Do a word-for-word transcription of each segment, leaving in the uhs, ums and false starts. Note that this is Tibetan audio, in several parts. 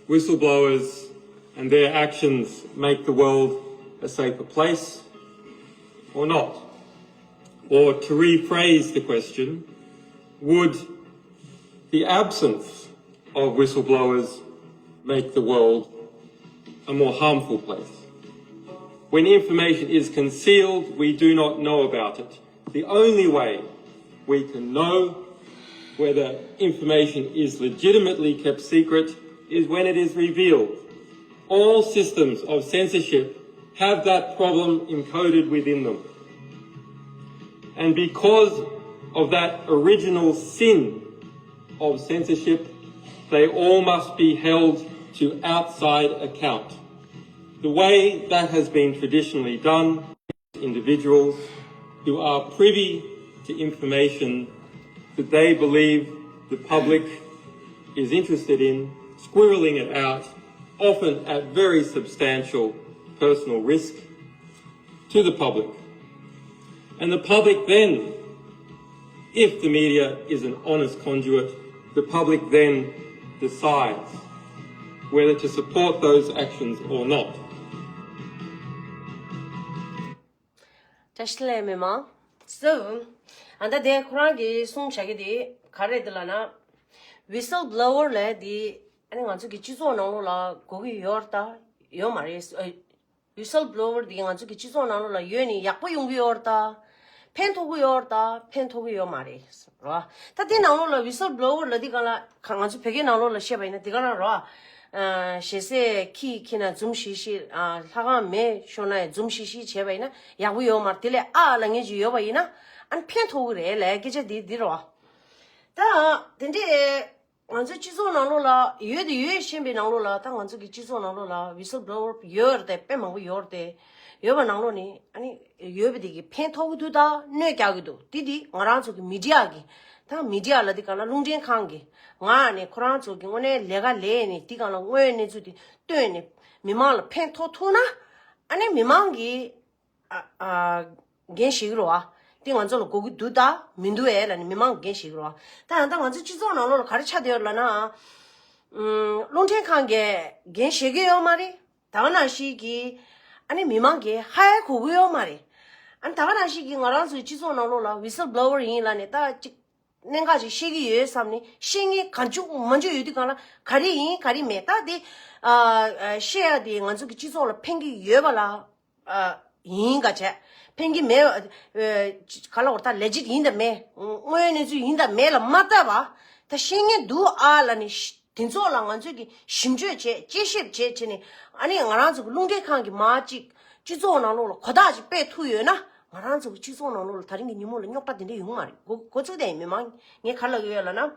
whistleblowers and their actions make the world a safer place or not? Or to rephrase the question, would the absence of whistleblowers make the world a more harmful place? When information is concealed, we do not know about it. The only way we can know whether information is legitimately kept secret is when it is revealed. All systems of censorship have that problem encoded within them. And because of that original sin of censorship, they all must be held to outside account. The way that has been traditionally done, individuals who are privy to information that they believe the public is interested in, squirreling it out, often at very substantial personal risk to the public. And the public then, if the media is an honest conduit, the public then decides whether to support those actions or not. བཀྲ་ཤིས་བདེ་ལེགས་མི་མང་། སོ། ཨ་ད་དེ་ཁོ་རང་གིས་གསུངས་བཞག་གི་དེ་ག་རེད་འདི་ལབ་ན། whistleblower ལབ་དེ་ཨ་ནི་ང་ཚོ་གི་སྤྱི་ཚོགས་ནང་ལོགས་ལ་དགོས་ཀྱི་ཡོད་རེད་ད། ཡོད་མ་རེད། ཨ། whistleblower དེ་ང་ཚོ་གི་སྤྱི་ཚོགས་ནང་ལོགས་ལ་ཡོད་ནི་ཡག་པོ་ཡོང་གི་ཡོད་རེད་ད། ཕན་ཐོགས་ཀྱི་ཡོད་རེད་ད། ཕན་ཐོགས་ཀྱི་ཡོད་མ་རེད། རོ། ད་དེ་ནང་ལོགས་ལ་whistleblower ལབ་དེ་ག་ལ་ང་ཚོ་བོད་སྐད་ནང་ལོགས་ལ་བཤད་པ་ཡིན་ན་དེ་ག་ལ་རོ། ཨ། ཞལ་ཟས་ཁྱི་ཁྱི་ན་འཛུམ་ཤིག་ཤིག་ཨ། ལྷ་ཁང་མེ་ཤོར་ན་ཡང་འཛུམ་ཤིག་ཤིག་བྱས་པ་ཡིན་ན་ཡག་པོ་ཡོད་མ་རེད། དེ་ལས་ཨ་ལབ་མཁན་ཅིག་ཡོད་པ་ཡིན་ན་ཨ་ནི་ཕན་ཐོགས་ཀྱི་རེད་ལབ་སྐད་ཆ་འདི་འདི་རོ། ད་དེ་འདྲས་ང་ཚོའི་སྤྱི་ཚོགས་ནང་ལོགས་ལ་ཡོད་དེ་ཡོད་ཤེས་པའི་ནང་ལོགས་ལ་ད་ང་ཚོ་གི་སྤྱི་ཚོགས་ནང་ལོགས་ལ་whistleblower ཡོད་རེད་དེ་དཔེ་མང་པོ་ཡོད་རེད་དེ། ཡོད་པ་ནང་ལོགས་ནས་ཨ་ནི་ཡོད་པ་དེ་གི་ཕན་ཐོགས་ཀྱི་འདུག་ད་གནོད་རྒྱག་གི་འདུག་དེ་དེ་ང་རང་ཚོ་གི་མི་ཌི་ཡ་གི་ད་མི་ཌི་ཡ་ལབ་དེ་ག་ལ་རླུང་འཕྲིན་ཁང་གི་ང་ནས་ཁོ་རང་ཚོ་གི་དངོས་གནས་ལས་ཀ་ལས་ནས་དེ་ག་ལ་དངོས་གནས་ཚུལ་དེ་བཏོན་ནས་མི་མང་ལ་ཕན་ཐོགས་ཐུབ་ན་ཨ་ནི་མི་མང་གི་ཨ་ཨ་འགན་བཞེས་ཀྱི་རེད་བ། དེ་ང་ཚོ་ལ་དགོས་ཀྱི་འདུག་ད་མི་འདུག་ཨེ་ལབ་ནས་མི་མང་གི་འགན་བཞེས་ཀྱི་རེད་བ། ད་ཡང་ད་ང་ཚོ་སྤྱི་ཚོགས་ནང་ལོགས་ལ་ག་རེ་ཆགས་བསྡད་ཡོད་ལབ་ན། ཨུམ། རླུང་འཕྲིན་ཁང་གིས་འགན་བཞེས་ཀྱི་ཡོད་མ་རེད། ད་ག་ནང་བཞིན་གྱི་ཨ་ནི་མི་མང་གིས་ཧ་ཡ་གོ་གི་ཡོད་མ་རེད། ཨ་ནི་ད་ག་ནང་བཞིན་གྱི་ང་རང་ཚོའི་སྤྱི་ཚོགས་ནང་ལོགས་ལ་whistleblower ཡིན་ལབ་ནས་ད་ཅིག་གནད་འགག་ཅིག་བཤད་ཀྱི་ཡོད་བསམ་ནས་བཤད་མཁན་གང་བྱུང་མང་བྱུང་ཡོད་དུས་གང་ལ་ག་རེ་ཡིན་ག་རེ་མེད་ད་དེ་ཨ་ཨ་བཤད་ཡ་དེ་ང་ཚོ་གི་སྤྱི་ཚོགས་ལ་ཕན་གྱི་ཡོད་པ་ལ་ཨ་ཡིན་ག་བྱས་ཕན་གྱི་མེད་ཨ་ག་ལ་བར་ད་ལེ་ཇིཊ་ཡིན་དང་མེད་དངོས་གནས་ཚུལ་ཡིན་དང་མེད་ལ་མ་ལྟ་བ་ད་བཤད་མཁན་འདུག་ཨ་ལབ་ནས་དེ་ཚོ་ལ་ང་ཚོས་ཀྱི་ཞིབ་འཇུག་བྱས་དཔྱད་ཞིབ་བྱས་བྱས་ནས་ཨ་ནི་ང་རང་ཚོ་གི་རླུང་འཕྲིན་ཁང་གི་མ་གཅིག་སྤྱི་ཚོགས་ནང་ལོགས་ལ་གོ་བརྡ་ཅིག་སྤེལ་ཐུབ་ཡོད་ན་ང་རང་ཚོ་གི་སྤྱི་ཚོགས་ནང་ལོགས་ལ་ད་རིང་གི་ཉིན་མོ་ལ་རྙོག་དྲ་དེ་འདྲ་ཡོང་མ་རེད། འགོ་འགོ་ཚུགས་དེ་ཡིན་མི་མང་ངས་ག་ལབ་ཀྱི་ཡོད་ལབ་ན་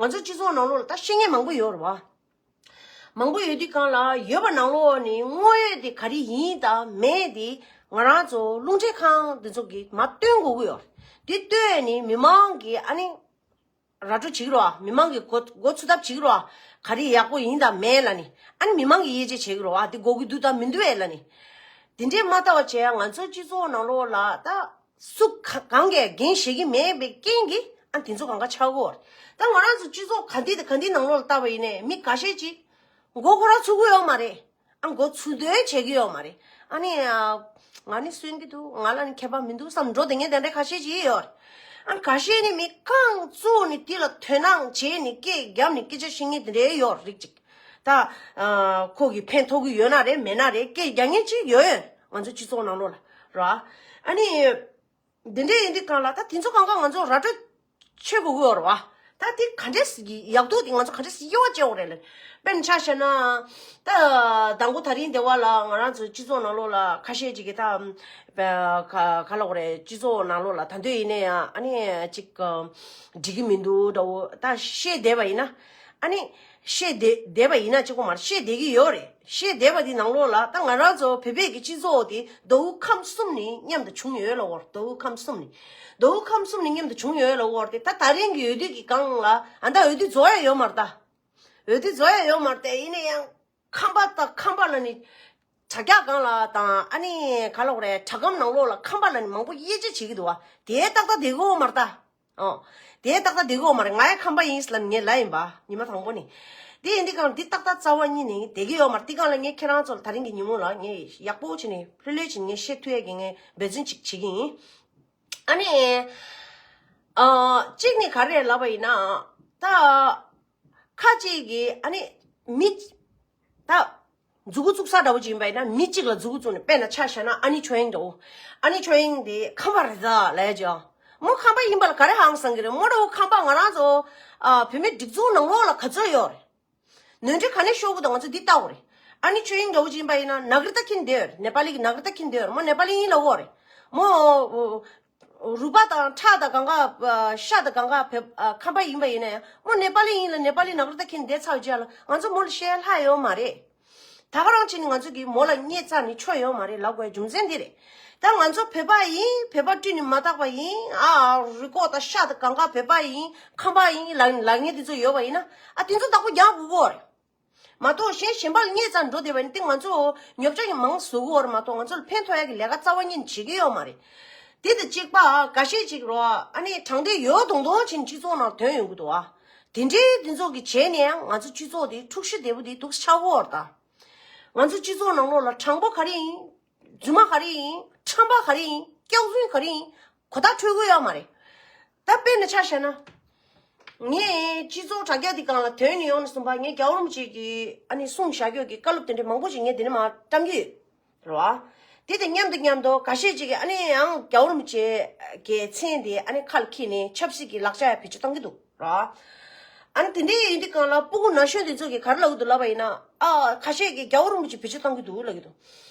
ང་ཚོ་སྤྱི་ཚོགས་ནང་ལོགས་ལ་ད་བཤད་མཁན་མང་པོ་ཡོད་རེད་བ། མང་པོ་ཡོད་དུས་གང་ལ་ཡོད་པ་ནང་ལོགས་ནས་དངོས་ཡོད་དེ་ག་རེ་ཡིན་དང་མེད་དེ་ང་རང་ཚོ་རླུང་འཕྲིན་ཁང་དེ་ཚོ་གིས་མར་སྟོན་དགོས་ཀྱི་ཡོད་རེད། དེ་སྟོན་ནས་མི་མང་གིས་ཨ་ནི། ར་སྤྲོད་བྱེད་ཀྱི་རོ། མི་མང་གི་མགོ་མགོ་ཚོད་ཐབས་བྱེད་ཀྱི་རོ། ག་རེ་ཡག་པོ་ཡིན་དང་མེད་ལབ་ནི། ཨ་ནི་མི་མང་གིས་དབྱེ་འབྱེད་བྱེད་ཀྱི་རོ། ཨ་དེ་དགོས་ཀྱི་འདུག་དང་མི་འདུག་ཨེ་ལབ་ནི། དེ་འདྲས་མ་ལྟ་བ་བྱས་ང་ཚོའི་སྤྱི་ཚོགས་ནང་ལོགས་ལ་ད་སུ་ག་གང་གིས་འགན་བཞེས་ཀྱི་མེད་པའི་རྐྱེན་གྱིས་ཨ་དེ་ཚོ་གང་ག་ཆགས་ཀྱི་ཡོད་རེད། ད་ང་རང་ཚོ་སྤྱི་ཚོགས་ག་འདི་དང་ག་འདི་ནང་ལོགས་ལ་ལྟ་བ་ཡིན་ནའི་མི་འགའ་ཤས་ཅིག་མགོ་ཁོ་རང་ཚུད་ཀྱི་ཡོད་མ་རེད། ཨ་མགོ་ཚུད་འདོད་བྱེད་ཀྱི་ཡོད་མ་རེད། ཨ་ནི་ཨ་ང་ནི་གསོན་གྱི་འདུག་ང་ལ་ནི་ཁྱད་པར་མི་འདུག་བསམ་འགྲོ་བསྡད་མཁན་དེ་འདྲ་ཁ་ཤས་ཅིག་ཡོད་རེད། ཨ་ཁ་ཤས་ནི་མི་རྐང་བཙུགས་ནས་དེ་ལ་དོ་སྣང་བྱས་ནས་སྐད་བརྒྱབ་ནས་སྐད་ཆ་བཤད་མཁན་དེ་འདྲ་ཡོད་རེད་ཅིག་ད་ཨ་ཁོ་གི་ཕན་ཐོགས་ཀྱི་ཡོད་ན་རེད་མེད་ན་རེད་སྐད་རྒྱག་མཁན་ཅིག་ཡོད་ཡོད་ང་ཚོ་སྤྱི་ཚོགས་ནང་ལོགས་ལ་ར། ཨ་ནི། འདི་འདྲས་ཡིན་དུས་གང་ལ་ད་དེ་ཚོ་གང་ག་ང་ཚོ་ར་སྤྲོད་བྱེད་དགོས་ཀྱི་ཡོད་རེད་བ། ད་དེ་ག་འདྲས་ཀྱི་ཡག་སྡུག་དེ་ང་ཚོ་ག་འདྲས་དབྱེ་བ་ཕྱེ་དགོས་རེད་ལབ། དཔེར་ན་ཆ་བཞག་ན། ད་དང་པོ་ད་རིང་དེ་བ་ལ་ང་རང་ཚོའི་སྤྱི་ཚོགས་ནང་ལོགས་ལ་ཁ་ཤས་ཅིག་གིས་ད་ག་ག་ལབ་དགོས་རེད་སྤྱི་ཚོགས་ནང་ལོགས་ལ་ད་འདོད་ཡིན་ན་ཡང་ཨ་ནི་ཅིག་འགྲིག་གི་མི་འདུག་འདྲ་བོ་ད་བཤད་བསྡད་པ་ཡིན་ན་ཨ་ནི། བཤད་བསྡད་བསྡད་པ་ཡིན་ན་གཅིག་པོ་མ་རེད་བཤད་བསྡད་ཀྱི་ཡོད་རེད། བཤད་བསྡད་པ་འདི་ནང་ལོགས་ལ་ད་ང་རང་ཚོ་བོད་པའི་གི་སྤྱི་ཚོགས་དེ་ཟླ་བོ་ཁམས་གསུམ་ནས་མཉམ་དུ་བྱུང་ཡོད་ལ་འོར་ཟླ་བོ་ཁམས་གསུམ་ནས་ཟླ་བོ་ཁམས་གསུམ་ནས་མཉམ་དུ་བྱུང་ཡོད་ལ་འོར་ཏེ་ད་ད་རིང་གི་འོས་བསྡུ་གི་སྒང་ལ་ཨ་ད་འོས་བསྡུ་རྫོགས་ཡ་ཡོད་མ་རེད་ད། འོས་བསྡུ་རྫོགས་ཡ་ཡོད་མ་རེད་དེ་ཡིན་ན་ཡང་ཁམས་པ་དང་ཁམས་པ་ལ་ནི་དྲ་རྒྱ་སྒང་ལ་དང་ཨ་ནི་ག་ལབ་དགོས་རེད་དྲ་སྒམ་ནང་ལོགས་ལ་ཁམས་པ་ལ་ནི་མང་པོ་དབྱེ་འབྱེད་བྱེད་ཀྱི་འདུག་བ་དེ་ཏག་ཏག་བསྡད་ཀྱི་ཡོད་མ་རེད་ད། ཨོ། དེ་ཏག་ཏག་བསྡད་ཀྱི་ཡོད་མ་རེད། ང་ཡང་ཁམས་པ་ཡིན་ལབ་ངས་ལབ་ཡིན་པ། ཉི་མ་དང་པོ་ནས། དེ་ཡིན་དུས་གང་འདི་ཏག་ཏག་རྩ་བ་ཉིད་ནས་བསྡད་ཀྱི་ཡོད་མ་རེད། དེ་གང་ལ་ངས་ཁྱེད་རང་ཚོ་ལ་ད་རིང་གི་ཉིན་མོ་ལ་ངས་ཡག་པོ་བྱས་ནས་ལྷོད་ལྷོད་བྱས་ནས་ངས་བཤད་ཐུབ་ཡས་ཀྱི་ངས་འབད་བརྩོན་ཅིག་བྱེད་ཀྱི་ཡིན། ཨ་ནི། ཨ། གཅིག་ནས་ག་རེ་ལབ་པ་ཡིན་ན། ད། ཁ་ཅིག་གིས་ཨ་ནི། མི། ད། མཛུ་གུ་བཙུགས་ས་འདྲ་བོ་ཅིག་ཡིན་པ་ཡིན་ན་མི་གཅིག་ལ་མཛུ་གུ་བཙུགས་ནས། དཔེར་ན་ཆ་བཞག་ན་ཨ་ནི་ཆོས་དབྱིངས་འདྲ་བོ། ཨ་ནི་ཆོས་དབྱིངས་དེ་ཁམས་པ་རེད་ད་ལབ་ཡ་ཅིག་མོ་ཁམས་པ་ཡིན་པ་ལ་ག་རེ་ཧང་སང་གི་རེད། མོ་འདྲ་བོ་ཁམས་པ་ང་རང་ཚོ། ཨ། བོད་མི་སྒྲིག་འཛུགས་ནང་ལོགས་ལ་ག་ཚོད་ཡོད་རེད། ནོར་འཁྲུལ་ག་ནས་ཤོར་གི་འདུག་ང་ཚོ་འདི་ལྟ་དགོས་རེད། ཨ་ནི་ཆོས་དབྱིངས་འདྲ་བོ་ཅིག་ཡིན་པ་ཡིན་ན་ནཱ་ག་རི་ཏ་ཁྱེར་བསྡད་ཡོད་རེད། ནེ་པ་ལི་གི་ནཱ་ག་རི་ཏ་ཁྱེར་བསྡད་ཡོད་རེད། མོ་ནེ་པ་ལི་ཡིན་ལབ་ཡོད་རེད། མོ། རུས་པ་དང་ཁྲག་དང་གང་ག་ཤ་དང་གང་ག་བོད། ཨ། ཁམས་པ་ཡིན་པ་ཡིན་ན་ཡང་མོ་ནེ་པ་ལི་ཡིན་ལབ། ནེ་པ་ལི་ནཱ་ག་རི་ཏ་ཁྱེར་བསྡད་ཚར་རྗེས་ལ་ང་ཚོ་མོ་ལ་བཤད་ལྷག་ཡོད་མ་རེད། ད་ག་རང་བྱས་ནས་ང་ཚོ་གིས་མོ་ལ་བརྙས་བཙལ་ནས་ཆོ་ཡོད་མ་རེད་ལབ་དགོས་རྒྱུ་མཚན་འདི་རེད། ད་ང་ཚོ་བོད་པ་ཡིན། བོད་པ་སྤྲིན་ནས་མ་དག་པ་ཡིན། ཨ། རུས་ཁོག་དང་ཤ་དང་གང་ག་བོད་པ་ཡིན། ཁམས་པ་ཡིན་ལབ་ལབ་མཁན་དེ་ཚོ་ཡོད་པ་ཡིན་ན། ཨ། དེ་ཚོ་བདག་པོ་རྒྱག་དགོས་ཀྱི་ཡོད་རེད། མ་གཏོགས་གཞན་གཞན་པ་ལ་བརྙས་བཙལ་འགྲོ་བསྡད་པ་ཡིན་ན་དེ་ང་ཚོ་ཉོབ་ཆ་གི་མང་བཟོ་གི་ཡོད་རེད་མ་གཏོགས་ང་ཚོ་ལ་ཕན་ཐོགས་ཡག་གི་ལས་ཀ་རྩ་བ་ཉིད་ནས་བྱེད་ཀྱི་ཡོད་མ་རེད། དེ་དང་གཅིག་པ་འགའ་ཤས་ཅིག་རོ། ཨ་ནི་དྲང་བདེན་ཡོད་མདོག་མདོག་བྱས་ནས་སྤྱི་ཚོགས་ནང་དོན་ཡོང་གི་འདུག་ཨ། དེ་འདྲའི་དེ་ཚོ་གི་བྱས་ནས་ཡང་ང་ཚོ་སྤྱི་ཚོགས་དེ་འཁྲུག་གཞི་བདེ་པོ་དེ་འདུག་ཆགས་ཀྱི་ཡོད་རེད་ད། ང་ཚོ་སྤྱི་ཚོགས་ནང་ལོགས་ལ་དྲང་པོ་ག་རེ་ཡིན། རྫུན་མ་ག་རེ་ཡིན། ཁྲམ་པ་ག་རེ་ཡིན། སྐྱག་རྫུན་ག་རེ་ཡིན། གོ་བརྡ་འཕྲོད་ཀྱི་ཡོད་མ་རེད། ད་དཔེར་ན་ཆ་བཞག་ན། ངས་སྤྱི་ཚོགས་དྲ་རྒྱ་འདི་སྒང་ལ་དོན་ནས་ཡོང་ནས་གསུངས་པ། ངས་རྒྱལ་བ་རིན་པོ་ཆེ་གི་ཨ་ནི་གསུང་བཞག་རྒྱུ་གི་བཀའ་སློབ་དེ་འདྲ་མང་པོ་ཞིག་ངས་འདི་ནས་མར་བཀྲམ་གྱི་ཡོད་རེད་བ། དེ་དང་མཉམ་དུ་མཉམ་དུ་འགའ་ཤས་ཅིག་གིས་ཨ་ནི་ཡང་རྒྱལ་བ་རིན་པོ་ཆེ་གི་མཚན་དེ་ཨ་ནི་ཁ་ལ་འཁྱེར་ནས་ཆབ་སྲིད་ཀྱི་ལག་ཆ་ཡང་བེད་སྤྱོད་བཏང་གི་འདུག་རེད་བ། ཨ་ནི་དེ་འདྲའི་ཡིན་དུས་སྒང་ལ་སྤུ་གུ་ན་གཞོན་དེ་ཚོ་གིས་ག་རེ་ལབ་ཀྱི་འདུག་ལབ་པ་ཡིན་ན། ཨ། ཁ་ཤས་ཀྱིས་རྒྱལ་བ་རིན་པོ་ཆེ་བེད་སྤྱོད་བཏང་གི་འདུག་ལབ་ཀྱི་འདུག་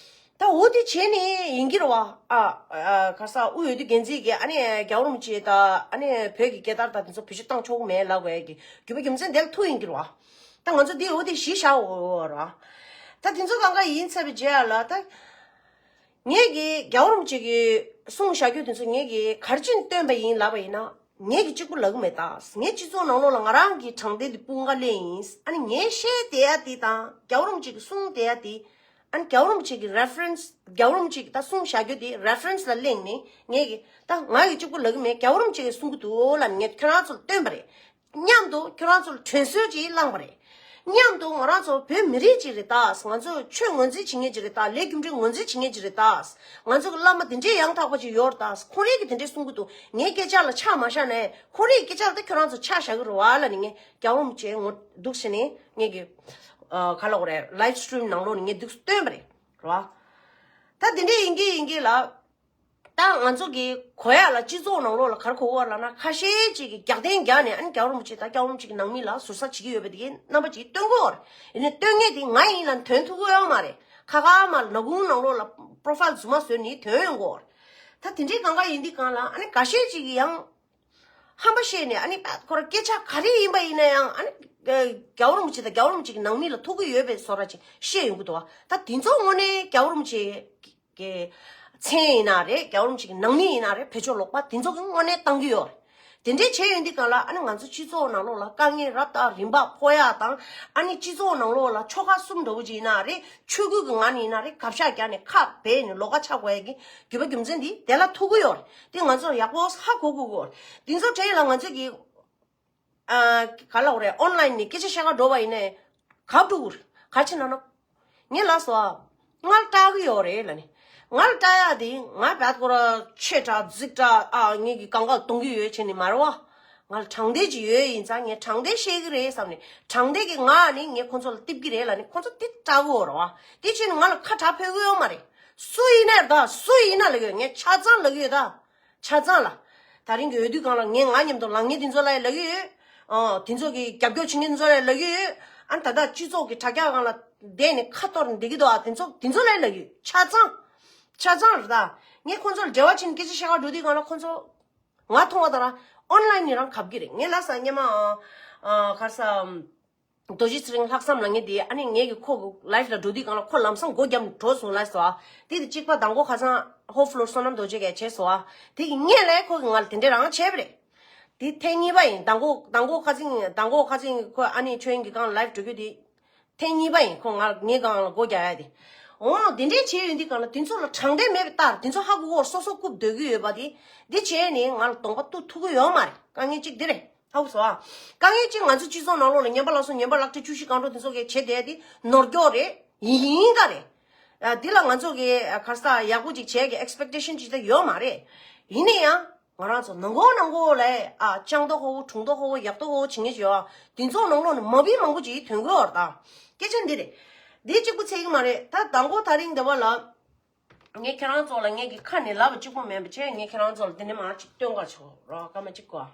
ད་འོ་དེ་བྱས་ནས་ཡིན་གྱི་རེད་བ། ཨ། ཨ། ག་ས་དབུས་འོས་བསྡུ་འགན་འཛིན་གྱིས་ཨ་ནི་རྒྱལ་བ་རིན་པོ་ཆེ་དང་ཨ་ནི་བོད་ཀྱི་རྒྱལ་དར་དང་དེ་ཚོ་བེད་སྤྱོད་བཏང་ཆོག་གི་མེད་ལབ་དགོས་ཡ་གི་རྒྱུ་མ་རྒྱུ་མཚན་དེ་ལ་ཐུག་ཡིན་གྱི་རེད་བ། ད་ང་ཚོ་འདི་འོ་དེ་གཞི་བཞག་འོ་ར། ད་དེ་ཚོ་གང་ག་ཡིན་ཚར་བའི་རྗེས་ལ་ད། ངས་ཀྱི་རྒྱལ་བ་རིན་པོ་ཆེ་གི་གསུང་བཞག་རྒྱུ་དེ་ཚོ་ངས་ཀྱི་ག་རེ་བྱས་ནས་བཏོན་པ་ཡིན་ལབ་པ་ཡིན་ན། ངས་ཀྱི་གཅིག་པུ་ལབ་ཀྱི་མེད་ད། ངས་སྤྱི་ཚོགས་ནང་ལོགས་ལ་ང་རང་གི་དྲང་བདེན་དེ་དཔུང་ཁ་སླེབས་ཡིན། ཨ་ནི་ངས་བཤད་བསྡད་ཡ་དེ་དང་རྒྱལ་བ་རིན་པོ་ཆེ་གི་གསུང་བསྡད་ཡ་དེ། ཨ་ནི་རྒྱལ་བ་རིན་པོ་ཆེ་གི་reference། རྒྱལ་བ་རིན་པོ་ཆེ་གི་ད་གསུང་བཞག་རྒྱུ་དེ་reference་ལ་གླེང་ནས་ངས་ཀྱི་ད་ང་ཀྱི་གཅིག་པུ་ལབ་ཀྱི་མེད། རྒྱལ་བ་རིན་པོ་ཆེ་གིས་གསུང་གི་འདུག་ལབ་ནས་ངས་ཁྱོད་རང་ཚོ་ལ་བཏོན་པ་རེད། མཉམ་དུ་ཁྱོད་རང་ཚོ་ལ་དྲན་གསོ་ཅིག་བསླངས་པ་རེད། མཉམ་དུ་ང་རང་ཚོ་བོད་མི་རིགས་ཅིག་རེད་ད། ང་ཚོ་ཆོས་ངོས་འཛིན་བྱེད་མཁན་ཅིག་རེད་ད། ལས་རྒྱུ་འབྲས་ངོས་འཛིན་བྱེད་མཁན་ཅིག་རེད་ད། ང་ཚོ་གི་བླ་མ་དེ་འདྲའི་ཡང་དག་པ་ཅིག་ཡོད་རེད་ད། ཁོང་རང་གིས་དེ་འདྲའི་གསུང་གི་འདུག་ངའི་སྐད་ཆ་ལ་ཆ་མ་བཞག་ནས་ཁོང་རང་གི་སྐད་ཆ་ལ་ད་ཁྱོད་རང་ཚོ་ཆ་བཞག་གི་རེད་བ་ལབ་ནས་ངས་རྒྱལ་བ་རིན་པོ་ཆེ་ངོ་སྡུག་བྱས་ནས་ངས་ཀྱི། ཨ། ག་ལབ་དགོས་རེད། live stream་ནང་ལོགས་ནས་ངས་འདུག་སྟོན་པ་རེད། རེད་བ། ད་དེ་འདྲའི་ཡིན་གྱི་ཡིན་གྱི་ལ། ད་ང་ཚོ་གི་གོ་ཡ་ལ་སྤྱི་ཚོགས་ནང་ལོགས་ལ་ག་རེ་གོ་གི་ཡོད་ལབ་ན། ཁ་ཤས་ཅིག་གིས་རྒྱབ་རྟེན་རྒྱག་ནས་ཨ་ནི་རྒྱལ་བ་རིན་པོ་ཆེ་དང་རྒྱལ་བ་རིན་པོ་ཆེ་གི་ནང་མི་ལ་ཟུར་ཟ་བྱེད་ཀྱི་ཡོད་པ་དེ་གའི་རྣམ་པ་ཅིག་སྟོན་གྱི་ཡོད་རེད། ཡིན་ནའི་སྟོན་མཁན་དེ་ང་ཡིན་ལབ་ཐོན་ཐུབ་ཀྱི་ཡོད་མ་རེད། ཁ་ཁ་མ་ནག་ཁུང་ནང་ལོགས་ལ་profile་རྫུན་མ་བཟོས་ནས་ཐོན་ཡོང་གི་ཡོད་རེད། ད་དེ་འདྲའི་གང་ག་ཡིན་དུས་སྒང་ལ་ཨ་ནི་འགའ་ཤས་ཅིག་གིས་ཡང་ཧམ་པ་བཤད་ནས་ཨ་ནི་ཁོ་རང་སྐད་ཆ་ག་རེ་ཡིན་པ་ཡིན་ན་ཡང་ཨ་ནི་རྒྱལ་བ་རིན་པོ་ཆེ་དང་རྒྱལ་བ་རིན་པོ་ཆེ་གི་ནང་མི་ལ་ཐུག་གི་ཡོད་པའི་བཟོ་འདྲ་ཅིག་བཤད་ཡོང་གི་འདུག་བ། ད་དེ་ཚོ་དངོས་གནས་རྒྱལ་བ་རིན་པོ་ཆེ་གི་མཚན་ཡིན་ན་རེད། རྒྱལ་བ་རིན་པོ་ཆེ་གི་ནང་མི་ཡིན་ན་རེད། བེད་སྤྱོད་ལོག་པ་དེ་ཚོ་གི་དངོས་གནས་བཏང་གི་ཡོད་རེད། དེ་འདྲའི་བྱས་ཡོང་དུས་སྒང་ལ་ཨ་ནི་ང་ཚོ་སྤྱི་ཚོགས་ནང་ལོགས་ལ་དཀའ་ངལ་རབ་དང་རིམ་པ་ཕོག་ཡ་དང་། ཨ་ནི་སྤྱི་ཚོགས་ནང་ལོགས་ལ་ཆོལ་ཁ་གསུམ་འདྲ་བོ་ཅིག་ཡིན་ན་རེད། ཆོས་ཁུལ་གྱི་ངང་ནས་ཡིན་ན་རེད། གབ་ཤ་རྒྱག་ནས་ཁ་སྦས་ནས་ལོགས་ཀ་ཆག་དགོས་ཡ་གི་རྒྱུ་མ་རྒྱུ་མཚན་འདི་དེ་ལ་ཐུག་གི་ཡོད་རེད། དེ་ང་ཚོ་ཡག་པོ་ཧ་གོ་དགོས་ཀྱི་ཡོད་རེད། དེ་ཚོ་དྲན་ཡ་ལ་ང་ཚོ་གི་ཨ། ག་ལབ་དགོས་རེད། online་ནས་སྐད་ཆ་བཤད་ག་འགྲོ་བ་ཡིན་ནའི་གབ་འགྲོ་གི་རེད། ག་རེ་བྱས་ནས་ན། ངས་ལབ་སོང་ཨ། ང་ལ་སྐྲག་གི་ཡོད་རེད་ལབ་ནས། ང་ལ་སྐྲག་ཡ་དེ་ང་བད་ཁོ་ར་ཆེ་དྲགས་རྫིག་དྲགས་ཨ། ངེད་ཀྱི་གང་ག་གཏོང་གི་ཡོད་བྱས་ནས་མ་རེད་བ། ང་ལ་དྲང་བདེན་ཅིག་ཡོད་ཡིན་ཙང་ངས་དྲང་བདེན་བཤད་ཀྱི་རེད་བསམ་ནས། དྲང་བདེན་གྱི་ངག་ནི་ངས་ཁོ་ཚོ་ལ་གཏིབ་ཀྱི་རེད་ལབ་ནས་ཁོ་ཚོ་དེ་སྐྲག་གི་ཡོད་རེད་བ། དེ་བྱས་ནས་ང་ལ་ཁ་གྲག་ཕོད་ཀྱི་ཡོད་མ་རེད། སུ་ཡིན་ན་རེད་ད། སུ་ཡིན་ན་ལབ་ཀྱི་ཡོད། ངས་ཆ་ཚང་ལབ་ཀྱི་ཡོད་ད། ཆ་ཚང་ལ། ད་རིང་གི་འོས་བསྡུ་སྒང་ལ་ངས་ང་མཉམ་དུ་ལངས་མཁན་དེ་ཚོ་ལ་ཡང་ལབ་ཀྱི་ཡོད། ཨོ། དེ་ཚོ་གི་རྒྱབ་སྐྱོར་བྱེད་མཁན་དེ་ཚོ་ལ་ཡང་ལབ་ཀྱི་ཡོད། ཨ་ནི་ད་ལྟ་སྤྱི་ཚོགས་ཀྱི་དྲ་རྒྱ་སྒང་ལ་བསྡད་ནས་ཁ་གཏོར་ནས་བསྡད་ཀྱི་འདུག་ཨ། དེ་ཚོ་དེ་ཚོ་ལ་ཡང་ལབ་ཀྱི་ཡོད། ཆ་ཚང་། ཆ་ཚང་རེད་ད། ངས་ཁོང་ཚོ་ལ་འབྲེལ་བ་བྱས་ནས་སྐད་ཆ་བཤད་ག་འགྲོ་དུས་སྒང་ལ་ཁོང་ཚོ། ང་མཐོང་བ་ལྟར་online་ནས་རང་གབ་ཀྱི་རེད། ངས་ལབ་ས་སྔོན་མ། ཨ། ག་རེ་ཟ། རྡོ་རྗེ་ཚེ་རིང་ལྷག་བསམ་ལབ་མཁན་དེ་ཨ་ནི་ངེད་ཀྱི་ཁོ་གི་live་ལ་འགྲོ་དུས་སྒང་ལ་ཁོ་ལམ་སང་སྒོ་བརྒྱབ་ནས་འགྲོ་སོང་ལབ་སོང་ཨ། དེ་དེ་གཅིག་པ་མདང་དགོང་ཁ་སང་ཧོ་ཕུ་ལོར་བསོད་ནམས་རྡོ་རྗེ་གིས་བྱས་སོང་ཨ། དེ་གི་སྔོན་ལ་ཁོ་གིས་ང་ལ་དེ་འདྲས་རང་བྱས་པ་རེད། དེ་ཐེངས་གཉིས་པ་ཡིན། མདང་དགོང་མདང་དགོང་ཁ་སང་མདང་དགོང་ཁ་སང་ཁོ་ཨ་ནི་ཆོས་དབྱིངས་ཀྱི་སྒང་live་འགྲོ་རྒྱུ་དེ་ཐེངས་གཉིས་པ་ཡིན། ཁོ་ང་ངའི་སྒང་ལ་སྒོ་རྒྱག་ཡ་དེ། འོ་དེ་འདྲའི་བྱས་ཡོད་འདི་གང་ལ་དེ་ཚོ་ལ་དྲང་བདེན་མེད་པའི་རྟགས་དེ་ཚོ་ཧ་གོ་གོ་སོ་སོ་རྐུབ་སྡོད་ཀྱི་ཡོད་པ་དེ་འདི་བྱས་ནས་ང་ལ་གདོང་པ་གཏུག་ཐུབ་ཀྱི་ཡོད་མ་རེད། དཀའ་ངལ་གཅིག་འདི་རེད། ཧ་གོ་སོང་ཨ། དཀའ་ངལ་གཅིག་ང་ཚོ་སྤྱི་ཚོགས་ནང་ལོགས་ལ་ཉམས་པ་སླར་གསོ་ཉམས་པ་གློག་ཁྲལ་བཅུ་བཞི་གང་འགྲོ་དེ་ཚོ་གས་བྱས་བསྡད་དེ་ནོར་སྐྱོག་རེད། ཡིན་ཡིན་ད་རེད། ཨ་འདི་ལ་ང་ཚོ་གི་ཨ་ག་རེ་ཟེར་ཡག་པོ་ཅིག་བྱས་གི་expectation་ཅིག་ད་ཡོད་མ་རེད། ཡིན་ན་ཡང་ང་རང་ཚོ་ནང་ཁོག་ནང་ཁོག་ལ་ཨ་སྤྱང་མདོག་ཁ་པོ་གྲུང་མདོག་ཁ་པོ་ཡག་མདོག་ཁ་པོ་བྱེད་མཁན་ཅིག་ཡོད། དེ་ཚོ་ནང་ལོགས་ནས་མ་བི་མང་པོ་ཅིག་ཐོན་གི་ཡོད་རེད་ད། སྐད་ཆ་འདི་རེད། འདི་གཅིག་པུ་ཚད་ཀྱི་མ་རེད། ད་མདང་དགོང་དེ་རིང་འདི་བ་ལ། ངས་ཁྱེད་རང་ཚོ་ལ་ངས་ཀྱི་ཁ་ནས་ལབ་པ་གཅིག་པུ་མིན་པ་བྱས། ངས་ཁྱེད་རང་ཚོ་ལ་འདི་ནས་མར་ཅིག་སྟོན་ག་ཆོག་རོགས། སྐར་མ་གཅིག་གོ།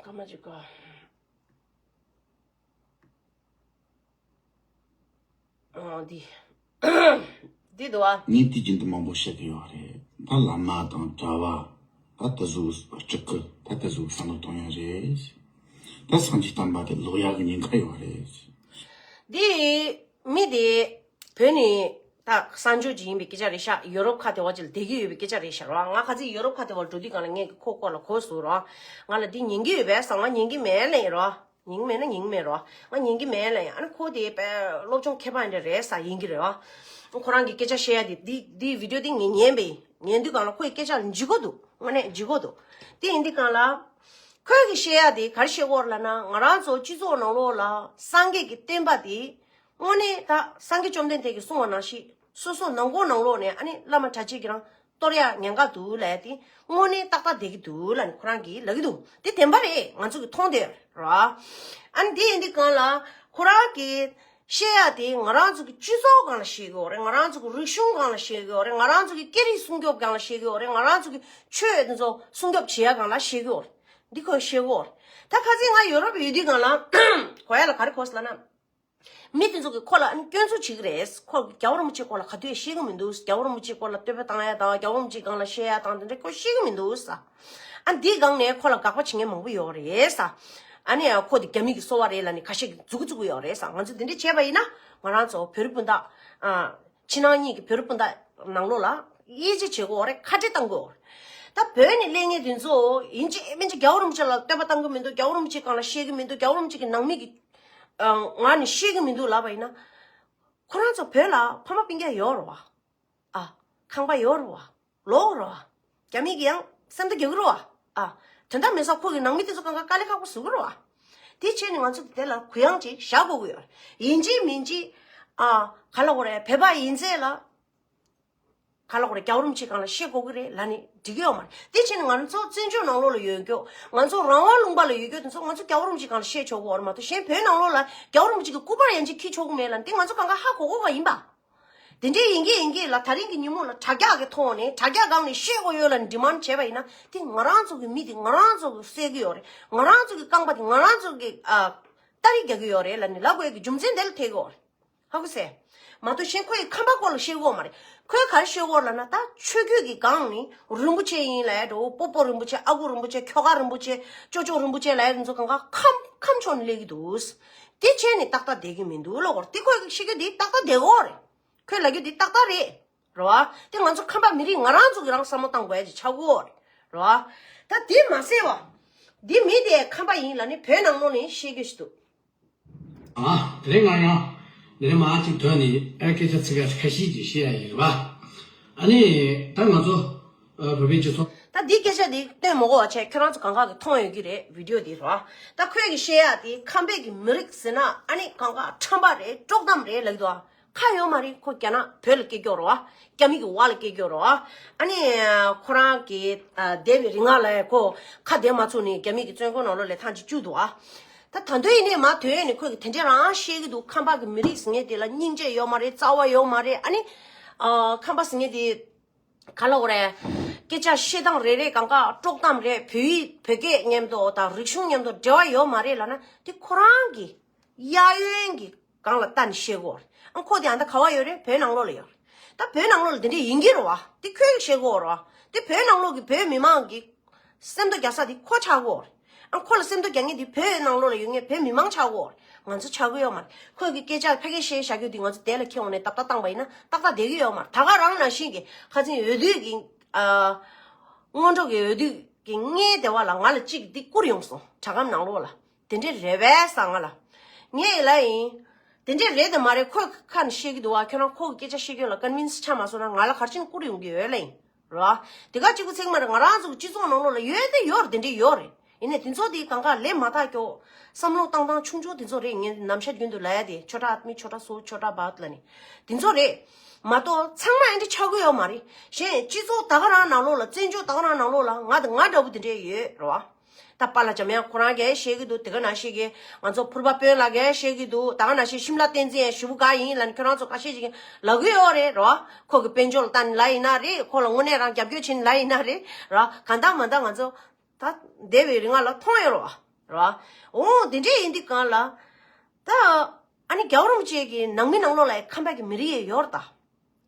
སྐར་མ་གཅིག་གོ། འདི། འདི་འདུག་ཨ། ངས་དུས་རྒྱུན་དུ་མང་པོ་བཤད་ཀྱི་ཡོད་རེད། ད་བླ་མ་དང་གྲྭ་བ། ད་དེ་ཚོ་སྤྲུལ་སྐུ། ད་དེ་ཚོ་བསམ་བློ་གཏོང་ཡ་རེད། ད་སངས་རྒྱས་བསྟན་པ་དེ་ལོག་ཡ་གི་ཉེན་ཁ་ཡོད་རེད། འདི་མི་དེ་བོད་ནས་ད་གསར་འབྱོར་ཅིག་ཡིན་པའི་སྐད་ཆ་རེད་ཤག་ཡོ་རོབ་ཁ་དེ་བ་ཅིག་ལ་བསྡད་ཀྱི་ཡོད་པའི་སྐད་ཆ་རེད་ཤག་རོ། ང་ཁ་ཚིག་ཡོ་རོབ་ཁ་དེ་བ་ལ་འགྲོ་དུས་སྒང་ལ་ངས་ཁོ་སྐོར་ལ་གོ་སོང་རོ། ང་ལ་འདི་ཉན་གྱི་ཡོད་པས་བསམ། ང་ཉན་གྱི་མེད་ལབ་ཡིན་རོ། ཉན་གྱི་མེད་ན་ཉན་གྱི་མེད་རོ། ང་ཉན་གྱི་མེད་ལབ་ཡིན། ཨ་ནི་ཁོ་དེ་དཔེ་སློབ་སྦྱོང་མཁས་པ་འདྲ་རེད་ས་ཡིན་གྱི་རེད་བ། ཁོ་རང་གི་སྐད་ཆ་བཤད་ཡ་དེ་འདི་འདི་བི་ཌི་ཡོ་འདི་ངས་ཉན་པས། ཉན་དུས་སྒང་ལ་ཁོའི་སྐད་ཆ་ལ་འཇིགས་གོ་འདུག་དངོས་གནས་འཇིགས་གོ་འདུག་དེ་ཡིན་དུས་སྒང་ལ། ཁོས་གི་བཤད་ཡ་དེ་ག་རེ་བཤད་གོ་ལབ་ན། ང་རང་ཚོ་སྤྱི་ཚོགས་ནང་ལོགས་ལ་སངས་རྒྱས་ཀྱི་བསྟན་པ་དེ། དངོས་གནས་ད་སངས་རྒྱས་བཅོམ་ལྡན་འདས་ཀྱིས་གསུངས་པ་ནང་བཞིན་སོ་སོ་ནང་ཁོག་ནང་ལོགས་ནས་ཨ་ནི་བླ་མ་གྲྭ་ཆས་ཀྱི་རང་གཏོར་ཡ་ཉེན་ཁ་འདུག་ལབ་ཡ་དེ་དངོས་གནས་ཏག་ཏག་བསྡད་ཀྱི་འདུག་ལབ་ནས་ཁོ་རང་གིས་ལབ་ཀྱི་འདུག་དེ་བདེན་པ་རེད། ང་ཚོ་གིས་མཐོང་བསྡད་ཡོད་རེད་བ། ཨ་ནི་དེ་ཡིན་དུས་སྒང་ལ་ཁོ་རང་གིས་བཤད་ཡ་དེ་ང་རང་ཚོ་གི་སྤྱི་ཚོགས་སྒང་ལ་བཤད་ཀྱི་ཡོད་རེད། ང་རང་ཚོ་གི་རིག་གཞུང་སྒང་ལ་བཤད་ཀྱི་ཡོད་རེད། ང་རང་ཚོ་གི་སྐད་རིགས་སྲུང་སྐྱོབ་སྒང་ལ་བཤད་ཀྱི་ཡོད་རེད། ང་རང་ཚོ་གི་ཆོས་དེ་ཚོ་སྲུང་སྐྱོབ་བྱེད་ཡ་སྒང་ལ་བཤད་ཀྱི་ཡོད་རེད། འདི་ཁོས་བཤད་ཀྱི་ཡོད་རེད། ད་ཁ་སང་ང་ཡོ་རོབ་ཡོད་དུས་སྒང་ལ་གོ་ཡ་ལ་ག་རེ་གོ་སོང་ལབ་ན། མི་དེ་ཚོ་གིས་ཁོ་ལ་ཨ་ནི་སྐྱོན་འཛུགས་བྱེད་ཀྱི་རེད། ཁོ་རྒྱལ་བ་རིན་པོ་ཆེ་སྐོར་ལ་ག་དུས་ཤེས་ཀྱི་མི་འདུག་རྒྱལ་བ་རིན་པོ་ཆེ་སྐོར་ལ་བསྟོད་པ་བཏང་ཡ་དང་རྒྱལ་བ་རིན་པོ་ཆེའི་སྒང་ལ་བཤད་ཡ་དང་དེ་འདྲ་ཁོ་ཤེས་ཀྱི་མི་འདུག་ས། ཨ་འདིའི་སྒང་ནས་ཁོ་ལ་དགག་པ་བྱེད་མཁན་མང་པོ་ཡོད་རེད་ས། ཨ་ནི་ཁོ་དེ་རྒྱ་མི་གི་སོ་པ་རེད་ལབ་ནས་ཁ་ཤས་ཀྱིས་མཛུབ་གུ་བཙུགས་ཀྱི་ཡོད་རེད་ས། ང་ཚོ་དེ་འདྲ་བྱས་པ་ཡིན་ན་ང་རང་ཚོ་བོད་རིགས་སྤུན་ཟླ། ཨ། ཕྱི་ནང་གཉིས་ཀྱི་བོད་རིགས་སྤུན་ཟླ་ནང་ལོགས་ལ་དབྱེ་འབྱེད་བྱེད་དགོས་རེད། ཁ་བྲལ་གཏང་དགོས་རེད། ད་བོད་ནས་སླེབས་མཁན་དེ་ཚོ་ཡིན་གཅིག་མིན་གཅིག་རྒྱལ་བ་རིན་པོ་ཆེ་ལ་བསྟོད་པ་བཏང་གི་མི་འདུག་རྒྱལ་བ་རིན་པོ་ཆེའི་སྒང་ལ་བཤད་ཀྱི་མི་འདུག་རྒྱལ་བ་རིན་པོ་ཆེ་གི་ནང་མི་གི་ཨ། ངག་ནས་བཤད་ཀྱི་མི་འདུག་ལབ་པ་ཡིན་ན། ཁོ་རང་ཚོ་བོད་ལ་ཕ་མ་སྤུན་ཀྱག་ཡོད་རེད་བ། ཨ། ཁང་པ་ཡོད་རེད་བ། ལོག་རེད་བ། རྒྱ་མི་གིས་ཡང་སེམས་ཐག་རྒྱག་གི་རེད་བ། ཨ། དོན་དག་མེད་ས་ཁོ་གི་ནང་མི་དེ་ཚོ་གང་ག་དཀའ་ལས་ཁག་པོ་བཟོ་གི་རེད་བ། དེ་བྱས་ནས་ང་ཚོ་དེ་ལ་གུ་ཡངས་ཅིག་བཞག་དགོས་ཀྱི་ཡོད་རེད། ཡིན་གཅིག་མིན་གཅིག་ཨ། ག་ལབ་དགོས་རེད། བོད་པ་ཡིན་ཚད་ལ། ག་ལབ་དགོས་རེད། རྒྱལ་བ་རིན་པོ་ཆེའི་སྒང་ལ་བཤད་དགོས་ཀྱི་རེད་ལབ་ནས་འགྲིག་གི་ཡོད་མ་རེད། དེ་བྱས་ནས་ང་རང་ཚོ་བཙན་བྱོལ་ནང་ལོགས་ལ་ཡོད་རྒྱུ། ང་ཚོ་རང་དབང་ལུང་པ་ལ་ཡོད་རྒྱུ་དེ་ཚོ་ང་ཚོ་རྒྱལ་བ་རིན་པོ་ཆེའི་སྒང་ལ་བཤད་ཆོག་གི་ཡོད་རེད་མ་གཏོགས། གཞན་བོད་ནང་ལོགས་ལ་རྒྱལ་བ་རིན་པོ་ཆེ་གི་སྐུ་པར་ཡན་ཆད་འཁྱེར་ཆོག་གི་མེད་ལབ་ནས་དེ་ང་ཚོ་གང་ག་ཧ་གོ་གོ་ག་ཡིན་པ། དེ་འདྲའི་ཡིན་གྱི་ཡིན་གྱི་ལ་དེ་རིང་གི་ཉིན་མོ་ལ་དྲ་རྒྱ་གི་ཐོག་ནས་དྲ་རྒྱ་སྒང་ནས་བཤད་དགོས་ཡོད་ལབ་ནས་ཌི་མཱན་ཌི་བྱས་པ་ཡིན་ན་དེ་ང་རང་ཚོ་གི་མི་དེ་ང་རང་ཚོ་གི་བསད་ཀྱི་ཡོད་རེད། ང་རང་ཚོ་གི་རྐང་པ་དེ་ང་རང་ཚོ་གི་ཨ། སྟ་རེ་རྒྱག་གི་ཡོད་རེད་ལབ་ནས་ལབ་དགོས་ཀྱི་རྒྱུ་མཚན་དེ་ལ་ཐེ་གི་ཡོད་རེད། ཧ་གོ་སོང་། མ་གཏོགས་གཞན་ཁོ་ཡི་ཁམས་པ་སྐོར་ལ་བཤད་གོ་མ་རེད། ཁོས་ག་རེ་བཤད་གོ་ལབ་ན་ད་ཆོས་བརྒྱུད་ཀྱི་སྒང་ནས་རིན་པོ་ཆེ་ཡིན་ལབ་ཡ་འགྲོ། སྤོ་བོ་རིན་པོ་ཆེ། ཨ་ཁུ་རིན་པོ་ཆེ། ཁྱོ་ག་རིན་པོ་ཆེ། ཅོ་ཅོ་རིན་པོ་ཆེ་ལབ་ཡ་དེ་ཚོ་གང་ག་ཁམས་ཁམས་ཕྱོགས་ནས་སླེབས་ཀྱི་འདུག་དེ་བྱས་ནས་ཏག་ཏག་བསྡད་ཀྱི་མི་འདུག་ལབ་གོ་རེད། དེ་ཁོས་བཤད་རྒྱུ་དེ་ཏག་ཏག་བསྡད་གོ་རེད། ཁོས་ལབ་རྒྱུ་དེ་ཏག་ཏག་རེད། རེད་བ། དེ་ང་ཚོ་ཁམས་པ་མི་རིགས་ང་རང་ཚོ་གི་རང་བསམ་བློ་བཏང་དགོས་ཡ་ཅིག་ཆགས་ཀྱི་ཡོད་རེད། རེད་བ། ད་དེ་མ་ཟད་བ། འདི་མི་དེ་ཁམས་པ་ཡིན་ལབ་ནས་བོད་ནང་ལོགས་ནས་བཤད་རྒྱུ་ཞིག་འདུག་ཨ། དེ་རིང་ང་ཡང་འདི་ནས་མར་ཅིག་ཐོན་ནས་ཨ་སྐད་ཆ་ཚིག་ཁ་ཁ་ཤས་ཅིག་བཤད་ཡ་ཡིན་རེད་བ། ཨ་ནི་ད་ང་ཚོ་ཨ་བོད་པའི་སྤྱི་ཚོགས། ད་འདི་སྐད་ཆ་འདི་སྟོན་མི་དགོས་པ་བྱས། ཁྱོད་རང་ཚོ་གང་ག་གིས་མཐོང་ཡོད་ཀྱི་རེད། བི་ཌི་ཡོ་འདི་རེད་བ། ད་ཁོས་གི་བཤད་ཡ་དེ་ཁམས་པའི་གི་མི་རིགས་ཟེར་ན་ཨ་ནི་གང་ག་ཁྲམ་པ་རེད། དཀྲོག་གཏམ་རེད་ལབ་ཀྱི་འདུག་བ། ཁ་ཡོད་མ་རེད། ཁོ་རྒྱ་ནག་བོད་ལ་སྐྱེས་རྒྱུ་རེད་བ། རྒྱ་མི་གི་འོག་ལ་སྐྱེས་རྒྱུ་རེད་བ། ཨ་ནི་ཁོ་རང་གི་ཨ་འདས་པའི་རིང་ལ་ཁོ་ཁ་བདེ་མ་ཚུགས་ནས་རྒྱ་མི་གི་བཙོན་ཁང་ནང་ལོགས་ལ་ཐེངས་གཅིག་བཅུག་འདུག་བ། ད་ད་དུང་ཡིན་ནའི་མར་ཐོན་ནས་ཁོས་གི་དེ་འདྲས་རང་བཤད་ཀྱི་འདུག་ཁམས་པ་གི་མི་རིགས་ཟེར་མཁན་དེ་ལ་སྙིང་རྗེ་ཡོད་མ་རེད། རྩ་བ་ཡོད་མ་རེད། ཨ་ནི་ཨ་ཁམས་པ་ཟེར་མཁན་དེ་ག་ལབ་དགོས་རེད། སྐད་ཆ་བཤད་སྟངས་རེ་རེ་གང་ག་དཀྲོག་གཏམ་རེད། བོད་ཡིག་བོད་སྐད་མཉམ་དུ་དང་རིག་གཞུང་མཉམ་དུ་འབྲེལ་བ་ཡོད་མ་རེད་ལབ་ན་དེ་ཁོ་རང་གི་གཡས་གཡོན་གྱི་སྒང་ལ་ལྟ་ནས་བཤད་དགོས་རེད། ཨ་ཁོ་དེ་ཨ་ད་ག་བ་ཡོད་རེད། བོད་ནང་ལོགས་ལ་ཡོད་རེད། ད་བོད་ནང་ལོགས་ལ་དེ་འདྲས་ཡིན་གྱི་རེད་བ། དེ་ཁོས་བཤད་དགོས་རེད་བ། དེ་བོད་ནང་ལོགས་ཀྱི་བོད་མི་མང་གི་སེམས་གཏོད་རྒྱག་ས་དེ་ཁོ་ཆགས་དགོས་རེད། ཨ་ཁོ་ལ་སེམས་གཏོད་རྒྱག་མཁན་དེ་བོད་ནང་ལོགས་ལ་ཡོད་མཁན་བོད་མི་མང་ཆགས་དགོས་རེད། ང་ཚོ་ཆགས་ཀྱི་ཡོད་མ་རེད། ཁོས་གི་སྐད་ཆ་ཕལ་སྐད་བཤད་བཞག་རྒྱུ་དེ་ང་ཚོ་དེ་ལ་འཁྱེར་འོང་ནས་ཏག་ཏག་བཏང་པ་ཡིན་ན་ཏག་ཏག་བསྡད་ཀྱི་ཡོད་མ་རེད། ད་ག་རང་ནང་བཞིན་གྱི་ཁ་སང་འོས་བསྡུ་གི་ཨ་སྔོན་འགྲོ་གི་འོས་བསྡུ་ གི་ངའི་སྡེ་བ་ལ་ང་ལ་གཅིག་འདི་བསྐུར་ཡོང་སོང་དྲ་སྒམ་ནང་ལོགས་ལ། དེ་འདྲས་རེད་པས་ང་ལ། ངས་ལབ་ཡིན། དེ་འདྲས་རེད་དེ་མ་རེད། ཁོས་ཁ་ནས་བཤད་ཀྱི་འདུག་བ། ཁྱོད་རང་ཁོ་གི་སྐད་ཆ་བཤད་རྒྱུ་ལ་ཀོན་ཝིན་སི་ཆགས་མ་སོང་ན་ང་ལ་ག་རེ་བྱས་ནས་བསྐུར་ཡོང་གི་ཡོད་ལབ་ཡིན། རེད་བ། དེ་ག་གཅིག་པུ་ཚིག་མ་རེད། ང་རང་ཚོ་གི་སྤྱི་ཚོགས་ནང་ལོགས་ལ་ཡོད་དེ་ཡོད་རེད། དེ་འདྲས་ཡོད་རེད། ཡིན་ནའི་དེ་ཚོ་དེ་གང་ག་ལས་མ་ཐག་ཀྱོག་བསམ་བློ་བཏང་སྟངས་ཆུང་ཆུང་དེ་ཚོ་རེད། ངས་ནམ་ཞག་རྒྱུན་དུ་ལབ་ཡ་དེ་ཆོ་འཕྲུལ་མི་ཆོ་འཕྲུལ་སོ་ཆོ་འཕྲུལ་བག་ལ་ནི་དེ་ཚོ་རེད། མ་གཏོགས་ཚང་མ་ཨེ་འདྲ་ཆགས་ཀྱི་ཡོད་མ་རེད། གཞན་སྤྱི་ཚོགས་ད་ག་རང་ནང་ལོགས་ལ་བཙན་བྱོལ་ད་ག་རང་ནང་ལོགས་ལ་ང་དང་ང་འདྲ་པོ་དེ་འདྲས་ཡོད་རེད་བ། ད་པཱ་ལགས་འཇམ་དབྱངས་ཁོ་རང་གིས་བཤད་ཀྱི་འདུག་དེ་ག་ནང་བཞིན་གྱི་ང་ཚོ་ཕུར་པ་དཔོན་ལགས་ཀྱིས་བཤད་ཀྱི་འདུག་ད་ག་ནང་བཞིན་ཤིམ་ལ་བསྟན་འཛིན་ཡང་ཞེ་པོ་དགའ་ཡིན་ལབ་ནས་ཁྱོད་རང་ཚོ་ཁ་ཤས་ཅིག་ལབ་ཀྱི་ཡོད་རེད་རེད་བ། ཁོ་གི་དཔལ་འབྱོར་ལ་ལྟ་ནས་ལབ་ཡིན་ན་རེད། ཁོ་ལ་དངོས་གནས་རང་རྒྱབ་སྐྱོར་བྱས་ནས་ལབ་ཡིན་ན་རེད་རེད་བ། གང་ལྟར་མ་ལྟར་ང་ཚོ་ད་འདས་པའི་རིང་ལ་མཐོང་ཡོད་རེད་བ། རེད་བ། འོ་དེ་འདྲས་ཡིན་དུས་གང་ལ། ད་ཨ་ནི་རྒྱལ་བ་རིན་པོ་ཆེ་གི་ནང་མི་ནང་ལོགས་ལ་ཡང་ཁམས་པ་གི་མི་རིགས་ཡོད་རེད་ད།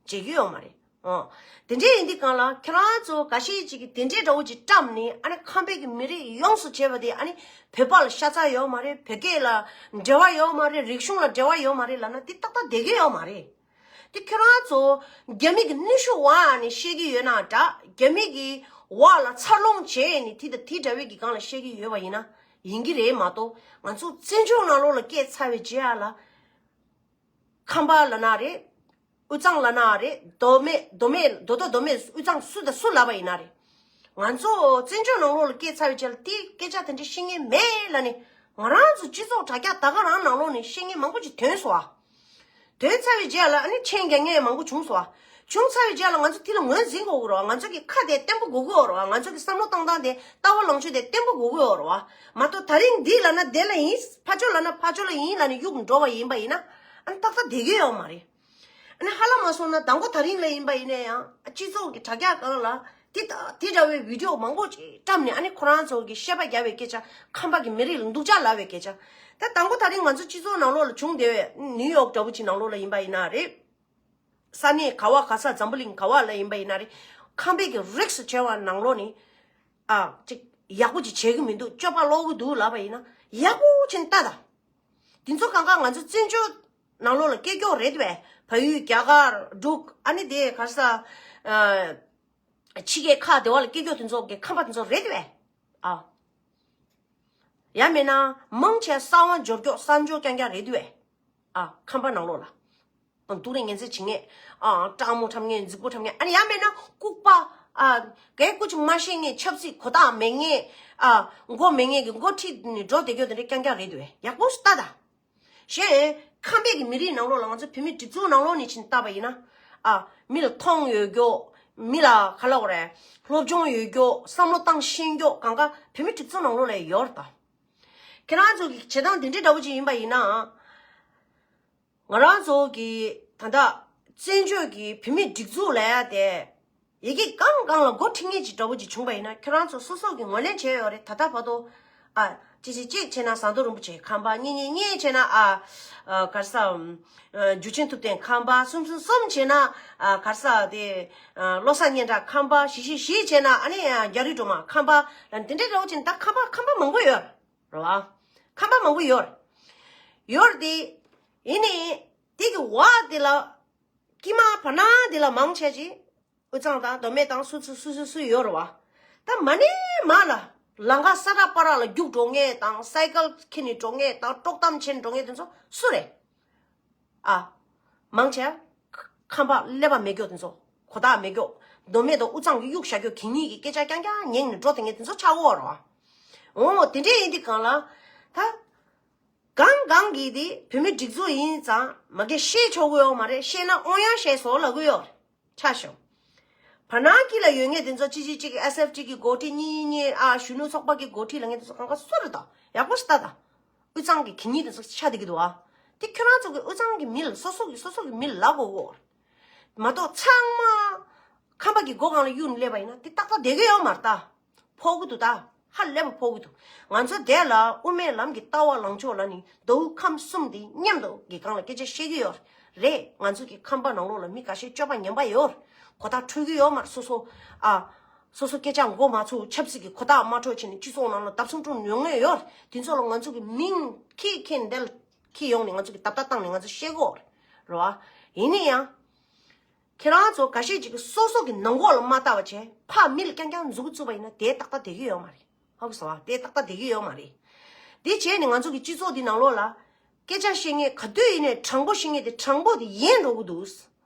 བརྗེད་རྒྱུ་ཡོད་མ་རེད། ཨོ། དེ་འདྲས་ཡིན་དུས་གང་ལ་ཁྱེད་རང་ཚོ་འགའ་ཤས་ཅིག་གིས་དེ་འདྲས་འདྲ་བོ་ཅིག་བཀྲམ་ནས་ཨ་ནི་ཁམས་པའི་གི་མི་རིགས་ཡོངས་སུ་བྱས་པ་དེ་ཨ་ནི་བོད་པ་ལ་ཤ་ཚ་ཡོད་མ་རེད། བོད་སྐད་ལ་འབྲེལ་བ་ཡོད་མ་རེད། རིག་གཞུང་ལ་འབྲེལ་བ་ཡོད་མ་རེད་ལབ་ན་དེ་ཏག་ཏག་བསྡད་ཀྱི་ཡོད་མ་རེད། དེ་ཁྱེད་རང་ཚོ་རྒྱ་མི་གི་ནུས་ཤུགས་འོག་ནས་བཤད་ཀྱི་ཡོད་ན་འདྲ། རྒྱ་མི་གི་འོག་ལ་འཚར་ལོངས་བྱས་ནས་དེ་དང་དེ་འདྲ་བའི་གི་སྒང་ལ་བཤད་ཀྱི་ཡོད་པ་ཡིན་ན་ཡིན་གྱི་རེད། མ་གཏོགས་ང་ཚོ་བཙན་བྱོལ་ནང་ལོགས་ལ་སྐྱེས་ཚར་བའི་རྗེས་ལ། ཁམས་པ་ལབ་ན་རེད། དབུས་གཙང་ལབ་ན་རེད། མདོ་སྨད་མདོ་སྨད་མདོ་སྟོད་མདོ་སྨད་དབུས་གཙང་སུ་དང་སུ་ལབ་པ་ཡིན་ན་རེད། ང་ཚོ་བཙན་བྱོལ་ནང་ལོགས་ལ་སྐྱེས་ཚར་བའི་རྗེས་ལ་དེའི་སྐད་ཆ་དེ་འདྲ་བཤད་མཁན་མེད་ལབ་ནས་ང་རང་ཚོ་སྤྱི་ཚོགས་དྲ་རྒྱ་ད་ག་རང་ནང་ལོགས་ནས་བཤད་མཁན་མང་པོ་ཅིག་ཐོན་སོང་ཨ། ཐོན་ཚར་བའི་རྗེས་ལ་ཨ་ནི་མཆན་རྒྱག་མཁན་མང་པོ་བྱུང་སོང་ཨ། བྱུང་ཚར་བའི་རྗེས་ལ་ང་ཚོ་དེ་ལ་ངོས་འཛིན་དགོས་ཀྱི་རེད་བ། ང་ཚོ་གི་ཁ་དེ་བརྟན་པོ་དགོས་ཀྱི་ཡོད་རེད་བ། ང་ཚོ་གི་བསམ་བློ་བཏང་སྟངས་དེ་ལྟ་བ་ལངས་ཕྱོགས་དེ་བརྟན་པོ་དགོས་ཀྱི་ཡོད་རེད་བ། མ་གཏོགས་ད་རིང་འདི་ལབ་ན་དེ་ལ་ཡིན། ཕར་ཕྱོགས་ལབ་ན་ཕར་ཕྱོགས་ལ་ཡིན་ལབ་ནས་གཡུག་འགྲོ་བ་ཡིན་པ་ཡིན་ན་ཨ་ནི་ཏག་ཏག་བསྡད་ཀྱི་ཡོད་མ་རེད། ཨ་ནི་ཧ་ལམ་མ་སོང་ན་དང་པོ་ད་རིང་ལ་ཡིན་པ་ཡིན་ན་ཡང་སྤྱི་ཚོགས་ཀྱི་དྲ་རྒྱ་སྒང་ལ་དེ་ད་དེ་འདྲ་བའི་བི་ཌི་ཡོ་མང་པོ་ཅིག་བཀྲམ་ནས་ཨ་ནི་ཁོ་རང་ཚོ་གི་བཤད་པ་རྒྱབ་པའི་སྐད་ཆ། ཁམས་པ་གི་མི་རིགས་ལ་སྡུག་ཅག་ལབ་པའི་སྐད་ཆ། ད་དང་པོ་ད་རིང་ང་ཚོ་སྤྱི་ཚོགས་ནང་ལོགས་ལ་བྱུང་བསྡད་པའི་ནིའུ་ཡོག་འདྲ་བོ་ཅིག་ནང་ལོགས་ལ་ཡིན་པ་ཡིན་ན་རེད། ས་གནས་ག་བ་ག་ས་འཛམ་བུ་གླིང་ག་བ་ལ་ཡིན་པ་ཡིན་ན་རེད། ཁམས་པའི་གི་རིགས་སུ་བྱས་པ་ནང་ལོགས་ནས་ཨ་ཅིག་ཡག་པོ་ཅིག་བྱེད་གི་མི་འདུག་སྤྱོད་པ་ལོག་གི་འདུག་ལབ་པ་ཡིན་ན་ཡག་པོ་ཅིག་ལྟ་དང་། དེ་ཚོ་གང་ག་ང་ཚོ་བཙན་བྱོལ་ནང་ལོགས་ལ་སྐྱེས་ཀྱོག་རེད་པས། བལ་ཡུལ། རྒྱ་གར། འབྲུག་ཨ་ནི་དེ་ག་ས་ཨ། ཕྱི་རྒྱལ་ཁག་དེ་བ་ལ་སྐྱེ་རྒྱུ་དེ་ཚོ་གི་ཁམས་པ་དེ་ཚོ་རེད་དེ་བས། ཨ། ཡང་མིན་ན་མང་ཆེ་གསང་བ་འབྱོར་རྒྱུ་གསང་སྦྱོར་རྐྱང་རྐྱང་རེད་དེ་བས། ཨ། ཁམས་པ་ནང་ལོགས་ལ། སྡུག་རུས་ངན་ཚད་བྱེད་མཁན། ཨ། སྤྲང་མོ་འཁྲབ་མཁན། རྫིག་པོ་འཁྲབ་མཁན། ཨ་ནི་ཡང་མིན་ན་ལྐུགས་པ། ཨ། གའི་སྐུ་ཅིག་མ་ཤེས་མཁན། ཆབ་སྲིད་གོ་རྟོགས་མེད་མཁན། ཨ། མགོ་མེད་མཁན་གྱི་མགོ་ཁྲིད་ནས་འགྲོ་བསྡད་རྒྱུ་དེ་འདྲ་རྐྱང་རྐྱང་རེད་དེ་བས། ཡག་པོ་ལྟ་དང་། གཞན་ཁམས་པའི་གི་མི་རིགས་ནང་ལོགས་ལ་ང་ཚོ་བོད་མི་སྒྲིག་འཛུགས་ནང་ལོགས་ནས་ཕྱིན་བལྟས་པ་ཡིན་ན། ཨ། མི་ལ་མཐོང་ཡོད་རྒྱུ། མི་ལ་ག་ལབ་དགོས་རེད། སློབ་སྦྱོང་ཡོད་རྒྱུ། བསམ་བློ་བཏང་ཤེས་རྒྱུ་གང་ག་བོད་མི་སྒྲིག་འཛུགས་ནང་ལོགས་ལ་ཡོད་རེད་ད། ཁྱེད་རང་ཚོ་གི་བྱེད་སྟངས་འདི་འདྲའི་འདྲ་བོ་ཅིག་ཡིན་པ་ཡིན་ན། ང་རང་ཚོ་གི་ད་ལྟ་བཙན་བྱོལ་གྱི་བོད་མི་སྒྲིག་འཛུགས་ལབ་ཡ་དེ། ཡི་གེ་གང་གང་ལ་མགོ་ཁྲིད་མཁན་ཅིག་འདྲ་བོ་ཅིག་བྱུང་བ་ཡིན་ན་ཁྱོད་རང་ཚོ་སོ་སོ་གིས་ངོས་ལེན་བྱས་ཡོད་རེད། ད་ལྟ་བར་དུ། ཨ། གཅིག་གཅིག་གཅིག་བྱས་ན་ཟམ་གདོང་རིན་པོ་ཆེ་ཁམས་པ། གཉིས་གཉིས་གཉིས་བྱས་ན་ཨ། ཨ། ག་རེ་ཟ། ཨ། འཇུ་ཆེན་ཐུབ་བསྟན་ཁམས་པ། གསུམ་གསུམ་གསུམ་བྱས་ན་ཨ། ག་རེ་ཟ་དེ། ཨ། བློ་བཟང་སྙན་གྲགས་ཁམས་པ། བཞི་བཞི་བཞི་བྱས་ན་ཨ་ནི་ཨ། རྒྱ་རི་སྒྲོལ་མ་ཁམས་པ། ཨ། དེ་འདྲའི་འདྲ་བོ་བྱས་ན་ད་ཁམས་པ་ཁམས་པ་མང་པོ་ཡོད་རེད་བ། ཁམས་པ་མང་པོ་ཡོད་རེད། ཡོད་རེད་དེ། ཡིན་ནའི་དེ་གི་འོག་དེ་ལ། དཀྱིལ་མ་བར་སྣང་དེ་ལ་མང་ཆེ་ཅིག་དབུས་གཙང་དང་མདོ་སྨད་དང་སུ་སུ་སུ་སུ་སུ་ཡོད་རེད་བ། ད་མ་ནས་མ་ལ་ལམ་ཁ་ས་ཁྲ་པ་ར་ལ་རྒྱུག་འགྲོ་མཁན་དང་སའི་ཀལ་ཁྱེར་ནས་འགྲོ་མཁན་དང་དཀྲོག་གཏམ་བྱེད་འགྲོ་མཁན་དེ་ཚོ་སུ་རེད། ཨ། མང་ཆེ་ཁམས་པ་ཀླད་པ་མེད་རྒྱུ་དེ་ཚོ། གོ་རྟོགས་མེད་རྒྱུ། མདོ་སྨད་དང་དབུས་གཙང་གི་གཡུག་བཞག་རྒྱུ་གད་སྙིགས་ཀྱི་སྐད་ཆ་རྐྱང་རྐྱང་ཉན་ནས་འགྲོ་དེ་ངས་དེ་ཚོ་ཆགས་འོ་རེད་བ། འོ་དེ་འདྲས་ཡིན་དུས་གང་ལ། ད། གང་གང་གིས་དེ་བོད་མི་སྒྲིག་འཛུགས་ཡིན་ཙང་མ་གི་བཤད་ཆོག་གི་ཡོད་མ་རེད། བཤད་ན་དབང་ཡང་བཤད་སོང་ལབ་གི་ཡོད་རེད། ཆ་བཞག་བར་སྣང་དཀྱིལ་ལ་ཡོད་མཁན་དེ་ཚོ་གཅིག་གཅིག་གཅིག་ཨེས་ཨེཕ་ཊི་གི་འགོ་ཁྲིད། གཉིས་གཉིས་གཉིས་ཨ་གཞོན་ནུ་ཚོགས་པ་གི་འགོ་ཁྲིད་ལབ་མཁན་དེ་ཚོ་གང་ག་སུ་རེད་ད། ཡག་པོ་ཞིག་ལྟ་ད། དབུས་གཙང་གི་གད་སྙིགས་དེ་ཚོ་ཆགས་བསྡད་ཀྱི་འདུག་ཨ། དེ་ཁྱོད་རང་ཚོ་གི་དབུས་གཙང་གི་མི་ལ་སོ་སོ་གི་སོ་སོ་གི་མི་ལ་ལབ་དགོས་གོ། མ་གཏོགས་ཚང་མ་ཁམས་པ་གི་སྒོ་སྒང་ལ་གཡུག་ནས་སླེབས་པ་ཡིན་ན་དེ་ཏག་ཏག་བསྡད་ཀྱི་ཡོད་མ་རེད་ད། ཕོག་གི་འདུག་ད། ཧ་ལས་པ་ཕོག་གི་འདུག་ང་ཚོ་དེ་ལ་དབུ་མའི་ལམ་གྱི་ལྟ་བ་ལངས་ཕྱོགས་ལ་ནི་མདོ་དབུས་ཁམས་གསུམ་འདི་མཉམ་དུ་གི་སྒང་ལ་སྐད་ཆ་བཤད་ཀྱི་ཡོད་རེད། ང་ཚོ་གི་ཁམས་པ་ནང་ལོགས་ལ་མི་འགའ་ཤས་སྤྱོད་པ་ངན་པ་ཡོད་རེད། གོ་རྟོགས་འཕྲོད་ཀྱི་ཡོད་མ་རེད། སོ་སོ་ཨ། སོ་སོ་སྐད་ཆ་མགོ་མ་ཚོས། ཆབ་སྲིད་ཀྱི་གོ་རྟོགས་མ་འཕྲོད་བྱས་ནས་སྤྱི་ཚོགས་ནང་ལ་བརྡབ་གསུམ་བསྐྲུན་ཡོང་མཁན་ཡོད་རེད། དེ་ཚོ་ལ་ང་ཚོ་གི་མིང་ཁྱེར་ཁྱེར་ནས་འདི་ལ་ཁྱེར་ཡོང་ནས་ང་ཚོ་གི་རྡབ་རྡབ་བཏང་ནས་ང་ཚོ་བཤད་ཀྱི་ཡོད་རེད་བ། ཡིན་ན་ཡང་། ཁྱེད་རང་ཚོ་འགའ་ཤས་ཅིག་གིས་སོ་སོ་གི་ནང་ཁོག་ལ་མ་ལྟ་བ་བྱས། ཕར་མི་ལ་རྐྱང་རྐྱང་མཛུབ་གུ་བཙུགས་པ་ཡིན་ན་དེ་ཏག་ཏག་བསྡད་ཀྱི་ཡོད་མ་རེད། ཧ་གོ་སོང་ཨ། དེ་ཏག་ཏག་བསྡད་ཀྱི་ཡོད་མ་རེད། དེ་བྱས་ནས་ང་ཚོ་གི་སྤྱི་ཚོགས་འདི་ནང་ལོགས་ལ་སྐད་ཆ་བཤད་མཁན་ག་དུས་ཡིན་ནའི་དྲང་པོ་བཤད་མཁན་དེ་དྲང་པོ་དེ་ཡལ་འགྲོ་གི་འདུག།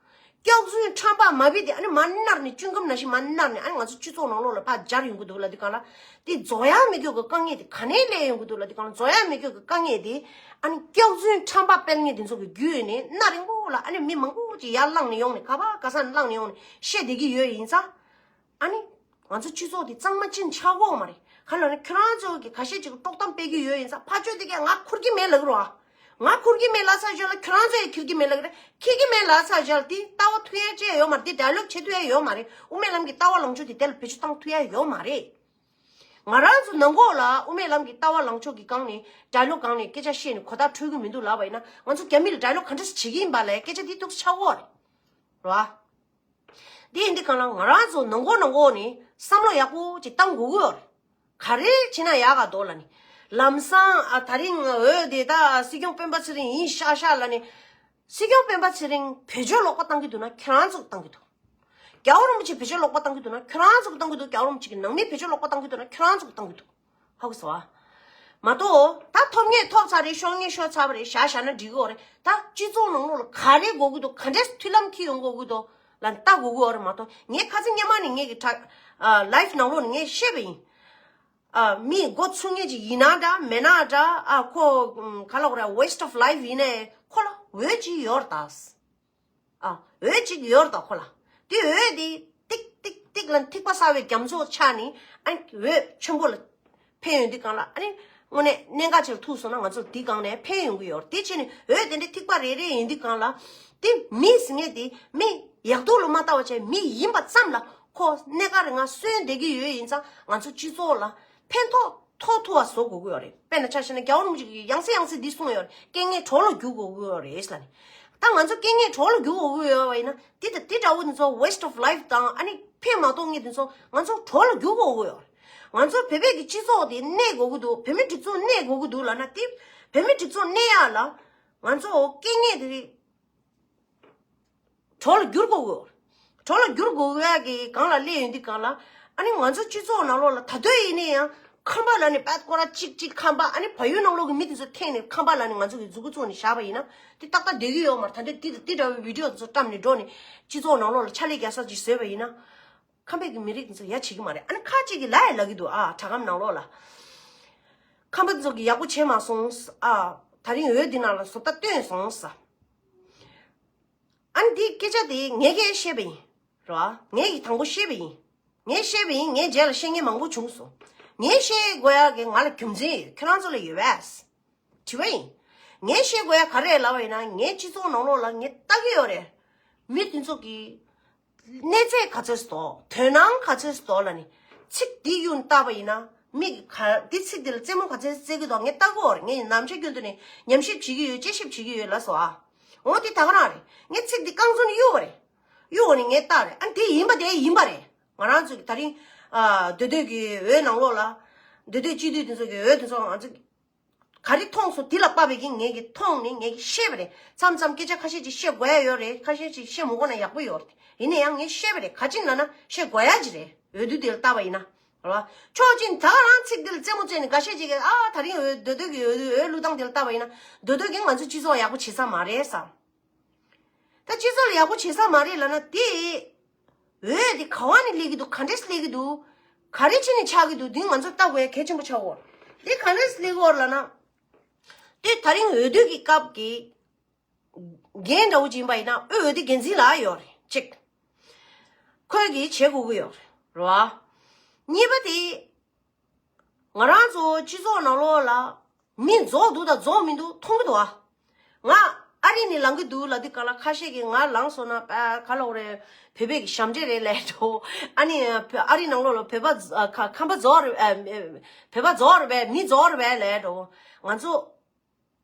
སྐྱག་རྫུན་ཁྲམ་པ་མ་བི་དེ་ཨ་ནི་མར་མནར་ནས་ཅུན་ཀམ་ནང་བཞིན་མར་མནར་ནས་ཨ་ནི་ང་ཚོ་སྤྱི་ཚོགས་ནང་ལོགས་ལ་ཕར་འབྱར་ཡོང་གི་འདུག་ལབ་དུས་སྒང་ལ། དེ་རྫོགས་ཡ་མི་དགོས་ཀྱི་དཀའ་ངལ་དེ་ག་ནས་སླེབས་ཡོང་གི་འདུག་ལབ་དུས་སྒང་ལ། རྫོགས་ཡ་མི་དགོས་ཀྱི་དཀའ་ངལ་དེ་ཨ་ནི་སྐྱག་རྫུན་ཁྲམ་པ་སྤེལ་མཁན་དེ་ཚོ་གི་བརྒྱུད་ནས་མནར་རིང་པོ་ལ་ཨ་ནི་མི་མང་པོ་ཅིག་ཡར་ལངས་ནས་ཡོང་ནས་ག་པ་ག་ས་ནས་ལངས་ནས་ཡོང་ནས་བཤད་བསྡད་ཀྱི་ཡོད་ཡིན་ཙང་། ཨ་ནི། ང་ཚོ་སྤྱི་ཚོགས་དེ་གཙང་མ་ཅིག་ཆགས་ཀྱི་ཡོད་མ་རེད། ག་ལབ་ན་ཁྱོད་རང་ཚོ་གི་ཁ་ཤས་ཅིག་གིས་དཀྲོག་གཏམ་སྤེལ་གྱི་ཡོད་ཡིན་ཙང་ཕར་ཕྱོགས་དེ་གས་ང་འཁུར་གྱི་མེད་ལབ་ཀྱི་རེད་བ། ང་འཁུར་གྱི་མེད་ལབ་ཚར་རྗེས་ལ་ཁྱོད་རང་ཚོ་ཡང་འཁྱེར་གྱི་མེད་ལབ་ཀྱི་རེད། འཁྱེར་གྱི་མེད་ལབ་ཚར་རྗེས་ལ་དེ་ལྟ་བ་མཐུན་ཡ་ཅི་ཡང་ཡོད་མ་རེད། དེ་ཌའི་ལོག་བྱེད་ཐུབ་ཡ་ཡོད་མ་རེད། དབུ་མའི་ལམ་གྱི་ལྟ་བ་ལངས་ཕྱོགས་དེ་དེ་ལ་བེད་སྤྱོད་བཏང་ཐུབ་ཡ་ཡོད་མ་རེད། ང་རང་ཚོ་ནང་ཁོག་ལ་དབུ་མའི་ལམ་གྱི་ལྟ་བ་ལངས་ཕྱོགས་ཀྱི་སྒང་ནས་ཌའི་ལོག་སྒང་ནས་སྐད་ཆ་བཤད་ནས་གོ་བརྡ་འཕྲོད་ཀྱི་མི་འདུག་ལབ་པ་ཡིན་ན། ང་ཚོ་རྒྱ་མི་ལ་ཌའི་ལོག་ག་འདྲས་བྱེད་ཀྱི་ཡིན་པ་ལས་སྐད་ཆ་དེ་འདུག་ཆགས་ཀྱི་ཡོད་རེད་བ། དེ་ཡིན་དུས་སྒང་ལ་ང་རང་ཚོ་ནང་ཁོག་ནང་ཁོག་ནས་བསམ་བློ་ཡག་པོ་ཅིག་བཏང་དགོས་ཀྱི་ཡོད་རེད། ག་རེ་བྱས་ན་ཡག་ག་འདུག་ལབ་ནས། ལམ་སང་ཨ་ད་རིང་འོས་དེ་ད་སྲིད་སྐྱོང་སྤེན་པ་ཚེ་རིང་ཡིན་ཤག་ཤག་ལབ་ནས། སྲིད་སྐྱོང་སྤེན་པ་ཚེ་རིང་བེད་སྤྱོད་ལོག་པ་བཏང་གི་འདུག་ན་ཁྱེད་རང་ཚོ་གིས་བཏང་གི་འདུག། རྒྱལ་བ་རིན་པོ་ཆེ་བེད་སྤྱོད་ལོག་པ་བཏང་གི་འདུག་ན་ཁྱེད་རང་ཚོ་གིས་བཏང་གི་འདུག། རྒྱལ་བ་རིན་པོ་ཆེ་གི་ནང་མི་བེད་སྤྱོད་ལོག་པ་བཏང་གི་འདུག་ན་ཁྱེད་རང་ཚོ་གིས་བཏང་གི་འདུག། ཧ་གོ་སོང་ཨ། མ་གཏོགས་ད་ཐོབ་ངེས་ཐོབ་ཚར་རེད། ཤོར་ངེས་ཤོར་ཚར་བ་རེད། བཞག་བཞག་ན་འགྲིག་གི་ཡོད་རེད། ད་སྤྱི་ཚོགས་ནང་ལོགས་ལ་ག་རེ་དགོས་ཀྱི་འདུག། ག་འདྲས་མཐུན་ལམ་འཁྱེར་ཡོང་དགོས་ཀྱི་འདུག་ལ་ལྟ་དགོས་ཀྱི་ཡོད་རེད། མ་གཏོགས་ངས་ཁ་སང་སྔོན་མ་ནས་ངས་ཀྱི་ཊ་ལའིབ་ནང་ལོགས་ནས་ངས་བཤད་པ་ཡིན། ཨ་མི་མགོ་ཚོས་མཁན་ཅིག་ཡིན་ན་འདྲ་མེད་ན་འདྲ། ཨ་ཁོ་ཨམ་ག་ལབ་དགོས་རེད། waste of life ཡིན་ནའི་ཁོ་ལ་འོས་ཅིག་ཡོད་རེད་ད། ཨ་འོས་ཅིག་ཡོད་རེད་ད་ཁོ་ལ། དེ་འོས་དེ་ཏིག་ཏིག་ཏིག་ལ་ཐིགས་པ་གསར་བའི་རྒྱ་མཚོ་ཆགས་ནས་ཨ་འོས་ཆེན་པོ་ལ་ཕན་ཡོང་དུས་སྒང་ལ། ཨ་ནི་དངོས་གནས་གནད་འགག་ཅིག་ལ་ཐུག་སོང་ན་ང་ཚོ་དེའི་སྒང་ནས་ཕན་ཡོང་གི་ཡོད་རེད། དེ་བྱས་ནས་འོས་དེ་འདྲའི་ཐིགས་པ་རེ་རེ་ཡིན་དུས་སྒང་ལ། དེ་མི་ཟེར་མཁན་དེ་མི་ཡག་སྡུག་ལ་མ་ལྟ་བ་བྱས་མི་ཡིན་པ་ཙམ་ལ་ཁོ་གནད་འགག་རེ་ང་སོན་བསྡད་ཀྱི་ཡོད་ཡིན་ཙང་ང་ཚོ་སྤྱི་ཚོགས་ལ་ཕན་ཐོགས་ཐོགས་ཐུབ་པ་བཟོ་དགོས་ཀྱི་ཡོད་རེད། དཔེར་ན་ཆ་བཞག་ན་རྒྱལ་བ་རིན་པོ་ཆེ་གིས་ཡང་སེ་ཡང་སེ་འདི་གསུངས་ཡོད་རེད། རྐྱེན་ངན་གྲོགས་ལ་བསྒྱུར་དགོས་ཀྱི་ཡོད་རེད་ལབ་ནས། ད་ང་ཚོ་རྐྱེན་ངན་གྲོགས་ལ་བསྒྱུར་དགོས་ཀྱི་ཡོད་པ་ཡིན་ན་དེ་ད་དེ་འདྲ་བོ་དེ་ཚོ་waste of life དང་ཨ་ནི་ཕན་མ་ཐོགས་མཁན་དེ་ཚོ་ང་ཚོ་གྲོགས་ལ་བསྒྱུར་དགོས་ཀྱི་ཡོད་རེད། ང་ཚོ་བོད་པའི་གི་སྤྱི་ཚོགས་དེ་གནས་དགོས་ཀྱི་འདུག། བོད་མི་སྒྲིག་འཛུགས་གནས་དགོས་ཀྱི་འདུག་ལབ་ན། དེ་བོད་མི་སྒྲིག་འཛུགས་གནས་ཡག་ལ་ང་ཚོ་རྐྱེན་ངན་དེ་རེད། གྲོགས་ལ་བསྒྱུར་དགོས་ཀྱི་ཡོད། གྲོགས་ལ་བསྒྱུར་དགོས་ཀྱི་ཡོད་ཀྱི་སྒང་ལ་སླེབས་ཡོང་དུས་སྒང་ལ། ཨ་ནི་ང་ཚོ་སྤྱི་ཚོགས་ནང་ལོགས་ལ་ད་དུང་ཡིན་ན་ཡང་ཁམས་པ་ལབ་ནས་པད་སྐོར་ར་གཅིག་གཅིག་ཁམས་པ། ཨ་ནི་བལ་ཡུལ་ནང་ལོགས་ཀྱི་མི་དེ་ཚོ་འཐེན་ནས་ཁམས་པ་ལབ་ནས་ང་ཚོ་གི་མཛུབ་གུ་བཙུགས་ནས་བཞག་པ་ཡིན་ན་དེ་ཏག་ཏག་བསྡད་ཀྱི་ཡོད་མ་རེད། ད་དུང་དེ་དང་དེ་འདྲ་བའི་བི་ཌི་ཡོ་དེ་ཚོ་བཀྲམ་ནས་འགྲོ་ནས་སྤྱི་ཚོགས་ནང་ལོགས་ལ་ཕྱག་ལས་རྒྱག་ས་ཅིག་བཟོས་པ་ཡིན་ན། ཁམས་པའི་གི་མི་རིགས་དེ་ཚོ་ཡ་བྱེད་ཀྱི་མ་རེད། ཨ་ནི་ཁ་ཅིག་གིས་ལབ་ཡ་ལབ་ཀྱི་འདུག། ཨ་དྲ་ཁམས་ནང་ལོགས་ལ་ཁམས་པ་དེ་ཚོ་གིས་ཡག་པོ་བྱས་མ་སོང་། ཨ་ད་རིང་འོས་འདི་ནང་ལ་བཟོ་ལྟ་བཏོན་སོང་ཟེར། ཨ་ནི་འདི་སྐད་ཆ་དེ་ངས་ཀྱིས་བཤད་པ་ཡིན། རེད་བ། ངས་ཀྱིས་དང་པོ་བཤད་པ་ཡིན། ངས་བཤད་པ་ཡིན། ངས་རྗེས་ལ་བཤད་མཁན་མང་པོ་བྱུང་སོང་། ངས་བཤད་དགོས་ཡག་གི་ང་ལ་རྒྱུ་མཚན་ཡོད། ཁྱོད་རང་ཚོ་ལ་ཡོད་པས། དྲི་བ་ཡིན། ངས་བཤད་དགོས་ཡག་ག་རེ་ལབ་པ་ཡིན་ན། ངའི་སྤྱི་ཚོགས་ནང་ལོགས་ལ་ངས་ལྟ་གི་ཡོད་རེད། མི་དེ་ཚོ་གི་གནས་ཚད་ག་ཚོད་ཙམ་འདུག། དོན་སྣང་ག་ཚོད་ཙམ་འདུག་ལབ་ནས། ཚིག་འདི་གཡུག་ནས་བལྟས་པ་ཡིན་ན། མི་གི་ག་འདི་ཚིག་འདི་ལ་རྩེད་མོ་ག་ཚོད་རྩེ་གི་འདུག། ངས་ལྟ་གི་ཡོད་རེད། ངས་ནམ་ཞག་རྒྱུན་དུ་ནས་ཉམས་ཞིབ་བྱེད་ཀྱི་ཡོད། དཔྱད་ཞིབ་བྱེད་ཀྱི་ཡོད་ལབ་སོང་ཨ། འོ་དེ་ད་ག་རང་རེད། ངས་ཚིག་འདི་རྐང་བཙུགས་ནས་གཡུག་པ་རེད། གཡུག་པ་ནས་ངས་བལྟས་རེད། ཨ་དེ་ཡིན་པ་དེ་ཡིན་པ་རེད། ང་རང་ཚོ་གི་ད་རིང་ཨ་མདོ་སྟོད་ཀྱི་འོས་ནང་ལོགས་ལ། མདོ་སྟོད་སྤྱི་འཐུས་དེ་ཚོ་གི་འོས་དེ་ཚོ་ང་ཚོ་གི་ག་རེ་མཐོང་སོང་། དེ་ལ་དཔག་པའི་གི་ངས་ཀྱིས་མཐོང་ནས་ངས་ཀྱིས་བཤད་པ་རེད། མཚམས་མཚམས་སྐད་ཆ་ཁ་ཤས་ཅིག་བཤད་དགོས་ཡ་ཡོད་རེད། ཁ་ཤས་ཅིག་བཤད་མི་དགོས་ན་ཡག་པོ་ཡོད་རེད། ཡིན་ན་ཡང་ངས་བཤད་པ་རེད། ག་ཅི་ལབ་ན་བཤད་དགོས་ཡ་ཅིག་རེད། འོས་བསྡུ་དེ་ལ་བལྟས་པ་ཡིན་ན། རེད་བ། ཕྱོགས་གཅིག་ནས་ད་ག་རང་ཚིག་འདི་ལ་རྩེད་མོ་རྩེས་ནས་འགའ་ཤས་ཅིག་གིས་ཨ་ད་རིང་འོས་མདོ་སྟོད་ཀྱི་འོས་འོས་བླུག་སྟངས་དེ་ལ་བལྟས་པ་ཡིན་ན་མདོ་སྟོད་ཀྱིས་ང་ཚོའི་སྤྱི་ཚོགས་ཡག་པོ་བྱེད་ས་མ་རེད་བསམ། ད་སྤྱི་ཚོགས་ལ་ཡག་པོ་བྱེད་ས་མ་རེད་ལབ་ན་དེ། འོས་དེ་ག་བ་ནས་སླེབས་ཀྱི་འདུག། ག་འདྲས་སླེབས་ཀྱི་འདུག། ག་རེ་བྱས་ནས་ཆགས་ཀྱི་འདུག། འདི་ང་ཚོ་ལྟ་དགོས་ཡ་གལ་ཆེན་པོ་ཆགས་ཀྱི་ཡོད་རེད། འདི་ག་འདྲས་སླེབས་ཀྱི་ཡོད་རེད་ལབ་ན། དེ་ད་རིང་འོས་བསྡུ་གི་སྐབས་ཀྱི་འགན་འདྲ་བོ་ཅིག་ཡིན་པ་ཡིན་ན་དབུས་འོས་བསྡུ་འགན་འཛིན་ལ་ཡོད་རེད་གཅིག། ཁོས་གིས་བྱེད་དགོས་ཀྱི་ཡོད་རེད། རེད་བ། གཉིས་པ་དེ། ང་རང་ཚོ་སྤྱི་ཚོགས་ནང་ལོགས་ལ་མི་རྫོགས་འདུག་དང་རྫོགས་མི་འདུག་མཐོང་གི་འདུག་ཨ། ང་ཨ་རི་ནས་ལངས་ཀྱི་འདུག་ལབ་དུས་སྒང་ལ་ཁ་ཤས་ཀྱིས་ང་ལངས་སོང་ན་པ་ག་ལབ་དགོས་རེད། བོད་པའི་གི་ཞབས་འདྲེན་རེད་ལབ་འགྲོ། ཨ་ནི་ཨ་རི་ནང་ལོགས་ལ་བོད་པ་རྫ་ཁ་ཁམས་པ་རྫོགས་རེད་པས། བོད་པ་རྫོགས་རེད་པས། མི་རྫོགས་རེད་པས་ལབ་འགྲོ། ང་ཚོ་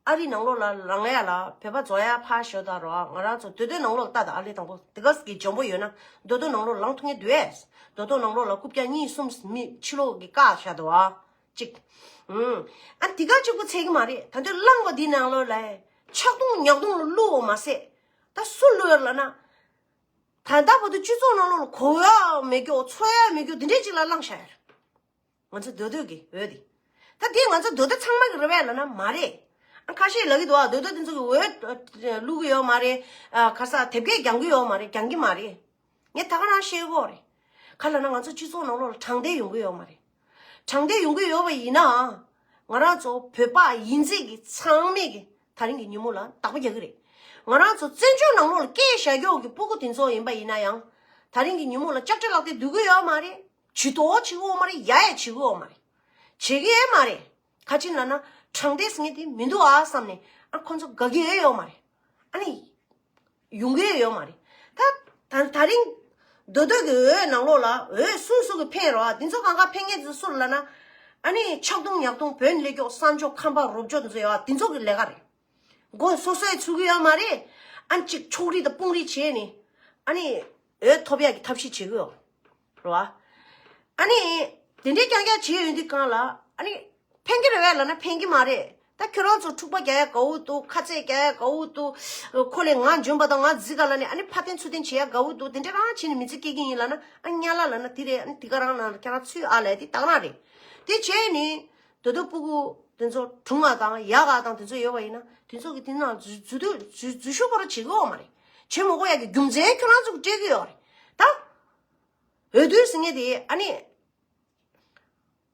ཨ་རི་ནང་ལོགས་ལ་ལངས་ཡ་ལ་བོད་པ་རྫོགས་ཡ་ཕར་ཞོག་ད་རོ། ང་རང་ཚོ་མདོ་སྟོད་ནང་ལོགས་ལ་ལྟ་དང་། ཨ་ལེ་དང་པོ་དེ་ག་གི་འཇོན་པོ་ཡོད་ན་མདོ་སྟོད་ནང་ལོགས་ལ་ལངས་ཐུབ་མཁན་འདུག་གས། མདོ་སྟོད་ནང་ལོགས་ལ་རྐུབ་བཀྱག་གཉིས་གསུམ་མི་ཕྱི་ལོགས་ཀྱི་བཀག་བཞག་འདུག་ཨ། གཅིག། ཨུམ། ཨ་དེ་ག་གཅིག་པོ་ཚད་ཀྱི་མ་རེད། ད་དུང་ལངས་པ་འདི་ནང་ལོགས་ལ་ཆག་རྡུང་ཉག་རྡུང་ལ་བླུགས་པ་མ་ཟད། ད་སུ་བླུགས་ཡོད་ལབ་ན། ད་ལྟ་བར་དུ་སྤྱི་ཚོགས་ནང་ལོགས་ལ་གོ་ཡ་མེད་རྒྱུ་འཚོ་ཡ་མེད་རྒྱུ་འདི་འདྲས་ཅིག་ལ་བླངས་བཞག་ཡོད་རེད། ང་ཚོ་མདོ་སྟོད་ཀྱི་འོས་འདི། ད་འདི་ང་ཚོ་མདོ་སྟོད་ཚང་མ་གི་རེད་པས་ལབ་ན་མ་རེད། ཨ་ཁ་ཤས་ལབ་ཀྱི་འདུག་ཨ་མདོ་སྟོད་དེ་ཚོ་གི་འོས་བླུག་གི་ཡོད་མ་རེད། ཨ་ག་ས་དེབ་སྐྱེལ་རྒྱག་གི་ཡོད་མ་རེད། རྒྱག་གི་མ་རེད། ངས་ད་ག་རང་བཤད་ཀྱི་ཡོད་རེད། ག་ལབ་ན་ང་ཚོ་སྤྱི་ཚོགས་ནང་ལོགས་ལ་དྲང་བདེན་ཡོང་གི་ཡོད་མ་རེད། དྲང་བདེན་ཡོང་གི་ཡོད་པ་ཡིན་ན། ང་རང་ཚོ་བོད་པ་ཡིན་ཚད་ཀྱི་ཚང་མས་ཀྱི་ད་རིང་གི་ཉིན་མོ་ལ་བདག་པོ་རྒྱག་གི་རེད། ང་རང་ཚོ་བཙན་བྱོལ་ནང་ལོགས་ལ་སྐྱེས་བཞག་ཀྱོག་གི་སྤུ་གུ་དེ་ཚོ་ཡིན་པ་ཡིན་ན་ཡང་། ད་རིང་གི་ཉིན་མོ་ལ་ལྕགས་སྤྲེལ་ལག་དེ་སྡུག་གི་ཡོད་མ་རེད། ཇུས་གཏོགས་བྱེད་ཀྱི་ཡོད་མ་རེད། ཡ་ཡ་བྱེད་ཀྱི་ཡོད་མ་རེད། བྱེད་ཀྱི་ཡོད་མ་རེད། ག་ཅི་ལབ་ན་དྲང་བདེན་ཟེར་མཁན་དེ་མི་འདུག་ཨ་བསམ་ནས་ཨ་ཁོ་ཚོ་དགའ་གི་ཡོད་ཡོད་མ་རེད། ཨ་ནི། ཡོང་གི་ཡོད་མ་རེད། ད་ད་ད་རིང་མདོ་སྟོད་ཀྱི་འོས་ནང་ལོགས་ལ་འོས་སུ་སུ་གི་ཕན་རོ་ཨ་དེ་ཚོ་གང་ག་ཕན་མཁན་ཚོ་སུ་ལབ་ན། ཨ་ནི་ཆག་དུང་ཉག་དུང་བོན་ལས་ཀྱོག་ས་འཇོག་ཁམས་པ་རོབ་ཅོ་དེ་ཚོ་ཡོད་ཨ་དེ་ཚོ་གི་ལས་ཀ་རེད། མགོ་སོ་སོས་ཚུགས་ཀྱི་ཡོད་མ་རེད། ཨ་ནི་ཅིག་ཕྱོགས་རིས་དང་དཔུང་རིས་བྱས་ནས་ཨ་ནི་འོས་ཐོབ་ཡག་གི་ཐབས་ཤེས་བྱེད་ཀྱི་ཡོད་རེད་བ། ཨ་ནི་དེ་འདྲའི་རྐྱང་རྐྱང་བྱས་ཡོད་འདི་གང་ལ་ཨ་ནི་ཕན་གྱི་རེད་བས་ལབ་ན་ཕན་གྱི་མ་རེད། ད་ཁྱོད་རང་ཚོ་འཁྲུག་པ་རྒྱག་ཡ་དགའ་བོ་འདུག་ཁ་ཚད་རྒྱག་ཡ་དགའ་བོ་འདུག་ཁོ་ལས་ང་འཇོན་པ་དང་ང་རྫིག་ག་ལབ་ནས་ཨ་ནི་ཕ་བསྟན་ཚུལ་བསྟན་བྱེད་ཡ་དགའ་བོ་འདུག་དེ་འདྲ་རང་བྱས་ནས་མི་ཚེ་སྐྱེལ་གྱི་ཡིན་ལབ་ན་ཨ་ནི་ཉ་ལ་ལབ་ན་དེ་རེད། ཨ་ནི་དེ་ག་རང་ལབ་ན་ཁྱེད་རང་ཚུལ་ཨ་ལས་དེ་དག་ན་རེད། དེ་བྱས་ནས་དོ་དོ་སྤུ་གུ་དེ་ཚོ་གྲུང་བ་དང་ཡག་ག་དང་དེ་ཚོ་ཡོད་པ་ཡིན་ན་དེ་ཚོ་གི་དེ་ནང་འཛུལ་འཛུལ་དུས་འཛུལ་འཛུལ་ཞུགས་ཁོ་རང་བྱེད་ཀྱི་ཡོད་མ་རེད། བྱེད་མ་དགོས་ཡ་གི་རྒྱུ་མཚན་ཁྱོད་རང་ཚོ་གི་སྤྲད་ཀྱི་ཡོད་རེད་ད། འོས་བསྡུ་ཟེར་མཁན་དེ་ཨ་ནི།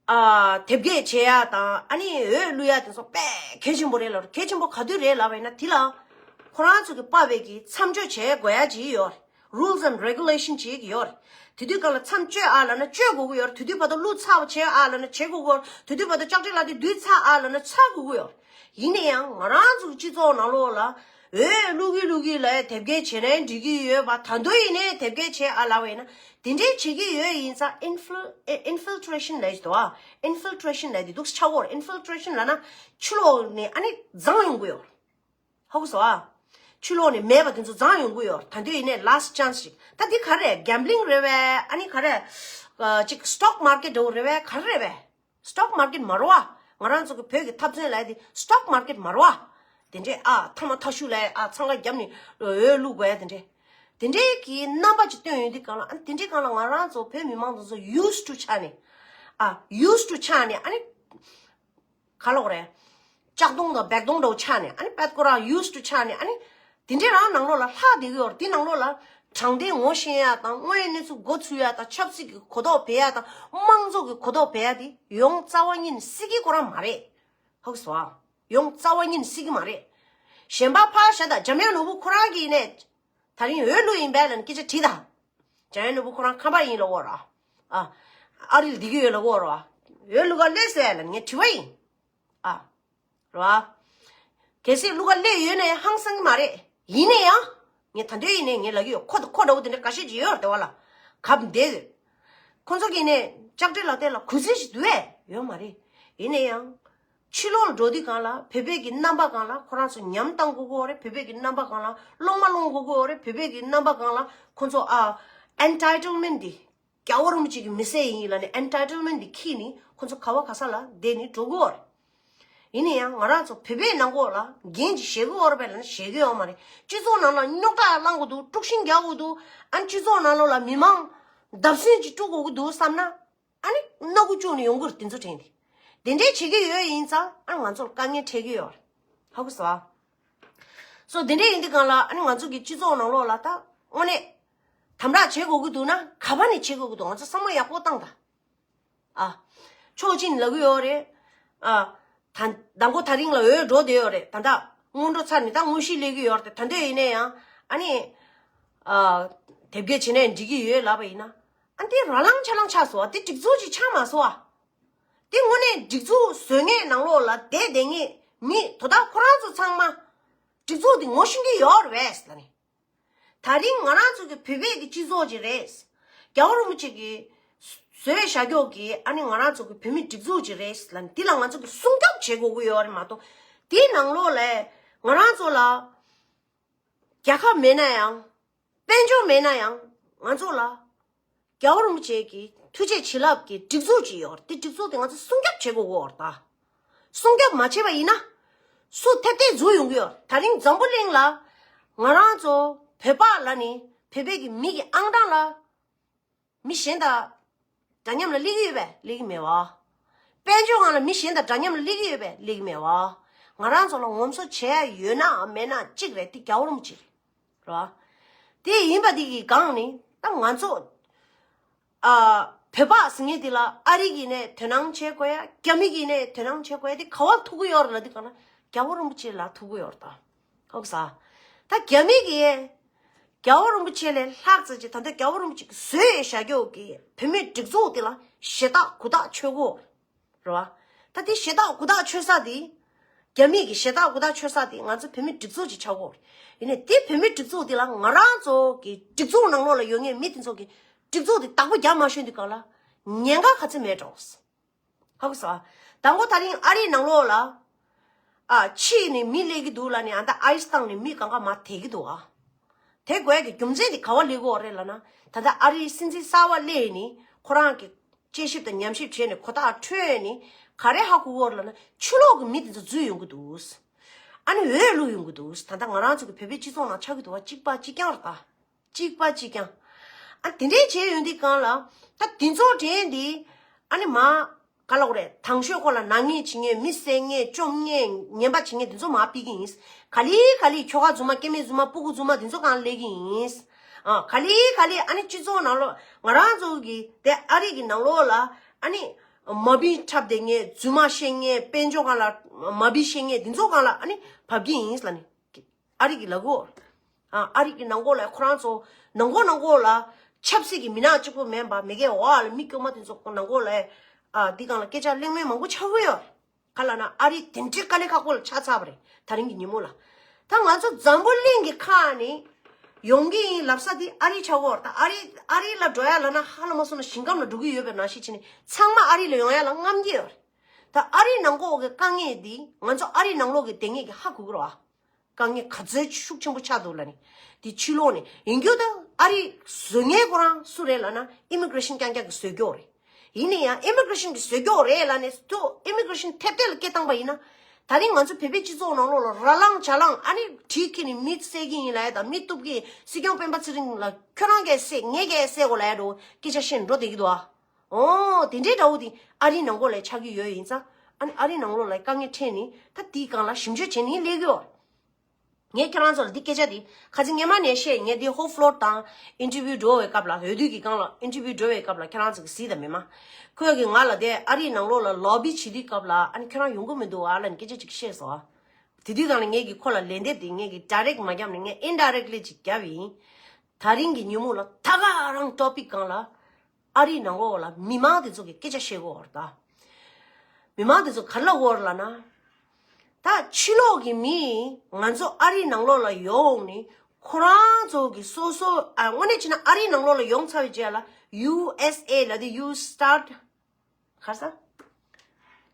ཨ་དེབ་སྐྱེལ་བྱེད་ཡ་དང་ཨ་ནི་འོས་བླུག་ཡ་དེ་ཚོ་དཔེ་གལ་ཆེན་པོ་རེད་ལ། གལ་ཆེན་པོ་ག་དུས་རེད་ལབ་པ་ཡིན་ན་དེ་ལ་ཁོ་རང་ཚོ་གི་པ་བས་ཀྱི་མཚམས་གཅོད་བྱེད་དགོས་ཡ་ཅིག་ཡོད་རེད། Rules and Regulation ཅིག་ཡོད་རེད། དེ་དུས་སྐབས་ལ་མཚམས་གཅོད་ཨ་ལབ་ན་གཅོད་དགོས་ཀྱི་ཡོད་རེད། དེ་དུས་བར་དུ་བླུག་ཚར་བ་བྱེད་ཨ་ལབ་ན་བྱེད་དགོས་ཀྱི་ཡོད་རེད། དེ་དུས་བར་དུ་ལྕགས་སྤྲེལ་ལག་དེ་བསྡུས་ཚར་ཨ་ལབ་ན་ཚར་དགོས་ཀྱི་ཡོད་རེད། ཡིན་ན་ཡང་ང་རང་ཚོ་གི་སྤྱི་ཚོགས་ནང་ལོགས་ལ་འོས་བླུག་གི་བླུག་གི་ལ་དེབ་སྐྱེལ་བྱེད་ནའི་འགྲིག་གི་ཡོད་པ། ད་དུང་ཡིན་ནའི་དེབ་སྐྱེལ་བྱེད་ཨ་ལབ་པ་ཡིན་ན། དེ་འདྲའི་བྱེད་ཀྱི་ཡོད་ཡིན་ཙང་infil- infiltration ལབ་ཀྱི་འདུག་ཨ། Infiltration ལབ་དེ་འདུག་ཆགས་ཡོད་རེད། Infiltration ལབ་ན་ཕྱི་ལོགས་ནས་ཨ་ནི་བརྫངས་ཡོང་གི་ཡོད་རེད། ཧ་གོ་སོང་ཨ། ཕྱི་ལོགས་ནས་མེད་པ་དེ་ཚོ་བརྫངས་ཡོང་གི་ཡོད་རེད། ད་དུང་ཡིན་ནའི་last chance ཞིག་ད་འདི་ག་རེ་རེད། Gambling རེད་པས། ཨ་ནི་ག་རེ། ཨ་ཅིག་stock market འདྲ་བོ་རེད་པས། ག་རེ་རེད་པས། Stock market མ་རེད་པ། ང་རང་ཚོ་གི་བོད་ཀྱི་འཐབ་རྩོད་ལབ་ཡ་དེ་stock market མ་རེད་པ། དེ་འདྲས་ཨ་ཐ་མ་ཐ་ཤུ་ལབ་ཡ་ཨ་འཚང་ཁ་བརྒྱབ་ནས་འོས་བླུག་དགོས་ཡ་དེ་འདྲས། དེ་འདྲས་ཀྱི་རྣམ་པ་ཅིག་སྟོན་ཡོང་དུས་སྒང་ལ་ཨ་ནི་དེ་འདྲས་སྒང་ལ་ང་རང་ཚོ་བོད་མི་མང་ཚོ་used to ཆགས་ནས། ཨ་used to ཆགས་ནས་ཨ་ནི། ག་ལབ་དགོས་རེད། ལྕགས་དོང་དང་སྦལ་དོང་འདྲ་བོ་ཆགས་ནས་ཨ་ནི་པད་ཁོ་རང་used to ཆགས་ནས་ཨ་ནི། དེ་འདྲས་རང་ནང་ལོགས་ལ་ལྷག་བསྡད་ཀྱི་ཡོད་རེད། དེ་ནང་ལོགས་ལ་དྲང་བདེན་ངོ་ཤེས་ཡ་དང་དངོས་ཡོད་གནས་ཚུལ་མགོ་ཚོས་ཡ་དང་ཆབ་སྲིད་ཀྱི་གོ་རྟོགས་སྤེལ་ཡ་དང་དམངས་གཙོ་གི་གོ་རྟོགས་སྤེལ་ཡ་དེ་ཡོངས་རྩ་བ་ཉིད་ནས་སྲིད་ཀྱི་ཁོ་རང་མ་རེད། ཧ་གོ་སོང་ཨ། ཡོངས་རྩ་བ་ཉིད་ནས་སྲིད་ཀྱི་མ་རེད། གཞན་པ་ཕར་བཞག་ད་འཇམ་དབྱངས་ནོར་བུ་ཁོ་རང་གིས་ནས་ད་རིང་འོས་བླུགས་ཡིན་པས་ལབ་ནས་སྐད་ཆ་དྲིས་ད། འཇམ་དབྱངས་ནོར་བུ་ཁོ་རང་ཁམས་པ་ཡིན་ལབ་ཡོད་རེད། ཨ། ཨ་རི་ལ་བསྡད་ཀྱི་ཡོད་ལབ་ཡོད་རེད། འོས་བླུག་ག་སླེབས་སོང་ལབ་ནས་ངས་དྲི་བ་ཡིན། ཨ། རེད་བ། གལ་སྲིད་བླུག་ག་སླེབས་ཡོད་ན་ཡང་ཧང་སང་གི་མ་རེད། ཡིན་ན་ཡང་། ངས་ད་འདོད་ཡིན་ནས་ངས་ལབ་ཀྱི་ཡོད། ཁོ་དང་ཁོ་འདྲ་བོ་དེ་འདྲ་འགའ་ཤས་ཅིག་ཡོད་རེད་དེ་བ་ལ། གབ་བསྡད་ཡོད། ཁོ་ཚོ་གིས་ནས་ལྕགས་སྤྲེལ་ལག་དེབ་ལ་གུས་བརྩི་ཞིག་འདུག་ཨེ་ཡོད་མ་རེད། ཡིན་ན་ཡང་། ཕྱི་ལོགས་ལ་འགྲོ་དུས་སྒང་ལ་བོད་པའི་གི་རྣམ་པ་སྒང་ལ་ཁོ་རང་ཚོ་ཉམས་བཏང་དགོས་ཀྱི་ཡོད་རེད། བོད་པའི་གི་རྣམ་པ་སྒང་ལ་སློང་མ་སློང་དགོས་ཀྱི་ཡོད་རེད། བོད་པའི་གི་རྣམ་པ་སྒང་ལ་ཁོ་ཚོ་ཨ། entitlement འདི། རྒྱལ་བ་རིན་པོ་ཆེ་གི་མི་སེར་ཡིན་ལབ་ནས་entitlement འདི་འཁྱེར་ནས་ཁོ་ཚོ་ག་བ་ག་ས་ལ་བསྡད་ནས་འགྲོ་གི་ཡོད་རེད། ཡིན་ན་ཡང་ང་རང་ཚོ་བོད་པའི་ནང་ལོགས་ལ་འགན་ཅིག་བཞེས་ཀྱི་ཡོད་རེད་པས་ལབ་ན་བཞེས་ཀྱི་ཡོད་མ་རེད། སྤྱི་ཚོགས་ནང་ལ་རྙོག་དྲ་བསླང་དགོས་འདུག་དཀྲུག་ཤིང་རྒྱག་དགོས་འདུག་ཨ་ནི་སྤྱི་ཚོགས་ནང་ལོགས་ལ་མི་མང་བརྡབ་གསིག་ཅིག་དཀྲུག་དགོས་ཀྱི་འདུག་བསམ་ན། ཨ་ནི་སྣ་ཁུག་བཅུག་ནས་ཡོང་གི་རེད། དེ་ཚོ་དྲན་ཏེ། དེ་འདྲས་བྱེད་ཀྱི་ཡོད་ཡིན་ཙང་ཨ་ནི་ང་ཚོར་དཀའ་ངལ་འཕྲད་ཀྱི་ཡོད་རེད། ཧ་གོ་སོང་ཨ། སོ་དེ་འདྲས་ཡིན་དུས་སྒང་ལ་ཨ་ནི་ང་ཚོ་གི་སྤྱི་ཚོགས་ནང་ལོགས་ལ་ད་དངོས་གནས། དམ་དྲག་བྱེད་དགོས་ཀྱི་འདུག་ན་ག་པ་ནས་བྱེད་དགོས་ཀྱི་འདུག་ང་ཚོ་བསམ་བློ་ཡག་པོ་བཏང་ད། ཨ། ཕྱོགས་གཅིག་ནས་ལབ་ཀྱི་ཡོད་རེད། ཨ། ད་མདང་དགོང་དེ་རིང་ལ་འོས་འགྲོ་བསྡད་ཡོད་རེད། ད་ལྟ་སྔོན་འགྲོ་ཚར་ནས་ད་དངོས་གཞི་སླེབས་ཀྱི་ཡོད་རེད། ད་འདོད་ཡིན་ན་ཡང་ཨ་ནི། ཨ། དེབ་སྐྱེལ་བྱེད་ནའི་འགྲིག་གི་ཡོད་ལབ་པ་ཡིན་ན། ཨ་འདི་ར་ལང་ཆ་ལང་ཆགས་སོང་བ། འདི་སྒྲིག་འཛུགས་ཅིག་ཆགས་མ་སོང་བ། འདི་དངོས་གནས་སྒྲིག་འཛུགས་བཟོ་མཁན་ནང་ལོགས་ལ་བསྡད་བསྡད་མཁན་མི་དོ་བདག་ཁོ་རང་ཚོ་ཚང་མ་སྒྲིག་འཛུགས་འདི་ངོ་ཤེས་ཀྱི་ཡོད་རེད་པས་ལབ་ནས། ད་རིང་ང་རང་ཚོ་གི་བོད་པའི་གི་སྤྱི་ཚོགས་ཅིག་རེད། རྒྱལ་བ་རིན་པོ་ཆེ་གིས་བཟོས་བཞག་ཀྱོག་གི་ཨ་ནི་ང་རང་ཚོ་གི་བོད་མི་སྒྲིག་འཛུགས་ཅིག་རེད་ལབ་ནས་འདི་ལ་ང་ཚོ་གི་སྲུང་སྐྱོབ་བྱེད་དགོས་ཀྱི་ཡོད་རེད་མ་གཏོགས། དེའི་ནང་ལོགས་ལ་ང་རང་ཚོ་ལ་རྒྱལ་ཁབ་མེད་ན་ཡང་། དཔལ་འབྱོར་མེད་ན་ཡང་ང་ཚོ་ལ་རྒྱལ་བ་རིན་པོ་ཆེ་གི་ཐུགས་རྗེ་བྱིན་རླབས་ཀྱི་སྒྲིག་འཛུགས་ཅིག་ཡོད་རེད། དེ་སྒྲིག་འཛུགས་དེ་ང་ཚོ་སྲུང་སྐྱོབ་བྱེད་དགོས་ཀྱི་ཡོད་རེད་ད། སྲུང་སྐྱོབ་མ་བྱས་པ་ཡིན་ན། སུ་ཐེབས་ཐེབས་འཛུལ་ཡོང་གི་ཡོད་རེད། ད་རིང་འཛམ་བུ་གླིང་ལ་ང་རང་ཚོ་བོད་པ་ལ་ནི་ བོད་པའི་གི་མི་གི་ཨང་གྲངས་ལ་མི་གཞན་དང་འདྲ་མཉམ་ལ་སླེབས་ཀྱི་ཡོད་པས། སླེབས་ཀྱི་མེད་བ། དཔལ་འབྱོར་སྒང་ལ་མི་གཞན་དང་འདྲ་མཉམ་ལ་སླེབས་ཀྱི་ཡོད་པས། སླེབས་ཀྱི་མེད་བ། ང་རང་ཚོ་ལ་ངོམ་སོ་བྱས་ཡོད་ན་མེད་ན་གཅིག་རེད། དེ་རྒྱལ་བ་རིན་པོ་ཆེ་རེད། རེད་བ། དེ་ཡིན་པ་དེ་གི་སྒང་ནས་ད་ང་ཚོ་ཨ། བོད་པ་ཟེར་མཁན་དེ་ལ་ཨ་རི་གིས་ནས་དོ་སྣང་བྱེད་དགོས་ཡ། རྒྱ་མི་གིས་ནས་དོ་སྣང་བྱེད་དགོས་ཡ། དེ་ག་བ་ཐུག་གི་ཡོད་རེད་ལབ་དུས་སྒང་ལ་རྒྱལ་བ་རིན་པོ་ཆེ་ལ་ཐུག་གི་ཡོད་རེད་ད། ཧོབ་ས། ད་རྒྱ་མི་གིས་རྒྱལ་བ་རིན་པོ་ཆེ་ལས་ལྷག་ཙམ་ཅིག་ད་ལྟ་རྒྱལ་བ་རིན་པོ་ཆེ་གིས་བཟོས་བཞག་རྒྱུ་གི་བོད་མིའི་སྒྲིག་འཛུགས་དེ་ལ་ཞེ་དྲག་གུ་དག་ཆོད་གོ། རེད་བ། ད་དེ་ཞེ་དྲག་གུ་དག་ཆོད་ས་དེ། རྒྱ་མི་གི་ཞེ་དྲག་གུ་དག་ཆོད་ས་དེ་ང་ཚོ་བོད་མི་སྒྲིག་འཛུགས་ཅིག་ཆགས་གོ། ཡིན་ནའི་དེ་བོད་མི་སྒྲིག་འཛུགས་དེ་ལ་ང་རང་ཚོ་གི་སྒྲིག་འཛུགས་ནང་ལོགས་ལ་ཡོད་མཁན་མི་དེ་ཚོ་གི་སྒྲིག་འཛུགས་དེ་བདག་པོ་རྒྱབ་མ་ཤེས་དུས་སྒང་ལ་ཉེན་ཁ་ག་ཚོད་མེད་འགྲོ། ཧ་གོ་སོང་ཨ། དང་པོ་ད་རིང་ཨ་རིའི་ནང་ལོགས་ལ་ཨ། ཕྱི་ནས་མི་སླེབས་ཀྱི་འདུག་ལབ་ནས་ཨ་ད་ཨའི་སི་བཏང་ནས་མི་གང་ག་མར་དེད་ཀྱི་འདུག་ཨ། དེད་དགོས་ཀྱི་རྒྱུ་མཚན་དེ་ག་བ་སླེབས་ཀྱི་ཡོད་རེད་ལབ་ན། ད་ལྟ་ཨ་རིའི་སྲིད་འཛིན་གསར་པ་སླེབས་ནས་ཁོ་རང་གི་དཔྱད་ཞིབ་དང་ཉམས་ཞིབ་བྱས་ནས་གོ་བརྡ་འཕྲོད་ནས་ག་རེ་ཧ་གོ་གི་ཡོད་རེད་ལབ་ན། ཕྱི་ལོགས་ཀྱི་མི་དེ་ཚོ་འཛུལ་ཡོང་གི་འདུག་ཨ་ནི་འོས་བླུགས་ཡོང་གི་འདུག་ད་ལྟ་ང་རང་ཚོ་གི་བོད་པའི་སྤྱི་ཚོགས་ནང་ཆགས་ཀྱི་འདུག་བ། གཅིག་པ་གཅིག་རྐྱང་རེད་ད། གཅིག་པ་གཅིག་རྐྱང་། ཨ་དེ་འདྲས་བྱས་ཡོང་དུས་སྒང་ལ་ད་དེ་ཚོ་དྲན་དེ་ཨ་ནི་མ་ག་ལབ་དགོས་རེད། དང་ཤོས་ཁོ་ལ་ནག་ཉེས་བྱེད་མཁན། མི་བསད་མཁན། བཅོམ་མཁན། ངན་པ་བྱེད་མཁན་དེ་ཚོ་མར་ཕུད་ཀྱི་ཡིན། ག་ལེ་ག་ལེ་ཁྱོ་ག་རྫུན་མ། སྐྱེ་དམན་རྫུན་མ། སྤུ་གུ་རྫུན་མ་དེ་ཚོ་སྒང་སླེབས་ཀྱི་ཡིན། ཨ་ག་ལེ་ག་ལེ་ཨ་ནི་སྤྱི་ཚོགས་ནང་ལོགས་ང་རང་ཚོ་གི་དེ་ཨ་རི་གི་ནང་ལོགས་ལ་ཨ་ནི་མ་བི་འཁྲབ་བསྡད་མཁན། རྫུན་མ་བཤད་མཁན། དཔལ་འབྱོར་སྒང་ལ་མ་བི་བཤད་མཁན་དེ་ཚོ་སྒང་ལ་ཨ་ནི་བབས་ཀྱི་ཡིན་ལབ་ནས། ཨ་རི་གི་ལ་གོ། ཨ་ཨ་རི་གི་ནང་ལོགས་ལ་ཁོ་རང་ཚོ་ནང་ལྐོག་ནང་ལྐོག་ལ་ཆབ་སྲིད་ཀྱི་མི་སྣ་གཅིག་པོ་མིན་པ་མི་སྒེར་བ་ལ་མི་དཀྱུས་མ་དེ་ཚོ་ནང་ལྐོག་ལ་ཨ་འདི་སྒང་ལ་སྐད་ཆ་གླེང་མཁན་མང་པོ་ཆགས་ཀྱི་ཡོད། ག་ལབ་ན་ཨ་རི་དེ་འདྲའི་དཀའ་ལས་ཁག་པོ་ལ་ཆགས་ཚར་བ་རེད། ད་རིང་གི་ཉིན་མོ་ལ། ད་ང་ཚོ་འཛམ་བུ་གླིང་གི་ཁག་ནས་ཡོང་གི་ཡིན་ལབ་ས་དེ་ཨ་རི་ཆགས་ཀྱི་ཡོད་རེད། ད་ཨ་རི་ཨ་རི་ལ་འགྲོ་ཡ་ལབ་ན་ཧ་ལམ་མ་སོང་ན་ཞིང་ཁམས་ལ་འགྲོ་གི་ཡོད་པའི་ནང་བཞིན་བྱས་ནས་ཚང་མ་ཨ་རི་ལ་ཡོང་ཡ་ལ་རྔམ་གྱི་ཡོད་རེད། ད་ཨ་རིའི་ནང་ལྐོག་གི་དཀའ་ངལ་འདི་ང་ཚོ་ཨ་རིའི་ནང་ལོགས་ཀྱི་དེ་ངས་ཀྱི་ཧ་གོ་གི་རེད་བ། དཀའ་ངལ་ག་ཚོད་ཤུགས་ཆེན་པོ་ཆགས་འདུག་ལབ་ནས། དེ་ཕྱི་ལོགས་ནས་ཡིན་རྒྱུ་ད་ཨ་རི་བཟོ་མཁན་ཁོ་རང་སུ་རེད་ལབ་ན་ཨི་མི་གྷི་རེ་ཤན་རྐྱང་རྐྱང་གིས་བཟོས་ཀྱི་ཡོད་རེད། ཡིན་ན་ཡང་ཨི་མི་གྷི་རེ་ཤན་གིས་བཟོས་ཀྱི་ཡོད་རེད་ལབ་ནས་ཐོ་ཨི་མི་གྷི་རེ་ཤན་ཐེབས་ཐེབས་ལ་སྐད་བཏང་པ་ཡིན་ན། ད་རིང་ང་ཚོ་བོད་པའི་སྤྱི་ཚོགས་ནང་ལོགས་ལ་ར་ལངས་ཇ་ལངས་ཨ་ནི་གྲི་ཁྱེར་ནས་མི་བསད་ཀྱི་ཡིན་ལབ་ཡ་དང་མི་གཏུབ་ཀྱི་ཡིན། སྲིད་སྐྱོང་སྤེན་པ་ཚེ་རིང་ལ་ཁྱོད་རང་གིས་བསད་ངས་གིས་བསད་དགོས་ལབ་ཡ་འགྲོ་སྐད་ཆ་བཤད་ནས་འགྲོ་བསྡད་ཀྱི་འདུག་ཨ། ཨོ། དེ་འདྲའི་འདྲ་བོ་དེ་ཨ་རིའི་ནང་ལོགས་ལ་ཆགས་ཀྱི་ཡོད་ཡིན་ཙང་། ཨ་ནི་ཨ་རིའི་ནང་ལོགས་ལ་དཀའ་ངལ་འཕྲད་ནས་ད་དེའི་སྒང་ལ་ཞིབ་འཇུག་བྱས་ནས་སླེབས་ཀྱི་ཡོད། ངས་ཁྱེད་རང་ཚོ་ལ་འདི་སྐད་ཆ་འདི་ཁ་སང་སྔོན་མ་ནས་བཤད། ངས་འདི་ཧོབ་ལོར་དང་ཨིན་ཊར་བིའུ་འགྲོ་བའི་སྐབས་ལ། འོས་བསྡུ་གི་སྒང་ལ་ཨིན་ཊར་བིའུ་འགྲོ་བའི་སྐབས་ལ་ཁྱེད་རང་ཚོ་གིས་གཟིགས་དང་མི་མང་། ཁོས་གིས་ང་ལ་དེ་ཨ་རིའི་ནང་ལོགས་ལ་ལོ་བི་བྱེད་དུས་སྐབས་ལ་ཨ་ནི་ཁྱེད་རང་ཡོང་གི་མི་འདུག་ཨ་ལབ་ནས་སྐད་ཆ་ཅིག་བཤད་སོང་ཨ། དེ་དུས་སྒང་ལ་ངས་ཀྱིས་ཁོ་ལ་ལན་འདེབས་དེ་ངས་ཀྱིས་ཌའི་རེག་མ་བརྒྱབ་ནས་ངས་ཨིན་ཌའི་རེག་ལི་ཅིག་བརྒྱབ་ཡིན། ད་རིང་གི་ཉིན་མོ་ལ་ད་ག་རང་ཊོ་པིག་སྒང་ལ་ཨ་རིའི་ནང་ལོགས་ལ་མི་མང་དེ་ཚོ་གིས་སྐད་ཆ་བཤད་གོ་བར་ད། མི་མང་དེ་ཚོ་ག་རེ་ལབ་གོ་བར་ལབ་ན། ད་ཕྱི་ལོགས་ཀྱི་མི་ང་ཚོ་ཨ་རིའི་ནང་ལོགས་ལ་ཡོང་ནས་ཁོ་རང་ཚོ་གི་སོ་སོ་ཨ་དངོས་གནས་བྱས་ན་ཨ་རིའི་ནང་ལོགས་ལ་ཡོང་ཚར་བའི་རྗེས་ལ་ཡུ་ཨེས་ཨེ་ལབ་དེ་ཡུ་སི་ཊར་ག་རེ་ཟ།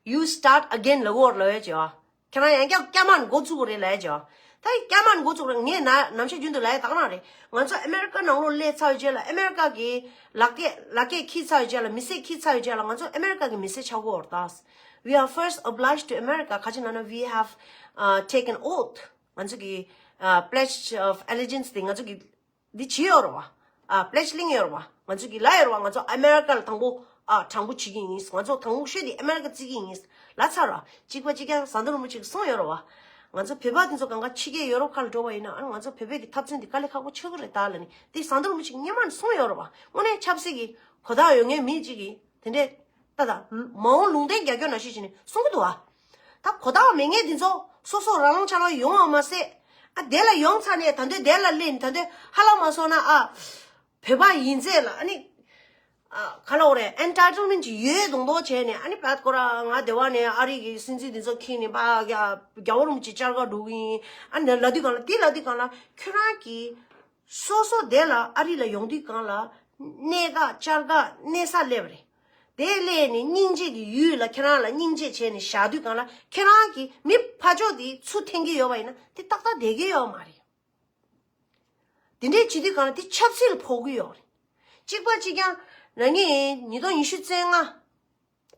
You start again ལབ་གོ་ལབ་ཡ་ཅིག་ཨ། ཁྱེད་རང་ཡང་བསྐྱར་བསྐྱར་མ་འགོ་བཙུགས་དགོས་རེད་ལབ་ཡ་ཅིག་ཨ། ད་བསྐྱར་མ་འགོ་བཙུགས་རེད། ངས་ན་ནམ་ཞག་རྒྱུན་དུ་ལབ་ཡ་ད་ག་རང་རེད། ང་ཚོ་ཨ་མེ་རི་ཀ་ནང་ལོགས་སླེབས་ཚར་བའི་རྗེས་ལ་ཨ་མེ་རི་ཀ་གི་ལག་སྐྱེས་ལག་སྐྱེས་འཁྱེར་ཚར་བའི་རྗེས་ལ་མི་སེར་འཁྱེར་ཚར་བའི་རྗེས་ལ་ང་ཚོ་ཨ་མེ་རི་ཀ་གི་མི་སེར་ཆགས་དགོས་རེད་ད། We are first obliged to America. ག་ཅི་ན་ན། We have uh, taken oath. ང་ཚོ་གི uh, pledge of allegiance དེ་ང་ཚོ་གི་འདི་བྱས་ཡོད་རེད་བ། ཨ་པི་ལེ་ཇི་བླངས་ཡོད་རེད་བ། ང་ཚོ་གིས་ལབ་ཡོད་རེད་བ། ང་ཚོ་ཨ་མེ་རི་ཀ་ལ་དང་པོ་ཨ་དྲང་པོ་བྱེད་ཀྱི་ཡིན། ང་ཚོ་དང་པོ་ཤོས་དེ་ཨ་མེ་རི་ཀ་བརྩི་གི་ཡིན་ལབ་ཚར་ར། གཅིག་པ་གཅིག་རྐྱང་ཟམ་གདོང་རིན་པོ་ཆེ་གིས་གསུངས་ཡོད་རེད་བ། ང་ཚོ་བོད་པ་དེ་ཚོ་གང་ག་ཕྱི་རྒྱལ་ཡོ་རོབ་ཁག་ལ་འགྲོ་བ་ཡིན་ན་ཨ་ང་ཚོ་བོད་པའི་གི་འཐབ་རྩོད་འདི་དཀའ་ལས་ཁག་པོ་ཆགས་ཀྱི་རེད་ད་ལབ་ནས་དེ་ཟམ་གདོང་རིན་པོ་ཆེ་གིས་སྔོན་མ་ནས་གསུངས་ཡོད་རེད་བ། དངོས་གནས་ཆབ་སྲིད་ཀྱི་གོ་རྟོགས་ཡོད་མཁན་མི་གཅིག་གིས་དེ་འདྲས་ད་ད་མ་འོངས་ལུང་བསྟན་རྒྱག་རྒྱུ་ནང་བཞིན་བྱས་ནས་གསུང་གི་འདུག་བ། ད་གོ་རྟོགས་མེད་མཁན་འདི་ཚོ་སོ་སོ་རང་དབང་ཆ་ལོག་ཡོང་བ་མ་ཟད། ཨ་དེ་ལ་ཡོང་ཚར་ནས་ད་འདོད་དེ་ལ་སླེབས་ནས་ད་འདོད་ཧ་ལམ་མ་སོང་ན་ཨ། བོད་པ་ཡིན་ཚད་ལ་ཨ་ནི། ཨ་ག་ལ་འོ་རེད། ཨེན་ཊའི་ཊལ་མེན་ཊི་ཅིག་ཡོད་མདོག་མདོག་བྱས་ནས་ཨ་ནི་བད་ཁོ་ར་ང་དེ་བ་ནས་ཨ་རི་གི་སྲིད་འཛིན་འདི་ཚོ་ཁྱེར་ནས་ཕ་རྒྱ་རྒྱལ་བ་རིན་པོ་ཆེ་བཅར་ག་འགྲོ་གི་ཡིན། ཨ་ནི་ལབ་དུས་གང་ལ་དེ་ལབ་དུས་གང་ལ་ཁྱོད་རང་གིས། སོ་སོ་དེ་ལ་ཨ་རི་ལ་ཡོང་དུས་གང་ལ་གནས་ཁག་བཅར་ཁག་གནས་ས་སླེབས་པ་རེད། དེ་སླེབས་ནས་སྙིང་རྗེ་གི་ཡུལ་ལ་ཁྱེད་རང་ལ་སྙིང་རྗེ་བྱས་ནས་བཞག་དུས་གང་ལ་ཁྱེད་རང་གི་མི་ཕར་ཕྱོགས་དེ་ཚུར་འཐེན་གྱི་ཡོད་པ་ཡིན་ན་དེ་ཏག་ཏག་བསྡད་ཀྱི་ཡོད་མ་རེད། དེ་འདྲས་བྱེད་དུས་གང་ལ་དེ་ཆབ་སྲིད་ལ་ཕོག་གི་ཡོད་རེད། གཅིག་པ་གཅིག་རྐྱང་རང་ཉིད་ཉིས་སྟོང་ཉི་ཤུ་རྩ་ལྔ།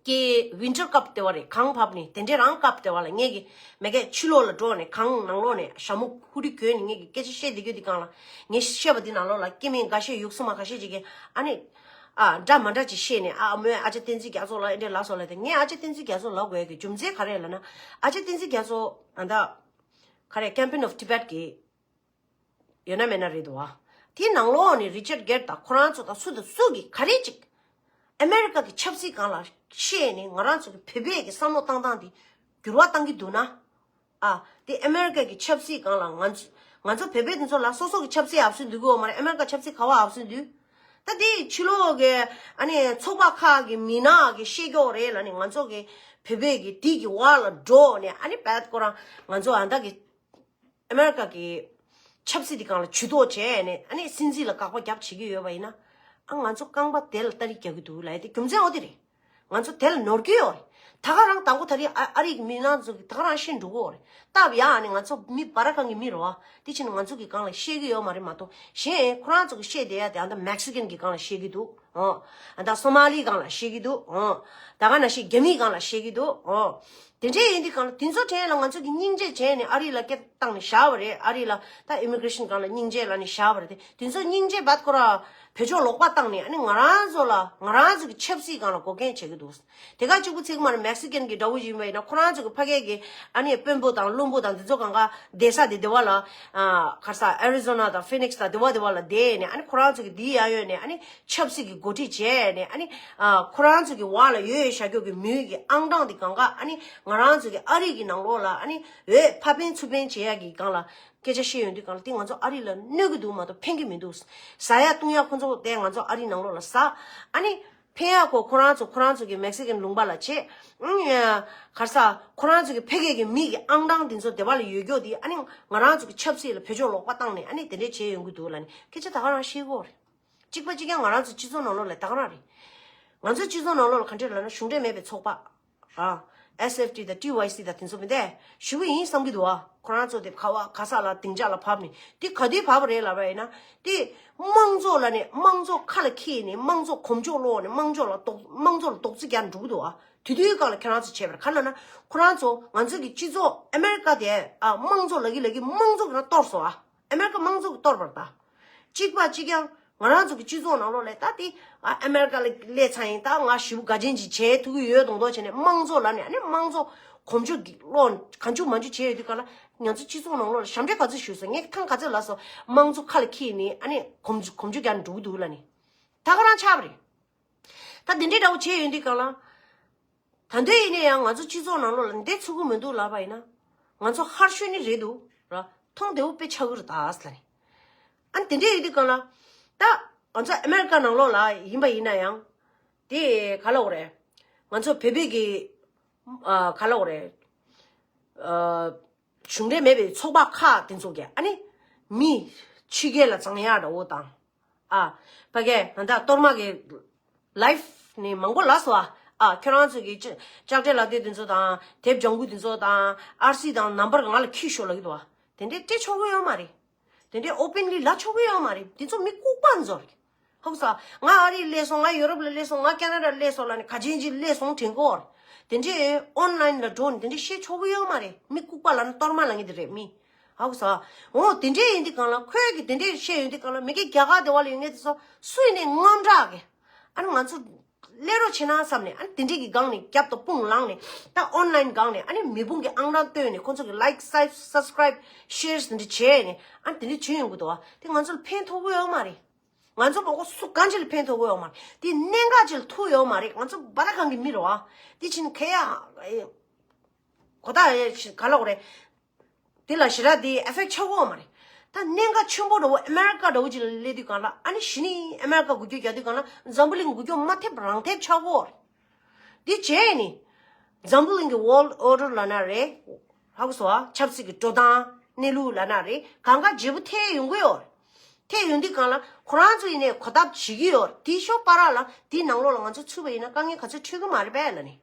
ཀྱེ་ཝིན་ཊར་ཀབ་དེ་བ་རེད། གངས་བབས་ནས་དེ་འདྲའི་རང་ཀབ་དེ་བ་ལ་ངས་ཀྱི་མེ་ཀའི་ཕྱི་ལོགས་ལ་འགྲོ་ནས་གངས་ནང་ལོགས་ནས་ཞྭ་མོ་ཧུ་རི་གྱོན་ནས་ངས་ཀྱི་སྐད་ཆ་བཤད་བསྡད་རྒྱུ་དེ་གང་ལ། ངས་བཤད་པ་དེ་ནང་ལོགས་ལ་སྐྱེ་དམན་འགའ་ཤས་ཡུགས་སུ་མ་ཁ་ཤས་ཅིག་གིས་ཨ་ནི་ཨ་འདྲ་མ་འདྲ་ཅིག་བཤད་ནས། ཨ་མོས་ཨ་ཅག་བསྟན་འཛིན་རྒྱ་མཚོ་ལ་ཨེ་འདྲས་ལབ་སོང་ལབ་དེ། ངས་ཨ་ཅག་བསྟན་འཛིན་རྒྱ་མཚོ་ལབ་དགོས་ཀྱི་རྒྱུ་མཚན་ག་རེ་ལབ་ན། ཨ་ཅག་བསྟན་འཛིན་རྒྱ་མཚོ་ཨ་ད་ག་རེ་Campaign of Tibet གི་ཡོད་ན་མེད་ན་རེད་འདུག་བ། དེའི་ནང་ལོགས་ནས་རི་ཅར་གེར་དང་ཁོ་རང་ཚོ་དང་སུ་དང་སུ་གིས་ག་རེ་ཅིག་ཨ་མེ་རི་ཀ་གི་ཆབ་སྲིད་སྒང་ལ་བཤད་ནས་ང་རང་ཚོ་གི་བོད་པའི་གི་བསམ་བློ་བཏང་སྟངས་དེ་འགྱུར་བ་བཏང་གི་འདུག་ན། ཨ་དེ་ཨ་མེ་རི་ཀ་གི་ཆབ་སྲིད་སྒང་ལ་ང་ཚོ་ང་ཚོ་བོད་པའི་དེ་ཚོ་ལ་སོ་སོ་གི་ཆབ་སྲིད་ཨབ་སུ་འདུག་གི་ཡོད་མ་རེད། ཨ་མེ་རི་ཀ་ཆབ་སྲིད་ག་བ་ཨབ་སུ་འདུག་ད་དེ་ཕྱི་ལོགས་གི་ཨ་ནི་ཚོགས་པ་ཁག་གི་མི་ནག་གི་བཤད་ཀྱོག་རེད་ལབ་ནས་ང་ཚོ་གི་བོད་པའི་གི་དེ་གི་བར་ལ་འགྲོ་ནས་ཨ་ནི་བད་ཁོ་རང་ང་ཚོ་ཨ་ད་གི་ཨ་མེ་རི་ཀ་གི་ཆབ་སྲིད་དེ་སྒང་ལ་ཇུས་གཏོགས་བྱས་ནས་ཨ་ནི་སྲིད་འཛིན་ལ་དགག་པ་རྒྱབ་བྱེད་ཀྱི་ཡོད་པ་ཡིན་ན། ཨ་ང་ཚོ་རྐང་པ་དེ་ལ་སྟ་རི་རྒྱག་གི་འདུག་ལབ་ཡ་དེ་རྒྱུ་མཚན་འོ་དེ་རེད། ང་ཚོ་དེ་ལ་ནོར་གྱི་ཡོད་རེད། ད་ག་རང་དང་པོ་ད་རེས་ཨ་ཨ་རི་གི་མི་ནང་ཚོ་གི་ད་ག་རང་ཤི་འགྲོ་གི་ཡོད་རེད། སྟབས་ཡག་ནི་ང་ཚོ་མི་བར་ཁང་གི་མི་རེད་བ། དེ་ཕྱིན་ང་ཚོ་གི་སྒང་ལ་བཤད་ཀྱི་ཡོད་མ་རེད་མ་གཏོགས། གཞན་ཁོ་རང་ཚོ་གི་བཤད་བསྡད་ཡ་དེ་ཨ་ད་མེག་སི་ཀན་གི་སྒང་ལ་བཤད་ཀྱི་འདུག་ཨོ། ཨ་ད་སོ་མ་ལི་སྒང་ལ་བཤད་ཀྱི་འདུག་ཨོ། ད་ག་ནང་བཞིན་རྒྱ་མིའི་སྒང་ལ་བཤད་ཀྱི་འདུག་ཨོ། དེ་འདྲའི་ཡིན་དུས་སྒང་ལ་དེ་ཚོ་གྲས་ལ་ང་ཚོ་གི་སྙིང་རྗེ་བྱས་ནས་ཨ་རི་ལ་སྐད་བཏང་ནས་བཞག་པ་རེད། ཨ་རི་ལ་ད་ཨི་མི་གྷི་རེ་ཤན་སྒང་ལ་སྙིང་རྗེ་ལབ་ནས་བཞག་པ་རེད་དེ། དེ་ཚོ་སྙིང་རྗེ་བད་ཁོ་ར་བེད་སྤྱོད་ལོག་པ་བཏང་ནས་ཨ་ནི་ང་རང་ཚོ་ལ་ང་རང་ཚོ་གི་ཆབ་སྲིད་སྒང་ལ་འགོག་རྐྱེན་བྱེད་ཀྱི་འདུག་དེ་ག་གཅིག་པུ་ཚིག་མ་རེད། མེག་སི་ཀན་གྱི་འདྲ་བོ་ཡིན་པ་ཡིན་ན་ཁོ་རང་ཚོ་གི་ཕ་གི་གི་ཨ་ནི་དཔོན་པོ་དང་བློན་པོ་དང་དེ་ཚོ་གང་ག་བསྡད་ས་དེ་དེ་བ་ལ་ཨ་ག་རེ་ཟེར་ཨེ་རི་ཛོ་ན་དང་ཕི་ནིག་སི་དང་དེ་བ་དེ་བ་ལ་བསྡད་ནས་ཨ་ནི་ཁོ་རང་ཚོ་གི་འདི་ཡ་ཡོད་ནས་ཨ་ནི་ཆབ་སྲིད་ཀྱི་འགོ་ཁྲིད་བྱས་ནས་ཨ་ནི་ཨ་ཁོ་རང་ཚོ་གི་བ་ལ་ཡོད་ཡོད་བཞག་རྒྱུ་གི་མི་གི་ཨང་གྲངས་དེ་གང་ག་ཨ་ནི་ང་རང་ཚོ་གི་ཨ་རི་གི་ནང་ལོགས་ལ་ཨ་ནི་འོས་ཕ་འཕེན་ཚུར་འཕེན་བྱེད་ཡ་གི་སྒང་ལ་སྐད་ཆ་བཤད་ཡོང་དུས་སྒང་ལ་དེ་ང་ཚོ་ཨ་རི་ལ་གནོད་གི་འདུག་མ་གཏོགས་ཕན་གི་མི་འདུག་ཟ་ཡ་བཏུང་ཡ་ཁོ་ཚོ་དེ་ང་ཚོ་ཨ་རི་ནང་ལོགས་ལ་ཟ། ཨ་ནི་ཕན་ཡ་ཁོ་ཁོ་རང་ཚོ་ཁོ་རང་ཚོ་གི་མེག་སི་ཀན་ལུང་པ་ལ་བྱེད། ཨང་ཡ་ག་རེ་ཟེར་ཁོ་རང་ཚོ་གི་ཕ་གི་གི་མི་གི་ཨང་གྲངས་དེ་ཚོ་དེ་བ་ལ་ཡོད་རྒྱུ་དེ་ཨ་ནི་ང་རང་ཚོ་གི་ཆབ་སྲིད་ལ་བེད་སྤྱོད་ལོག་པ་བཏང་ནས་ཨ་ནི་དེ་འདྲས་བྱེད་ཡོང་གི་འདུག་ལབ་ནས་སྐད་ཆ་ད་ག་རང་བཤད་ཀྱི་ཡོད་རེད། གཅིག་པ་གཅིག་རྐྱང་ང་རང་ཚོ་སྤྱི་ཚོགས་ནང་ལོགས་ལ་ད་ག་རང་རེད། ང་ཚོ་སྤྱི་ཚོགས་ནང་ལོགས་ལ་ག་འདྲས་ལབ་ན་གཞུང་འབྲེལ་མེད་པའི་ཚོགས་པ། ཨ། ཨེས་ཨེཕ་ཊི་དང་ཊི་ཝའི་སི་དང་དེ་ཚོ་མི་འདུག་ཞུ་གི་ཡིན་བསམ་གྱི་འདུག་ཨ། ཁོ་རང་ཚོ་དེ་ག་བ་ག་ས་ལ་སྡིངས་ཆ་ལ་བབས་ནས་དེ་ག་དུས་བབས་པ་རེད་ལབ་པ་ཡིན་ན། དེ་དམངས་གཙོ་ལབ་ནས་དམངས་གཙོ་ཁ་ལ་འཁྱེར་ནས་དམངས་གཙོ་གོམ་བགྲོད་སློག་ནས་དམངས་གཙོ་ལ་དོགས་དམངས་གཙོ་ལ་དོགས་རྩིས་རྒྱག་འགྲོ་གི་འདུག་ཨ། དེ་དུས་སྒང་ལ་ཁྱེད་རང་ཚོ་བྱས་པ་རེད། ག་ལབ་ན་ཁོ་རང་ཚོ་ང་ཚོ་གི་སྤྱི་ཚོགས་ཨ་མེ་རི་ཀ་དེ་ཨ་དམངས་གཙོ་ལབ་ཀྱི་ལབ་ཀྱི་དམངས་གཙོ་གི་ནང་གཏོར་སོང་ཨ། ཨ་མེ་རི་ཀ་དམངས་གཙོ་གི་གཏོར་བར་ད། གཅིག་པ་གཅིག་རྐྱང་ང་རང་ཚོ་གི་སྤྱི་ཚོགས་ནང་ལོགས་ལ་ད་དེ་ཨ་ཨ་མེ་རི་ཀ་ལ་སླེབས་ཚར་ཡིན། ད་ང་ཞེ་པོ་དགའ་ཆེན་ཅིག་བྱེད་ཐུབ་ཀྱི་ཡོད་མདོག་མདོག་བྱས་ནས་དམངས་གཙོ་ལབ་ནས་ཨ་ནི་དམངས་གཙོ་གོམ་བགྲོད་ཀྱི་བློ་གང་བྱུང་མ་བྱུང་བྱས་ཡོད་དུས་སྒང་ལ་ང་ཚོ་སྤྱི་ཚོགས་ནང་ལོགས་ལ་ཞབས་འདྲེན་ག་ཚོད་ཞུས་སོང་། ངས་ཐེངས་ག་ཚོད་ལབ་སོང་། དམངས་གཙོ་ཁ་ལ་འཁྱེར་ནས་ཨ་ནི་གོམ་གོམ་བགྲོད་རྒྱག་ནས་འགྲོ་གི་འདུག་ལབ་ནས་ད་ག་རང་ཆགས་པ་རེད། ད་དེ་འདྲའི་འདྲ་བོ་བྱས་ཡོང་དུས་སྒང་ལ། ད་འདོད་ཡིན་ན་ཡང་ང་ཚོ་སྤྱི་ཚོགས་ནང་ལོགས་ལ་འདི་ཚུགས་ཀྱི་མི་འདུག་ལབ་པ་ཡིན་ན། ང་ཚོ་ཧར་ཤོད་ནི་རེད་འདུག་ར། མཐོང་བདེ་བོ་དཔེ་ཆགས་ཀྱི་རེད་ད་ཟེར་ལབ་ནས། ཨ་ནི་དེ་འདྲས་ཡོད་དུས་སྒང་ལ། ད་ང་ཚོ་ཨ་མེ་རི་ཀ་ནང་ལོགས་ལ་ཡིན་པ་ཡིན་ན་ཡང་། དེ་ག་ལབ་དགོས་རེད། ང་ཚོ་བོད་པའི་གི་ཨ་ག་ལབ་དགོས་རེད། ཨ་གཞུང་འབྲེལ་མེད་པའི་ཚོགས་པ་ཁག་དེ་ཚོ་གི་ཨ་ནི་མི་ཕྱི་རྒྱལ་ལ་བཙོང་ཡག་འདྲ་བོ་དང་། ཨ། ཕ་གི་ང་ད་གཏོར་མ་གི་ལའིབ་ནི་མང་པོ་ལབ་སོང་ཨ། ཨ་ཁྱོད་རང་ཚོ་གི་ཅ་ལྕགས་འབྲས་ལ་དེ་དེ་ཚོ་དང་དེབ་ལྗང་གུ་དེ་ཚོ་དང་ཨར་སི་དང་ནམ་བར་ང་ལ་ཁྱི་ཤོག་ལབ་ཀྱི་འདུག་ཨ། དེ་འདྲས་སྤྲད་ཆོག་གི་ཡོད་མ་རེད། དེ་འདྲས་ཨོ་པན་ལི་ལབ་ཆོག་གི་ཡོད་མ་རེད། དེ་ཚོ་མི་ལྐུགས་པ་ཚོ་རེད། ཧ་གོ་སོང་། ང་ཨ་རིར་སླེབས་སོང་། ང་ཡུ་རོབ་ལ་སླེབས་སོང་། ང་ཁེ་ན་ཌ་ལ་སླེབས་སོང་ལབ་ནས་ག་ཅན་ཅིག་སླེབས་སོང་དྲན་གོ། དེ་འདྲས་ཨོན་ལའིན་ལ་འགྲོ་ནས་དེ་འདྲས་བཤད་ཆོག་གི་ཡོད་མ་རེད། མི་ལྐུགས་པ་ལབ་ན་གཏོར་མ་ལབ་མཁན་དེ་རེད་མི། ཧ་གོ་སོང་། འོ་དེ་འདྲས་ཡིན་དུས་སྒང་ལ་ཁོས་ཀྱིས་དེ་འདྲས་བཤད་ཡོང་དུས་སྒང་ལ་མི་སྒེར་རྒྱ་གར་དེ་བ་ལ་ཡོད་མཁན་དེ་ཚོ་སུ་ཡིན་ནའི་དངངས་སྐྲག་གི། ཨ་ནི་ང་ཚོ་སླེབས་རོགས་བྱེད་ན་བསམ་ནས་ཨ་ནི་དེ་འདྲས་ཀྱི་སྒང་ནས་རྒྱབ་ཏུ་དཔུང་ལངས་ནས་ད་ཨོན་ལའིན་སྒང་ནས་ཨ་ནི་མི་དཔུང་གི་ཨང་གྲངས་བཏོན་ནས་ཁོ་ཚོ་གི་ལའིག་སབ་སི་ཀ་རའིབ་ཤེར་དེ་འདྲས་བྱས་ནས་ཨ་ནི་དེ་འདྲས་བྱེད་ཡོང་གི་འདུག་བ། དེ་ང་ཚོ་ལ་ཕན་ཐོགས་ཀྱི་ཡོད་མ་རེད། ང་ཚོ་མང་པོ་སུ་གང་ཅི་ལ་ཕན་ཐོགས་ཀྱི་ཡོད་མ་རེད། དེ་གནད་འགག་ཅི་ལ་ཐུག་ཡོད་མ་རེད། ང་ཚོ་བར་གང་གི་མི་རེད་བ། དེ་ཕྱིན་ཁེ་ཡ་གོ་ད་ག་ལ་གོ་རེད། དེ་ལ་ཞེ་དྲག་དེ་ཨེ་ཕེག་ཆགས་ཀྱི་ཡོད་མ་རེད། ད་གནད་འགག་ཆེན་པོ་འདྲ་བོ་ཨ་མེ་རི་ཀ་འདྲ་བོ་ཅིག་ལ་སླེབས་དུས་སྒང་ལ་ཨ་ནི་གཞི་ནས་ཨ་མེ་རི་ཀ་འགུལ་སྐྱོད་རྒྱག་དུས་སྒང་ལ་འཛམ་བུ་གླིང་འགུལ་སྐྱོད་མ་ཐེབས་རང་ཐེབས་ཆགས་ཀྱི་ཡོད་རེད། དེ་བྱས་ནས་འཛམ་བུ་གླིང་གི་ཝོལ་ཨོར་ཌར་ལབ་ན་རེད། ཧ་གོ་སོང་ཨ། ཆབ་སྲིད་ཀྱི་འགྲོ་སྟངས་གནས་ལུགས་ལབ་ན་རེད། གང་ག་བརྗེ་པོ་ཐེབས་ཡོང་གི་ཡོད་རེད། ཐེབས་ཡོང་དུས་སྒང་ལ་ཁོ་རང་ཚོ་ཡིན་ནའི་གོ་སྟབས་བྱེད་ཀྱི་ཡོད་རེད། དེའི་ཤོག་བར་ལ་དེའི་ནང་ལོགས་ལ་ང་ཚོ་ཚུད་པ་ཡིན་ན་དཀའ་ངལ་ག་ཚོད་འཕྲད་ཀྱི་མ་རེད་པས་ལབ་ནས།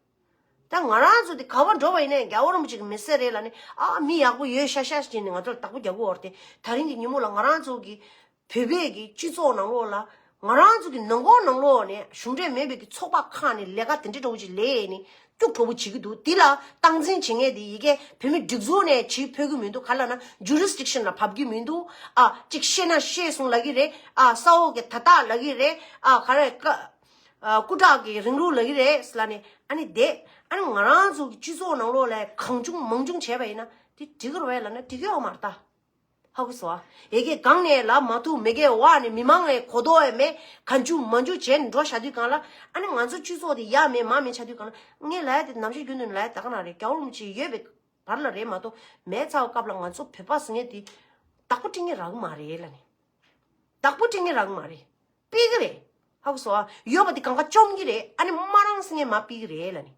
ད་ང་རང་ཚོ་དེ་ག་བར་འགྲོ་བ་ཡིན་ནའི་རྒྱལ་བ་རིན་པོ་ཆེ་གི་མི་སེར་རེད་ལབ་ནས་ཨ་མི་ཡག་པོ་ཡོད་ཤག་ཤག་ཅིག་ནས་ང་ཚོ་ལ་བདག་པོ་རྒྱག་གི་ཡོད་རེད་དེ། ད་རིང་གི་ཉིན་མོ་ལ་ང་རང་ཚོ་གི་བོད་པའི་གི་སྤྱི་ཚོགས་ནང་ལོགས་ལ་ ང་རང་ཚོ་གི་ནང་ཁོག་ནང་ལོགས་ནས་གཞུང་འབྲེལ་མེད་པའི་གི་ཚོགས་པ་ཁག་ནས་ལས་ཀ་དེ་འདྲ་འདྲ་བོ་ཅིག་ལས་ནས་སྐྱུག་བྲོ་བོ་བྱེད་ཀྱི་འདུག་དེ་ལ་སྟངས་འཛིན་བྱེད་མཁན་དེ་ཡི་གེ་བོད་མི་སྒྲིག་འཛུགས་ནས་བྱེད་ཕོད་ཀྱི་མི་འདུག་ག་ལ་ན་ཇུ་རིས་ཌིག་ཤན་ལ་བབས་ཀྱི་མི་འདུག་ཨ་ཅིག་བཤད་ན་བཤད་སོང་ལབ་ཀྱི་རེད། ཨ་ས་འོག་གི་ད་ལྟ་ལབ་ཀྱི་རེད། ཨ་ག་རེ་ཀ་ཨ་སྐུ་དྲག་གི་རིང་ལུགས་ལབ་ཀྱི་རེད་ལབ་ནས། ཨ་ནི་དེ་ཨ་ནི་ང་རང་ཚོ་གི་སྤྱི་ཚོགས་ནང་ལོགས་ལ་གང་བྱུང་མང་བྱུང་བྱས་པ་ཡིན་ན་དེ་འགྲིག་གི་རེད་ལབ་ན་འགྲིག་གི་ཡོད་མ་རེད་ད། ཧ་གོ་སོང་ཨ། ཡ་གི་གང་ནས་ལབ་མ་ཐུབ། མི་གི་བ་ནས་མི་མང་ལ་གོ་རྟོགས་ཡང་མེད། གང་བྱུང་མང་བྱུང་བྱས་ནས་འགྲོ་བཞག་དུས་སྒང་ལ། ཨ་ནི་ང་ཚོ་སྤྱི་ཚོགས་དེ་ཡ་མེད་མ་མེད་ཆགས་དུས་སྒང་ལ། ངས་ལབ་ཡ་དེ་ནམ་ཞིག་རྒྱུན་དུ་ལབ་ཡ་ད་ག་ན་རེད། རྒྱལ་བ་རིན་པོ་ཆེ་ཡོད་པའི་བར་ལ་རེད་མ་གཏོགས། མེད་ཚར་བའི་སྐབས་ལ་ང་ཚོ་བོད་པ་ཟེར་མཁན་དེ་བདག་པོ་སྤྲད་མཁན་རག་གི་མ་རེད་ལབ་ནས། བདག་པོ་སྤྲད་མཁན་རག་གི་མ་རེད། སྤེལ་གི་རེད། ཧ་གོ་སོང་ཨ། ཡོད་པ་དེ་གང་ག་བཅོམ་གི་རེད། ཨ་ནི་མ་རང་ཟེར་མཁན་མ་སྤེལ་གི་རེད་ལབ་ནས།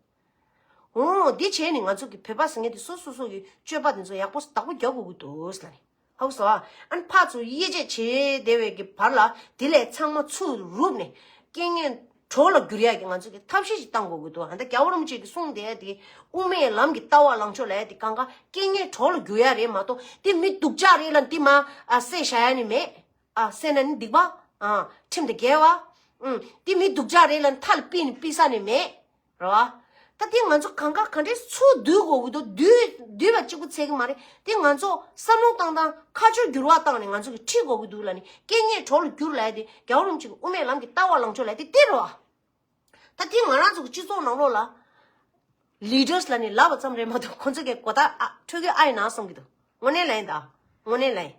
འོ་འདི་བྱས་ནས་ང་ཚོ་གི་བོད་པ་ཟེར་མཁན་དེ་སོ་སོ་སོ་གི་སྤྱོད་པ་དེ་ཚོ་ཡག་པོ་བདག་པོ་རྒྱག་དགོས་ཀྱི་འདུག་ལབ་ནས། ཧ་གོ་སོང་ཨ། ཨ་ནི་ཕར་ཚུར་དབྱེ་འབྱེད་བྱེད་བསྡད་པའི་གི་བར་ལ་དེ་ལས་ཚང་མ་ཚུར་རུབ་ནས་རྐྱེན་ངན་གྲོགས་ལ་བསྒྱུར་ཡག་གི་ང་ཚོ་གི་ཐབས་ཤེས་ཤིག་བཏང་དགོས་ཀྱི་འདུག་ཨ་ད་རྒྱལ་བ་རིན་པོ་ཆེ་གི་གསུང་དེ་དེ་དབུ་མའི་ལམ་གྱི་ལྟ་བ་ལངས་ཕྱོགས་ལ་དེ་གང་ག་རྐྱེན་ངན་གྲོགས་ལ་བསྒྱུར་ཡག་རེད་མ་གཏོགས། དེ་མི་སྡུག་ཅག་རེད་ལབ་དེ་མ་ཨ་བསད་བཞག་ཡ་ནི་མེད། ཨ་བསད་ན་ནི་སྡིག་པ། ཨ་ཁྲིམས་དང་འགལ་བ། ཨུམ་དེ་མི་སྡུག་ཅག་རེད་ལབ་མཐའ་ལ་ཕུད་ནི་ཕུད་ས་ནི་མེད། རེད་བ། ད་དེ་ང་ཚོ་གང་ག་ག་འདྲས་ཚུར་བསྡུ་དགོས་ཀྱི་འདུག་བསྡུ་བསྡུ་བ་གཅིག་པུ་ཚད་ཀྱི་མ་རེད། དེ་ང་ཚོ་བསམ་བློ་བཏང་སྟངས་ཁ་ཕྱོགས་འགྱུར་བ་བཏང་ནས་ང་ཚོ་གི་ཁྲིད་དགོས་ཀྱི་འདུག་ལབ་ནས། རྐྱེན་ངན་གྲོགས་ལ་བསྒྱུར་ལབ་ཡ་དེ་རྒྱལ་བ་རིན་པོ་ཆེ་གི་དབུ་མའི་ལམ་གྱི་ལྟ་བ་ལངས་ཕྱོགས་ལབ་ཡ་དེ་དེ་རེད་བ། ད་དེ་ང་རང་ཚོ་གི་སྤྱི་ཚོགས་ནང་ལོགས་ལ་ལི་ཌར་སི་ལབ་ནས་ལབ་པ་ཙམ་རེད་མ་གཏོགས། ཁོ་ཚོ་གི་གོ་བརྡ་ཨ་འཕྲོད་ཀྱི་ཨ་ཡིན་ན་བསམ་གྱི་འདུག་དངོས་གནས་ལབ་ཡིན་ད། དངོས་གནས་ལབ་ཡིན།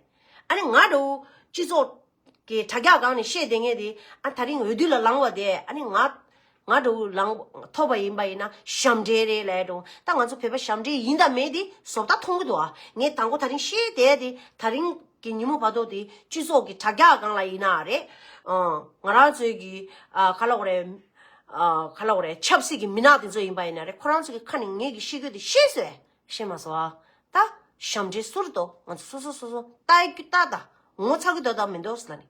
ཨ་ནི་ང་འདྲ་བོ་སྤྱི་ཚོགས་ཀྱི་དྲ་རྒྱ་སྒང་ནས་བཤད་བསྡད་མཁན་དེ། ཨ་དེ་རིང་འོས་བསྡུ་ལ་ལངས་པ་དེ། ཨ་ནི་ང་ང་འདྲ་བོ་ལངས་ཐོབ་པ་ཡིན་པ་ཡིན་ན་ཞབས་འདྲེན་རེད་ལབ་ཡ་འདྲ་བོ། ད་ང་ཚོ་བོད་པ་ཞབས་འདྲེན་ཡིན་དང་མིན་དེ་བཟོ་ལྟ་མཐོང་གི་འདུག་ཨ་ངས་དང་པོ་དེ་རིང་བཤད་བསྡད་དེ། དེ་རིང་གི་ཉིན་མོ་བར་དུ་དེ་སྤྱི་ཚོགས་ཀྱི་དྲ་རྒྱ་སྒང་ལ་ཡིན་ན་རེད། ཨ་ང་རང་ཚོའི་གི་ཨ་ག་ལབ་དགོས་རེད། ཨ་ག་ལབ་དགོས་རེད། ཆབ་སྲིད་ཀྱི་མི་སྣ་དེ་ཚོ་ཡིན་པ་ཡིན་ན་རེད། ཁོ་རང་ཚོ་གི་ཁ་ནས་ངེད་ཀྱི་ཤེས་རྒྱུ་དེ་ཤེས་སོང་། ཤེས་མ་སོང་ཨ། ད་ཞབས་འདྲེན་སུ་རེད་དོ། ང་ཚོ་སོ་སོ་སོ་སོ་ལྟ་ཡི་རྒྱུ་ལྟ་ད། ངོ་ཚ་གི་འདུག་ད་མི་འདུག་ལབ་ནས།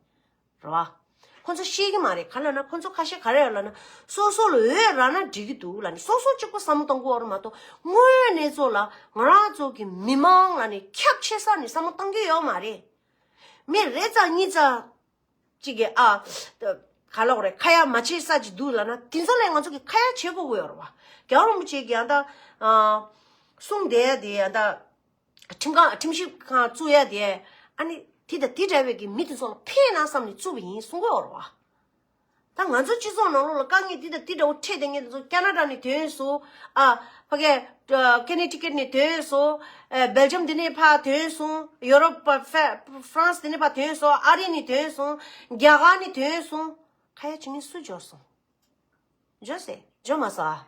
རེད་བ། ཁོ་ཚོ་ཤེས་ཀྱི་མ་རེད། ག་ལབ་ན་ཁོ་ཚོ་ཁ་ཤས་ག་རེ་ཡོད་ལབ་ན། སོ་སོ་ལ་འོས་རག་ན་འགྲིག་གི་འདུག་ལབ་ནས། སོ་སོ་གཅིག་པོ་བསམ་བློ་གཏོང་གི་ཡོད་རེད་མ་གཏོགས། དངོས་ཡོད་གནས་ཚུལ་ལ་ང་རང་ཚོ་གི་མི་མང་ལབ་ནས་ཁྱབ་ཆེ་ས་ནས་བསམ་བློ་གཏོང་གི་ཡོད་མ་རེད། མི་རེ་ཙམ་གཉིས་ཙམ་གཅིག་གིས་ཨ་ག་ལབ་དགོས་རེད། ཁ་ཡ་མ་བྱེད་ས་ཅིག་འདུག་ལབ་ན། དེ་ཚོ་ལ་ང་ཚོ་གི་ཁ་ཡ་བྱེད་དགོས་ཀྱི་ཡོད་རེད་བ། རྒྱལ་བ་རིན་པོ་ཆེ་གིས་ཡང་ད་ཨ་གསུང་དེ་དེ་ཡང་ད་ཁྲིམས་ཁང་ཁྲིམས་ཞིབ་ཁང་བཙུགས་ཡ་དེ། ཨ་ནི་དེ་དང་དེ་འདྲ་བའི་གི་མི་དེ་ཚོ་ལ་ཕན་ན་བསམ་ནས་བཙུགས་པ་ཡིན་གསུང་གི་ཡོད་རེད་བ། ད་ང་ཚོ་སྤྱི་ཚོགས་ནང་ལོགས་ལ་དཀའ་ངལ་འདི་དང་འདི་འདྲ་བོ་འཕྲད་བསྡད་མཁན་དེ་ཚོ་ཁ་ན་ཌ་ནས་ཐོན་སོང་། ཨ་ཕ་གི་ཨ་ཀེ་ནེ་ཊི་ཀེཊ་ནས་ཐོན་སོང་། ཨ་སྦེལ་ཇམ་འདི་ནས་ཕར་ཐོན་སོང་། ཡོ་རོབ་ཕ་ཧྥ་ཧྥ་རན་སི་འདི་ནས་ཕར་ཐོན་སོང་། ཨ་རི་ནས་ཐོན་སོང་། རྒྱ་གར་ནས་ཐོན་སོང་། ཁ་ཡ་བྱེད་མཁན་སུ་འབྱོར་སོང་། འབྱོར་སེ་འབྱོར་མ་སོང་ཨ།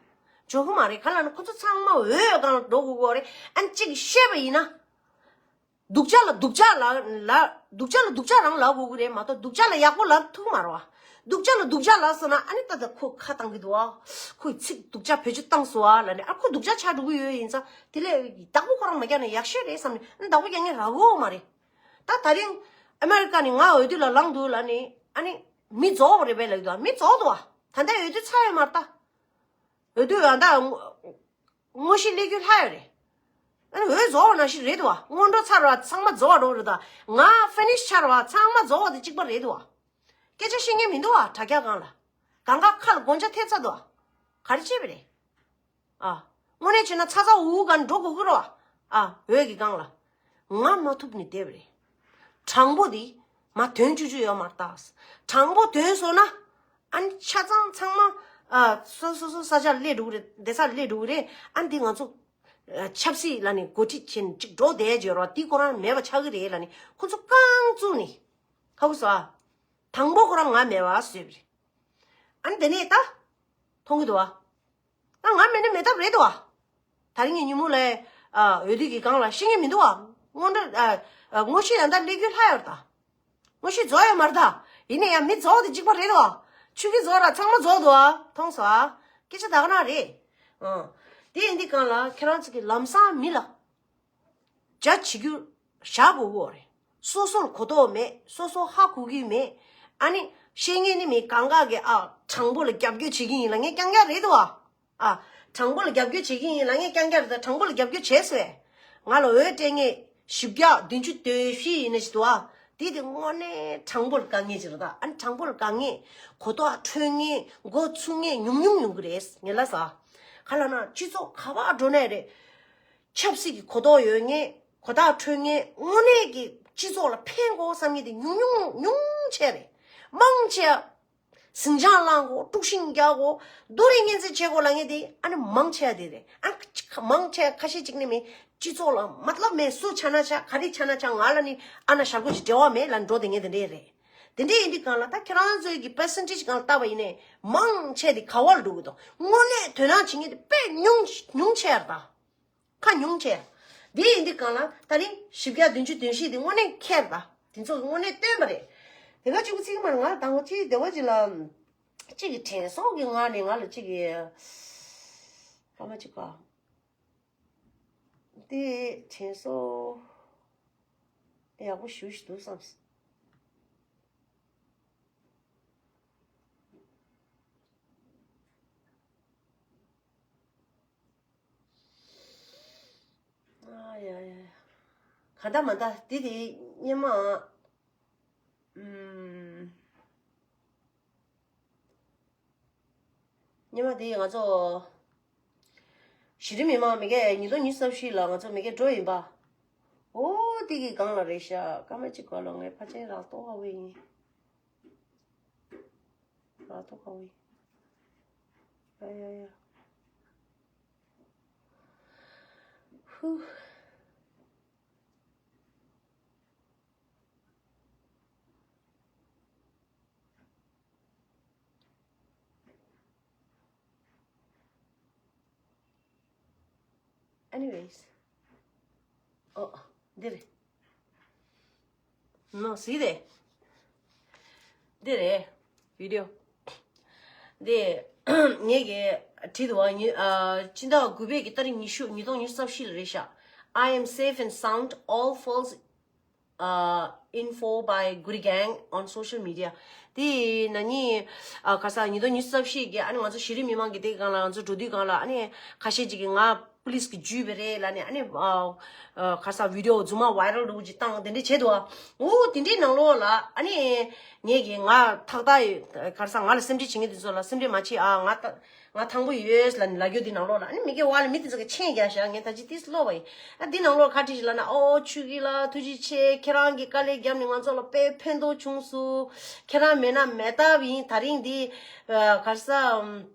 འབྱོར་གི་མ་རེད། ག་ལབ་ན་ཁོ་ཚོ་ཚང་མ་འོས་སྒང་ལ་འགྲོ་དགོས་ཀྱི་ཡོད་རེད། ཨ་ནི་གཅིག་གིས་བཤད་པ་ཡིན་ན། སྡུག་ཅག་ལ་སྡུག་ཅག་ལབ་ལབ། སྡུག་ཅག་ལ་སྡུག་ཅག་རང་ལབ་དགོས་ཀྱི་རེད་མ་གཏོགས། སྡུག་ཅག་ལ་ཡག་པོ་ལབ་ཐུབ་ཀྱི་མ་རེད་བ། སྡུག་ཅག་ལ་སྡུག་ཅག་ལབ་སོང་ན། ཨ་ནི་ད་ལྟ་ཁོ་ཁ་བཏང་གི་འདུག་བ། ཁོས་ཚིག་སྡུག་ཅག་བེད་སྤྱོད་བཏང་སོང་བ་ལབ་ནས། ཨ་ཁོ་སྡུག་ཅག་ཆགས་འགྲོ་གི་ཡོད་ཡིན་ཙང་། དེ་ལས་བདག་པོ་ཁོ་རང་མ་རྒྱག་ན་ཡག་ཤོས་རེད་བསམ་ནས། ཨ་ནི་བདག་པོ་རྒྱག་མཁན་རག་གི་ཡོད་མ་རེད། ད་དེ་རིང་ཨ་མེ་རི་ཀ་ནས་ང་འོས་བསྡུ་ལ་ལངས་འདུག་ལབ་ནས། ཨ་ནི་མི་རྫོགས་པ་རེད་པས་ལབ་ཀྱི་འདུག་བ། མི་རྫོགས་འདུག་བ། ད་ལྟ་འོས་བསྡུ་ཚར་ཡོད་མ་རེད་ད། འོས་བསྡུ་ཡང་ད་ངོ་ཤེས་སླེབས་རྒྱུ་ལྷག་ཡོད་རེད། ཨ་ནི་འོས་རྫོགས་པ་ནང་བཞིན་རེད་འདུག་བ། སྔོན་འགྲོ་ཚར་བ་ཚང་མ་རྫོགས་པ་འགྲོ་རེད་ད། ང་ཕི་ནིཤ་ཆགས་རེད་བ། ཚང་མ་རྫོགས་པ་དེ་གཅིག་པ་རེད་འདུག་བ། སྐད་ཆ་བཤད་མཁན་མི་འདུག་བ། དྲ་རྒྱ་སྒང་ལ། གང་ག་ཁ་ལ་སྒོ་ལྕགས་ཐེབས་ཚར་འདུག་བ། ག་རེ་བྱས་པ་རེད། ཨ། དངོས་གནས་བྱས་ན་ཚ་ཚ་འུར་འུར་གང་འགྲོ་དགོས་ཀྱི་རེད་བ། ཨ། འོས་ཀྱི་སྒང་ལ། ང་མ་ཐུབ་ནས་བསྡད་པ་རེད། དྲང་པོ་འདི་མ་དོན་བཅུ་བཅུ་ཡོད་མ་རེད་ད། དྲང་པོ་དོན་སོང་ན། ཨ་ནི་ཆ་ཚང་ཚང་མ་ཨ་སོ་སོ་སོ་ས་ཆར་སླེབས་འགྲོ་གི་རེད། བསྡད་སར་སླེབས་འགྲོ་གི་རེད། ཨ་ནི་འདི་ང་ཚོ་ཨ་ཆབ་སྲིད་ལ་ནི་འགོ་ཁྲིད་བྱས་ནས་ཅིག་འགྲོ་བསྡད་ཀྱི་ཡོད་རེད་བ། འདི་ཁོ་རང་མེད་པ་ཆགས་ཀྱི་རེད་ལབ་ནས་ཁོ་ཚོ་རྐང་བཙུགས་ནས། ཧ་གོ་སོང་ཨ། དང་པོ་ཁོ་རང་ང་མེད་པ་བཟོས་པ་རེད། ཨ་ནི་དེ་ནས་ད་མཐོང་གི་འདུག་བ། ད་ང་མེད་ན་མེད་ཐབས་རེད་དོ། དེ་རིང་གི་ཉིན་མོ་ལ་ཨ་འོས་བསྡུ་གི་སྒང་ལ་ཤེས་མཁན་མི་འདུག་བ། སྔོན་འགྲོ་ཨ་ཨ་ངོ་ཤེས་ཡང་ད་སླེབས་རྒྱུ་ལྷག་ཡོད་རེད་ད། ངོ་ཤེས་རྫོགས་ཡོད་མ་རེད་ད། ཡིན་ན་ཡང་མི་རྫོགས་དེ་གཅིག་པ་རེད་དོ། ཆོས་སྐྱིད་རྫོགས་ར་ཚང་མ་རྫོགས་འདུག་བ། མཐོང་སོང་ཨ། སྐད་ཆ་ད་ག་ན་རེད། ཨང་། དེ་ཡིན་དུས་སྒང་ལ་ཁྱེད་རང་ཚོ་གི་ལམ་སང་མི་ལ་རྒྱ་བྱེད་རྒྱུ་བཞག་དགོས་ཀྱི་ཡོད་རེད། སོ་སོར་གོ་རྟོགས་མེད། སོ་སོ་ཧ་གོ་གི་མེད། ཨ་ནི་བཤད་མཁན་ནི་མི་གང་ག་གི་ཨ་དྲང་པོ་ལ་རྒྱབ་སྐྱོར་བྱེད་ཀྱི་ཡིན་ལབ་མཁན་རྐྱང་རྐྱང་རེད་དོ། ཨ་དྲང་པོ་ལ་རྒྱབ་སྐྱོར་བྱེད་ཀྱི་ཡིན་ལབ་མཁན་རྐྱང་རྐྱང་རེད། ད་དྲང་པོ་ལ་རྒྱབ་སྐྱོར་བྱས་སོང་བས། ང་ལ་འོས་སྤྲད་མཁན་བཞི་བརྒྱ་བདུན་ཅུ་དོན་བཞི་ཡིན་ན་ཞིག་འདུག་ཨ། དེ་དེ་དངོས་གནས་དྲང་པོར་དཀའ་ངལ་ཅིག་རེད་ད། ཨ་ནི་དྲང་པོར་དཀའ་ངལ། གོ་རྟོགས་འཕྲོད་ངལ། མགོ་ཚུགས་ངལ་ཉུང་ཉུང་ཡོང་གི་རེད། ངས་ལབ་ས། ག་ལབ་ན་སྤྱི་ཚོགས་ག་པར་འགྲོ་ནའི་རེད། ཆབ་སྲིད་ཀྱི་གོ་རྟོགས་ཡོད་ངེས། གོ་རྟོགས་འཕྲོད་ངེས། དངོས་གནས་ཀྱི་སྤྱི་ཚོགས་ལ་ཕན་དགོས་བསམ་ངེས་དེ་ཉུང་ཉུང་ཉུང་ཆེ་རེད། མང་ཆེ་ཟིང་ཆ་བླང་དགོས། དཀྲུག་ཤིང་རྒྱག་དགོས། རྡོ་རིང་གཉན་ཚད་བྱེད་དགོས་ལབ་ངེས་དེ་ཨ་ནི་མང་ཆེ་དེ་རེད། ཨ་མང་ཆེ་ཁ་ཤས་ཅིག་ནི་མི་སྤྱི་ཚོགས་ལ་མ་ལབ་མེད། སུ་ཆ་ན་ཆ་ག་རེ་ཆ་ན་ཆ་ང་ལ་ནི་ཨ་ན་ཞར་གོ་ཅིག་འབྲེལ་བ་མེད་ལབ་འགྲོ་དེ་ངེས་དེ་འདྲས་རེད། དེ་འདྲས་ཡིན་དུས་གང་ལ་ད་ཁྱེད་རང་ཚོའི་གི་པར་སེན་ཊེ་ཇི་གང་ལ་བལྟས་པ་ཡིན་ནའི་མང་ཆེ་དེ་ག་བར་འགྲོ་གི་འདུག་དངོས་གནས་དོ་སྣང་བྱེད་ངེས་དེ་དཔེ་ཉུང་ཉུང་ཆེ་རེད་ད། ཁ་ཉུང་ཆེ། འདི་ཡིན་འདི་གང་ལ་ད་རིང་བཞི་བརྒྱ་བདུན་ཅུ་དོན་བཞི་འདི་དངོས་གནས་ཁྱེར་ད། དེ་ཚོ་དངོས་གནས་སྟོན་པ་རེད། དེ་ག་གཅིག་པུ་ཚིག་མ་ང་དང་པོ་གཅིག་བདེ་བ་གཅིག་ལ་གཅིག་གི་དྲན་གསོ་གི་ངང་ནས་ང་ལ་གཅིག་གི་སྐར་མ་གཅིག་ག་དེ་དྲན་གསོ་ཡག་པོ་ཞུ་ཞིག་འདུག་བསམ། ཨ་ཡ་ཡ་ཡ། ག་འདྲ་མ་འདྲ་དེ་དེ་སྙེ་མ། ཨུམ། སྙེ་མ་དེ་ང་ཚོ་གཞི་རིམ་མི་མང་མི་སྐད་ཉིས་སྟོང་ཉི་ཤུ་རྩ་བཞི་ལ་ང་ཚོ་མི་སྐད་འགྲོ་ཡིན་པ། ཨོ་དེ་གི་སྒང་ལ་རེད་ཤག་སྐར་མ་གཅིག་གོ་ལོ་ངས་ཕལ་ཆེར་རག་ཏོག་ཧ་བོ་ཡིན། རག་ཏོག་ཧ་བོ་ཡིན། ཡ་ཡ་ཡ། ཧུ། Anyways. ཨོ། འདི་རེད། ནོ་སི་རེད། འདི་རེད། བི་ཌི་ཡོ། འདི་ངས་གི་བྲིས་འདུག་བ། ཉི་ཨ་སྤྱི་ཟླ་དགུ་པའི་གི་ཏ་རིག་ཉི་ཤུ། ཉིས་སྟོང་ཉི་ཤུ་རྩ་བཞི་ལ་རེད་ཤག I am safe and sound, all false uh, info by Guri Gang on social media. དེ་ན་ནི་ཨ་ག་ས་ཉིས་སྟོང་ཉི་ཤུ་རྩ་བཞི་གི་ཨ་ནི་ང་ཚོ་གཞི་རིམ་མི་མང་གི་དེ་གང་ལ་ང་ཚོ་འགྲོ་དུས་གང་ལ་ཨ་ནི་ཁ་ཤས་ཅིག་གིས་ང་པུ་ལིས་གི་འཇུས་པ་རེད་ལབ་ནས་ཨ་ནི་ཨ་ཨ་ག་ས་བི་ཌི་ཡོ་རྫུན་མ་བའི་རལ་འགྲོ་གི་ཅིག་བཏང་དེ་འདྲས་བྱས་འདུག་ཨ། འོ་དེ་འདྲའི་ནང་ལོགས་ལ་ཨ་ནི་ངས་གི་ང་ཐག་ཐག་ག་ས་ང་ལ་སེམས་ཁྲལ་བྱེད་མཁན་དེ་ཚོ་ལ་སེམས་ཁྲལ་མ་བྱེད་ཨ། ང་ད། ང་ཐང་པོ་ཡོད་ལབ་ནས་ལབ་རྒྱུ་འདི་ནང་ལོགས་ལ་ཨ་ནི་མི་སྐད་བ་ལ་མི་དེ་ཚོ་གི་མཆན་རྒྱག་བཞག་ངས་ད་ཅི་ཏིས་ཀློག་པ་ཡིན། ཨ་འདི་ནང་ལོགས་ཁ་བྲིས་ཤིག་ལབ་ན། ཨོ་ཆོས་སྐྱིད་ལགས་ཐུགས་རྗེ་ཆེ། ཁྱེད་རང་གི་དཀའ་ལས་བརྒྱབ་ནས་ང་ཚོ་ལ་དཔེ་ཕན་ཐོགས་བྱུང་སོང་། ཁྱེད་རང་མེད་ན་མེད་ཐབས་ཡིན། ད་རིང་འདི་ག་རེ་ཟ།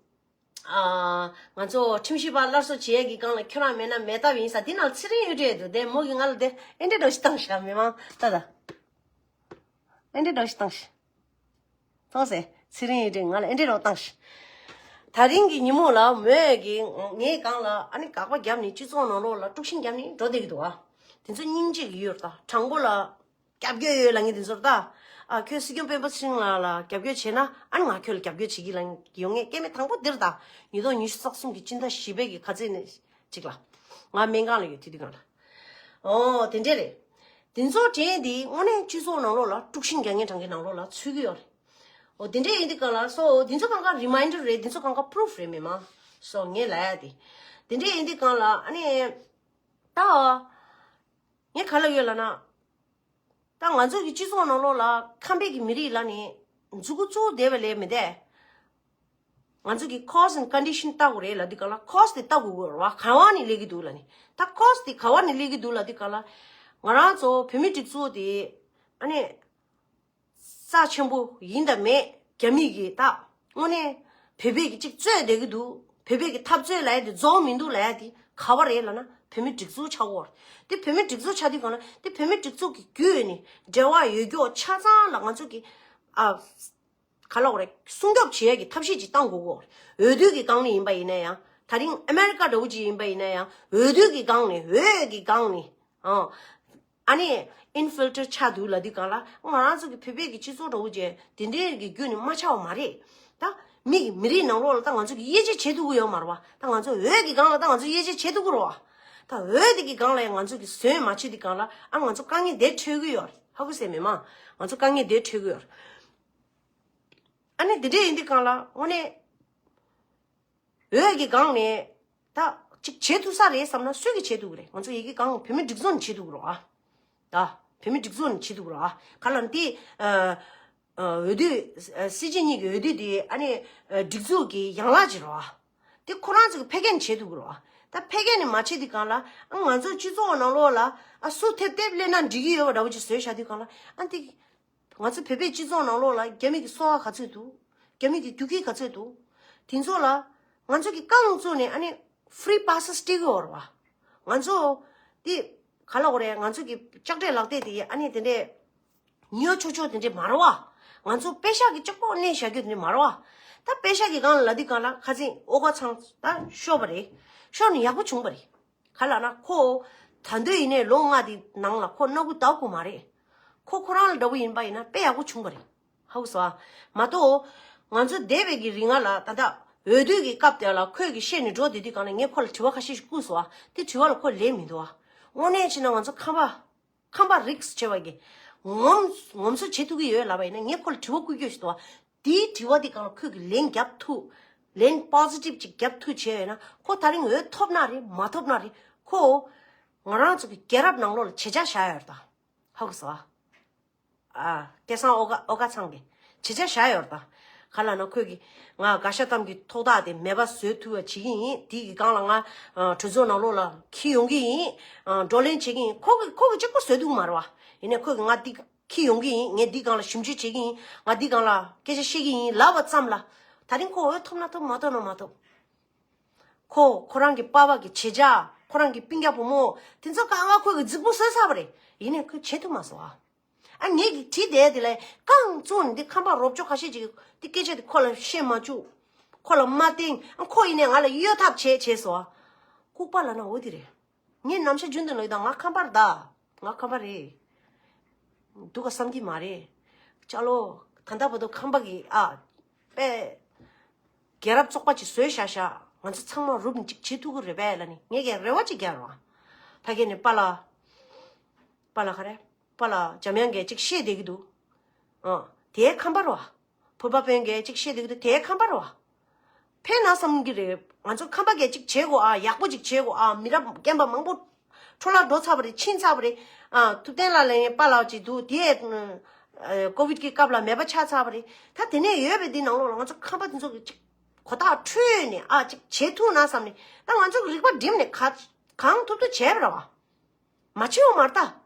ཨ་ང་ཚོ་ཁྲིམས་ཞིབ་པ་སླར་གསོ་བྱེད་ཡས་ཀྱི་སྒང་ལ་ཁྱེད་རང་མེད་ན་མེད་ཐབས་ཡིན་ས་འདི་ནང་ཚེ་རིང་གཡུ་སྒྲོན་འདུག་དེ་མོ་གིས་ང་ལ་དེ་ཨེ་འདྲས་འདྲ་ཞིག་བཏང་བཞག་མི་མང་ལྟ་ད། ཨེ་འདྲས་འདྲ་ཞིག་བཏང་ཞིག་མཐོང་སེ། ཚེ་རིང་གཡུ་སྒྲོན་ང་ལ་ཨེ་འདྲས་འདྲ་བཏང་ཞིག་ད་རིང་གི་ཉིན་མོ་ལ་མོས་ཀྱིས་ངའི་སྒང་ལ་ཨ་ནི་དགག་པ་བརྒྱབ་ནས་སྤྱི་ཚོགས་ནང་ལོགས་ལ་དཀྲུག་ཤིང་བརྒྱབ་ནས་འགྲོ་བསྡད་ཀྱི་འདུག་ཨ། དེ་ཚོ་སྙིང་རྗེ་གི་ཡོད་རེད་ད། དྲང་པོ་ལ་རྒྱབ་སྐྱོར་ཡོད་ལབ་མཁན་དེ་ཚོར་ད། ཨ་ཁྱོད་སྲིད་སྐྱོང་སྤེན་པ་ཚེ་རིང་ལགས་ལ་རྒྱབ་སྐྱོར་བྱས་ན་ཨ་ནི་ང་ཁྱོད་ལ་རྒྱབ་སྐྱོར་བྱེད་ཀྱི་ལབ་ཡོང་ངེས་སྐལ་མེད་དང་པོ་འདིར་ད། ཉིས་སྟོང་ཉི་ཤུ་རྩ་གསུམ་གྱི་སྤྱི་ཟླ་བཞི་པའི་གི་ཁ་ཚེས་ནས་གཅིག་ལ། ང་སྨན་ཁང་ལ་ཡོད་དེ་དུས་སྒང་ལ། ཨོ་དེ་འདྲས་རེད། དེ་ཚོ་དྲན་དེ་དངོས་གནས་སྤྱི་ཚོགས་ནང་ལོགས་ལ་དཀྲུག་ཤིང་རྒྱག་མཁན་གྲངས་ཀའི་ནང་ལོགས་ལ་ཚུད་ཀྱི་ཡོད་རེད། ཨོ་དེ་འདྲས་ཡིན་དུས་སྒང་ལ་སོ་དེ་ཚོ་གང་ག་རི་མའིན་ཌར་རེད། དེ་ཚོ་གང་ག་པུ་རུབ་རེད་མི་མང་། སོ་ངས་ལབ་ཡ་དེ། དེ་འདྲས་ཡིན་དུས་སྒང་ལ་ཨ་ནི། ད། ངས་ག་ལབ་ཡོད་ལབ་ན། ད་ང་ཚོ་གི་སྤྱི་ཚོགས་ནང་ལོགས་ལ་ཁམས་པའི་གི་མི་རིགས་ལ་ནི་མཛུ་གུ་གཙོ་བོ་བསྡད་པ་ལས་མི་འདས། ང་ཚོ་གི་cause and condition ལྟ་དགོས་རེད་ལབ་དུས་སྒང་ལ་cause དེ་ལྟ་དགོས་ཀྱི་རེད་བ། ག་བ་ནས་སླེབས་ཀྱི་འདུག་ལབ་ནི། ད་cause དེ་ག་བ་ནས་སླེབས་ཀྱི་འདུག་ལབ་དུས་སྒང་ལ། ང་རང་ཚོ་བོད་མི་སྒྲིག་འཛུགས་དེ་ཨ་ནི། རྩ་ཆེན་པོ་ཡིན་དང་མེད་རྒྱ་མི་གིས་ད་དངོས་གནས་བོད་པའི་གི་གཅིག་རྩོད་བསྡད་ཀྱི་འདུག་བོད་པའི་གི་འཐབ་རྩོད་ལབ་ཡ་དེ་རྫོགས་མི་འདུག་ལབ་ཡ་དེ་ག་བ་རེད་ལབ་ན་བོད་མི་སྒྲིག་འཛུགས་ཆགས་ཀྱི་ཡོད་རེད། དེ་བོད་མི་སྒྲིག་འཛུགས་ཆགས་དུས་སྒང་ལ་དེ་བོད་མི་སྒྲིག་འཛུགས་ཀྱི་བརྒྱུད་ནས་འབྲེལ་བ་ཡོད་རྒྱུ་ཆ་ཚང་ལ་ང་ཚོ་གི་ཨ་ག་ལབ་དགོས་རེད། སྲུང་སྐྱོབ་བྱེད་ཡ་གི་ཐབས་ཤེས་ཅིག་བཏང་དགོས་ཀྱི་ཡོད་རེད། འོས་བསྡུ་གི་སྒང་ནས་ཡིན་པ་ཡིན་ན་ཡང་། ད་རིང་ཨ་མེ་རི་ཀ་འདྲ་བོ་ཅིག་ཡིན་པ་ཡིན་ན་ཡང་། འོས་བསྡུ་གི་སྒང་ནས། འོས་ཀྱི་སྒང་ནས། ཨང་། ཨ་ནི་ཨིན་ཕིལ་ཊར་ཆགས་འདུག་ལབ་དུས་སྒང་ལ་ང་རང་ཚོ་གི་བོད་པའི་གི་སྤྱི་ཚོགས་འདྲ་བོ་ཅན་དེ་འདྲའི་གི་བརྒྱུད་ནས་མ་ཆགས་པ་མ་རེད། ད་མི་གི་མི་རིགས་ནང་ལོགས་ལ་ད་ང་ཚོ་གི་དབྱེ་འབྱེད་བྱེད་ཐུབ་ཀྱི་ཡོད་མ་རེད་བ། ད་ང་ཚོ་འོས་ཀྱི་སྒང་ལ་ད་ང་ཚོ་དབྱེ་འབྱེད་བྱེད་ཐུབ་ཀྱི་རེད་བ། ད་འོས་དེ་གི་སྒང་ལ་ཡང་ང་ཚོ་གི་ཟོན་མ་བྱེད་དུས་སྒང་ལ་ཨ་ང་ཚོ་དཀའ་ངལ་དེ་འཕྲད་ཀྱི་ཡོད་རེད། ཧ་གོ་སོང་མི་མང་། ང་ཚོ་དཀའ་ངལ་དེ་འཕྲད་ཀྱི་ཡོད་རེད། ཨ་ནི་དེ་འདྲ་ཡིན་དུས་སྒང་ལ་དངོས་གནས། འོས་ཀྱི་སྒང་ནས་ད་ཅིག་བྱེད་ཐུབ་ས་རེད་བསམ་ན་སུས་ཀྱིས་བྱེད་ཐུབ་ཀྱི་རེད། ང་ཚོ་ཡི་གེ་གང་བོད་མི་སྒྲིག་འཛུགས་ནས་བྱེད་ཐུབ་ཀྱི་རེད་བ། ད་ བོད་མི་སྒྲིག་འཛུགས་ནས་བྱེད་འདུག་ར། ག་ལ་འདི་ཨ་ཨ་འོས་བསྡུ་ཨ་སྲིད་སྤྱི་གཉིས་ཀྱི་འོས་བསྡུ་དེ་ཨ་ནི་ཨ་སྒྲིག་འཛུགས་ཀྱི་ཡན་ལག་ཅིག་ར། དེ་ཁོ་རང་ཚོ་གི་ཕེ་གན་བྱེད་འདུག་ར། ད་ཕེ་གན་ནས་མ་བྱེད་དུས་གང་ལ་ཨ་ང་ཚོ་སྤྱི་ཚོགས་ནང་ལོགས་ལ་ཨ་སུ་ཐེབས་ཐེབས་སླེབས་ན་འགྲིག་གི་ཡོད་པ་འདྲ་བོ་ཅིག་བཟོས་བཞག་དུས་གང་ལ་ཨ་འདི། ང་ཚོ་བོད་པའི་སྤྱི་ཚོགས་ནང་ལོགས་ལ་རྒྱ་མི་གི་གསོ་བ་ག་ཚོད་འདུག་རྒྱ་མི་གི་རྒྱུག་ཁྱི་ག་ཚོད་འདུག་དེ་ཚོ་ལ་ང་ཚོ་གི་རྐང་བཙུགས་ནས་ཨ་ནི་ཧྥི་རི་པ་སི་སྤྲད་གི་ཡོད་རེད་བ། ང་ཚོ་དེ་ག་ལ་འོ་རེད། ང་ཚོ་གི་ལྕགས་འབྲས་ལག་དེབ་དེ་ཨ་ནི་དེ་འདྲས་ཉོ་ཆོག་ཆོག་དེ་འདྲས་མ་རེད་བ། ང་ཚོ་པེ་ཤག་གི་ལྕགས་པོ་གནས་བཞག་རྒྱུ་དེ་འདྲས་མ་རེད་བ། ད་པེ་ཤག་གི་སྒང་ལ་དེ་སྒང་ལ་ཁ་སང་ཨོ་ག་ཚང་ད་ཤོར་བ་རེད། ཤོར་ནས་ཡག་པོ་བྱུང་བ་རེད། ག་ལ་ན་ཁོ་ད་འདོད་ཡིན་ནའི་ལོ་ལྔ་དེ་ནང་ལ་ཁོ་སྣ་ཁུག་ལྡག་དགོས་མ་རེད། ཁོ་ཁོ་རང་ལ་འདྲ་བོ་ཡིན་པ་ཡིན་ན་དཔེ་ཡག་པོ་བྱུང་བ་རེད། ཧ་གོ་སོང་ཨ། མ་གཏོགས་ང་ཚོ་འདས་པའི་གི་རིང་ང་ལ་ད་ལྟ་འོས་བསྡུ་གི་སྐབས་དེ་ལ་ཁོས་གི་བཤད་ནས་འགྲོ་བསྡད་དུས་གང་ལ་ངས་ཁོ་ལ་དྲི་བ་ཁ་ཤས་ཤིག་བསྐུར་སོང་ཨ། དེ་དྲི་བ་ལ་ཁོ་ལན་མི་འདུག་ཨ། དངོས་གནས་བྱས་ན་ང་ཚོ་ཁམས་པ་ཁམས་པ་རིགས་ཆེ་བ་གི་ངོམ་ངོམ་སོ་བྱེད་ཐུབ་ཀྱི་ཡོད་ལབ་པ་ཡིན་ན་ངས་ཁོ་ལ་དྲི་བ་བསྐུར་རྒྱུ་ཞིག་འདུག་ཨ། དེའི་དྲི་བ་དེ་སྒང་ལ་ཁོས་ཀྱི་ལན་རྒྱབ་ཐུབ། ལན་པོ་སི་ཊིབ་ཅིག་རྒྱབ་ཐུབ་བྱས་ཡོད་ན་ཁོ་ད་རིང་འོས་ཐོབ་ན་རེད་མ་ཐོབ་ན་རེད། ཁོ་ང་རང་ཚོ་གི་རྒྱལ་རབས་ནང་ལོགས་ལ་བྱེད་ཆ་བཞག་ཡོད་རེད་ད། ཧ་གོ་སོང་ཨ། ཨ་སྐལ་བཟང་ཨོ་དཀར་ཨོ་དཀར་ཚང་གི་བྱེད་ཆ་བཞག་ཡོད་རེད་ད། ག་ལ་ན་ཁོས་ཀྱི་ང་དགའ་ཤ་གཏམ་གྱི་ཐོག་ཐག་དེ་མེད་པ་བཟོ་ཐུབ་པ་བྱེད་ཀྱི་ཡིན། དེ་གི་སྒང་ལ་ང་ཨ་གྲོས་ཚོགས་ནང་ལོགས་ལ་འཁྱེར་ཡོང་གི་ཡིན། ཨ་བགྲོ་གླེང་བྱེད་ཀྱི་ཡིན། ཁོ་གི་ཁོ་གི་གཅིག་པོ་བཟོ་ཐུབ་མ་རེད་བ། ཡིན་ནའི་ཁོས་ཀྱི་ང་འདི་འཁྱེར་ཡོང་གི་ཡིན། ངས་འདི་སྒང་ལ་ཞིབ་འཇུག་བྱེད་ཀྱི་ཡིན། ང་འདི་སྒང་ལ་སྐད་ཆ་བཤད་ཀྱི་ཡིན་ལབ་པ་ཙམ་ལ། ད་རིང་ཁོ་འོས་ཐོབ་ན་ཐོབ་མ་ཐོབ་ན་མ་ཐོབ། ཁོ་ཁོ་རང་གི་པ་ཕ་གི་བྱེད་ཆ། ཁོ་རང་གི་སྤུན་ཀྱག་བུ་མོ་དེ་ཚོ་གང་ག་ཁོས་གི་རྫིག་པོ་བཟོས་ཚར་བ་རེད། ཡིན་ནའི་ཁོས་བྱེད་ཐུབ་མ་སོང་ཨ། ཨ་ངས་གི་བྲིས་བསྡད་དེ་ལས་རྐང་བཙུགས་ནས་འདི་ཁམས་པ་རོབ་ཅོ་ཁ་ཤས་ཅིག་འདི་སྐད་ཆ་འདི་ཁོ་ལ་བཤད་མ་བཅུག་ཁོ་ལ་མ་བསྟན། ཨ་ཁོ་ཡིན་ནའི་ང་ལ་གཡོལ་ཐབས་བྱས་བྱས་སོང་ཨ། ལྐུགས་པ་ལབ་ན་འོ་དེ་རེད། ངས་ནམ་ཞག་རྒྱུན་དུ་ལབ་ཡོད་ད། ང་ཁམས་པ་རེད་ད། ང་ཁམས་པ་རེད། སྡུག་ག་བསམ་གྱི་མ་རེད། ཅག་ལོ། ད་ལྟ་བར་དུ་ཁམས་པ་གི་ཨ་དཔེ་རྒྱལ་རབས་བཙོག་པ་ཅིག་བཟོས་བཞག་བཞག་ང་ཚོ་ཚང་མ་རུབ་ནས་ཅིག་བྱེད་ཐུབ་ཀྱི་རེད་པས་ལབ་ནས་ངས་ཀྱང་རེ་བ་ཅིག་རྒྱག་རོགས། ཕ་གི་ནས་པཱ་ལགས། པཱ་ལགས་ག་རེ། པཱ་ལགས་འཇམ་དབྱངས་གིས་ཅིག་བཤད་བསྡད་ཀྱི་འདུག་ཨ་དེ་ཁམས་པ་རེད་བ། བོད་པ་དཔོན་གྱིས་ཅིག་བཤད་བསྡད་ཀྱི་འདུག་དེ་ཁམས་པ་རེད་བ། ཕན་ན་བསམ་གྱི་རེད། ང་ཚོ་ཁམས་པ་གིས་ཅིག་བྱེད་དགོས་ཨ། ཡག་པོ་ཅིག་བྱེད་དགོས་ཨ། མི་རབས་རྒན་པ་མང་པོ་འཕྲོ་བརླག་འགྲོ་ཚར་བ་རེད། ཕྱིན་ཚར་བ་རེད། ཨ་ཐུབ་བསྟན་ལགས་ལ་ཡང་པཱ་ལགས་ཅིག་འདུག་དེ་ཨ་ཀོ་བིད་ཀྱི་སྐབས་ལ་མེད་པ་ཆགས་ཚར་བ་རེད། ད་དེ་ནས་ཡོད་པའི་འདི་ནང་ལོགས་ལ་ང་ཚོ་ཁམས་པ་དེ་ཚོ་གིས་ཅིག་གོ་ཐག་འཁྲུད་ནས་ཨ་ཅིག་བྱེད་ཐུབ་ན་བསམ་ནས། ད་ང་ཚོ་གི་རིག་པ་བསྒྲིམས་ནས་ག་གང་ཐུབ་ཐུབ་བྱས་པ་རེད་བ། མ་བྱེད་འོ་མ་རེད་ད།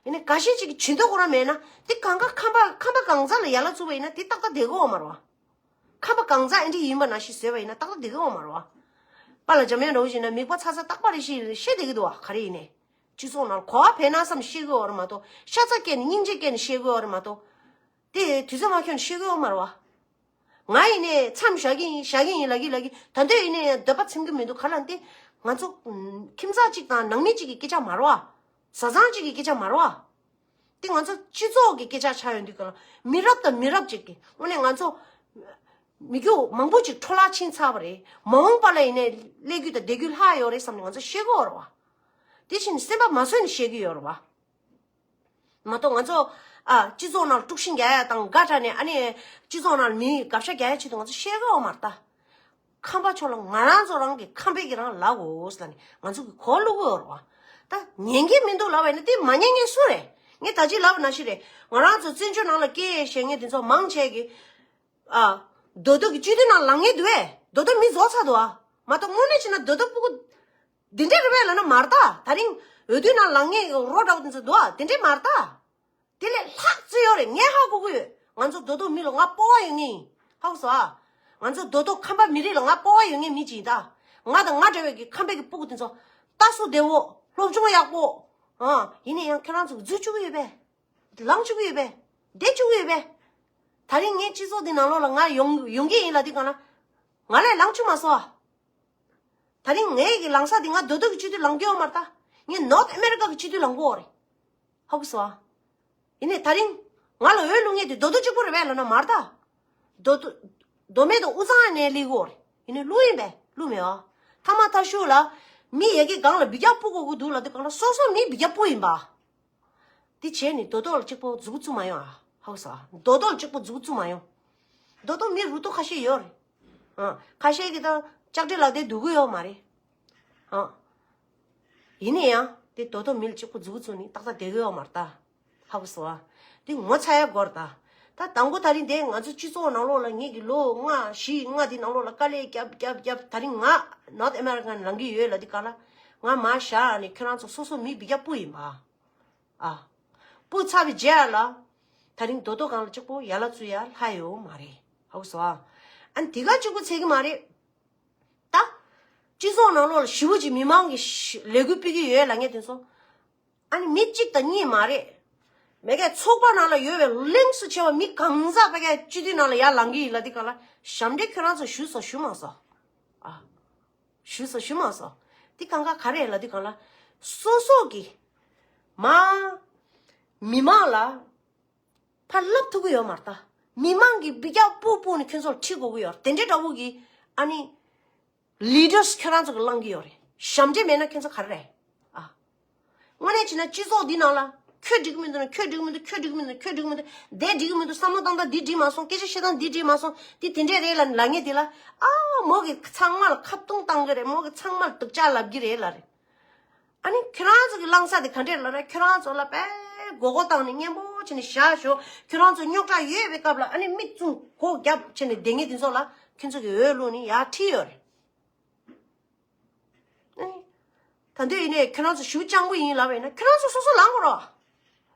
ཡིན་ནའི་འགའ་ཤས་ཅིག་གིས་བྱེད་འདོད་ཁོ་རང་མེད་ན་དེ་གང་ག་ཁམས་པ་ཁམས་པ་གང་ཟག་ལ་ཡ་ལ་བཙུགས་པ་ཡིན་ན་དེ་ཏག་ཏག་བསྡད་ཀྱི་ཡོད་མ་རེད་བ། ཁམས་པ་གང་ཟག་ཨེ་འདྲ་ཡིན་པ་ནང་བཞིན་བཟོས་པ་ཡིན་ན་ཏག་ཏག་བསྡད་ཀྱི་ཡོད་མ་རེད་བ། པཱ་ལགས་འཇམ་དབྱངས་འདྲ་བོ་ཞིག་ན་མིག་པ་ཚ་ཚ་རྟག་པར་རེ་ཞིག་བཤད་བསྡད་ཀྱི་འདུག་བ། ག་རེ་ཡིན་ནའི་སྤྱི་ཚོགས་ནང་གོ་བ་འཕེལ་ན་བསམ་བཤད་ཀྱི་ཡོད་རེད་མ་གཏོགས། ཤ་ཚ་བསྐྱེད་ནས་སྙིང་རྗེ་བསྐྱེད་ནས་བཤད་ཀྱི་ཡོད་རེད་མ་གཏོགས། དེ་དུས་ཚོད་མ་འཁྱོལ་ནས་བཤད་ཀྱི་ཡོད་མ་རེད་བ། ང་ཡིན་ནའི་མཚམས་བཞག་གི་ཡིན་བཞག་གི་ཡིན་ལབ་ཀྱི་ལབ་ཀྱི། ད་འདོད་ཡིན་ནའི་འདོད་པ་ཚིམ་གྱི་མི་འདུག་ག་ལ་འདི། ང་ཚོ་ཨུམ་ཁྱིམ་ཚང་གཅིག་དང་ནང་མི་གཅིག་གི་སྐད་ཆ་མ་རེད་བ། བཟའ་ཚང་གཅིག་གི་སྐད་ཆ་མ་རེད་བ། འདི་ང་ཚོ་སྤྱི་ཚོགས་ཀྱི་སྐད་ཆ་ཆགས་ཡོང་དུས་ག་ལ་མི་རབས་དང་མི་རབས་གཅིག་གི་དངོས་གནས་ང་ཚོ་མི་རྒྱུ་མང་པོ་ཅིག་འཕྲོ་བརླག་ཕྱིན་ཚར་བ་རེད། མ་འོངས་པ་ལ་ཡིན་ནའི་སླེབས་རྒྱུ་དང་བསྡད་རྒྱུ་ལྷག་ཡོད་རེད་བསམ་ནས་ང་ཚོ་བཤད་ཀྱི་ཡོད་རེད་བ། དེ་བཞིན་སེམས་པ་མ་བཟོད་ནས་བཤད་ཀྱི་ཡོད་རེད་བ། མ་གཏོགས་ང་ཚོ་ཨ་སྤྱི་ཚོགས་ནང་དཀྲུག་ཤིང་རྒྱག་ཡ་དང་དགའ་དྲགས་ནས་ཨ་ནི་སྤྱི་ཚོགས་ནང་མི་དགའ་ཤ་རྒྱག་ཡ་ཆེད་དུ་ང་ཚོ་བཤད་ཀྱི་ཡོད་མ་རེད་ད། ཁམས་པ་ཚོ་ལ་ང་རང་ཚོ་རང་གི་ཁམས་པའི་གི་རང་ལབ་དགོས་ཟེར་ནས་ང་ཚོ་གི་གོ་བླུག་གི་ཡོད་རེད་བ། ད་ཉན་གི་མི་འདུག་ལབ་པ་ཡིན་ན་དེ་མ་ཉན་མཁན་སུ་རེད། ངས་ད་ཅི་ལབ་པ་ནང་བཞིན་རེད། ང་རང་ཚོ་བཙན་བྱོལ་ནང་ལ་སྐད་བཤད་མཁན་དེ་ཚོ་མང་ཆེ་གི་ཨ་རྡོ་རྡོ་གི་སྤྱི་འཐུས་ནང་ལངས་མཁན་འདུག་བས། རྡོ་རྡོ་མི་རྫོགས་ཚར་འདུག་ཨ། མ་གཏོགས་དངོས་གནས་བྱས་ན་རྡོ་རྡོ་སྤུ་གུ་འདི་འདྲ་རེད་པས་ལབ་ན་མ་རེད་ད། ད་རིང་འོས་བསྡུ་ནང་ལངས་མཁན་རོ་འདྲ་བོ་དེ་ཚོ་འདུག་ཨ། དེ་འདྲས་མ་རེད་ད། དེ་ལས་ལྷག་ཙམ་ཡོད་རེད། ངས་ཧ་གོ་གི་ཡོད། ང་ཚོ་རྡོ་རྡོ་མི་ལ་ང་སྤོབས་པ་ཡོད་ངེས་ཡིན། ཧ་གོ་སོང་ཨ། ང་ཚོ་རྡོ་རྡོ་ཁམས་པ་མི་རིགས་ལ་ང་སྤོབས་པ་ཡོད་ངེས་མི་ཅིག་ཡིན་ད། ང་དང་ང་འདྲ་བའི་གི་ཁམས་པའི་གི་སྤུ་གུ་དེ་ཚོ་ལྟ་སྲོལ་བདེ་བོ་སློབ་སྦྱོང་ཡག་པོ། ཨ་ཡིན་ན་ཡང་ཁྱེད་རང་ཚོ་འཛུལ་བཅུག་གི་ཡོད་པས། ལངས་བཅུག་གི་ཡོད་པས། བསྡད་བཅུག་གི་ཡོད་པས། ད་རིང་ངའི་སྤྱི་ཚོགས་འདི་ནང་ལོགས་ལ་ང་ཡོང་ཡོང་གི་ཡིན་ལབ་དུས་གང་ལ། ང་ལས་ལངས་བཅུག་མ་སོང་ཨ། ད་རིང་ངའི་གི་ལངས་ས་འདི་ང་རྡོ་རྡོ་གི་སྤྱི་འཐུས་ལངས་གི་ཡོད་མ་རེད་ད། ངས་ནོར་ཐ་ཨ་མེ་རི་ཀ་གི་སྤྱི་འཐུས་ལངས་གི་ཡོད་རེད། ཧ་གོ་སོང་ཨ། ཡིན་ནའི་ད་རིང་ང་ལ་འོས་བླུག་མཁན་དེ་རྡོ་རྡོ་གཅིག་པོ་རེད་པས་ལབ་ན་མ་རེད་ད། རྡོ་རྡོ་རྡོ་སྨད་དང་དབུས་གཙང་ནས་སླེབས་ཡོད་རེད། ཡིན་ནའི་བླུག་ཡིན་པས་བླུག་མེད་ཨ། མཐའ་མ་མཐའ་གཞུག་ལ་མི་ཡ་གི་སྒང་ལ་འབུད་རྒྱག་སྤུ་གོ་གི་འདུག་ལབ་དུས་གང་ལ་སོ་སོ་མི་འབུད་རྒྱག་སྤུ་ཡིན་པ། དེ་བྱས་ནས་རྡོ་རྡོ་ལ་གཅིག་པོ་མཛུབ་བཙུགས་མ་ཡོང་ཨ། ཧ་གོ་སོང་ཨ། རྡོ་རྡོ་ལ་གཅིག་པོ་མཛུབ་བཙུགས་མ་ཡོང་། རྡོ་རྡོ་མི་རུ་ཏོ་ཁ་ཤས་ཡོད་རེད། ཨ་ཁ་ཤས་ཀྱིས་ད་ལྕགས་དྲི་ལག་དེ་སྡུག་གི་ཡོད་མ་རེད། ཨ་ཡིན་ན་ཡང་དེ་རྡོ་རྡོ་མི་ལ་གཅིག་པོ་མཛུབ་བཙུགས་ནས་ཏག་ཏག་བསྡད་གི་ཡོད་མ་རེད་ད། ཧ་གོ་སོང་ཨ། འདི་ངོ་ཚ་ཡ་སྐོར་ད། ད་དང་པོ་ད་རིང་དེ་ང་ཚོ་སྤྱི་ཚོགས་ནང་ལོགས་ལ་ངེད་ཀྱི་ལོ་ལྔ་བཞི་ལྔ་འདི་ནང་ལོགས་ལ་དཀའ་ལས་རྒྱབ་རྒྱབ་རྒྱབ། ད་རིང་ང་North America་ནས་ལངས་ཀྱི་ཡོད་ལབ་དུས་ག་ལ། ང་མར་བཞག་ནས་ཁྱོད་རང་ཚོ་སོ་སོ་མི་འབུད་རྒྱག་སྤུ་ཡིན་པ། ཨ། སྤུ་ཚར་བའི་རྗེས་ལ། ད་རིང་རྡོ་རྡོ་སྒང་ལ་གཅིག་པོ་ཡར་ལ་བཙུགས་ཡ་ལྷ་ཡོད་མ་རེད། ཧ་གོ་སོང་ཨ། ཨ་ནི་དེ་ག་གཅིག་པོ་ཚད་ཀྱི་མ་རེད། ད། སྤྱི་ཚོགས་ནང་ལོགས་ལ་ཞེ་པོ་ཅིག་མི་མང་གི་ལས་འགུལ་སྤེལ་གྱི་ཡོད་ལབ་མཁན་དེ་ཚོ། ཨ་ནི་མི་གཅིག་དང་གཉིས་མ་རེད། མེད་མཁན་ཚོགས་པ་ནང་ལ་ཡོད་པའི་གླེང་སུ་ཆེ་བ་མི་གང་ཟག་པ་གའི་སྤྱི་འཐུས་ནང་ལ་ཡར་ལངས་ཀྱི་ཡིན་ལབ་དུས་ག་ལ་ཞབས་འདྲེན་ཁྱོད་རང་ཚོ་ཞུས་སོང་ཞུས་མ་སོང་། ཨ། ཞུས་སོང་ཞུས་མ་སོང་། འདི་གང་ག་ག་རེ་ལབ་དུས་ག་ལ། སོ་སོ་གི། མ། མི་མང་ལ། ཕར་ལབ་ཐུབ་ཀྱི་ཡོད་མ་རེད་ད། མི་མང་གི་འབུད་རྒྱག་སྤུ་སྤུ་ནས་ཁྱོད་ཚོར་ཁྲིད་དགོས་ཀྱི་ཡོད་རེད། དེ་འདྲའི་འདྲ་བོ་གི་ཨ་ནི་ལི་ཌར་སི་ཁྱོད་རང་ཚོ་གི་བླང་གི་ཡོད་རེད། ཞབས་འདྲེན་མེད་ན་ཁྱོད་ཚོ་ག་རེ་རེད། ཨ། དངོས་གནས་བྱས་ན་སྤྱི་ཚོགས་འདི་ནང་ལ་ཁྱོད་འགྲིག་གི་མི་འདུག་ན་ཁྱོད་འགྲིག་གི་མི་འདུག་ཁྱོད་འགྲིག་གི་མི་འདུག་ཁྱོད་འགྲིག་གི་མི་འདུག་འདི་འགྲིག་གི་མི་འདུག་བསམ་བློ་བཏང་སྟངས་འདི་འགྲིག་མ་སོང་། སྐད་ཆ་བཤད་སྟངས་འདི་འགྲིག་མ་སོང་། འདི་དེ་འདྲས་རེད་ལབ་ལབ་མཁན་དེ་ལ། ཨ། མོ་གི་ཚང་མ་ལ་ཁ་བརྡུང་བཏང་གི་རེད། མོ་གི་ཚང་མ་ལ་སྡུག་ཅག་ལབ་ཀྱི་རེད་ལབ་རེད། ཨ་ནི་ཁྱོད་རང་ཚོ་གི་བླང་བྱ་དེ་ག་འདྲས་ལབ་ན། ཁྱོད་རང་ཚོ་ལ་དཔེ་མགོ་སྐོར་བཏང་ནས་མཉེན་པོ་བྱས་ནས་བཞག་ཞོག་ཁྱོད་རང་ཚོ་རྙོག་དྲ་ཡོད་པའི་སྐབས་ལ་ཨ་ནི་མིག་བཙུམ་སྒོ་བརྒྱབ་བྱས་ནས་བསྡད་མཁན་དེ་ཚོ་ལ་ཁྱོད་ཚོ་གི་འོས་བླུགས་ནས་ཡར་ཁྲིད་ཡོད་རེད། ཨ་ནི། ད་འདོད་ཡིན་ནས་ཁྱོད་རང་ཚོ་ཞེ་པོ་སྤྱང་པོ་ཡིན་ལབ་པ་ཡིན་ན་ཁྱོད་རང་ཚོ་སོ་སོ་ལངས་དགོས་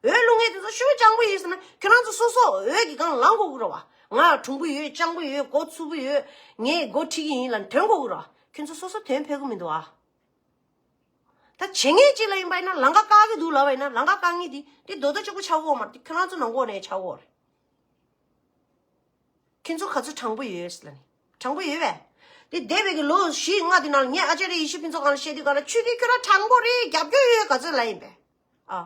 རེད་བ། འོས་བླུགས་མཁན་དེ་ཚོ་ཞེ་པོ་སྤྱང་པོ་ཡིན་ཟེར་ན་ཁྱོད་རང་ཚོ་སོ་སོ་འོས་ཀྱི་སྒང་ལངས་དགོས་ཀྱི་རེད་བ། ང་གྲུང་པོ་ཡོད། སྤྱང་པོ་ཡོད། མགོ་ཚུགས་པོ་ཡོད། ངས་འགོ་ཁྲིད་ཀྱི་ཡིན་ལབ་ནས་ཐོན་དགོས་ཀྱི་རེད་བ། ཁྱོད་ཚོ་སོ་སོ་ཐོན་ཕོད་ཀྱི་མི་འདུག་ཨ། ད་བྱེད་མཁན་གཅིག་ལ་ཡིན་པ་ཡིན་ན་ལམ་ཁ་བཀག་གི་འདུག་ལབ་པ་ཡིན་ན་ལམ་ཁ་བཀག་མཁན་དེ་དེ་རྡོག་རྡོག་གཅིག་པོ་ཆགས་ཀྱི་ཡོད་མ་རེད། དེ་ཁྱོད་རང་ཚོ་ནང་ཁོག་ནས་ཆགས་ཀྱི་ཡོད་རེད། ཁྱོད་ཚོ་ག་ཚོད་དྲང་པོ་ཡོད་ཟེར་ལབ་ནས། དྲང་པོ་ཡོད་པས། དེ་འདས་པའི་གི་ལོ་བཞི་ལྔ་དེ་ནང་ལ་ངས་ཨ་ཅར་ཡེ་ཤེས་ཕུན་ཚོགས་སྒང་ལ་བཤད་དུས་ག་ལ་ཆོས་སྐྱིད་ཁྱོད་རང་དྲང་པོ་རེད། རྒྱབ་སྐྱོར་ཡོད་ག་ཚོད་ལབ་ཡིན་པས། ཨ།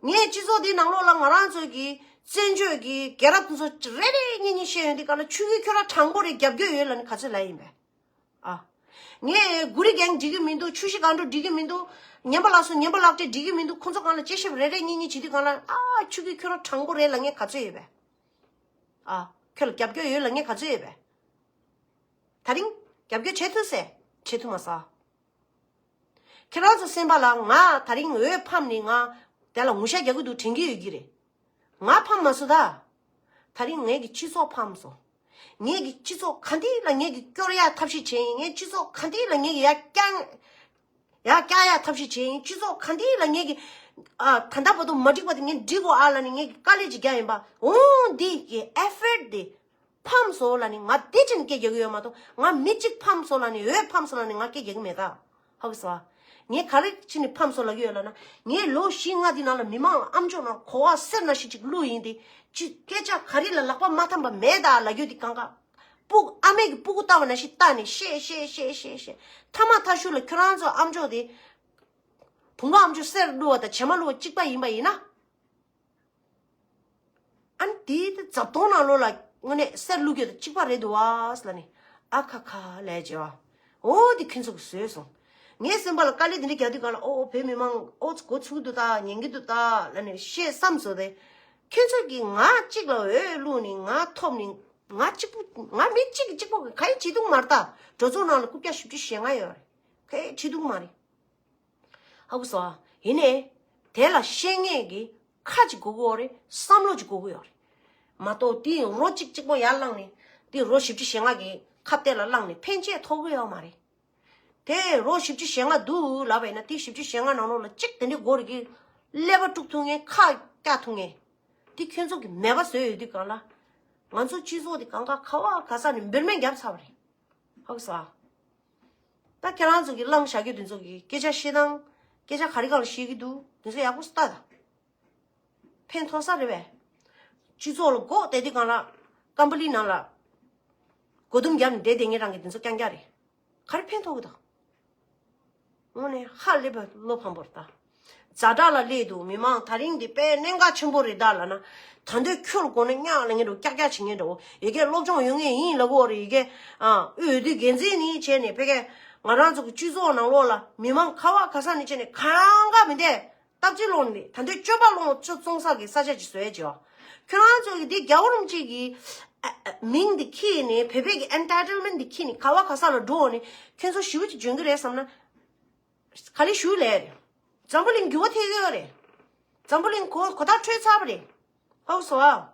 ངས་སྤྱི་ཚོགས་འདི་ནང་ལོགས་ལ་ང་རང་ཚོ་གི་བཙན་བྱོལ་གི་རྒྱལ་རབས་དེ་ཚོ་རེ་རེ་གཉིས་གཉིས་བཤད་ཡོང་དུས་ག་ལ་ཆོས་སྐྱིད་ཁྱོད་རང་དྲང་པོ་རེད། རྒྱབ་སྐྱོར་ཡོད་ལབ་ནས་ག་ཚོད་ལབ་ཡིན་པས། ཨ། ངས་གུ་རི་གེང་འགྲིག་གི་མི་འདུག་ཆུ་བཞི་སྒང་དྲུག་འགྲིག་གི་མི་འདུག་ཉན་པ་ལགས་སོ་ཉན་པ་ལགས་བཀྲས་འགྲིག་གི་མི་འདུག་ཁོང་ཚོ་སྒང་ལ་དཔྱད་ཞིབ་རེ་རེ་གཉིས་གཉིས་བྱེད་དུས་སྒང་ལ། ཨ། ཆོས་སྐྱིད་ཁྱོད་རང་དྲང་པོ་རེད་ལབ་མཁན་ག་ཚོད་ཡོད་པས། ཨ། ཁྱོད་ལ་རྒྱབ་སྐྱོར་ཡོད་ལབ་མཁན་ག་ཚོད་ཡོད་པས། ད་རིང་རྒྱབ་སྐྱོར་བྱེད་ཐུབ་ཟེར། བྱེད་ཐུབ་མ་སོང་། ཁྱེད་རང་ཚོ་སེམས་པ་ལ་ང་ད་རིང་འོས་ཕམ་ནས་ང་དེ་ལ་ངུ་ཤ་རྒྱག་གི་འདུག་དྲན་གྱི་ཡོད་ཀྱི་རེད། ང་ཕམ་མ་སོང་ད། ད་རིང་ངེད་ཀྱི་སྤྱི་ཚོགས་ཕམ་སོང་། ངེད་ཀྱི་སྤྱི་ཚོགས་ག་འདི་ལ་ངེད་ཀྱི་སྐྱོར་ཡ་ཐབས་ཤེས་བྱས་ཡིན། ངའི་སྤྱི་ཚོགས་ག་འདི་ལ་ངེད་ཀྱི་ཡ་བསྐྱང་ཡ་བསྐྱང་ཡ་ཐབས་ཤེས་བྱས་ཡིན། སྤྱི་ཚོགས་ག་འདི་ལ་ངེད་ཀྱི་ཨ་ད་ལྟ་བར་དུ་མ་འགྲིག་པ་དེ་ངས་འགྲིག་དགོས་ཨ་ལབ་ནས་ངེད་ཀྱི་དཀའ་ལས་ཅིག་རྒྱག་ཡིན་པ། འོང་འདི་གི་effort་དེ་ཕམ་སོང་ལབ་ནས་ང་དེ་ཕྱིན་སྐད་རྒྱག་གི་ཡོད་མ་གཏོགས་ང་མི་གཅིག་ཕམ་སོང་ལབ་ནས་འོས་ཕམ་སོང་ལབ་ནས་ང་སྐད་རྒྱག་གི་མེད་ད། ཧ་གོ་སོང་ཨ། ངས་ག་རེ་བྱས་ནས་ཕམ་སོང་ལབ་ཀྱི་ཡོད་ལབ་ན། ངས་ལོ་བཞི་ལྔ་འདི་ནང་ལ་མི་མང་ལ་ཨམ་ཅོག་ནང་གོ་བ་སེར་ནང་བཞིན་ཅིག་བླུགས་ཡིན་ཏེ། ཅི་སྐད་ཆ་ག་རེ་ལ་ལག་པ་མ་འཐམ་པ་མེད་ད་ལབ་རྒྱུ་འདི་གང་ག་སྤུ་ཨ་མས་ཀྱི་སྤུ་གུ་ལྟ་བ་ནང་བཞིན་ལྟ་ནས་བཤད་བཤད་བཤད་བཤད་བཤད། མཐའ་མ་མཐའ་གཞུག་ལ་ཁྱོད་རང་ཚོ་ཨམ་ཅོག་དེ། བུ་མོ་ཨམ་ཅོག་གསེར་བླུགས་པ་དང་བྱེ་མ་བླུགས་པ་གཅིག་པ་ཡིན་པ་ཡིན་ན། ཨ་ནི་དེའི་རྫབ་དོང་ནང་ལོགས་ལ་དངོས་གནས་གསེར་བླུགས་རྒྱུ་དང་གཅིག་པ་རེད་འདུག་བ་ལབ་ནས། ཨ་ཁ་ཁ་ལབ་བྱས་བ། འོ་དེ་ཁྱོད་ཚོ་གིས་བཟོས་སོང་། ངའི་སེམས་པ་ལ་དཀའ་ལས་དེ་འདྲ་རྒྱག་དུས་གང་ལ་ཨོ་ཨོ་བོད་མི་མང་ཨོ་ཚོ་མགོ་ཚོས་ཀྱི་འདུག་ད། ཉན་གྱི་འདུག་ད་ལབ་ནས་བཤད་བསམ་བཟོ་སྟེ། ཁྱོད་ཚོ་གིས་ང་གཅིག་ལ་འོས་བླུགས་ནས་ང་ཐོབ་ནས་ང་གཅིག་པུ་ང་མི་གཅིག་གིས་གཅིག་པོ་གིས་ག་ཡེ་བྱེད་ཐུབ་མ་རེད་ད། གྲོས་ཚོགས་ནང་ལ་རྐུབ་བཀྱག་བཞི་བཅུ་ཞེ་ལྔ་ཡོད་རེད། ག་ཡེ་བྱེད་ཐུབ་མ་རེད། ཧ་གོ་སོང་ཨ། ཡིན་ནའི། དེ་ལ་ཤེས་མཁན་གྱི་ཁ་ཅིག་དགོས་ཀྱི་ཡོད་རེད། བསམ་བློ་ཅིག་དགོས་ཀྱི་ཡོད་རེད། མ་གཏོགས་དེ་རོ་གཅིག་གཅིག་པོ་ཡར་བླངས་ནས་དེ་རོ་བཞི་བཅུ་ཞེ་ལྔ་གི་ཁ་གཏད་ལ་བླངས་ནས་ཕན་ཆད་ཐོགས་ཀྱི་ཡོད་མ་རེད། དེ་རོ་བཞི་བཅུ་ཞེ་ལྔ་འདུག་ལབ་པ་ཡིན་ན་དེ་བཞི་བཅུ་ཞེ་ལྔ་ནང་ལོགས་ལ་གཅིག་དེ་འདྲའི་མགོ་རིལ་གྱི་ཀླད་པ་དཀྲུག་ཐུབ་མཁན་ཁ་བཀྱག་ཐུབ་མཁན་དེ་ཁྱོད་ཚོ་གིས་མེད་པ་བཟོས་ཡོད་དུས་གང་ལ། ང་ཚོ་སྤྱི་ཚོགས་དེ་གང་ག་ག་བ་ག་ས་ནས་འབུར་མེད་བརྒྱབ་ཚར་བ་རེད། ཧ་གོ་སོང་ཨ། ད་ཁྱེད་རང་ཚོ་གིས་བླངས་བཞག་རྒྱུ་དེ་ཚོ་གིས་སྐད་ཆ་བཤད་སྟངས། སྐད་ཆ་ག་རེ་ག་ལ་བཤད་ཀྱི་འདུག་དེ་ཚོ་ཡག་པོ་ལྟ་དང་། ཕན་ཐོགས་ས་རེད་པས། སྤྱི་ཚོགས་ལ་སྒོ་བསྡད་དུས་གང་ལ། ཀམ་པ་ལི་ནང་ལ་སྒོ་དུམ་བརྒྱབ་ནས་བསྡད་བསྡད་མཁན་རང་གི་དེ་ཚོ་རྐྱང་རྐྱང་རེད། ག་རེ་ཕན་ཐོགས་ཀྱི་འདུག་དངོས་གནས་ཧ་ལས་པའི་བློ་ཕམ་པོ་རེད་ད། ཛ་དྲག་ལ་སླེབས་འདུག་མི་མང་ད་རིང་འདི་དཔེ་གནད་འགག་ཆེན་པོ་རེད་ད་ལབ་ན། ད་འདོད་ཁྱོད་ལ་དགོངས་ན་གཉག་ལབ་མཁན་འདྲ་བོ་ཀྱག་ཀྱག་བྱེད་མཁན་འདྲ་བོ་ཡ་གི་སློབ་སྦྱོང་ཡོད་མཁན་ཡིན་ལབ་ཀྱི་ཡོད་རེད། ཡ་གི་ཨ་འོས་བསྡུའི་འགན་འཛིན་ནི་བྱས་ནས་ཕ་གི་ང་རང་ཚོ་གི་སྤྱི་ཚོགས་ནང་ལོགས་ལ་མི་མང་ག་བ་ག་ས་ནས་བྱས་ནས་གང་ག་མི་འདས་སྟབས་གཅིག་ལོག་ནས་ད་འདོད་སྤྱོད་པ་ལོངས་སྤྱོད་བཙོང་ས་གི་ས་ཆ་ཅིག་བཟོ་ཡ་བྱེད་བ། ཁྱོད་རང་ཚོ་གི་འདི་རྒྱལ་བ་རིན་པོ་ཆེ་གི་ཨ་ཨ་མིང་འདི་ཁྱེར་ནས་བོད་པའི་གི་ཨེན་ཊའི་ཊལ་མེན་ཊི་འདི་ཁྱེར་ནས་ག་བ་ག་ས་ལ་འགྲོ་ནས་ཁྱོད་ཚོ་ཞེ་པོ་ཅིག་འཇོན་གི་རེད་བསམ་ན། ག་ལེ་ཞུ་ལས་རེད། འཛམ་བུ་གླིང་འགྱུར་བ་ཐེབས་ཀྱི་ཡོད་རེད། འཛམ་བུ་གླིང་གོ་གོ་ཐག་ཆོད་ཚར་བ་རེད། ཧོ་སོ་ཨ།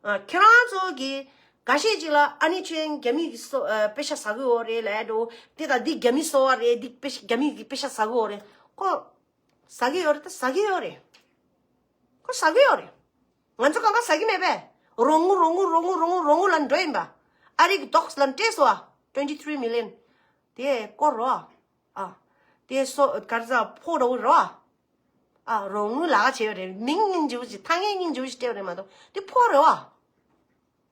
ཨ། ཁྱེད་རང་ཚོ་གི་འགའ་ཤས་ཅིག་ལ་ཨ་ནི་ཁྱོད་རྒྱ་མི་གི་སོ་ཨ་པེ་ཤ་ཟ་གི་ཡོད་རེད་ལབ་འགྲོ། དེ་དང་འདི་རྒྱ་མི་སོ་བ་རེད། འདི་པེ་ཤ་རྒྱ་མི་གི་པེ་ཤ་ཟ་གི་ཡོད་རེད། ཁོ་ཟ་གི་ཡོད་རེད། ད་ཟ་གི་ཡོད་རེད། ཁོ་ཟ་གི་ཡོད་རེད། ང་ཚོ་གང་ག་ཟ་གི་མེད་པས། རོགས་དངུལ་རོགས་དངུལ་རོགས་དངུལ་རོགས་དངུལ་རོགས་དངུལ་ལ་འགྲོ་ཡིན་པ། ཨ་རི་གི་རྡོག་ལ་སྤྲད་སོ་ཨ། twenty three million། དེ་སྐོར་རོ། ཨ། དེ་སོ་གར་ཟ་ཕོ་རོ་རོ། ཨ། རོགས་དངུལ་ལག་བྱས་རེད། མིང་སྙིང་རྗེ་པོ་ཞིག་ཐ་སྙད་སྙིང་རྗེ་པོ་ཞིག་སྤྲད་པ་རེད་མ་གཏོགས་དེ་ཕོ་རེད་བ།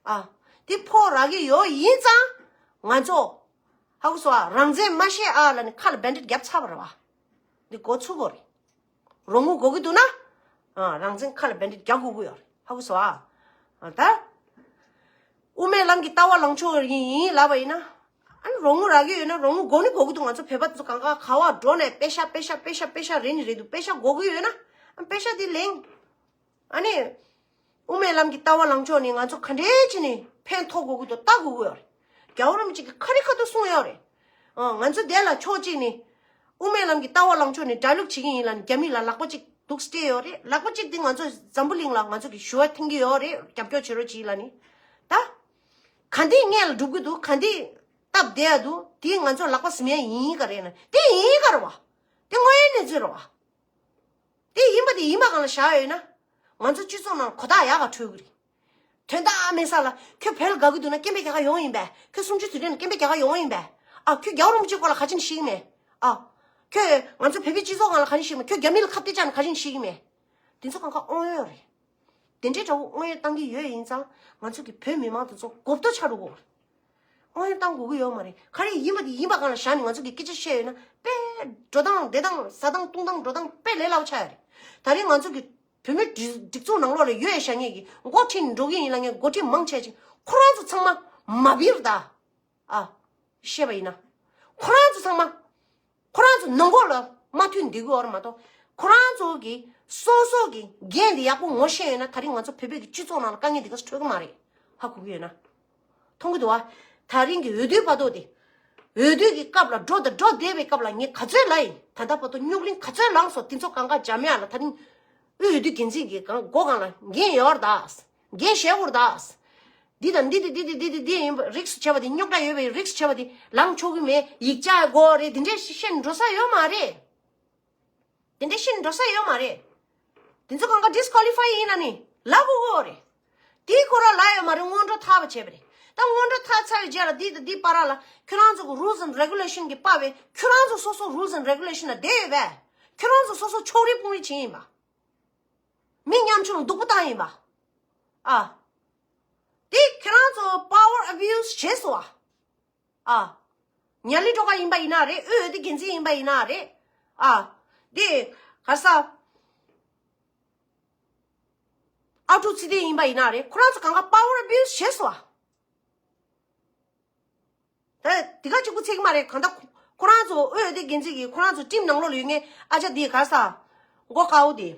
ཨ། དེ་ཕོ་རག་གི་ཡོད་ཡིན་ཙང་། ང་ཚོ། ཧ་གོ་སོང་ཨ། རང་བཙན་མ་ཤེས་ཨ་ལ་ནི་ཁ་ལ་བེན་ཌེཊ་བརྒྱབ་ཚར་བ་རེད་བ། འདི་འགོ་ཚུགས་དགོས་རེད། རོགས་དངུལ་དགོས་ཀྱི་འདུག་ན། ཨ། རང་བཙན་ཁ་ལ་བེན་ཌེཊ་རྒྱག་དགོས་ཀྱི་ཡོད་རེད། ཧ་གོ་སོང་ཨ། ཨ། ད། དབུ་མའི་ལམ་གྱི་ལྟ་བ་ལངས་ཕྱོགས་ཡིན་ཡིན་ལབ་པ་ཡིན་ན། ཨ་ནི་རོགས་དངུལ་རག་གི་ཡོད་ན་རོགས་དངུལ་དགོས་ནི་དགོས་ཀྱི་འདུག་ང་ཚོ་བོད་པ་ཚོ་གང་ག་ག་བ་འགྲོ་ནས་པེ་ཤ་པེ་ཤ་པེ་ཤ་པེ་ཤ་རེད་ནི་རེད་འདུག་པེ་ཤ་དགོས་ཀྱི་ཡོད་ན། ཨ། པེ་ཤ་དེ་ལེན། ཨ་ནི། དབུ་མའི་ལམ་གྱི་ལྟ་བ་ལངས་ཕྱོགས་ནི་ང་ཚོ་ག་འདྲས་བྱས་ནས་ཕན་ཐོགས་དགོས་ཀྱི་འདུག་ལྟ་དགོས་ཀྱི་ཡོད་རེད། རྒྱལ་བ་རིན་པོ་ཆེ་གིས་ཁ་རི་ཁ་ཐུག་གསུངས་ཡོད་རེད། ཨ། ང་ཚོ་དེ་ལ་ཕྱོགས་གཅིག་ནས། དབུ་མའི་ལམ་གྱི་ལྟ་བ་ལངས་ཕྱོགས་ནས་གྲ་ལུགས་བྱེད་ཀྱི་ཡིན་ལབ་ནས་རྒྱ་མི་ལ་ལག་པ་གཅིག་འདུག་སྤྲད་ཡོད་རེད། ལག་པ་གཅིག་དེ་ང་ཚོ་འཛམ་བུ་གླིང་ལ་ང་ཚོ་གི་ཞུ་བ་འཐེན་གྱི་ཡོད་རེད། རྒྱབ་སྐྱོར་བྱེད་རོགས་གྱིས་ལབ་ནས། ད། ག་འདི་སྔོན་ལ་འགྲུབ་ཀྱི་འདུག་ག་འདི་སྟབས་བདེ་ཡ་འདུག་དེ་ང་ཚོ་ལག་པ་ཟིན་ཡ་ཡིན་ག་རེད་ན་དེ་ཡིན་ག་རེད་བ། དེ་དངོས་ཡོད་གནས་ཚུལ་རེད་བ། དེ་ཡིན་པ་དེ་ཡིན་པ་སྒང་ལ་བཞག་ཡོད་ན། ང་ཚོ་སྤྱི་ཚོགས་ནང་གོ་བརྡ་ཡག་ག་འཕྲོད་ཀྱི་རེད། དོན་དག་མེད་ས་ལ་ཁྱོད་བོད་ལ་དགའ་གི་འདུག་ན་སྐད་འབོད་རྒྱག་ག་ཡོང་ཡིན་པས། ཁྱོད་གསུམ་བཅུ་དུས་དྲན་ལ་སྐད་འབོད་རྒྱག་ག་ཡོང་ཡིན་པས། ཨ། ཁྱོད་རྒྱལ་བ་རིན་པོ་ཆེའི་སྐོར་ལ་ག་ཅི་ནས་ཤེས་ཀྱི་མེད། ཨ། ཁྱོད་ང་ཚོ་བོད་པའི་སྤྱི་ཚོགས་སྒང་ལ་ག་ཅི་ནས་ཤེས་ཀྱི་མེད། ཁྱོད་རྒྱ་མི་ལ་ཁ་གཏད་བཅག་ནས་ག་ཅི་ནས་ཤེས་ཀྱི་མེད། དེ་ཚོ་གང་ག་དངོས་ཡོད་རེད། དེ་འདྲའི་འདྲ་བོ་དངོས་ཡོད་བཏང་གི་ཡོད་ཡིན་ཙང་ང་ཚོ་གི་བོད་མི་མང་དེ་ཚོ་མགོ་སྐོར་ཆགས་འགྲོ་གི་ཡོད་རེད། དངོས་གནས་བཏང་དགོས་ཀྱི་ཡོད་མ་རེད། ག་རེ་ཡིན་པ་དེ་ཡིན་པ་སྒང་ལ་བཞག་ནས་ང་ཚོ་གི་སྐད་ཆ་བཤད་ཡོད་ན་དཔེ་འགྲོ་སྟངས་བསྡད་སྟངས་ཟ་སྟངས་བཏུང་སྟངས་འགྲོ་སྟངས་དཔེ་ལས་སླ་པོ་ཆགས་ཡོད་རེད། ད་རིང་ང་ཚོ་གི་བོད་མི་སྒྲིག་སྒྲིག་འཛུགས་ནང་ལོགས་ལ་ཡོད་ཡ་བཞག་མཁན་གི་འགོ་ཁྲིད་ནས་འགྲོ་གི་ཡིན་ལབ་མཁན་འགོ་ཁྲིད་མང་ཆེ་ཅིག་ཁོ་རང་ཚོ་ཚང་མ་མ་བིར་ད། ཨ། བཤད་པ་ཡིན་ན། ཁོ་རང་ཚོ་ཚང་མ། ཁོ་རང་ཚོ་ནང་ཁོག་ལ་མ་མཐུན་འདི་གོ་བར་མ་གཏོགས། ཁོ་རང་ཚོ་གི་སོ་སོ་གི་འགན་དེ་ཡག་པོ་ངོ་ཤེས་ཡོད་ན་ད་རིང་ང་ཚོ་བོད་པའི་གི་སྤྱི་ཚོགས་ནང་ལ་དཀའ་ངལ་འདི་ག་སུ་འཕྲོད་ཀྱི་མ་རེད། ཧ་གོ་གི་ཡོད་ན། མཐོང་གི་འདུག་བ། ད་རིང་གི་འོས་བསྡུའི་བར་ཐོག་དེ། འོས་བསྡུ་གི་སྐབས་ལ་འགྲོ་དང་འགྲོ་བསྡད་པའི་སྐབས་ལ་ངས་ག་ཚོད་ལབ་ཡིན། ད་ལྟ་བར་དུ་རྙོག་གླེང་ག་ཚོད་ལངས་སོང་། དེ་ཚོ་གང་ག་འཇམ་ཡག་ལ་ད་རིང་། དབུས་འོས་བསྡུ་འགན་འཛིན་གྱི་སྒང་སྒོ་སྒང་ལ་འགན་ཡོད་རེད་ད། འགན་བཞེས་དགོས་རེད་ད། འདི་དང་འདི་དེ་འདི་དེ་འདི་དེ་འདི་ཡིན་པ་རིགས་སུ་བྱས་པ་དེ་རྙོག་དྲ་ཡོད་པའི་རིགས་སུ་བྱས་པ་དེ་ལངས་ཆོག་གི་མེད། ཡིག་ཆ་དགོས་རེད། དེ་འདྲས་བཤད་འགྲོ་ས་ཡོད་མ་རེད། དེ་འདྲས་བཤད་འགྲོ་ས་ཡོད་མ་རེད། དེ་ཚོ་གང་ག་ཌིས་ཀོ་ལི་ཕའི་ཡིན་ན་ནི་ལབ་དགོས་ཀྱི་རེད། དེའི་ཁོ་རང་ལབ་ཡོད་མ་རེད། སྔོན་འགྲོ་ཐག་པ་བྱས་པ་རེད། ད་སྔོན་འགྲོ་ཐག་ཚར་བའི་རྗེས་ལ་འདི་དང་འདི་བར་ལ་ཁྱོད་རང་ཚོ་གི་rules and regulation གི་པ་བས་ཁྱོད་རང་ཚོ་སོ་སོ་rules and regulation ལ་བསྡད་ཡོད་པས། ཁྱོད་རང་ཚོ་སོ་སོ་ཕྱོགས་རིས་དཔུང་རིས་བྱེད་ཡིན་པ། མི་ཉམ་ཆུང་ལ་སྡུག་པོ་བཏང་ཡིན་པ། ཨ། དེ་ཁྱེད་རང་ཚོ་power abuse བྱས་སོང་ཨ། ཨ། ཉ་ལི་སྒྲོལ་དཀར་ཡིན་པ་ཡིན་ན་རེད། དབུས་འོས་བསྡུ་འགན་འཛིན་ཡིན་པ་ཡིན་ན་རེད། ཨ། དེ་ག་ས། ཨ་ཀྲུག་ཚེ་བརྟན་ཡིན་པ་ཡིན་ན་རེད། ཁོ་རང་ཚོ་གང་ག་power abuse བྱས་སོང་ཨ། ད་དེ་ག་གཅིག་པུ་ཚད་ཀྱི་མ་རེད། གང་ལྟར་ཁོ་རང་ཚོ་དབུས་འོས་བསྡུ་འགན་འཛིན་གྱིས་ཁོ་རང་ཚོ་ཊིམ་ནང་ལོགས་ལ་ཡོད་མཁན་ཨ་ཅག་དེ་ག་ས། མགོ་དཀར་པོ་དེ།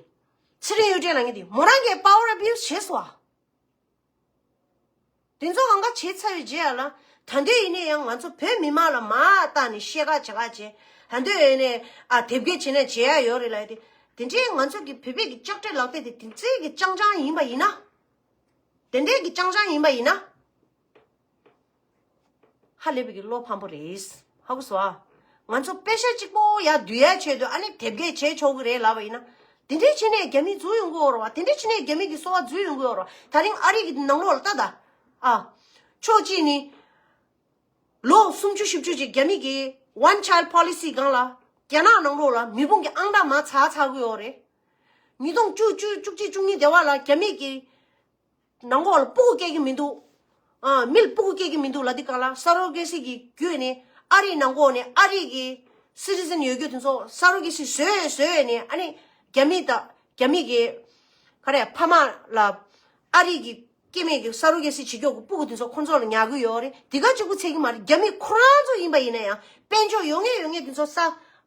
ཚེ་རིང་གཡུ་སྒྲོན་ལབ་མཁན་དེ་མོ་རང་གིས་power abuse བྱས་སོང་ཨ། དེ་ཚོ་གང་ག་བྱས་ཚར་བའི་རྗེས་ལ་ད་འདོད་ཡིན་ན་ཡང་ང་ཚོ་བོད་མི་མང་ལ་མ་བལྟ་ནས་བཤད་ཁ་བྱེད་ཁ་བྱེད། ད་འདོད་ཡིན་ན་ཨ་དེབ་སྐྱེལ་བྱེད་ན་བྱེད་ཡ་ཡོད་རེད་ལབ་ཡ་དེ། དེ་འདྲའི་ང་ཚོ་གི་བོད་པའི་གི་ལྕགས་སྤྲེལ་ལག་དེབ་དེ་དེ་ཚོའི་གི་རྐྱང་རྐྱང་ཡིན་པ་ཡིན་ན། དེ་འདྲའི་གི་རྐྱང་རྐྱང་ཡིན་པ་ཡིན་ན། ཧ་ལས་པའི་གི་བློ་ཕམ་པོ་རེད། ཧ་གོ་སོང་ཨ། ང་ཚོ་པེ་ཤ་གཅིག་པོ་ཡར་བསྡུ་ཡ་ཆེད་དུ་ཨ་ནི་དེབ་སྐྱེལ་བྱེད་ཆོག་གི་རེད་ལབ་པ་ཡིན་ན། དེ་འདྲའི་བྱས་ནས་རྒྱ་མི་འཛུལ་ཡོང་གི་ཡོད་རེད་བ། དེ་འདྲའི་བྱས་ནས་རྒྱ་མི་གི་སོ་པ་འཛུལ་ཡོང་གི་ཡོད་རེད་བ། ད་རིང་ཨ་རི་གི་ནང་ལོགས་ལ་ལྟ་ད། ཨ། ཕྱོགས་གཅིག་ནི། ལོ་སུམ་ཅུ་བཞི་བཅུ་ཅིག་རྒྱ་མི་གི་one child policy སྒང་ལ་རྒྱ་ནག་ནང་ལོགས་ལ་མི་བུ་གི་ཨང་གྲངས་མར་ཚ་ཚ་གི་ཡོད་རེད། ཉིས་སྟོང་བཅུ་བཅུ་བཅུ་གཅིག་བཅུ་གཉིས་དེ་བ་ལ་རྒྱ་མི་གི་ནང་ལོགས་ལ་སྤུ་གུ་སྐྱེ་གི་མི་འདུག་ཨ། མི་ལ་སྤུ་གུ་སྐྱེ་གི་མི་འདུག་ལབ་དུས་སྒང་ལ་surrogacy གི་བརྒྱུད་ནས་ཨ་རིའི་ནང་ལོགས་ནས་ཨ་རི་གི་citizen ཡོད་རྒྱུ་དེ་ཚོ་surrogacy བཟོས་བཟོས་ནས་ཨ་ནི་རྒྱ་མི་དང་རྒྱ་མི་གི་ག་རེ་ཕ་མ་ལ་ཨ་རི་གི་སྐྱེ་དམན་གྱི་surrogacy བྱེད་རྒྱུ་གི་སྤུ་གུ་དེ་ཚོ་ཁོང་ཚོ་ལ་ཉར་གི་ཡོད་རེད། དེ་ག་གཅིག་པུ་ཚད་ཀྱི་མ་རེད། རྒྱ་མི་ཁོ་རང་ཚོ་ཡིན་པ་ཡིན་ན་ཡང་དཔལ་འབྱོར་ཡོད་མཁན་ཡོད་མཁན་དེ་ཚོ་ས་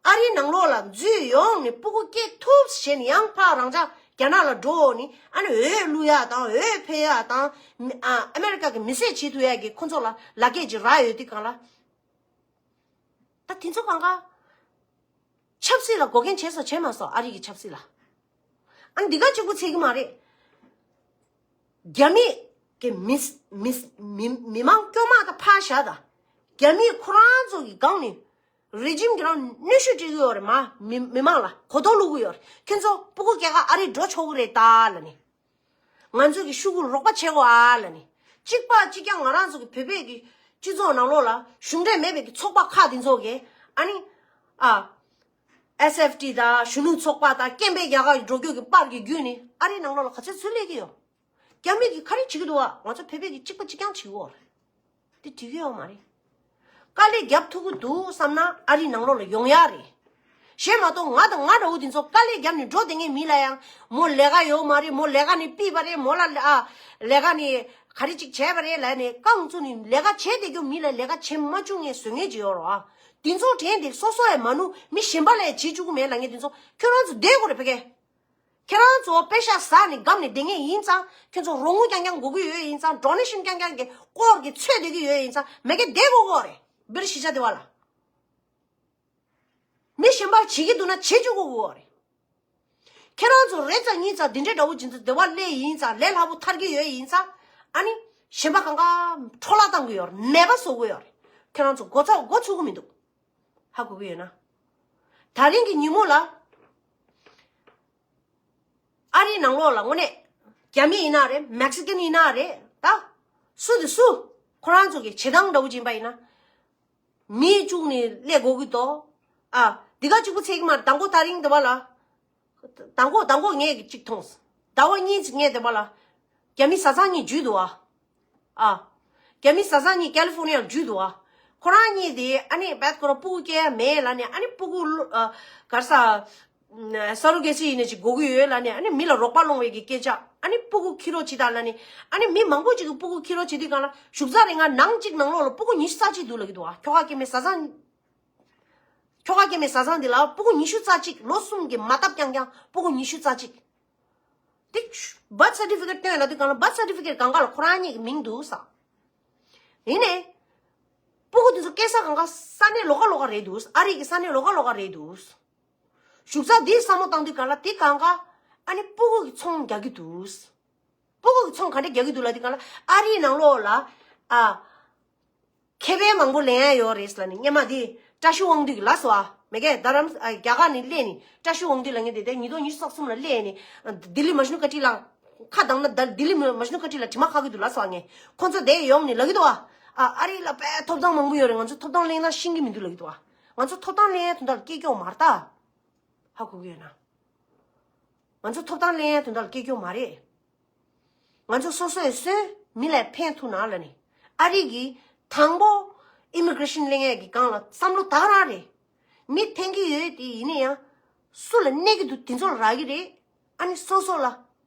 ཨ་རིའི་ནང་ལོགས་ལ་འཛུལ་ཡོང་ནས་སྤུ་གུ་སྐྱེ་ཐུབ་ཟེར་ནས་ཡང་ཕར་རང་ཅག་རྒྱ་ནག་ལ་འགྲོ་ནས་ཨ་ནི་འོས་བླུག་ཡ་དང་འོས་འཕེན་ཡ་དང་ཨ་ཨ་མེ་རི་ཀ་གི་མི་སེར་བྱེད་ཐུབ་ཡ་གི་ཁོང་ཚོ་ལ་ལག་འཁྱེར་ཅིག་རག་ཡོད་དུས་སྒང་ལ། ད་དེ་ཚོ་གང་ག་ཆབ་སྲིད་ལ་འགོག་རྐྱེན་བྱས་སོ་བྱས་མ་སོ་ཨ་རི་གི་ཆབ་སྲིད་ལ། ཨ་འདི་ག་གཅིག་པོ་ཚད་ཀྱི་མ་རེད། རྒྱ་མི་གི་མི་མི་མི་མི་མང་སྐྱོ་མ་ད་ཕར་བཞག་ད། རྒྱ་མི་ཁོ་རང་ཚོ་གི་སྒང་ནས་རེ་ཇིམ་གྱི་རང་གནོན་ཤུགས་སྤྲད་ཀྱི་ཡོད་རེད་མ། མི་མི་མང་ལ་གོ་རྟོགས་བླུག་གི་ཡོད་རེད། ཁྱེད་ཚོ་སྤུ་གུ་སྐྱེ་ག་ཨ་རི་འགྲོ་ཆོག་གི་རེད་ད་ལབ་ནས། ང་ཚོ་གི་ཤུ་གུ་རོགས་པ་བྱེད་དགོས་ཨ་ལབ་ནས། གཅིག་པ་གཅིག་རྐྱང་ང་རང་ཚོ་གི་བོད་པའི་གི་སྤྱི་ཚོགས་ནང་ལོགས་ལ་གཞུང་འབྲེལ་མེད་པའི་གི་ཚོགས་པ་ཁག་དེ་ཚོ་གི་ཨ་ནི་ཨ། ཨེས་ཨེཕ་ཊི་དང་གཞོན་ནུ་ཚོགས་པ་དང་སྐད་འབོད་རྒྱག་ག་འགྲོ་རྒྱུ་གི་པར་གི་བརྒྱུད་ནས་ཨ་རིའི་ནང་ལོགས་ལ་ག་ཚོད་ཚུར་སླེབས་ཀྱི་ཡོད། རྒྱ་མི་གིས་ག་རེ་བྱེད་ཀྱི་འདུག་བ། ང་ཚོ་བོད་པས་ཀྱི་གཅིག་པ་གཅིག་རྐྱང་བྱེད་ཀྱི་ཡོད་རེད། དེ་འགྲིག་གི་ཡོད་མ་རེད། དཀའ་ལས་རྒྱབ་ཐུབ་ཀྱི་འདུག་བསམ་ན་ཨ་རིའི་ནང་ལོགས་ལ་ཡོང་ཡག་རེད། གཞན་མ་གཏོགས་ང་དང་ང་འདྲ་བོ་དེ་ཚོ་དཀའ་ལས་རྒྱབ་ནས་འགྲོ་བསྡད་མཁན་མི་ལ་ཡང་མོ་ལས་ཀ་ཡོད་མ་རེད། མོ་ལས་ཀ་ནས་ཕུད་པ་རེད། མོ་ལ་ཨ་ལས་ཀ་ནས་ག་རེ་ཅིག་བྱས་པ་རེད་ལབ་ནས་རྐང་བཙུགས་ནས་ལས་ཀ་བྱས་བསྡད་རྒྱུ་མི་ལ་ལས་ཀ་བྱེད་མ་བཅུག་མཁན་བཟོ་མཁན་ཅིག་ཡོད་རེད་བ། དེ་ཚོ་དྲན་ཏེ་སོ་སོ་ཡང་མ་ནུ་མི་གཞན་པ་ལ་ཡང་བྱེད་བཅུག་གི་མེད་ལབ་མཁན་དེ་ཚོ་ཁྱོད་རང་ཚོ་བསྡད་དགོས་རེད་ཕ་གི། ཁྱེད་རང་ཚོ་པེ་ཤ་ཟ་ནས་སྒམ་ནས་བསྡད་མཁན་ཡིན་ཙང་ཁྱེད་ཚོ་རོགས་དངུལ་རྐྱང་རྐྱང་དགོས་ཀྱི་ཡོད་ཡིན་ཙང་ཌོ་ནེ་ཤན་རྐྱང་རྐྱང་གི་སྐོར་གྱི་ཚོད་བསྡད་ཀྱི་ཡོད་ཡིན་ཙང་མེ་གེ་བསྡད་དགོས་ཀྱི་རེད། བེར་ཤི་ཆ་དེ་བ་ལ། མི་གཞན་པར་བྱེད་ཀྱི་འདུག་ན་བྱེད་བཅུག་དགོས་ཀྱི་རེད། ཁྱེད་རང་ཚོ་རེ་ཙམ་གཉིས་ཙམ་འདི་འདྲའི་འདྲ་བོ་ཅིག་ཚོ་བདེ་བ་སླེབས་ཡིན་ཙང་ལས་སླ་པོ་ཐར་གྱི་ཡོད་ཡིན་ཙང་ཨ་ནི་གཞན་པ་གང་ག་འཕྲོ་བརླག་བཏང་གི་ཡོད་རེད། མེད་པ་བཟོ་གི་ཡོད་རེད། ཁྱེད་རང་ཚོ་མགོ་ཚ་མགོ་ཚོད་ཀྱི་མི་འདུག་ཧ་གོ་གི་ཡོད་ན། ད་རིང་གི་ཉིན་མོ་ལ་ཨ་རིའི་ནང་ལོགས་ལ་དངོས་གནས་རྒྱ་མི་ཡིན་ན་རེད། མེག་སི་ཀན་ཡིན་ན་རེད། ད་སུ་དེ་སུ་ཁོ་རང་ཚོ་གི་བྱེད་སྟངས་འདྲ་བོ་ཅིག་ཡིན་པ་ཡིན་ན། མི་བཅུག་ནས་སླེབས་དགོས་ཀྱི་འདུག་ཨ་འདི་ག་གཅིག་པུ་ཚད་ཀྱི་མ་རེད། དང་པོ་ད་རིང་དེ་བ་ལ། དང་པོ་དང་པོ་ངས་གཅིག་མཐོང་། ཟླ་བ་གཉིས་ཙམ་ངས་དེ་བ་ལ། རྒྱ་མི་བཟའ་ཚང་གཉིས་འཇུས་འདུག་ཨ། ཨ། རྒྱ་མི་བཟའ་ཚང་གཉིས་ཀ་ལི་ཧྥོ་ནི་ཡར་འཇུས་འདུག་ཨ། ཁོ་རང་གཉིས་དེ་ཨ་ནི་བད་ཁོ་རང་སྤུ་གུ་སྐྱེ་ཡ་མེད་ལབ་ནས་ཨ་ནི་སྤུ་གུ་ལོ་ཨ། ག་རེ་ཟ། ས་རུ་གེ་སི་ཡིན་ནས་ཅིག་དགོས་ཀྱི་ཡོད་ལབ་ནས་ཨ་ནི་མི་ལ་རོགས་པ་སློང་བའི་གི་སྐད་ཆ། ཨ་ནི་སྤུ་གུ་ཁྱེར་རོགས་བྱེད་དང་ལབ་ནས་ཨ་ནི་མི་མང་པོ་ཅིག་གི་སྤུ་གུ་ཁྱེར་རོགས་བྱེད་དུས་སྒང་ལ་བཞུགས་ས་རེ་ང་ནང་གཅིག་ནང་ལོགས་ལ་སྤུ་གུ་ཉི་ཤུ་རྩ་གཅིག་འདུག་ལབ་ཀྱི་འདུག་ཨ། ཁྱོ་ག་སྐྱེ་དམན་བཟའ་ཚང་། ཁྱོ་ག་སྐྱེ་དམན་བཟའ་ཚང་འདི་ལ་སྤུ་གུ་ཉི་ཤུ་རྩ་གཅིག་ལོ་གསུམ་གྱི་མ་བཏབ་རྐྱང་རྐྱང་སྤུ་གུ་ཉི་ཤུ་རྩ་གཅིག་དེ་བར་ཐི་སར་ཊི་ཕི་ཀེཊ་སྟོན་ལབ་དུས་སྒང་ལ་བར་ཐི་སར་ཊི་ཕི་ཀེཊ་སྒང་ག་ལ་ཁོ་རང་གཉིས་ཀྱི་མིང་འདུག་ས། ཡིན་ནའི། སྤུ་གུ་དེ་ཚོ་སྐྱེ་ས་སྒང་ག་ས་གནས་ལོགས་ཀ་ལོགས་ཀ་རེད་འདུག་ཨ་རི་གི་ས་གནས་ལོགས་ཀ་ལོགས་ཀ་རེད་འདུག་བཞུགས་ས་འདིའི་བསམ་བློ་བཏང་དུས་སྒང་ལ་དེ་སྒང་ག་ཨ་ནི་སྤུ་གུ་གི་ཚོང་རྒྱག་གི་འདུག་སྤུ་གུ་གི་ཚོང་ག་འདྲ་རྒྱག་གི་འདུག་ལབ་དུས་སྒང་ལ་ཨ་རིའི་ནང་ལོགས་ལ་ཨ། ཁེ་ཕན་མང་པོ་ལེན་ཡ་ཡོད་རེད་ལབ་ནས་སྔོན་མ་དེ་བཀྲ་ཤིས་དབང་འདུས་ཀྱི་ལབ་སོང་ཨ། མེ་གེ་རྡ་རམ་ཨ་རྒྱ་གར་ནས་སླེབས་ནས་བཀྲ་ཤིས་དབང་འདུས་ལབ་མཁན་དེ་དེ་ཉིས་སྟོང་ཉི་ཤུ་རྩ་གསུམ་ལ་སླེབས་ནས་ལྡི་ལི་མ་ཇུ་ནུ་ཀ་ཊི་ལ་ཁ་གདངས་ན་ད་ལྡི་ལི་མ་ཇུ་ནུ་ཀ་ཊི་ལ་དྲི་མ་ཁ་གི་འདུག་ལབ་སོང་ཨ། ངས་ཁོང་ཚོ་དེ་ཡོང་ནས་ལབ་ཀྱི་འདུག་ཨ། ཨ་ཨ་རི་ལ་དཔེ་ཐོབ་ཐང་མང་པོ་ཡོད་རེད། ང་ཚོ་ཐོབ་ཐང་གླེང་ན་ཤེས་ཀྱི་མི་འདུག་ལབ་ཀྱི་འདུག་ཨ། ང་ཚོ་ཐོབ་ཐང་གླེང་ཡ་དོན་དག་ལ་སྐྱེ་སྐྱོ་མ་རེད་ད། ཧ་གོ་གི་ཡོད་ན། ང་ཚོ་ཐོབ་ཐང་གླེང་ཡ་དོན་དག་ལ་སྐྱེ་སྐྱོ་མ་རེད། ང་ཚོ་སོ་སོས་སོན་མི་ལ་ཕན་ཐོགས་ན་ལབ་ནས། ཨ་རི་གི་དང་པོ་ཨི་མི་གྷི་རེ་ཤན་གླེང་ཡས་ཀྱི་སྒང་ལ་བསམ་བློ་ད་ག་རང་རེད། མི་འཐེན་གྱི་ཡོད་དེ་ཡིན་ན་ཡང་། སུ་ལ་གནོད་ཀྱི་འདུག་དེ་ཚོ་ལ་རག་གི་རེད། ཨ་ནི་སོ་སོ་ལ་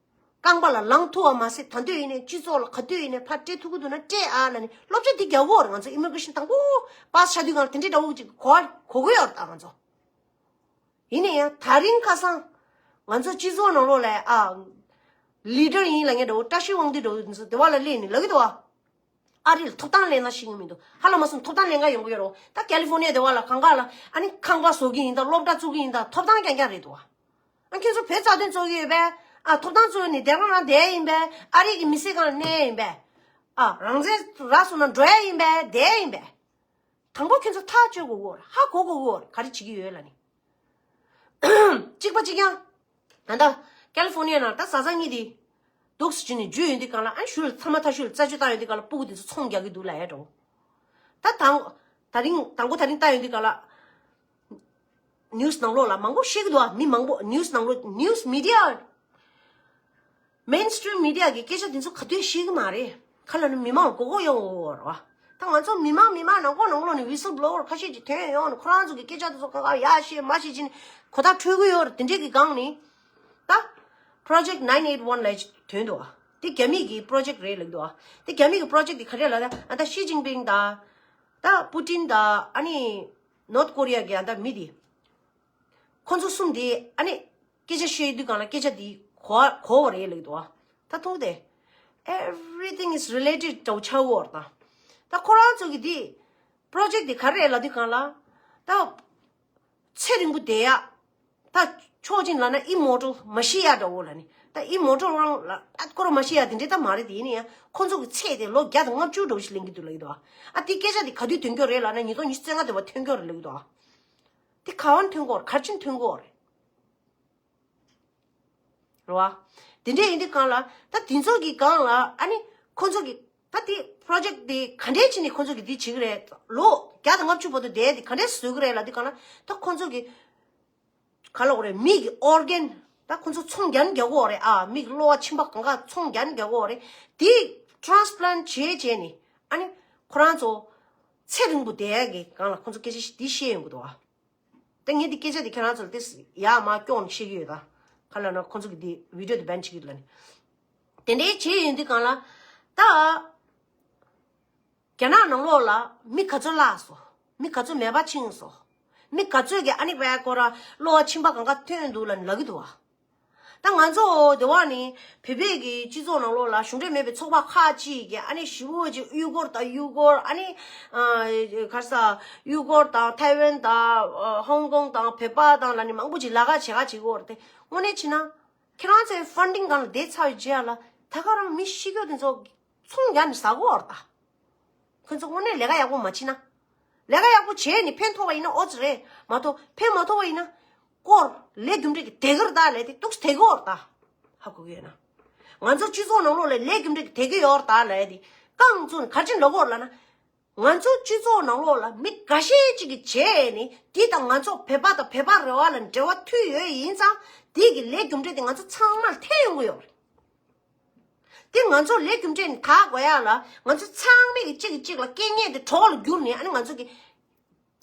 རྐང་པ་ལ་ལངས་ཐུབ་པ་མ་ཟད་ད་འདོད་ཡིན་ནའི་སྤྱི་ཚོགས་ལ་ག་འདོད་ཡིན་ནའི་ཕར་སྤྲད་ཐུབ་ཀྱི་འདུག་ན་སྤྲད་ཨ་ལབ་ནས་སློབ་གྲྭ་འདི་རྒྱག་གི་ཡོད་རེད། ང་ཚོ་ཨི་མི་གྷི་རེ་ཤན་དང་པོ་པཱ་སི་ཆགས་དུས་སྒང་ལ་དེ་འདྲའི་འདྲ་བོ་ཅིག་གོ་གོ་གི་ཡོད་རེད་ད་ང་ཚོ། ཡིན་ན་ཡང་ད་རིང་ཁ་སང་ང་ཚོ་སྤྱི་ཚོགས་ནང་ལོགས་ལ་ཨ། ལི་ཌར་ཡིན་ལབ་མཁན་འདྲ་བོ་བཀྲ་ཤིས་དབང་འདུས་འདྲ་བོ་འདི་ཚོ་སྡེ་བ་ལ་སླེབས་ནས་ལབ་ཀྱི་འདུག་བ། ཨ་རི་ལ་ཐོབ་ཐང་ལེན་ན་ཤེས་ཀྱི་མི་འདུག་ཧ་ལམ་མ་སོང་ཐོབ་ཐང་ལེན་ག་ཡོང་གི་ཡོད་རེད། ད་ཀ་ལི་ཧྥོ་ནི་ཡ་སྡེ་བ་ལ་གང་ག་ལ་ཨ་ནི་ཁང་པ་བཟོ་གི་ཡིན་ད་སློབ་གྲྭ་བཙུགས་ཀྱི་ཡིན་ད་ཐོབ་ཐང་རྐྱང་རྐྱང་རེད་འདུག་བ། ཨ་ཁྱོད་ཚོ་བོད་རྩ་དོན་རྩོད་ཀྱི་ཡོད་པས། ཨ་ཐོབ་ཐང་རྩོད་ནས་སྡེ་རང་རང་བསྡད་ཡིན་པས། ཨ་རི་གི་མི་སེར་སྒང་ལ་གནས་ཡིན་པས། ཨ་རང་བཙན་རག་སོང་ན་འགྲོ་ཡ་ཡིན་པས་བསྡད་ཡིན་པས། དང་པོ་ཁྱོད་ཚོ་ཐག་གཅོད་དགོས་གོ། ཧ་གོ་དགོས་གོ། ག་རེ་བྱེད་ཀྱི་ཡོད་ལབ་ནི། གཅིག་པ་གཅིག་རྐྱང་། ད་ལྟ་ཀ་ལི་ཧྥོ་ནི་ཡ་ནང་ད་བཟའ་ཚང་གཉིས་དེ་འདུག་སེ་བྱས་ནས་འཇུས་ཡོང་དུས་སྒང་ལ་ཨ་ནི་ཞུ་ལ་ཚང་མ་ཐག་ཞུ་ལ་རྩད་གཅོད་བཏང་ཡོང་དུས་སྒང་ལ་སྤུ་གུ་དེ་ཚོ་ཚོང་རྒྱག་གི་འདུག་ལབ་ཡ་འགྲོ། ད་དང་ད་རིང་དང་པོ་ད་རིང་བཏང་ཡོང་དུས་སྒང་ལ་ནིའུ་སི་ནང་ལོགས་ལ་མང་པོ་བཤད་ཀྱི་འདུག་ཨ། མི་མང་པོ་ནིའུ་སི་ནང་ལོགས་ནིའུ་སི་མི་ཌི་ཡ། མེན་སི་ཊི་རིམ་མི་ཌི་ཡ་གི་སྐད་ཆ་དེ་ཚོ་ག་དུས་ཤེས་ཀྱི་མ་རེད། ག་ལ་ནི་མི་མང་མགོ་སྐོར་ཡོང་འོ་ར་བ། ད་ང་ཚོ་མི་མང་མི་མང་ནང་ཁོག་ནང་ལོགས་ནས་ཝི་སིལ་བྷི་ལོ་ཝར་ཁ་ཤས་ཅིག་ཐོན་ཡོང་ནས་ཁོ་རང་ཚོ་གི་སྐད་ཆ་དེ་ཚོ་ག་ག་ཡ་ཤེས་མ་ཤེས་ཅི་ནས་གོ་བརྡ་འཕྲོད་ཀྱི་ཡོད་རེད། དེ་འདྲས་ཀྱི་སྒང་ནས་ད་པོ་རོ་ཇེག་ཊི་ནའིན་ཨེཊ་ཝན་ལབ་ཅིག་ཐོན་འདུག་ཨ། དེ་རྒྱ་མི་གི་པོ་རོ་ཇེག་ཊི་རེད་ལབ་འདུག་ཨ། དེ་རྒྱ་མི་གི་པོ་རོ་ཇེག་ཊི་དེ་ག་རེ་ལབ་ན་ཨ་ད་ཞི་ཅིན་ཕིང་དང་ད་པུ་ཏིན་དང་ཨ་ནི་ནོར་ཐི་ཀོ་རི་ཡ་གི་ཨ་ད་མི་དེ། ཁོ་ཚོ་གསུམ་དེ་ཨ་ནི་སྐད་ཆ་བཤད་དུས་སྒང་ལ་སྐད་ཆ་དེ་གོ་གོ་བ་རེད་ལབ་འདུག་ཨ། ད་མཐོང་དེ། Everything is related འདྲ་བོ་ཆགས་ཡོད་རེད་ད། ད་ཁོ་རང་ཚོ་གི་དེ་པོ་རོ་ཇེག་ཊི་དེ་ག་རེ་རེད་ལབ་དུས་སྒང་ལ་ད་ཚེ་རིང་པོ་བསྡད་ཡ། ད་ ཕྱོགས་གཅིག་ལབ་ན་ཨི་མོ་ཊལ་མ་ཤི་ཡ་འདྲ་བོ་ལབ་ནི། ད་ཨི་མོ་ཊལ་རང་ལ་ཨ་ཁོ་རང་མ་ཤི་ཡ་དེ་འདྲའི་ད་མ་རེད་དེ། ཡིན་ན་ཡང་ཁོ་ཚོ་གི་ཚད་དེ་ལོ་བརྒྱ་དང་ལྔ་བཅུ་འདྲ་བོ་ཞིག་ལེན་གྱི་འདུག་ལབ་ཀྱི་འདུག་ཨ་དེ་སྐད་ཆ་དེ་ག་དུས་ཐོན་གྱི་རེད་ལབ་ན་ཉིས་སྟོང་ཉི་ཤུ་རྩ་ལྔ་དེ་བ་ཐོན་གྱི་རེད་ལབ་ཀྱི་འདུག་དེ་ག་བ་ཐོན་གྱི་རེད། ག་རེ་བྱས་ནས་ཐོན་གྱི་རེད། རེད་བ། དེ་འདྲས་ཡིན་དུས་སྒང་ལ་ད་དེ་ཚོ་གི་སྒང་ལ་ཨ་ནི་ཁོ་ཚོ་གི་ད་དེ་པྲོ་ཇེཀ་དེ་ག་འདྲས་བྱས་ནས་ཁོ་ཚོ་གི་དེ་བྱེད་ཀྱི་རེད། ལོ་བརྒྱ་དང་ལྔ་བཅུ་བར་དུ་བསྡད་དེ་ག་འདྲས་བཟོ་གི་རེད་ལབ་དུས་སྒང་ལ་ད་ཁོ་ཚོ་གི་ག་ལབ་དགོས་རེད། མིག་གི་ཨོར་གན་ད་ཁོ་ཚོ་ཚོང་རྒྱག་ནི་རྒྱག་གི་ཡོད་རེད། ཨ་མིག་གློ་བ་མཆིན་པ་གང་ག་ཚོང་རྒྱག་ནི་རྒྱག་གི་ཡོད་རེད། དེ་ཊ་རན་སི་པི་ལན་ཊི་བྱས་བྱས་ནས་ཨ་ནི་ཁོ་རང་ཚོ་ཚེ་རིང་པོ་བསྡད་ཡག་གི་སྒང་ལ་ཁོ་ཚོ་སྐད་ཆ་ཞིག་འདི་བཤད་ཡོང་གི་འདུག་ཨ། ད་ངས་འདི་སྐད་ཆ་འདི་ཁྱེད་རང་ཚོ་ལ་ཏོག་ཙམ་ཡར་མར་སྐྱོང་ནས་བཤད་ཀྱི་ཡོད་ད། ག་ལབ་ན་ཁོ་ཚོ་གི་འདི་བི་ཌི་ཡོ་འདི་བེན་བྱེད་ཀྱི་ཡོད་ལབ་ནས། དེ་འདྲའི་བྱས་ཡོང་དུས་སྒང་ལ་ད། རྒྱ་ནག་ནང་ལོགས་ལ་མི་ག་ཚོད་བརླགས་སོང་། མི་ག་ཚོད་མེད་པ་ཕྱིན་སོང་། མི་ག་ཚོད་ཀྱི་ཨ་ནི་བས་ཁོ་ར་གློ་བ་མཆིན་པ་གང་ག་ཐོན་འདུག་ལབ་ནས་ལབ་ཀྱི་འདུག་བ། ད་ང་ཚོ་དེ་བ་ནི་བོད་པའི་གི་སྤྱི་ཚོགས་ནང་ལོགས་ལ་གཞུང་འབྲེལ་མེད་པའི་ཚོགས་པ་ཁག་ཅིག་གིས་ཨ་ནི་ཞི་བོ་ཅིག་ཡུ་གུར་དང་ཡུ་གུར་ཨ་ནི་ག་རེ་ཟ་ཡུ་གུར་དང་ཐའེ་ཝན་དང་ཧོང་ཀོང་དང་བོད་པ་དང་ལབ་ནི་མང་པོ་ཅིག་ལས་ཀ་བྱེད་ག་བྱེད་ཀྱི་ཡོད་རེད་དེ། དངོས་གནས་བྱས་ན་ཁྱེད་རང་ཚོའི་ཕན་ཌིང་སྒང་ལ་བསྡད་ཚར་བའི་རྗེས་ལ་ད་ག་རང་མི་ཤི་རྒྱུ་དེ་ཚོ་ཚོང་རྒྱག་ནས་ཟ་གི་ཡོད་རེད་ད། ཁོ་ཚོ་དངོས་གནས་ལས་ཀ་ཡག་པོ་མ་བྱེད་ན། ལས་ཀ་ཡག་པོ་བྱས་ནས་ཕན་ཐོགས་པ་ཡིན་ན་ཨོ་ཙི་རེད་མ་གཏོགས་ཕན་མ་ཐོགས་པ་ཡིན་ན། སྐོར་ལས་རྒྱུ་འབྲས་ཀྱི་དེ་གར་ད་ལས་དེ་ཏོག་ཙམ་དེ་གི་ཡོད་རེད་ད། ཧ་གོ་གི་ཡོད་ན། ང་ཚོ་སྤྱི་ཚོགས་ནང་ལོགས་ལ་ལས་རྒྱུ་འབྲས་ཀྱི་དེ་གི་ཡོད་རེད་ད་ལས་དེ་རྐང་བཙུགས་ནས་ག་རེ་བྱས་ནས་ལབ་ཀྱི་ཡོད་རེད་ལབ་ན། ང་ཚོ་སྤྱི་ཚོགས་ནང་ལོགས་ལ་མི་འགའ་ཤས་ཅིག་གིས་བྱས་ནས་དེ་དང་ང་ཚོ་བོད་པ་དང་བོད་པ་རེ་བ་ལ་འབྲེལ་བ་མཐུད་ཡོད་ཡིན་ཙང་དེ་གི་ལས་རྒྱུ་འབྲས་དེ་ང་ཚོ་ཚང་མར་ཐེ་ཡོང་གི་ཡོད་རེད། དེ་ང་ཚོ་ལས་རྒྱུ་འབྲས་ནི་དག་དགོས་ཡག་ལ་ང་ཚོ་ཚང་མས་གི་གཅིག་གིས་གཅིག་ལ་རྐྱེན་ངན་དེ་གྲོགས་ལ་བསྒྱུར་ནས་ཨ་ནི་ང་ཚོ་གི་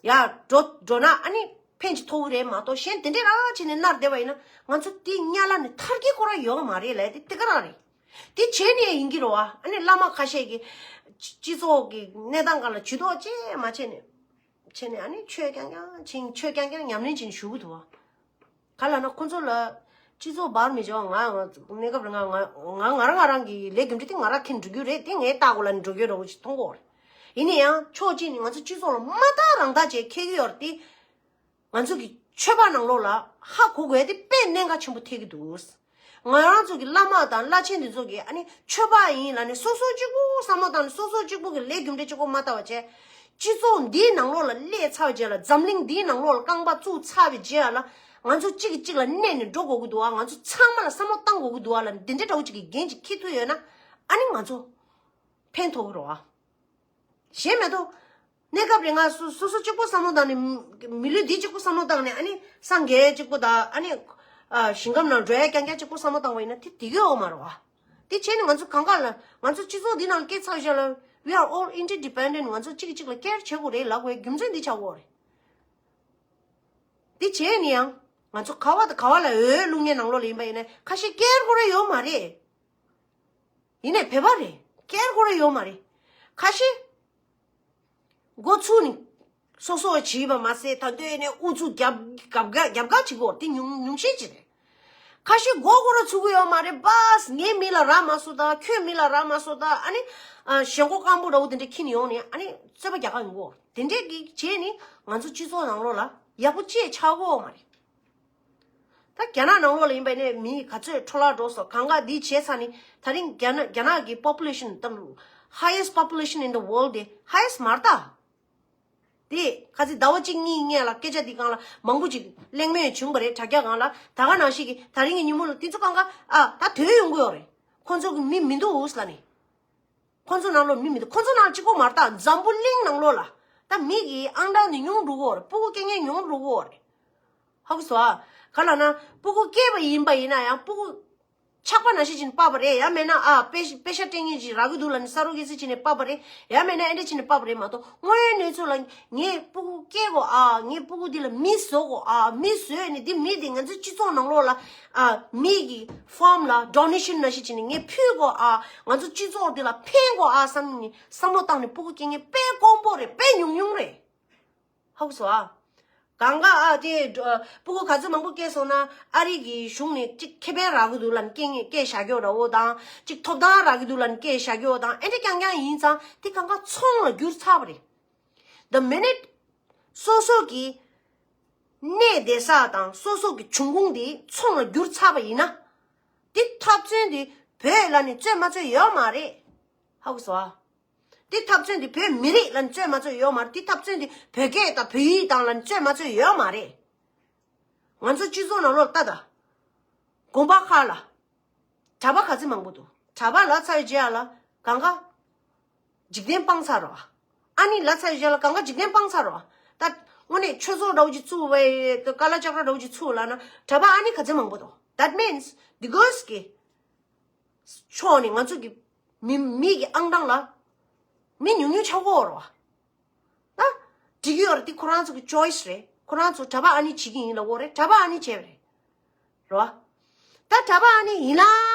ཡར་འགྲོ་འགྲོ་ན་ཨ་ནི་ཕན་ཅིག་ཐོགས་ཀྱི་རེད་མ་གཏོགས་གཞན་དེ་འདྲས་རང་བྱས་ནས་མནར་བསྡད་པ་ཡིན་ན་ང་ཚོ་དེ་གཉའ་ལ་ནས་ཐར་གྱི་ཁོ་རང་ཡོད་མ་རེད་ལབ་དེ་དེ་ག་རང་རེད། དེ་བྱས་ནས་ཡིན་གྱི་རེད་བ། ཨ་ནི་བླ་མ་ཁ་ཤས་ཀྱིས་སྤྱི་སྤྱི་ཚོགས་ཀྱི་གནས་སྟངས་སྒང་ལ་ཇུས་གཏོགས་ཅིག་མ་བྱས་ནས། བྱས་ནས་ཨ་ནི་ཆོས་རྐྱང་རྐྱང་བྱིན་ཆོས་རྐྱང་རྐྱང་ཉམས་ལེན་བྱེད་ནས་བཞུགས་ཀྱི་འདུག་བ། ག་ལབ་ན་ཁོ་ཚོ་ལ་སྤྱི་ཚོགས་འབར་མི་བྱེད་པ་ང་ང་གནས་སྐབས་རིང་ང་ང་ང་རང་ང་རང་གི་ལས་རྒྱུ་འབྲས་དེ་ང་རང་འཐེན་འགྲོ་རྒྱུ་རེད་དེ་ངས་ལྟ་དགོས་ལབ་ནས་འགྲོ་རྒྱུ་འདྲ་བོ་ཞིག་མཐོང་གི་ཡོད་རེད། ཡིན་ན་ཡང་ཕྱོགས་གཅིག་ནས་ང་ཚོ་སྤྱི་ཚོགས་ལ་མ་བརྟག་རང་བརྟག་བྱས་འཁྱེར་གྱི་ཡོད་རེད་དེ། ང་ཚོ་གི་ཆོས་པ་ནང་ལོགས་ལ་ཧ་གོ་དགོས་དེ་དཔེ་གནད་འགག་ཆེན་པོ་ཐེབས་ཀྱི་འདུག་ང་རང་ཚོ་གི་བླ་མ་དང་བླ་ཆེན་འདི་ཚོ་གི་ཨ་ནི་ཆོས་པ་ཡིན་ལབ་ནས་སོ་སོ་གཅིག་པུ་བསམ་བློ་བཏང་ནས་སོ་སོ་གཅིག་པུ་གི་ལས་རྒྱུ་འབྲས་གཅིག་པུ་མ་བལྟ་བ་བྱས། སྤྱི་ཚོགས་འདིའི་ནང་ལོགས་ལ་སླེབས་ཚར་བའི་རྗེས་ལ་འཛམ་གླིང་འདིའི་ནང་ལོགས་ལ་རྐང་པ་བཙུགས་ཚར་བའི་རྗེས་ལ་ང་ཚོ་གཅིག་གིས་གཅིག་ལ་གནས་ནས་འགྲོ་དགོས་ཀྱི་འདུག་ཨ། ང་ཚོ་ཚང་མ་ལ་བསམ་བློ་བཏང་དགོས་ཀྱི་འདུག་ཨ་ལབ་ནས་འདི་འདྲའི་འདྲ་བོ་གཅིག་གི་འགན་ཅིག་འཁྱེར་ཐུབ་ཡོད་ན་ཨ་ནི་ང་ཚོ་ཕན་ཐོགས་ཀྱི་རེད་ཨ། གཞན་མེད་དོ། གནས་སྐབས་རེ་ང་སོ་སོ་སོ་གཅིག་པུ་བསམ་བློ་བཏང་ནས་མི་ལུས་འདི་གཅིག་པུ་བསམ་བློ་བཏང་ནས་ཨ་ནི་སངས་རྒྱས་གཅིག་པུ་དང་ཨ་ནི་ཞིང་ཁམས་ནང་འགྲོ་ཡ་རྐྱང་རྐྱང་གཅིག་པུ་བསམ་བློ་བཏང་བ་ཡིན་ན་དེ་དེ་གའི་འོག་མ་རེད་བ། དེ་བྱས་ནས་ང་ཚོ་གང་ག་ལ་ང་ཚོ་སྤྱི་ཚོགས་འདི་ནང་སྐྱེས་ཚར་བཞག་ལ་we are all interdependent ང་ཚོ་གཅིག་གིས་གཅིག་ལ་ཀེར་བྱེད་དགོས་རེད་ལབ་དགོས་རྒྱུ་མཚན་འདི་ཆགས་ཡོད་རེད། དེ་བྱས་ནས་ཡང་ང་ཚོ་ག་བ་དང་ག་བ་ལ་འོས་བླུག་མཁན་ནང་ལོགས་ལ་ཡིན་པ་ཡིན་ན་ཁ་ཤས་ཀེར་དགོས་རེད་ཡོད་མ་རེད། ཡིན་ནའི་བོད་པ་རེད། ཀེར་དགོས་རེད་ཡོད་མ་རེད། ཁ་ཤས་འགོ་ཚུགས་ནས་སོ་སོ་བྱས་པ་མ་ཟད་ད་འདོད་ནས་ཨུ་ཚུགས་རྒྱབ་རྒྱབ་ཀ་རྒྱབ་ཀ་བྱེད་དགོས་དེ་ཉུང་ཉུང་ཤས་ཅིག་རེད། ཁ་ཤས་མགོ་སྐོར་ར་ཚུགས་ཀྱི་ཡོད་མ་རེད། པཱས་ངས་མི་ལ་ར་མ་སོ་ད་ཁྱོད་མི་ལ་ར་མ་སོ་ད་ཨ་ནི་ཞེན་ཁོག་སྐམ་པོ་འདྲ་བོ་དེ་འདྲ་ཁྱེར་ནས་ཡོང་ནས་ཨ་ནི་རྩོད་པ་རྒྱག་ག་ཡོང་གོ་དེ་འདྲས་ཀྱི་བྱས་ནས་ང་ཚོ་སྤྱི་ཚོགས་ནང་ལོགས་ལ་ཡག་པོ་ཅིག་ཆགས་ཀྱི་ཡོད་མ་རེད། ད་རྒྱ་ནག་ནང་ལོགས་ལ་ཡིན་པ་ནས་མི་ག་ཚོད་འཕྲོ་བརླག་འགྲོ་སོང་གང་ག་འདི་བྱས་ཚར་ནས་ད་རིང་རྒྱ་ནག་རྒྱ་ནག་གི་པོ་པུ་ལེ་ཤན་དང་highest population in the world དེ་highest མ་རེད་ད། དེ་ཁ་ཚིག་ཟླ་བ་གཅིག་གཉིས་སྔོན་ལ་སྐད་ཆ་འདི་སྒང་ལ་མང་པོ་ཅིག་གླེང་མོལ་བྱུང་བ་རེད་དྲ་རྒྱ་སྒང་ལ་ད་ག་ནང་བཞིན་གྱི་ད་རིང་གི་ཉིན་མོ་ལ་དེ་ཚོ་གང་ག་ཨ་ད་དོན་ཡོང་གི་ཡོད་རེད། ཁོང་ཚོ་གི་མི་མི་འདུག་ལབ་ནས། ཁོང་ཚོ་ནང་ལོགས་མི་མི་འདུག་ཁོང་ཚོ་ནང་གཅིག་པོ་མ་རེད་ད། འཛམ་བུ་གླིང་ནང་ལོགས་ལ་ད་མི་གི་ཨང་གྲངས་འདི་ཉུང་འགྲོ་གི་ཡོད་རེད། སྤུ་གུ་སྐྱེ་མཁན་ཉུང་འགྲོ་གི་ཡོད་རེད། ཧ་གོ་སོང་ཨ། ག་ལབ་ན་སྤུ་གུ་སྐྱེས་པ་ཡིན་པ་ཡིན་ན་ཡང་སྤུ་གུ་ཆགས་པ་ནང་བཞིན་ཅིག་སྤར་བ་རེད། ཡང་མེད་ན་ཨ་པེ་པེ་ཤ་སྤྲད་མཁན་ཅིག་རག་གི་འདུག་ལབ་ནས་ས་རོ་གི་སི་བྱས་ནས་སྤར་བ་རེད། ཡང་མེད་ན་ཨེ་འདྲ་བྱས་ནས་སྤར་བ་རེད་མ་གཏོགས་དངོས་ཡོད་གནས་ཚུལ་ལ་ངས་སྤུ་གུ་སྐྱེ་དགོས་ཨ། ངས་སྤུ་གུ་འདི་ལ་མི་བཟོ་དགོས་ཨ། མི་བཟོས་ནས་འདི་མི་འདི་ང་ཚོའི་སྤྱི་ཚོགས་ནང་ལོགས་ལ་ཨ་མི་གི་ཕོམ་ལ་ཌོ་ནེ་ཤན་ནང་བཞིན་བྱས་ནས་ངས་ཕུལ་དགོས་ཨ། ང་ཚོ་སྤྱི་ཚོགས་འདི་ལ་ཕན་དགོས་ཨ་བསམ་ནས་བསམ་བློ་བཏང་ནས་སྤུ་གུ་སྐྱེ་མཁན་དཔེ་དཀོན་པོ་རེད། དཔེ་ཉུང་ཉུང་རེད། ཧ་གོ་སོང་ཨ། གང་ག་ཨ་དེ་སྤུ་གུ་ག་ཚོད་མང་པོ་སྐྱེས་སོང་ན་ཨ་རི་གི་གཞུང་ནས་གཅིག་ཁེ་ཕན་རག་གི་འདུག་ལབ་ནས་སྐྱེ་སྐྱེ་བཞག་རྒྱུ་འདྲ་བོ་དང་གཅིག་ཐོབ་ཐང་རག་གི་འདུག་ལབ་ནས་སྐྱེ་བཞག་རྒྱུ་དང་ཨེ་འདྲ་རྐྱང་རྐྱང་ཡིན་ཙང་དེ་གང་ག་ཚོང་ལ་འགྱུར་ཚར་བ་རེད། The minute སོ་སོ་གི་ གནས་བསྡད་ས་དང་སོ་སོ་གི་འབྱུང་ཁུངས་དེ་ཚོང་ལ་བསྒྱུར་ཚར་བ་ཡིན་ན། དེ་འཐབ་བརྩོན་དེ་བོད་ལ་ནི་རྩོད་མ་རྩོད་ཡོད་མ་རེད། ཧ་གོ་སོང་ཨ། དེ་འཐབ་བརྩོན་དེ་བོད་མི་རིགས་ལ་ནི་རྩོད་མ་རྩོད་ཡོད་མ་རེད། དེ་འཐབ་བརྩོན་དེ་བོད་སྐད་དང་བོད་ཡིག་དང་ལ་ནི་རྩོད་མ་རྩོད་ཡོད་མ་རེད། ང་ཚོ་སྤྱི་ཚོགས་ནང་ལོགས་ལྟ་དང་། དགོན་པ་ཁག་ལ། གྲྭ་པ་ག་ཚོད་མང་པོ་འདུག་གྲྭ་པ་ལ་ཚ་ཡོད་རྗེས་ལ་གང་ག་འཇིག་རྟེན་སྤང་ཚར་རོ། ཨ་ནི་ལ་ཚ་ཡོད་རྗེས་ལ་གང་ག་འཇིག་རྟེན་སྤང་ཚར་རོ། ད་དངོས་གནས་ཆོས་ཚོགས་འདྲ་བོ་ཅིག་བཙུགས་བས་ཀ་ལ་ཅག་ར་འདྲ་བོ་ཅིག་བཙུགས་ལ་ན་གྲྭ་པ་ཨ་ནི་ག་ཚོད་མང་པོ་འདུག That means འདི་གོས་ཀྱི་ཕྱོགས་ནས་ང་ཚོ་གི་མི་མི་གི་ཨང་གྲངས་ལ་མི་ཉུང་ཉུང་ཆགས་ཀྱི་ཡོད་རེད་བ། ད་འགྲིག་གི་ཡོད་རེད། འདི་ཁོ་རང་ཚོ་གི་choice རེད། ཁོ་རང་ཚོ་གྲྭ་པ་ཨ་ནི་བྱེད་ཀྱི་ཡིན་ལབ་ཀྱི་ཡོད་རེད། གྲྭ་པ་ཨ་ནི་བྱས་པ་རེད། རེད་བ། ད་གྲྭ་པ་ཨ་ནི་ཡིན་ལ་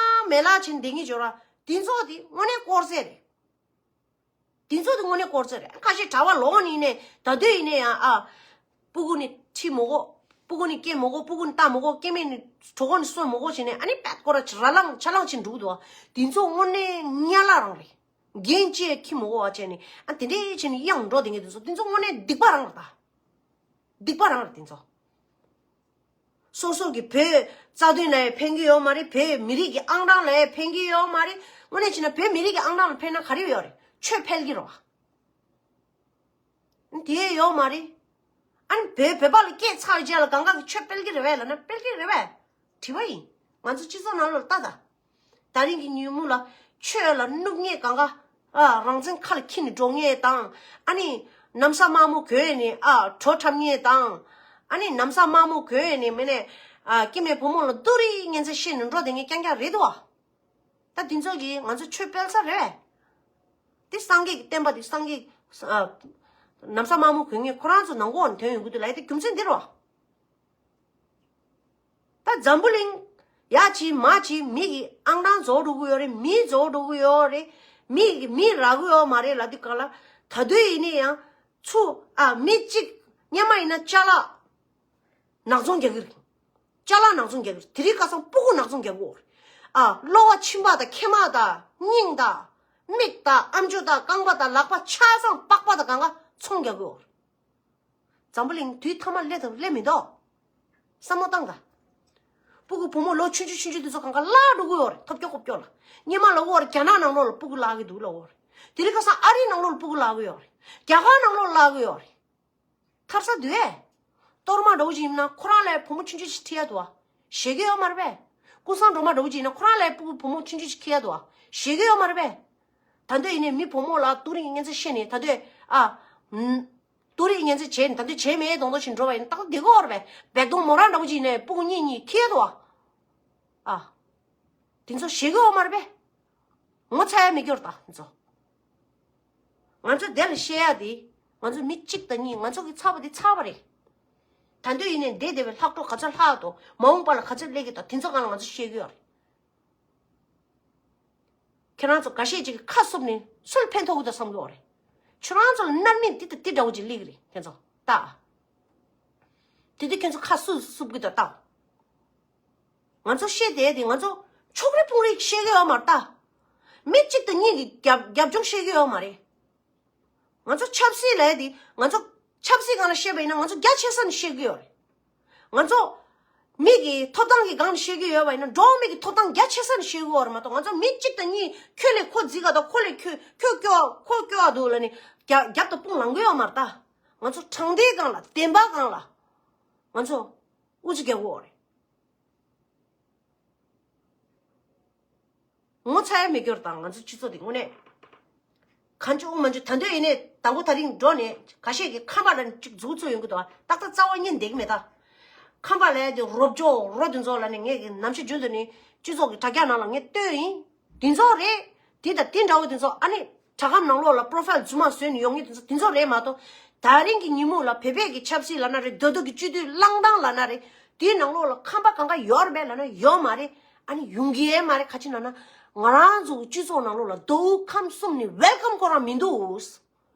མེད་ལ་བྱེད་བསྡད་ཀྱི་ཡོད་ར། འདི་ཚོ་འདི་དངོས་གནས་དཀོར་ཟས་རེད། དེ་ཚོ་དེ་དངོས་གནས་དཀོར་ཟས་རེད། ཁ་ཤས་གྲྭ་པ་ལོག་ནས་ནས་ད་དུས་ཡིན་ནས་ཡང་ཨ། སྤུ་གུ་ནི་ཁྲིད་མི་དགོས། སྤུ་གུ་ནི་སྐྱེ་མི་དགོས། སྤུ་གུ་ནི་ལྟ་མི་དགོས། སྐྱེ་དམན་ནི་གྲོད་ཁོག་ནི་གསོ་མི་དགོས་བྱས་ནས་ཨ་ནི་པད་ཀོ་ར་ཅིག་ར་ལངས་ཆ་ལངས་ཅིག་འགྲོ་གི་འདུག་བ། དེ་ཚོ་དངོས་གནས་ཉ་ལ་རང་རེད། རྒན་ཅེས་ཁྱི་མི་དགོས་བ་བྱས་ནས་ཨ་དེ་འདྲས་བྱས་ནས་གཡང་འགྲོ་བསྡད་མཁན་དེ་ཚོ་དེ་ཚོ་དངོས་གནས་སྡིག་པ་རང་རེད་ད། སྡིག་པ་རང་རེད་དེ་ཚོ། སོ་སོ་གི་བོད་རྩ་དོན་ལ་ཡང་ཕན་གྱི་ཡོད་མ་རེད། བོད་མི་རིགས་ཀྱི་ཨང་གྲངས་ལ་ཡང་ཕན་གྱི་ཡོད་མ་རེད། དངོས་གནས་བྱས་ན་བོད་མི་རིགས་ཀྱི་ཨང་གྲངས་ལ་ཕན་ན་ག་རེ་ཡོད་རེད། ཆོས་འཕེལ་གྱི་རེད་བ། དེ་ཡོད་མ་རེད། ཨ་ནི་བོད་བོད་པ་ལ་སྐད་ཚར་རྗེས་ལ་གང་ག་གི་ཆོས་སྤེལ་གྱི་རེད་བས་ལབ་ན་སྤེལ་གྱི་རེད་བས། དྲི་བ་ཡིན། ང་ཚོ་སྤྱི་ཚོགས་ནང་ལོགས་ལ་ལྟ་ད། ད་རིང་གི་ཉིན་མོ་ལ་ཆོས་ལ་བསྣུབ་མཁན་གང་ག་ཨ་རང་བཙན་ཁ་ལ་འཁྱེར་ནས་འགྲོ་མཁན་དང་། ཨ་ནི་ན་བཟའ་དམར་མོ་གོན་ནས་ཨ་བྲོ་འཁྲབ་མཁན་དང་། ཨ་ནི་ན་བཟའ་དམར་མོ་གོན་ནས་མི་ནས་ཨ་སྐྱེ་དམན་བུ་མོ་ལ་ཏུ་རིའི་ངན་ཚད་བཤད་ནས་འགྲོ་བསྡད་མཁན་རྐྱང་རྐྱང་རེད་དོ། ད་འདི་ཚོ་གིས་ང་ཚོ་ཆོས་སྤེལ་ས་རེད། དེ་སངས་རྒྱས་ཀྱི་བསྟན་པ་དེ་སངས་རྒྱས་ཨ་ན་བཟའ་དམར་མོ་གོན་མཁན་ཁོ་རང་ཚོ་ནང་ཁོག་ནས་ཐོན་ཡོང་གི་འདུག་ལབ་ཡ་དེ་རྒྱུ་མཚན་འདི་རེད་བ། ད་འཛམ་བུ་གླིང་ཡ་ཅི་མ་ཅི་མི་གི་ཨང་གྲངས་རྫོགས་འགྲོ་གི་ཡོད་རེད། མི་རྫོགས་འགྲོ་གི་ཡོད་རེད། མི་གི་མི་རག་གི་ཡོད་མ་རེད་ལབ་དུས་གང་ལ་ད་དུས་ཡིན་ནའི་ཡང་ཚུ་ཨ་མི་གཅིག་སྔོན་མ་ཡིན་ན་ཅ་ལག་ནག་ཚོང་རྒྱག་གི་རེད། ཅ་ལག་ནག་ཚོང་རྒྱག་གི་རེད། དེ་རིང་ཁ་སང་སྤུ་གུ་ནག་ཚོང་རྒྱག་གི་ཡོད་རེད། ཨ་གློ་བ་མཆིན་པ་དང་མཁལ་མ་དང་སྙིང་དང་མིག་དང་ཨམ་ཅོག་དང་རྐང་པ་དང་ལག་པ་ཆ་ཚང་པགས་པ་དང་གང་ག་ཚོང་རྒྱག་གི་ཡོད་རེད། འཛམ་བུ་གླིང་དུས་ཐ་མ་སླེབས་དང་སླེབས་མི་འདུག་བསམ་བློ་བཏང་དང་། སྤུ་གུ་བུ་མོ་ལོ་ཆུང་ཆུང་ཆུང་ཆུང་དེ་ཚོ་གང་ག་བརླག་འགྲོ་གི་ཡོད་རེད། ཐོབ་སྐྱོ་ཀོབ་སྐྱོ་ལ། སྔོན་མ་ལབ་ཀྱི་ཡོད་རེད། རྒྱ་ནག་ནང་ལོགས་ལ་སྤུ་གུ་བརླག་གི་འདུག་ལབ་ཀྱི་ཡོད་རེད། དེ་རིང་ཁ་སང་ཨ་རིའི་ནང་ལོགས་ལ་སྤུ་གུ་བརླག་གི་ཡོད་རེད། རྒྱ་གར་ནང་ལོགས་ལ་བརླག་གི་ཡོད་རེད། ཐར་ས་འདུག་གས། གཏོར་མ་འདྲ་བོ་ཅིག་ཡིན་ན་ཁོ་རང་ལ་བུ་མོ་ཆུང་ཆུང་ཞིག་ཁྲིད་ཡ་འདུག་ག་བཞེས་ཀྱི་ཡོད་མ་རེད་པས། ཀུན་བཟང་སྒྲོལ་མ་འདྲ་བོ་ཅིག་ཡིན་ན་ཁོ་རང་ལ་སྤུ་གུ་བུ་མོ་ཆུང་ཆུང་ཞིག་ཁྲིད་ཡ་འདུག་ག་བཞེས་ཀྱི་ཡོད་མ་རེད་པས། ད་འདོད་ཡིན་ནའི་མི་བུ་མོ་ལ་ཏུ་རིང་གི་ངན་ཚད་བཤད་ནས་ད་འདོད་ཨ། ཏུ་རིང་ངན་ཚད་བྱས་ནས་ད་འདོད་བྱས་མེད་མདོག་མདོག་ཞིག་འགྲོ་བ་ཡིན་ན་ཏག་ཏག་བསྡད་ཀྱི་ཡོད་རེད་པས། བེག་དོང་མོ་རང་འདྲ་བོ་ཅིག་ཡིན་ནའི་སྤུ་གུ་གཉིས་གཉིས་ཁྲིད་ཡ་འདུག་ག་ཨ། དེ་ཚོ་བཞེས་ཀྱི་ཡོད་མ་རེད་པས། ངོ་ཚ་ཡ་མེད་ཀྱི་ཡོད་རེད་ད་དེ་ཚོ། ང་ཚོ་དེ་ལ་བཤད་ཡ་དེ། ང་ཚོ་མི་གཅིག་དང་གཉིས་ང་ཚོ་གི་ཚར་བ་དེ་ཚར་བ་རེད། ད་འདོད་ཡིན་ནའི་འདས་འདས་པའི་ལྷག་འཕྲོ་ག་ཚོད་ལྷག་འདུག་མ་འོངས་པ་ལ་ག་ཚོད་སླེབས་ཀྱི་འདུག་དེ་ཚོ་སྒང་ལ་ང་ཚོ་བཤད་ཀྱི་ཡོད་རེད། ཁྱེད་རང་ཚོ་འགའ་ཤས་ཅིག་གིས་ཁ་བསུབས་ནས་སུ་ལ་ཕན་ཐོགས་ཀྱི་འདུག་བསམ་གྱི་ཡོད་རེད། ཁྱོད་རང་ཚོ་ལ་རྣམ་སྨིན་འདི་དང་འདི་འདྲ་བོ་ཅིག་སླེབས་ཀྱི་རེད་ཁྱེད་ཚོ་ལྟ། དེ་དུས་ཁྱེད་ཚོ་ཁ་སུ་བསུབ་ཀྱི་འདུག་ལྟ། ང་ཚོ་བཤད་བསྡད་དེ་ང་ཚོ་ཕྱུག་རེ་སྤུན་རེ་བཤད་ཀྱི་ཡོད་མ་རེད་ད། མི་གཅིག་དང་གཉིས་ཀྱིས་རྒྱབ་རྒྱབ་ལྗོངས་བཤད་ཀྱི་ཡོད་མ་རེད། ང་ཚོ་ཆབ་སྲིད་ལབ་ཡ་དེ་ང་ཚོ་ཆབ་སྲིད་སྒང་ལ་བཤད་པ་ཡིན་ན་ང་ཚོ་རྒྱ་ཆེ་ས་ནས་བཤད་ཀྱི་ཡོད་རེད། ང་ཚོ་མི་གི་ཐོབ་ཐང་གི་སྒང་ལ་བཤད་ཀྱི་ཡོད་པ་ཡིན་ན་འགྲོ་བ་མི་གི་ཐོབ་ཐང་རྒྱ་ཆེ་ས་ནས་བཤད་ཀྱི་ཡོད་རེད་མ་གཏོགས་ང་ཚོ་མི་གཅིག་དང་གཉིས་ཁྱོད་ལས་ཁོ་འཛིན་ག་དང་ཁོ་ལས་ཁྱོད་ཁྱོད་སྐྱོ་ཁོ་སྐྱོ་བ་འདུག་ལབ་ནས་རྒྱ་རྒྱབ་ཏུ་དཔུང་ལངས་ཀྱི་ཡོད་མ་རེད་ད། ང་ཚོ་དྲང་བདེན་སྒང་ལ་བདེན་པ་སྒང་ལ་ང་ཚོ་ཨུ་ཚུགས་རྒྱག་དགོས་རེད། ངོ་ཚ་ཡ་མེད་རྒྱུར་དང་ང་ཚོ་སྤྱི་ཚོགས་འདི་དངོས་གནས་གང་བྱུང་མ་བྱུང་ད་འདོད་ཡིན་ནས་དང་པོ་ད་རིང་འགྲོ་ནས་ཁ་ཤས་ཀྱིས་ཁམས་པ་ལ་ཅིག་མཛུབ་བཙུགས་ཡོང་གི་འདུག་ཏག་ཏག་རྩ་བ་ཉིད་བསྡད་ཀྱི་མེད་ད། ཁམས་པ་ལ་དེ་རོབ་ཅོ་རོ་དེ་ཚོ་ལ་ནི་ངས་ཀྱི་ནམ་ཞིག་རྒྱུན་དུ་ནི་སྤྱི་ཚོགས་ཀྱི་དྲ་རྒྱ་ནང་ལ་ངས་བཏོན་ཡིན། དེ་ཚོ་རེད། དེ་དང་དེ་འདྲ་བོ་དེ་ཚོ་ཨ་ནི་དྲ་ཁམས་ནང་ལོགས་ལ་པོ་རོ་ཕའིལ་རྫུན་མ་བཟོས་ནས་ཡོང་མཁན་དེ་ཚོ་དེ་ཚོ་རེད་མ་གཏོགས། ད་རིང་གི་ཉིན་མོ་ལ་བོད་པའི་གི་ཆབ་སྲིད་ལབ་ན་རེད། རྡོ་རྡོ་གི་སྤྱི་འཐུས་བླངས་སྟངས་ལབ་ན་རེད། དེའི་ནང་ལོགས་ལ་ཁམས་པ་གང་ག་ཡོད་རེད་པས་ལབ་ན་ཡོད་མ་རེད། ཨ་ནི་ཡོང་གི་ཡས་མ་རེད། ག་ཅི་ལབ་ན་ང་རང་ཚོ་གི་སྤྱི་ཚོགས་ནང་ལོགས་ལ་མདོ་དབུས་ཁམས་གསུམ་ནས་ཝེལ་ཀམ་ཁོ་རང་མི་འདུག་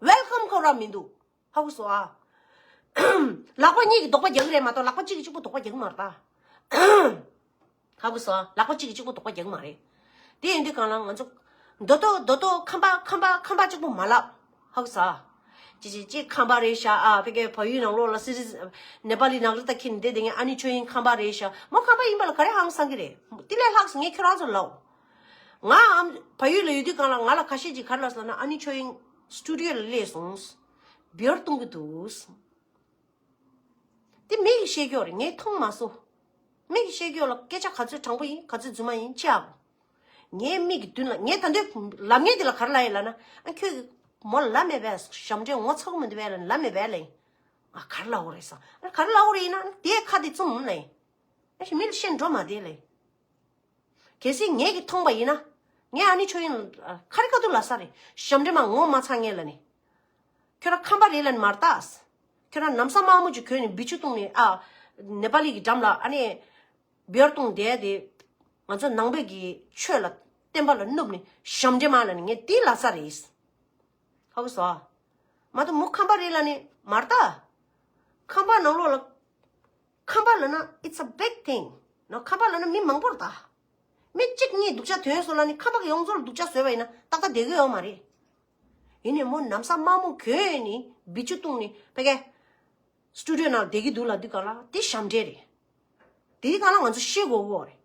ཝེལ་ཀམ་ཁོ་རང་མི་འདུག་ཧ་གོ་སོང་ཨ། ལག་པ་གཉིས་ཀྱིས་རྡོག་པ་རྒྱག་གི་རེད་མ་གཏོགས་ལག་པ་གཅིག་གིས་གཅིག་པོ་རྡོག་པ་རྒྱག་གི་མ་རེད་ད། ཧ་གོ་སོང་ཨ། ལག་པ་གཅིག་གིས་གཅིག་པོ་རྡོག་པ་རྒྱག་གི་མ་རེད། དེ་ཡིན་དུས་གང་ལ་ང་ཚོ་རྡོ་རྡོ་རྡོ་རྡོ་ཁམས་པ་ཁམས་པ་ཁམས་པ་གཅིག་པོ་མ་ལབ། ཧ་གོ་སོང་ཨ། ཅི་ཅི་ཅི་ཁམས་པ་རེད་ཤག་ཨ་ཕ་གིའི་བལ་ཡུལ་ནང་ལོགས་ལ་སི་རི་ནེ་པ་ལི་ནག་རི་ད་ཁྱེར་ནས་བསྡད་དེ་ངས་ཨ་ནི་ཆོས་དབྱིངས་ཁམས་པ་རེད་ཤག་མོ་ཁམས་པ་ཡིན་པ་ལ་ག་རེ་ཧང་སང་གི་རེད། དེ་ལས་ལྷག་ངས་ཁྱོད་རང་ཚོ་ལབ། ང་ཨམ་བལ་ཡུལ་ལ་ཡོད་དུས་གང་ལ་ང་ལ་ཁ་ཤས་ཅིག་ག་རེ་ལབ་སོང་ན་ཨ་ནི་ཆོས་དབྱིངས་སི་ཊུ་ཌི་ཡོ་ལ་སླེབས་སོང་། བི་ཡར་བཏུང་གི་འདུག་དེ་མི་གིས་བཤད་ཀྱི་ཡོད་རེད། ངས་མཐོང་མ་སོང་། མི་གིས་བཤད་ཀྱི་ཡོད་ལ་སྐད་ཆ་ག་ཚོད་དྲང་པོ་ཡིན་ག་ཚོད་རྫུན་མ་ཡིན་ཅི་ཨ་གོ། ངའི་མིག་གི་མདུན་ལ་ངས་ད་འདོད་ལབ་ངེས་དེ་ལ་ག་རེ་ལབ་ཡིན་ལབ་ན་ཨ་ཁྱོད་ཀྱི་མོ་ལ་ལབ་མེད་པས་ཞབས་འདྲེན་ངོ་ཚ་གི་མི་འདུག་པས་ལབ་ལབ་མེད་པས་ལབ་ཡིན། ཨ་ག་རེ་ལབ་དགོས་རེད་ཟེར་ཨ་ག་རེ་ལབ་དགོས་རེད་ཡིན་ན་དེའི་ཁ་དེ་བཙུམ་ལབ་ཡིན། ཨ་ཞེ་མི་ལ་བཤད་འགྲོ་མ་བསྡད་ལབ་ཡིན། གལ་སྲིད་ངེད་ཀྱིས་མཐོང་པ་ཡིན་ན། ངས་ཨ་ནི་ཆོས་དབྱིངས་ཁ་རི་ཁ་ཐུག་ལབ་ས་རེད། ཞབས་འདྲེན་མ་ངོ་མ་ཚ་ངེས་ལབ་ནི། ཁྱོད་རང་ཁམས་པ་རེད་ལབ་ནི་མ་རེད་ད། ཁྱོད་རང་ན་བཟའ་དམར་མོ་ཅིག་གོན་ནས་བི་ཅུ་བཏུང་ནས་ཨ། ནེ་པ་ལི་གི་འགྲམ་ལ་ཨ་ནི། བི་ཡར་བཏུང་བསྡད་དེ། ང་ཚོ་ནང་པའི་གི་ཆོས་ལ་བསྟན་པ་ལ་བསྣུབས་ནས་ཞབས་འདྲེན་མ་ལབ་ནི་ངས་དེ་ལབ་ས་རེད། ཧ་གོ་སོང་། མ་གཏོགས་མོ་ཁམས་པ་རེད་ལབ་ནི་མ་རེད་ད། ཁམས་པ་ནང་ལོགས་ལ། ཁམས་པ་ལབ་ན་it's a big thing ནོ། ཁམས་པ་ལབ་ན་མི་མང་པོ་རེད་ད། མི་གཅིག་གཉིས་སྡུག་ཅག་ཐོན་སོང་ལབ་ནི་ཁམས་པ་གི་ཡོངས་རྫོགས་ལ་སྡུག་ཅག་བཟོས་པ་ཡིན་ན་ཏག་ཏག་བསྡད་ཀྱི་ཡོད་མ་རེད། ཡིན་ནའི་མོ་ན་བཟའ་དམར་མོ་གྱོན་ནི་བི་ཅུ་བཏུང་ནི་ཕ་གི་སི་ཊུ་ཌི་ཡོ་ནང་བསྡད་ཀྱི་འདུག་ལབ་དུས་གང་ལ་དེ་ཞབས་འདྲེན་རེད། དེའི་གང་ལ་ང་ཚོ་ཤེས་དགོས་ཀྱི་ཡོད་རེད།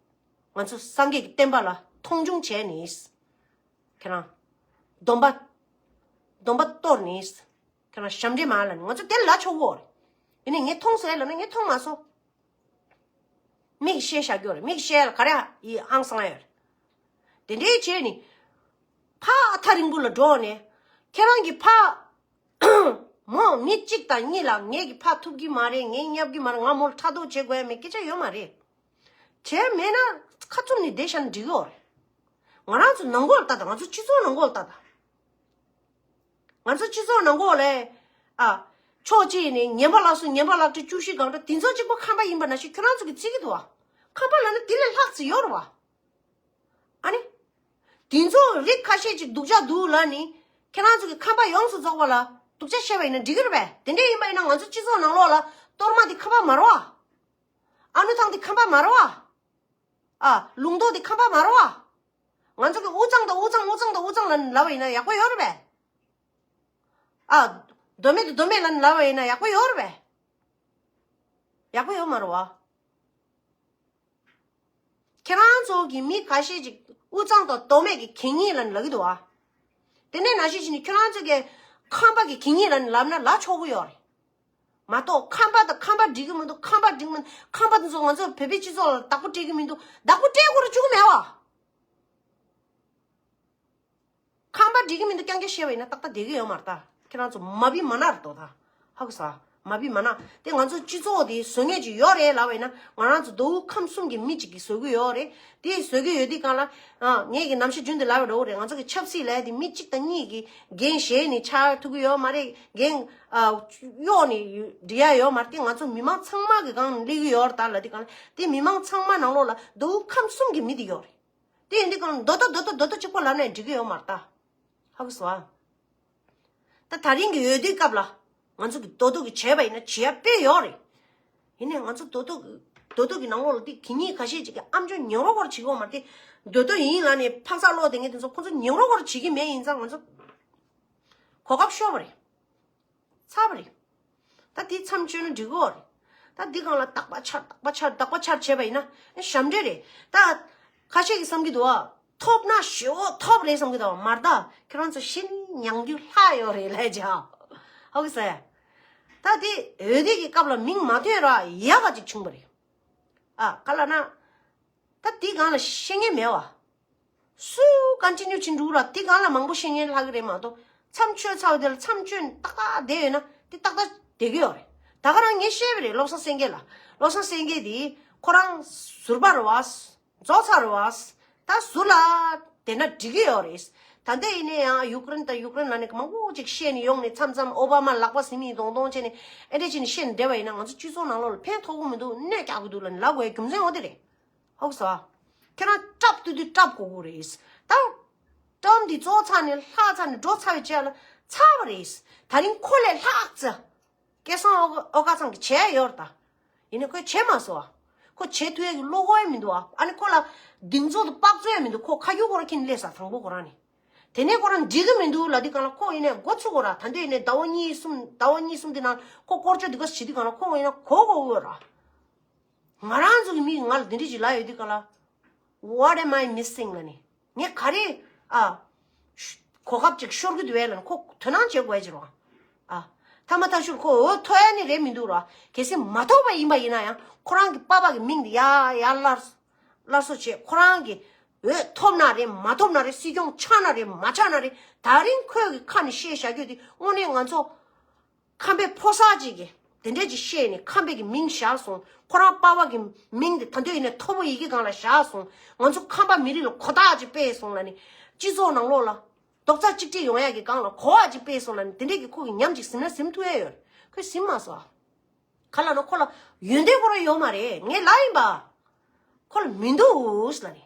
ང་ཚོ་སངས་རྒྱས་ཀྱི་བསྟན་པ་ལ་མཐོང་ཆུང་བྱས་ནི། ཁྱེད་རང་། སྡོམ་པ། སྡོམ་པ་གཏོར་ནི། ཁྱེད་རང་ཞབས་འདྲེན་མ་ལབ་ནི་ང་ཚོ་དེ་ལ་ཆོག་གོ། ཡིན་ནའི་ངས་མཐོང་སོང་ལབ་ན་ངས་མཐོང་མ་སོང་། མིག་ཤེས་བཞག་རྒྱུ་རེད། མིག་ཤེས་ལ་ག་རེ་ཡི་ཨང་སང་ཡོད་རེད། དེ་འདྲའི་བྱས་ནི། ཕ་ཐག་རིང་པོ་ལ་འགྲོ་ནས། ཁྱེད་རང་གི་ཕ། མོ་མི་གཅིག་དང་གཉིས་ལ་ངེད་ཀྱི་ཕ་ཐུབ་ཀྱི་མ་རེད། ངས་བསྙབ་ཀྱི་མ་རེད། ང་མོ་ལ་ཕྲག་དོག་བྱེད་དགོས་ཡ་མེད། སྐད་ཆ་ཡོད་མ་རེད། བྱས་མེད་ན་ཁ་བཙུམ་ནས་བསྡད་བཞག་ན་འགྲིག་གི་ཡོད་རེད། ང་རང་ཚོ་ནང་ལོགས་ལ་ལྟ་དང་། ང་ཚོ་སྤྱི་ཚོགས་ནང་ལོགས་ལ་ལྟ་དང་། ང་ཚོ་སྤྱི་ཚོགས་ནང་ལོགས་ལ། ཨ། ཕྱོགས་གཅིག་ནས་ངན་པ་ལག་སུ་ངན་པ་ལག་ཁྲི་བཅུ་བཞི་སྒང་དྲུག་དེ་ཚོ་གཅིག་པོ་ཁམས་པ་ཡིན་པ་ནང་བཞིན་ཁྱོད་རང་ཚོ་གིས་བརྩི་གི་འདུག་བ། ཁམས་པ་ལབ་ན་དེ་ལས་ལྷག་ཙམ་ཡོད་རེད་བ། ཨ་ནི། དེ་ཚོ་རིགས་ཁ་ཤས་ཅིག་སྡུག་ཅག་འདུག་ལབ་ནི། ཁྱེད་རང་ཚོ་གིས་ཁམས་པ་ཡོངས་སུ་རྫོགས་པ་ལ་སྡུག་ཅག་བཤད་པ་ཡིན་ན་འགྲིག་གི་རེད་པས། དེ་འདྲ་ཡིན་པ་ཡིན་ན་ང་ཚོ་སྤྱི་ཚོགས་ནང་ལོགས་ལ་གཏོར་མ་དེ་ཁམས་པ་མ་རེད་བ། ཨ་ནུ་ཐང་དེ་ཁམས་པ་མ་རེད་བ། ཨ། ལུང་རྟོགས་དེ་ཁམས་པ་མ་རེད་བ། ང་ཚོ་གིས་དབུས་གཙང་དང་དབུས་གཙང་དབུས་གཙང་དང་དབུས་གཙང་ལབ་ལབ་པ་ཡིན་ན་ཡག་པོ་ཡོད་རེད་པས། ཨ། མདོ་སྨད་དང་མདོ་སྨད་ལབ་ལབ་པ་ཡིན་ན་ཡག་པོ་ཡོད་རེད་པས། ཡག་པོ་ཡོད་མ་རེད་བ། ཁྱེད་རང་ཚོ་གི་མི་ཁ་ཤས་ཅིག་དབུས་གཙང་དང་མདོ་སྨད་ཀྱི་གད་སྙིགས་ལབ་ལབ་ཀྱི་འདུག་བ། དེ་ནས་ནང་བཞིན་བྱས་ནས་ཁྱེད་རང་ཚོ་གིས་ཁམས་པ་གི་གད་སྙིགས་ལབ་ལབ་ན་ལབ་ཆོག་གི་ཡོད་རེད། མ་གཏོགས་ཁམས་པ་དང་ཁམས་པ་འགྲིག་གི་མི་འདུག་ཁམས་པ་འགྲིག་མི་འདུག་ཁམས་པ་དེ་ཚོ་ང་ཚོ་བོད་པའི་སྤྱི་ཚོགས་ལ་བདག་པོ་སྤྲད་ཀྱི་མི་འདུག་བདག་པོ་སྤྲད་དགོས་རེད་བཅུག་གི་མེད་བ། ཁམས་པ་འགྲིག་གི་མི་འདུག་རྐྱང་རྐྱང་བཤད་པ་ཡིན་ན་ཏག་ཏག་བསྡད་ཀྱི་ཡོད་མ་རེད་ད། ཁྱེད་རང་ཚོ་མ་བི་མ་ན་རེད་དོ་ད། ཧ་གོ་སོང་། མ་བི་མ་ན་དེ་ང་ཚོ་སྤྱི་ཚོགས་དེ་བཟོ་མཁན་ཅིག་ཡོད་རེད་ལབ་པ་ཡིན་ན་ང་རང་ཚོ་མདོ་དབུས་ཁམས་གསུམ་གྱི་མི་གཅིག་གིས་བཟོ་གི་ཡོད་རེད། དེ་བཟོ་གི་ཡོད་དུས་གང་ལ། ཨ། ངས་ཀྱི་ནམ་ཞག་རྒྱུན་དུ་ལབ་པ་འདྲ་བོ་རེད། ང་ཚོ་གི་ཆབ་སྲིད་ལབ་ཡ་དེ་མི་གཅིག་དང་གཉིས་ཀྱིས་འགན་བཞེས་ནས་ཆགས་ཐུབ་ཀྱི་ཡོད་མ་རེད། འགན། ཨ། གཡོགས་ནས་འགྲིག་ཡ་ཡོད་མ་རེད། དེ་ང་ཚོ་མི་མང་ཚང་མ་གི་སྒང་ནས་སླེབས་ཀྱི་ཡོད་རེད་ད་ལབ་དུས་གང་ལ་དེ་མི་མང་ཚང་མ་ནང་ལོགས་ལ་མདོ་དབུས་ཁམས་གསུམ་གྱི་མི་དེ་ཡོད་རེད། དེ་ཡིན་དུས་གང་ལ་མདོ་སྟོད་མདོ་སྟོད་མདོ་སྟོད་གཅིག་པོ་ལབ་ནས་འགྲིག་གི་ཡོད་མ་རེད་ད། ཧ་གོ་སོང་ཨ། ད་ད་རིང་གི་འོས་བསྡུའི་སྐབས་ལ་ང་ཚོ་གི་མདོ་སྟོད་ཀྱི་བྱས་པ་ཡིན་ན་བྱེད་ཡ་དཔེ་ཡོད་རེད། ཡིན་ནའི་ང་ཚོ་མདོ་སྟོད་ཀྱི་མདོ་སྟོད་ཀྱི་ནང་ལོགས་ལ་དེ་གད་སྙིགས་ཁ་ཤས་ཅིག་གི་ཨམ་ཅོག་ཉན་རོགས་སྐོར་བྱེད་ཀྱི་ཡོད་མ་རེད་དེ། མདོ་སྟོད་ཡིན་ལབ་ནས་ཕག་ཚག་ལོག་དེ་ངས་དེ་ཚོ་ཁོ་ཚོ་ཉན་རོགས་སྐོར་བྱེད་ཀྱི་མེད། ཡིན་ཙང་ང་ཚོ་གོ་སྐབས་ཤོར་བ་རེད། ཚར་བ་རེད། ད་འདི་མཚམས་གཅོད་ན་འགྲིག་གོ་རེད། ད་འདི་སྒང་ལ་རྟག་པ་ཆར་རྟག་པ་ཆར་རྟག་པ་ཆར་བྱས་པ་ཡིན་ན་ཞབས་འདྲེན་རེད། ད་ཁ་ཤས་ཀྱིས་བསམ་གྱི་འདུག་ཨ། ཐོབ་ན་ཞེ་པོ་ཐོབ་རེད་བསམ་གྱི་འདུག་མ་རེད་ད། ཁྱེད་རང་ཚོ་ཤི་ནས་མྱང་རྒྱུ་ལྷག་ཡོད་རེད་ལབ་ཅིག་ཨ། ཧ་གོ་སོང་ཨ། ད་འདི་འོས་བསྡུ་གི་སྐབས་ལ་མིང་མ་ཐོན་ར་ཡག་ག་ཅིག་བྱུང་བ་རེད། ཨ་ག་ལབ་ན། ད་འདི་སྒང་ལ་བཤད་མཁན་མེད་བ། སུ་ཀོན་ཊི་ནིའུ་བྱེད་འགྲོ་ར་དེ་སྒང་ལ་མང་པོ་བཤད་མཁན་ལྷག་གི་རེད་མ་གཏོགས་མཚམས་གཅོད་ཚར་བ་དེ་ལ་མཚམས་གཅོད་ཏག་ཏག་བསྡད་ཡོད་ན་དེ་ཏག་ཏག་བསྡད་ཀྱི་ཡོད་རེད། ད་ག་རང་ངས་བཤད་པ་རེད། བློ་བཟང་སེང་གེ་ལ། བློ་བཟང་སེང་གེ་དེ་ཁོ་རང་ཟུར་པ་རེད་བ། རྫོགས་ཚར་རེད་བ། ད་ཟུར་ལ་བསྡད་ན་འགྲིག་གི་ཡོད་རེད། ད་ལྟ་ཡིན་ནའི་ཡང་ཡུཀ་རེན་དང་ཡུཀ་རེན་ལབ་ནས་མང་པོ་ཅིག་བཤད་ནས་ཡོང་ནས་མཚམས་མཚམས་ཨོ་བྷ་མ་ལག་པ་ཟིན་མི་གདོང་གདོང་བྱས་ནས་ཨེ་འདྲ་བྱས་ནས་བཤད་ནས་བསྡད་པ་ཡིན་ན་ང་ཚོ་སྤྱི་ཚོགས་ནང་ལོགས་ལ་ཕན་ཐོགས་ཀྱི་མི་འདུག་གནོད་རྒྱག་གི་འདུག་ལབ་ནས་ལབ་དགོས་རྒྱུ་མཚན་འོ་དེ་རེད། ཧ་གོ་སོང་ཨ། ཁྱེད་རང་སྐྲག་ཏུ་དུ་སྐྲག་དགོས་ཀྱི་རེད། ད་ཊརམ་འདི་རྫོགས་ཚར་ནས་ལྷག་ཚར་ནས་འགྲོ་ཚར་བའི་རྗེས་ལ་ཚར་བ་རེད། ད་རིང་ཁོ་ལས་ལྷག་ཙམ་སྐལ་བཟང་ཨོ་ཨོ་དཀར་ཚང་གིས་བྱས་ཡོད་རེད་ད། ཡིན་ནའི་ཁོས་བྱས་མ་སོང་ཨ། ཁོ་བྱེད་ཐུབ་ཡས་ཀྱི་བློ་ཁོག་ཡང་མི་འདུག་ཨ། ཨ་ནི་ཁོ་ལ་གདེང་ཚོད་དང་དཔག་ཚོད་ཡང་མི་འདུག་ཁོ་ཁ་རྒྱུག་ཁོ་རང་ཁྱེར་ནས་སླེབས་ས་དང་པོ་ཁོ་རང་ནས། དེ་ནས་ཁོ་རང་འགྲིག་གི་མི་འདུག་ལབ་དུས་སྒང་ལ་ཁོ་ཡིན་ནའི་འགོ་ཚུགས་དགོས་ར། ད་འདོད་ཡིན་ནའི་ཟླ་བ་གཉིས་གསུམ་ཟླ་བ་གཉིས་གསུམ་དེ་ནང་ཁོ་སྐོར་སྐྱོད་འདི་ག་བྱེད་དུས་སྒང་ལ་ཁོ་ཡིན་ན་གོ་གོ་འོས་ར། ང་རང་ཚོ་གི་མི་གིས་ང་ལ་འདི་འདྲ་ཅིག་ལབ་ཡོད་དུས་སྒང་ལ། What am I missing ལབ་ནས། ངས་ག་རེ། ཨ། ཤ- གོ་སྐབས་ཅིག་ཤོར་གི་འདུག་བས་ལབ་ནས་ཁོ་དོ་སྣང་བྱེད་དགོས་ཀྱི་རེད་བ། ཨ། ཐ་མ་ཐག་ཤུར་ཁོ་འོས་ཐོབ་ཡ་ནི་རེད་མི་འདུག་ར། གལ་སྲིད་མ་ཐོབ་པ་ཡིན་པ་ཡིན་ན་ཡང་ཁོ་རང་གི་པ་ཕ་གི་མིང་དེ་ཡར་ཡར་སླར་སླར་གསོ་བྱེད། ཁོ་རང་གི་འོས་ཐོབ་ན་རེད་མ་ཐོབ་ན་རེད། སྲིད་སྐྱོང་ཆགས་ན་རེད་མ་ཆགས་ན་རེད། ད་རིང་ཁོས་གི་ཁ་ནས་བཤད་བཞག་རྒྱུ་དེ་དངོས་གནས་ང་ཚོ་ཁམས་པའི་ཕོ་གསར་ཅིག་གིས་དེ་འདྲས་ཅིག་བཤད་ནས་ཁམས་པའི་གི་མིང་བཞག་སོང་། ཁོ་རང་པ་ཕ་གི་མིང་དེ་ད་འདོད་ཡིན་ན་མཐོ་པོ་ཡི་གེ་སྒང་ལ་བཞག་སོང་། ང་ཚོ་ཁམས་པ་མི་རིགས་ལ་གོ་རྟོགས་ཅིག་སྤེལ་སོང་ལབ་ནས། སྤྱི་ཚོགས་ནང་ལོགས་ལ་རྡོག་རྩ་གཅིག་སྒྲིལ་ཡོང་ཡ་གི་སྒང་ལ་གོ་བ་ཅིག་སྤེལ་སོང་ལབ་ནས། དེ་འདྲས་ཀྱི་ཁོ་གི་ཉམས་ཅིག་ཟིན་ན་ཟིན་ཐུབ་ཡ་ཡོད་རེད། ཁོས་ཟིན་མ་སོང་། ག་ལ་ན་ཁོ་ལ་ཡོན་ཏན་ཁོ་རང་ཡོད་མ་རེད། ངས་ལབ་ཡིན་པ། ཁོ་ལ་མི་འདུག་ལབ་ནས།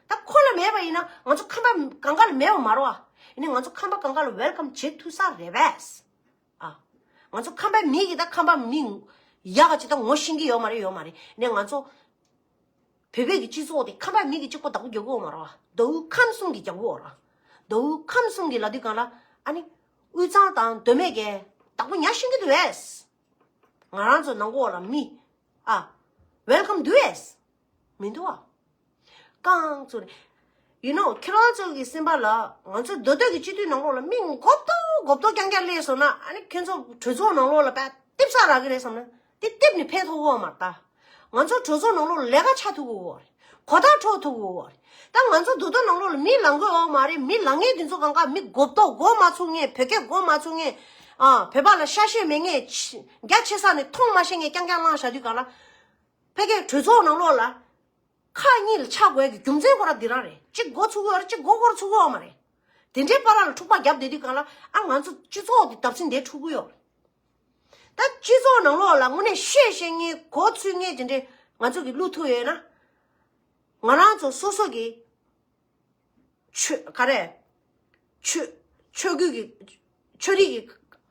ད་ཁོ་ལ་མེད་པ་ཡིན་ན་ང་ཚོ་ཁམས་པ་གང་ག་ལ་མེད་པ་མ་རེད་བ། ཡིན་ནའི་ང་ཚོ་ཁམས་པ་གང་ག་ལ་ཝེལ་ཀམ་བྱེད་ཐུབ་ས་རེད་པས། ཨ། ང་ཚོ་ཁམས་པའི་མི་གིས་ད་ཁམས་པ་མི་ཡག་ག་ཅིག་ད་ངོ་ཤེས་ཀྱི་ཡོད་མ་རེད། ཡོད་མ་རེད། ནས་ང་ཚོ་བོད་པའི་གི་སྤྱི་ཚོགས་དེ་ཁམས་པའི་མི་གིས་གཅིག་པོ་བདག་པོ་རྒྱག་གི་ཡོད་མ་རེད་བ། མདོ་དབུས་ཁམས་གསུམ་གྱིས་རྒྱག་གི་ཡོད་རེད། མདོ་དབུས་ཁམས་གསུམ་གྱིས་ལབ་དུས་སྒང་ལ་ཨ་ནི་དབུས་གཙང་དང་མདོ་སྨད་ཀྱིས་བདག་པོ་ཉར་ཤེས་ཀྱི་འདུག་པས། ང་རང་ཚོ་ནང་ལོགས་ལ་མི་ཨ་ཝེལ་ཀམ་འདུག་པས། མི་འདུག་ཨ། རྐང་བཙུགས་ནས། You know ཁྱེད་རང་ཚོ་གི་སེམས་པ་ལ་ང་ཚོ་མདོ་སྟོད་ཀྱི་སྤྱི་འཐུས་ནང་ལོགས་ལ་མི་མགོ་ཏོ་མགོ་ཏོ་རྐྱང་རྐྱང་སླེབས་སོང་ན། ཨ་ནི་ཁྱེད་ཚོ་གྲོས་ཚོགས་ནང་ལོགས་ལ་དཔེ་ལྟེབ་ས་རག་གི་རེད་བསམ་ན་དེ་ལྟེབ་ནས་ཕེབས་ཐུབ་ཀྱི་ཡོད་མ་རེད་ད། ང་ཚོ་གྲོས་ཚོགས་ནང་ལོགས་ལ་ལས་ཀ་བྱ་ཐུབ་ཀྱི་ཡོད་རེད། གོ་བརྡ་འཕྲོད་ཐུབ་ཀྱི་ཡོད་རེད། ད་ང་ཚོ་མདོ་སྟོད་ནང་ལོགས་ལ་མི་ལངས་ཀྱི་ཡོད་མ་རེད། མི་ལངས་མཁན་དེ་ཚོ་གང་ག་མི་མགོ་ཏོ་མགོ་མ་ཚོས་མཁན། བོད་སྐད་མགོ་མ་ཚོས་མཁན། ཨ། བོད་པ་ལ་ཤ་ཤེད་མེད་མཁན། ཆ་རྒྱ་ཆེ་ས་ནས་མཐོང་མ་ཤེས་མཁན་རྐྱང་རྐྱང་ལངས་བཞག་དུས་སྒང་ལ། ཕ་གིའི་གྲོས་ཚོགས་ནང་ལོགས་ལ་ཁག་གཉིས་ལ་ཆགས་དགོས་ཀྱི་རྒྱུ་མཚན་ཁོ་རང་འདི་རང་རེད། གཅིག་མགོ་ཚོས་ཀྱི་ཡོད་རེད། གཅིག་མགོ་སྐོར་ཚོས་ཀྱི་ཡོད་མ་རེད། དེ་འདྲའི་བར་ལ་འཁྲུག་པ་བརྒྱབ་བསྡད་དུས་སྒང་ལ་ཨ་ང་ཚོ་སྤྱི་ཚོགས་འདི་བརྡབ་གསིག་འདི་འཁྲུག་གི་ཡོད་རེད། ད་སྤྱི་ཚོགས་ནང་ལོགས་ལ་དངོས་གནས་བཤད་ཤེས་མཁན་མགོ་ཚོས་མཁན་དེ་འདྲའི་ང་ཚོ་གི་བླུག་ཐུབ་ཡོད་ན། ང་རང་ཚོ་སོ་སོ་གི་ཆོས་ག་རེ། ཆོས་ཆོས་བརྒྱུད་ཀྱི་ཆོས་རིག་གི་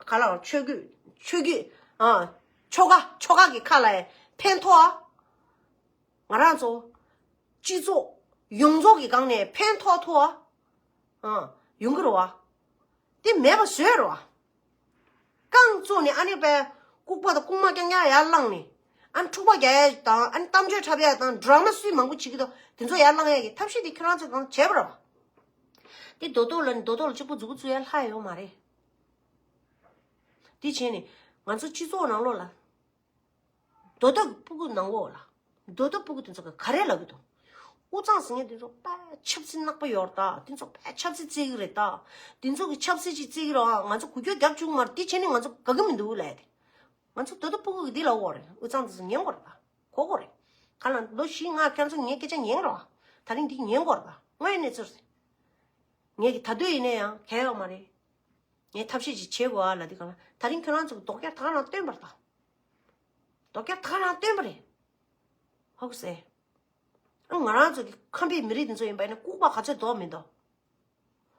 ག་ལ་བ་ཆོས་བརྒྱུད་ཆོས་བརྒྱུད་ཨ་ཆོ་ག་ཆོ་ག་གི་ཁ་ལ་ཕན་ཐོགས་ཨ། ང་རང་ཚོ་སྤྱི་ཚོགས་ཡོངས་རྫོགས་ཀྱི་སྒང་ནས་ཕན་ཐོགས་ཐུབ་ཨ། ཨ་ཡོང་གི་རེད་བ། དེ་མེད་པ་བཟོས་རེད་བ། རྐང་བཙུགས་ནས་ཨ་ནི་པའི་ལྐུགས་པ་དང་ལྐུགས་མ་རྐྱང་རྐྱང་ཡར་བསླངས་ནས་ཨ་ནི་འཁྲུག་པ་རྒྱག་ཡ་དང་ཨ་ནི་གཏམ་བརྗོད་འཁྲབ་ཡ་དང་ཌ་ར་མ་སུས་མང་པོ་བྱེད་ཀྱི་འདུག་དེ་ཚོ་ཡར་བསླངས་ཡ་གི་ཐབས་ཤེས་དེ་ཁྱེད་རང་ཚོ་གང་བྱས་པ་རེད་བ། དེ་རྡོ་ཐོག་ལ་ནི་རྡོ་ཐོག་ལ་གཅིག་པུ་མཛུབ་གུ་བཙུགས་ཡ་ལྷག་ཡོད་མ་རེད། དེ་བྱས་ནས་ང་ཚོ་སྤྱི་ཚོགས་ནང་ལོགས་ལ། རྡོ་ཐོག་གི་སྤུ་གུ་ནང་ལོགས་ལ། རྡོ་ཐོག་སྤུ་གུ་དེ་ཚོ་ག་ག་རེ་ལབ་ཀྱི་འདུག་དབུས་གཙང་ཟེར་མཁན་དེ་ཚོ་དཔེ་ཆབ་སྲིད་ནག་པོ་ཡོད་རེད་ད། དེ་ཚོ་དཔེ་ཆབ་སྲིད་རྩེད་ཀྱི་རེད་ད། དེ་ཚོ་གི་ཆབ་སྲིད་ཅིག་རྩེད་ཀྱི་རེད་ཨ། ང་ཚོ་འགུལ་སྐྱོད་རྒྱབ་བཅུག་མ་རེད། དེ་བྱས་ནས་ང་ཚོ་དགའ་གི་མི་འདུག་ལབ་ཡ་དེ། ང་ཚོ་རྡོ་ཐོག་སྤུ་གུ་གི་འདི་ལབ་དགོས་རེད། དབུས་གཙང་དེ་ཚོ་ཉན་དགོས་རེད་ད། གོ་དགོས་རེད། ག་ལ་ལོ་བཞི་ལྔ་ཁྱེད་ཚོ་ངའི་སྐད་ཆ་ཉན་རོགས། ད་རིང་འདི་ཉན་དགོས་རེད་ད། དངོས་ཡོད་གནས་ཚུལ་རེད། ངས་ཀྱི་ད་དུས་ཡིན་ན་ཡང་གལ་ཡོད་མ་རེད། ངས་ཐབས་ཤེས་ཅིག་བྱེད་དགོས་ཨ་ལབ་དུས་གང་ལ་ད་རིང་ཁྱོད་རང་ཚོ་གི་རྡོག་རྒྱག་ད་ག་རང་བཏོན་པ་རེད་ད། རྡོག་རྒྱག་ད་ག་རང་བཏོན་པ་རེད། ཧོག་སེ། ཨ་ང་རང་ཚོ་གི་ཁམས་པའི་མི་རིགས་འདི་ཚོ་ཡིན་པ་ཡིན་ན་ལྐུགས་པ་ག་ཚོད་རྡོག་མི་འདུག་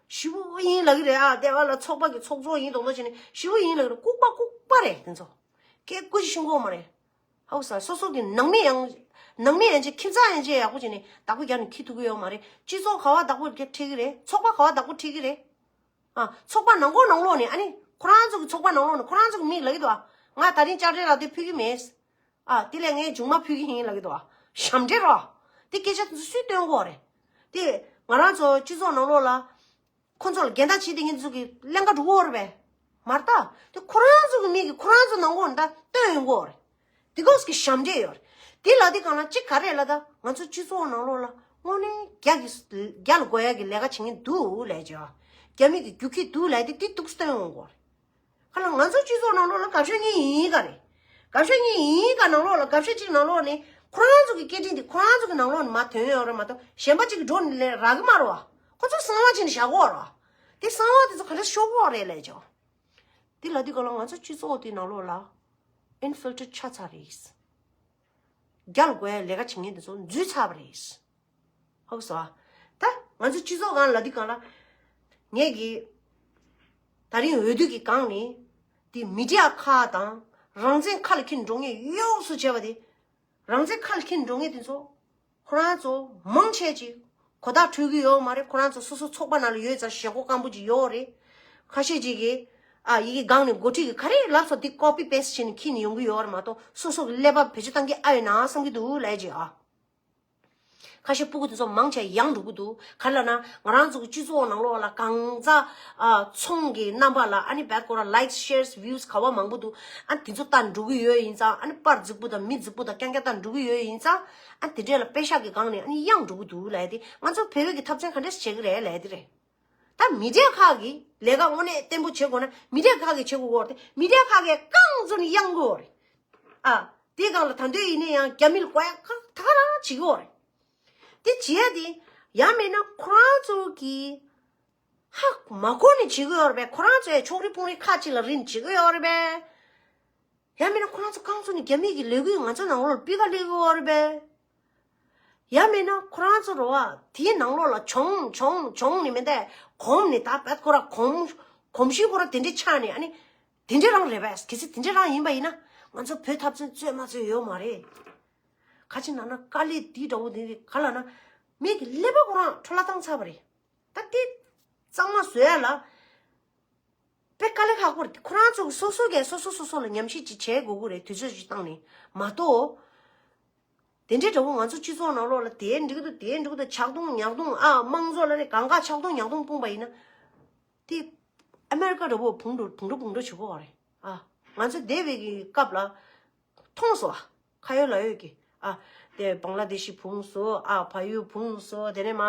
ཞི་བོ་ཡིན་ལབ་ཀྱི་རེད་ཨ། སྡེ་བ་ལ་ཚོགས་པ་གི་ཚོགས་གཙོ་ཡིན་མདོག་མདོག་བྱས་ནས་ཞི་བོ་ཡིན་ལབ་ཀྱི་རེད། ལྐུགས་པ་ལྐུགས་པ་རེད་དེ་ཚོ། སྐད་ཀུ་ཅིག་ཤོང་གི་ཡོད་མ་རེད། ཧོག་ས་སོ་སོ་གི་ནང་མི་ཡང་། ནང་མི་ཡན་ཆད་ཁྱིམ་ཚང་ཡན་ཆད་ཡག་པོ་བྱས་ནས་བདག་པོ་རྒྱག་ནས་འཁྱེར་ཐུབ་ཀྱི་ཡོད་མ་རེད། སྤྱི་ཚོགས་ག་བ་བདག་པོ་རྒྱག་ཁྲིད་ཀྱི་རེད། ཚོགས་པ་ག་བ་བདག་པོ་ཁྲིད་ཀྱི་རེད། ཨ། ཚོགས་པ་ནང་ཁོག་ནང་ལོགས་ནས་ཨ་ནི་ཁོ་རང་ཚོ་གི་ཚོགས་པ་ནང་ལོགས་ནས་ཁོ་རང་ཚོ་གི་མིས་ལབ་ཀྱི་འདུག་ཨ། ང་ད་རིང་ཅར་འདྲེ་ལ་དེ་ཕུལ་གྱི་མེད། ཨ། དེ་ལས་ངས་མཇུག་མ་ཕུལ་གྱི་ཡིན་ལབ་ཀྱི་འདུག་ཨ། ཞབས་འདྲེན་རོ། དེ་སྐད་ཆ་དེ་ཚོ་སུས་སྟོན་དགོས་རེད། དེ་ང་རང་ཚོ་སྤྱི་ཚོགས་ནང་ལོགས་ལ། ཁོ་ཚོ་ལ་འགལ་ཟླ་བྱེད་དེ་ངེད་ཚོ་གི་ཀླན་ཀ་འགྲོ་གི་ཡོད་རེད་པས། མ་རེད་ད། དེ་ཁོ་རང་ཚོ་གི་མི་གི་ཁོ་རང་ཚོ་ནང་ཁོག་ནས་ད་སྟོན་ཡོང་གི་ཡོད་རེད། དེ་གོས་ཀྱི་ཞབས་འདྲེན་ཡོད་རེད། དེ་ལ་དེ་གང་ལ་གཅིག་ག་རེ་ལ་ད་ང་ཚོ་སྤྱི་ཚོགས་ནང་ལོགས་ལ་དངོས་གནས་རྒྱ་གི་རྒྱ་ལ་དགོས་ཡ་གི་ལས་ཀ་བྱེད་མཁན་འདུག་ལས་བྱ། རྒྱ་མི་གི་རྒྱུག་ཁྱི་འདུག་ལས་དེ་དེ་འདུག་སྟོན་ཡོང་གི་ཡོད་རེད། ཁ་ལ་ང་ཚོ་སྤྱི་ཚོགས་ནང་ལོགས་ལ་དགའ་ཤོས་གཉིས་ཡིན་ག་རེད། དགའ་ཤོས་གཉིས་ཡིན་ག་ནང་ལོགས་ལ་དགའ་ཤོས་གཅིག་ནང་ལོགས་ནི་ཁོ་རང་ཚོ་གི་སྐད་འཕྲིན་དེ་ཁོ་རང་ཚོ་གི་ནང་ལོགས་ནས་མར་ཐོན་ཡོད་རེད་མ་གཏོགས་གཞན་པ་གཅིག་གི་འགྲོ་ནས་ལས་རག་གི་མ་རེད་བ། ཁོ་ཚོ་གསང་བ་བྱས་ནས་བཞག་གི་ཡོད་རེད་བ། དེ་གསང་བ་དེ་ཚོ་ག་འདྲ་ཤོར་གི་ཡོད་རེད་ལས་ཀྱང་། དེ་ལ་དེ་ག་ལ་ང་ཚོ་སྤྱི་ཚོགས་དེ་ནང་ལོགས་ལ་ཨིན་ཕིལ་ཊི་རེཊ་ཆགས་ཚར་རེད། རྒྱ་ལ་དགོས་ཡ་ལས་ཀ་བྱེད་མཁན་དེ་ཚོ་འཛུལ་ཚར་བ་རེད། ཧོབ་སོ། ད་ང་ཚོ་སྤྱི་ཚོགས་སྒང་ལ་འདི་སྒང་ལ། ངས་ཀྱི། ད་རིང་འོས་བསྡུ་གི་སྒང་ནས། དེ་མི་ཌི་ཡ་ཁག་དང་། རང་བཙན་ཁ་ལ་འཁྱེར་འགྲོ་མཁན་གཡོག་སུ་བྱས་པ་དེ། རང་བཙན་ཁ་ལ་འཁྱེར་འགྲོ་མཁན་དེ་ཚོ། ཁོ་རང་ཚོ་མང་ཆེ་ཅིག་གོ་བརྡ་འཕྲོད་ཀྱི་ཡོད་མ་རེད། ཁོ་རང་ཚོ་སོ་སོ་ཚོགས་པ་ནང་ལ་ཡོད་ཙང་ཞེ་ཁོག་སྐམ་པོ་ཅིག་ཡོད་རེད། ཁ་ཤས་ཅིག་གིས་ཨ་ཡི་གེ་སྒང་ནས་འགོ་ཁྲིད་ཀྱིས་ག་རེ་ལབ་སོང་དེ་ཀོ་པི་པེ་སི་བྱས་ནས་ཁྱེར་ནས་ཡོང་གི་ཡོད་རེད་མ་གཏོགས་སོ་སོ་གི་ཀླད་པ་བེད་སྤྱོད་བཏང་གི་ཨ་ཡོད་ན་བསམ་གྱི་འདུག་ལབ་ཡ་ཅིག་ཨ། ཁ་ཤས་སྤུ་གུ་དེ་ཚོ་མང་ཆེ་ཡང་འགྲོ་གི་འདུག་ག་རེ་ལབ་ན་ང་རང་ཚོ་གི་སྤྱི་ཚོགས་ནང་ལོགས་ལ་གང་ཙག་ཨ་ཚོང་གི་རྣམ་པ་ལ་ཨ་ནི་བད་ཁོ་ར་likes shares views་ག་བ་མང་པོ་འདུག་ཨ་དེ་ཚོ་ལྟ་འགྲོ་གི་ཡོད་ཡིན་ཙང་ཨ་ནི་པར་རྫིག་པོ་དང་མི་རྫིག་པོ་དང་རྐྱང་རྐྱང་ལྟ་འགྲོ་གི་ཡོད་ཡིན་ཙང་ཨ་དེ་འདྲས་ལ་པེ་ཤག་གི་སྒང་ནས་ཨ་ནི་ཡང་འགྲོ་གི་འདུག་ལབ་ཡ་དེ་ང་ཚོ་བོད་པའི་གི་འཐབ་རྩོད་ག་འདྲས་བྱེད་གི་རེད་ལབ་ཡ་དེ་རེད། ད་མི་ཌི་ཡ་ཁག་གིས་ལས་ཀ་དངོས་གནས་བརྟན་པོ་བྱེད་དགོས་ན་མི་ཌི་ཡ་ཁག་གིས་བྱེད་དགོས་ཀྱི་ཡོད་རེད། མི་ཌི་ཡ་ཁག་གིས་རྐང་བཙུགས་ནས་གཡང་དགོས་ཀྱི་ཡོད་རེད། ཨ། དེའི་སྒང་ལ་ད་འདོད་ཡིན་ན་ཡང་རྒྱ་མི་ལ་གོ་ཡ་ཁག་ད་ག་རང་བྱེད་ཀྱི་ཡོད་རེད། དེ་བྱེད་ཡ་དེ་ཡང་མིན་ན་ཁོ་རང་ཚོ་གིས་ཧ་མ་གོ་ནས་བྱེད་ཀྱི་ཡོད་རེད་པས། ཁོ་རང་ཚོ་ཡ་ཕྱོགས་རིས་ཕུང་རིས་ཁག་ཅིག་ལ་རིན་བྱེད་ཀྱི་ཡོད་རེད་པས། ཡང་མིན་ན་ཁོ་རང་ཚོ་རྐང་བཙུགས་ནས་རྒྱ་མི་གི་ལས་འགུལ་ང་ཚོ་ནང་ལོགས་ལ་སྤུས་ཀ་སླེབས་ཀྱི་ཡོད་རེད་པས། ཡང་མིན་ན་ཁོ་རང་ཚོ་རོ་བ་དེའི་ནང་ལོགས་ལ་གྱོང་གྱོང་གྱོང་ནི་མི་འདས་གོམས་ནི་ད་བད་ཁོ་ར་གོམས་གོམས་གཤིས་ཁོ་ར་དེ་འདྲའི་ཆགས་ནི་ཨ་ནི་དེ་འདྲའི་རང་རེད་པས། གལ་སྲིད་དེ་འདྲའི་རང་ཡིན་པ་ཡིན་ན་ང་ཚོ་བོད་འཐབ་རྩོད་རྩོད་མ་རྩོད་ཡོད་མ་རེད། ཁ་ཅིག་ནང་ན་དཀའ་ལས་འདི་འདྲ་བོ་འདི་ག་ལ་ན་མི་གི་ཀླད་པ་ཁོ་རང་འཕྲོ་བརླག་བཏང་ཚར་བ་རེད། ད་དེ་གཙང་མ་བཟོ་ཡ་ལ། དཔེ་དཀའ་ལས་ཁག་པོ་རེད། ཁོ་རང་ཚོ་གི་སོ་སོ་གས་སོ་སོ་སོ་སོ་ལ་ཉམས་ཞིབ་ཅིག་བྱེད་དགོས་ཀྱི་རེད། དུས་ཚོད་ཅིག་བཏང་ནས་མ་གཏོགས། དེ་འདྲའི་འདྲ་བོ་ང་ཚོ་སྤྱི་ཚོགས་ནང་ལོགས་ལ་དེ་འགྲིག་འདུག་དེ་འགྲིག་འདུག་ཆག་རྡུང་ཉག་རྡུང་ཨ་དམངས་གཙོ་ལ་ནི་གང་ག་ཆག་རྡུང་ཉག་རྡུང་སྤུངས་པ་ཡིན་ན། དེ་ཨ་མེ་རི་ཀ་འདྲ་བོ་བུང་འགྲོ་བུང་འགྲོ་བུང་འགྲོ་བྱེད་དགོས་པ་རེད་ཨ། ང་ཚོ་འདས་པའི་གི་སྐབས་ལ། མཐོང་སོང་ཨ། ཁ་ཡོད་ལག་ཡོད་ཀྱི། ཨ། དེ་བང་ལ་དེ་ཤི་བུང་སོ། ཨ། ཕ་ཡུལ་བུང་སོ། དེ་ནས་མ།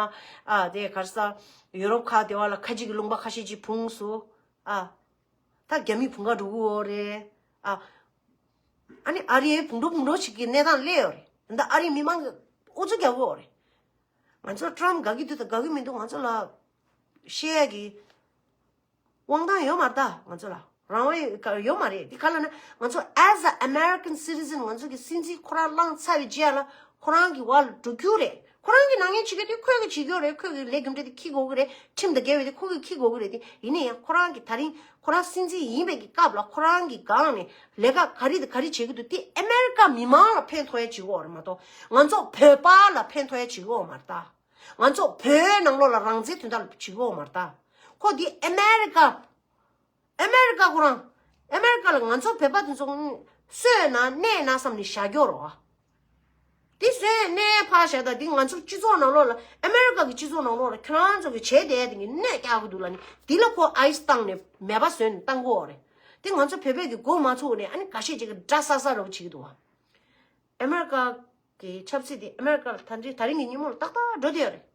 ཨ། དེ་ག་རེ་ཟ། ཡུ་རོབ་ཁག་དེ་བ་ལ་ཁ་ཅིག་གི་ལུང་པ་ཁ་ཤས་ཅིག་བུང་སོ། ཨ། ད་རྒྱ་མི་བུང་ག་འགྲོ་གི་ཡོད་རེད། ཨ། ཨ་ནི་ཨ་རིའི་བུང་འགྲོ་བུང་འགྲོ་ཞིག་གི་གནས་སྟངས་སླེབས་ཡོད་རེད། ད་ཨ་རིའི་མི་མང་གི་ཨུ་ཚུགས་རྒྱག་གི་ཡོད་རེད། ང་ཚོ་ཊམ་དགའ་གི་འདུག་ད་དགའ་གི་མི་འདུག་ང་ཚོ་ལ་བཤད་ཡ་གི་དབང་ཐང་ཡོད་མ་རེད་ད་ང་ཚོ་ལ། རང་དབང་ཡོད་མ་རེད། དེ་ག་ལ་ན་ང་ཚོ་as a American citizen ང་ཚོ་གི་སྲིད་འཛིན་ཁོ་རང་ལངས་ཚར་བའི་རྗེས་ལ་ཁོ་རང་གི་བར་ལ་འགྲོ་རྒྱུ་རེད། ཁོ་རང་གི་ནང་ཉན་བྱེད་རྒྱུ་དེ་ཁོས་གི་བྱེད་རྒྱུ་རེད། ཁོས་གི་ལས་རྒྱུ་འབྲས་དེ་འཁྱེར་དགོས་གི་རེད། ཁྲིམས་དང་འགལ་བའི་དེ་ཁོ་གི་འཁྱེར་དགོས་གི་རེད། དེ་ཡིན་ན་ཡང་ཁོ་རང་གི་ད་རིང་ཁོ་རང་སྲིད་འཛིན་ཡིན་པའི་གི་སྐབས་ལ་ཁོ་རང་གི་སྒང་ནས་ལས་ཀ་ག་རེ་དང་ག་རེ་བྱེད་གི་འདུག་དེ་ཨ་མེ་རི་ཀ་མི་མང་ལ་ཕན་ཐོགས་ཡ་བྱེད་གི་ཡོད་རེད་མ་གཏོགས་ང་ཚོ་བོད་པ་ལ་ཕན་ཐོགས་ཡ་བྱེད་གི་ཡོད་མ་རེད་ད། ང་ཚོ་བོད་ནང་ལོགས་ལ་རང་བཙན་དོན་དག་ལ་བྱེད་གི་ཡོད་མ་རེད་ད། ཁོ་དེ་ཨ་མེ་རི་ཀ་ཨ་མེ་རི་ཀ་ཁོ་རང་། ཨ་མེ་རི་ཀ་ལ་ང་ཚོ་བོད་པ་དེ་ཚོ་གསོས་ན་གནས་ན་བསམ་ནས་བཞག་རྒྱུ་རོ། དེ་གསོས་གནས་ཕར་བཞག་ད་དེ་ང་ཚོ་སྤྱི་ཚོགས་ནང་ལོགས་ལ་ཨ་མེ་རི་ཀ་གི་སྤྱི་ཚོགས་ནང་ལོགས་ལ་ཁྱོད་རང་ཚོ་གི་བྱས་བསྡད་དེ་གི་གནས་རྒྱག་གི་འདུག་ལ་ནི་དེ་ལ་ཁོ་ཨའི་སི་བཏང་ནས་མེད་པ་བཟོས་ནས་བཏང་གི་ཡོད་རེད། དེ་ང་ཚོ་བོད་པས་གི་མགོ་མ་ཚོས་ནས་ཨ་ནི་འགའ་ཤས་ཅིག་གི་འདྲ་ས་ས་རོགས་བྱེད་ཀྱི་འདུག་བ། ཨ་མེ་རི་ཀ་གི་ཆབ་སྲིད་དེ་ཨ་མེ་རི་ཀ་ལ་ད་རིང་ད་རིང་གི་ཉིན་མོ་ལ་ཏག་ཏག་འགྲོ་བསྡད་ཡོད་རེད།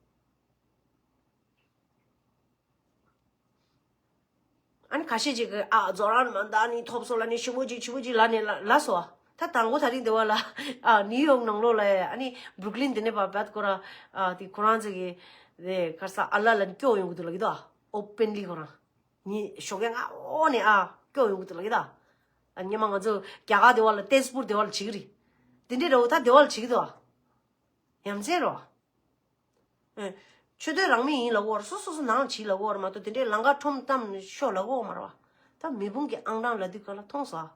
ཨ་ནི་ཁ་ཤས་ཅིག་གིས་ཨ་རྫོགས་རང་མ་འདའ་ནི་ཐོབ་སོ་ལ་ནི་ཞུ་བོ་ཅིག་ཞུ་བོ་ཅིག་ལ་ནི་ལ་ལ་སོ། ད་དང་པོ་ད་རིང་འདི་བ་ལ་ཨ་ནིའུ་ཡོག་ནང་ལོགས་ལ་ཨ་ནི་བུ་རུག་ལིན་འདི་ནས་བ་བད་ཁོ་ར་ཨ་དེ་ཁོ་རང་ཚོ་གི་དེ་ག་རེ་ཟ་ཨ་ལ་ལ་ནི་སྐྱོ་ཡོང་གི་འདུག་ལ་གི་དོ་ཨོ་པན་ལི་ཁོ་རང་ཉི་ཞོགས་ཀས་ང་ཨོ་ནི་ཨ་སྐྱོ་ཡོང་གི་འདུག་ལ་གི་དོ། ཨ་ཉི་མ་ང་ཚོ་རྒྱ་གར་འདི་བ་ལ་ཏེས་པུར་འདི་བ་ལ་བྱེད་གི་རེད། དེ་འདྲས་ར་འོ་ད་འདི་བ་ལ་བྱེད་གི་འདུག་ཨ། ཡ་མཚན་རོ། ཨེ། ཆོས་དད་རང་མོས་ཡིན་ལབ་ཀྱི་ཡོད་རེད། སོ་སོ་སོ་ནང་བྱེད་ལབ་ཀྱི་ཡོད་རེད་མ་གཏོགས་དེ་འདྲའི་ལམ་ཁ་ཁྲོམ་གཏམ་ནས་ཤོག་ལབ་ཀྱི་ཡོད་མ་རེད་བ། ད་མེ་དཔུང་གི་ཨང་གྲངས་ལབ་དུས་ག་ལ་མཐོང་སོང་ཨ།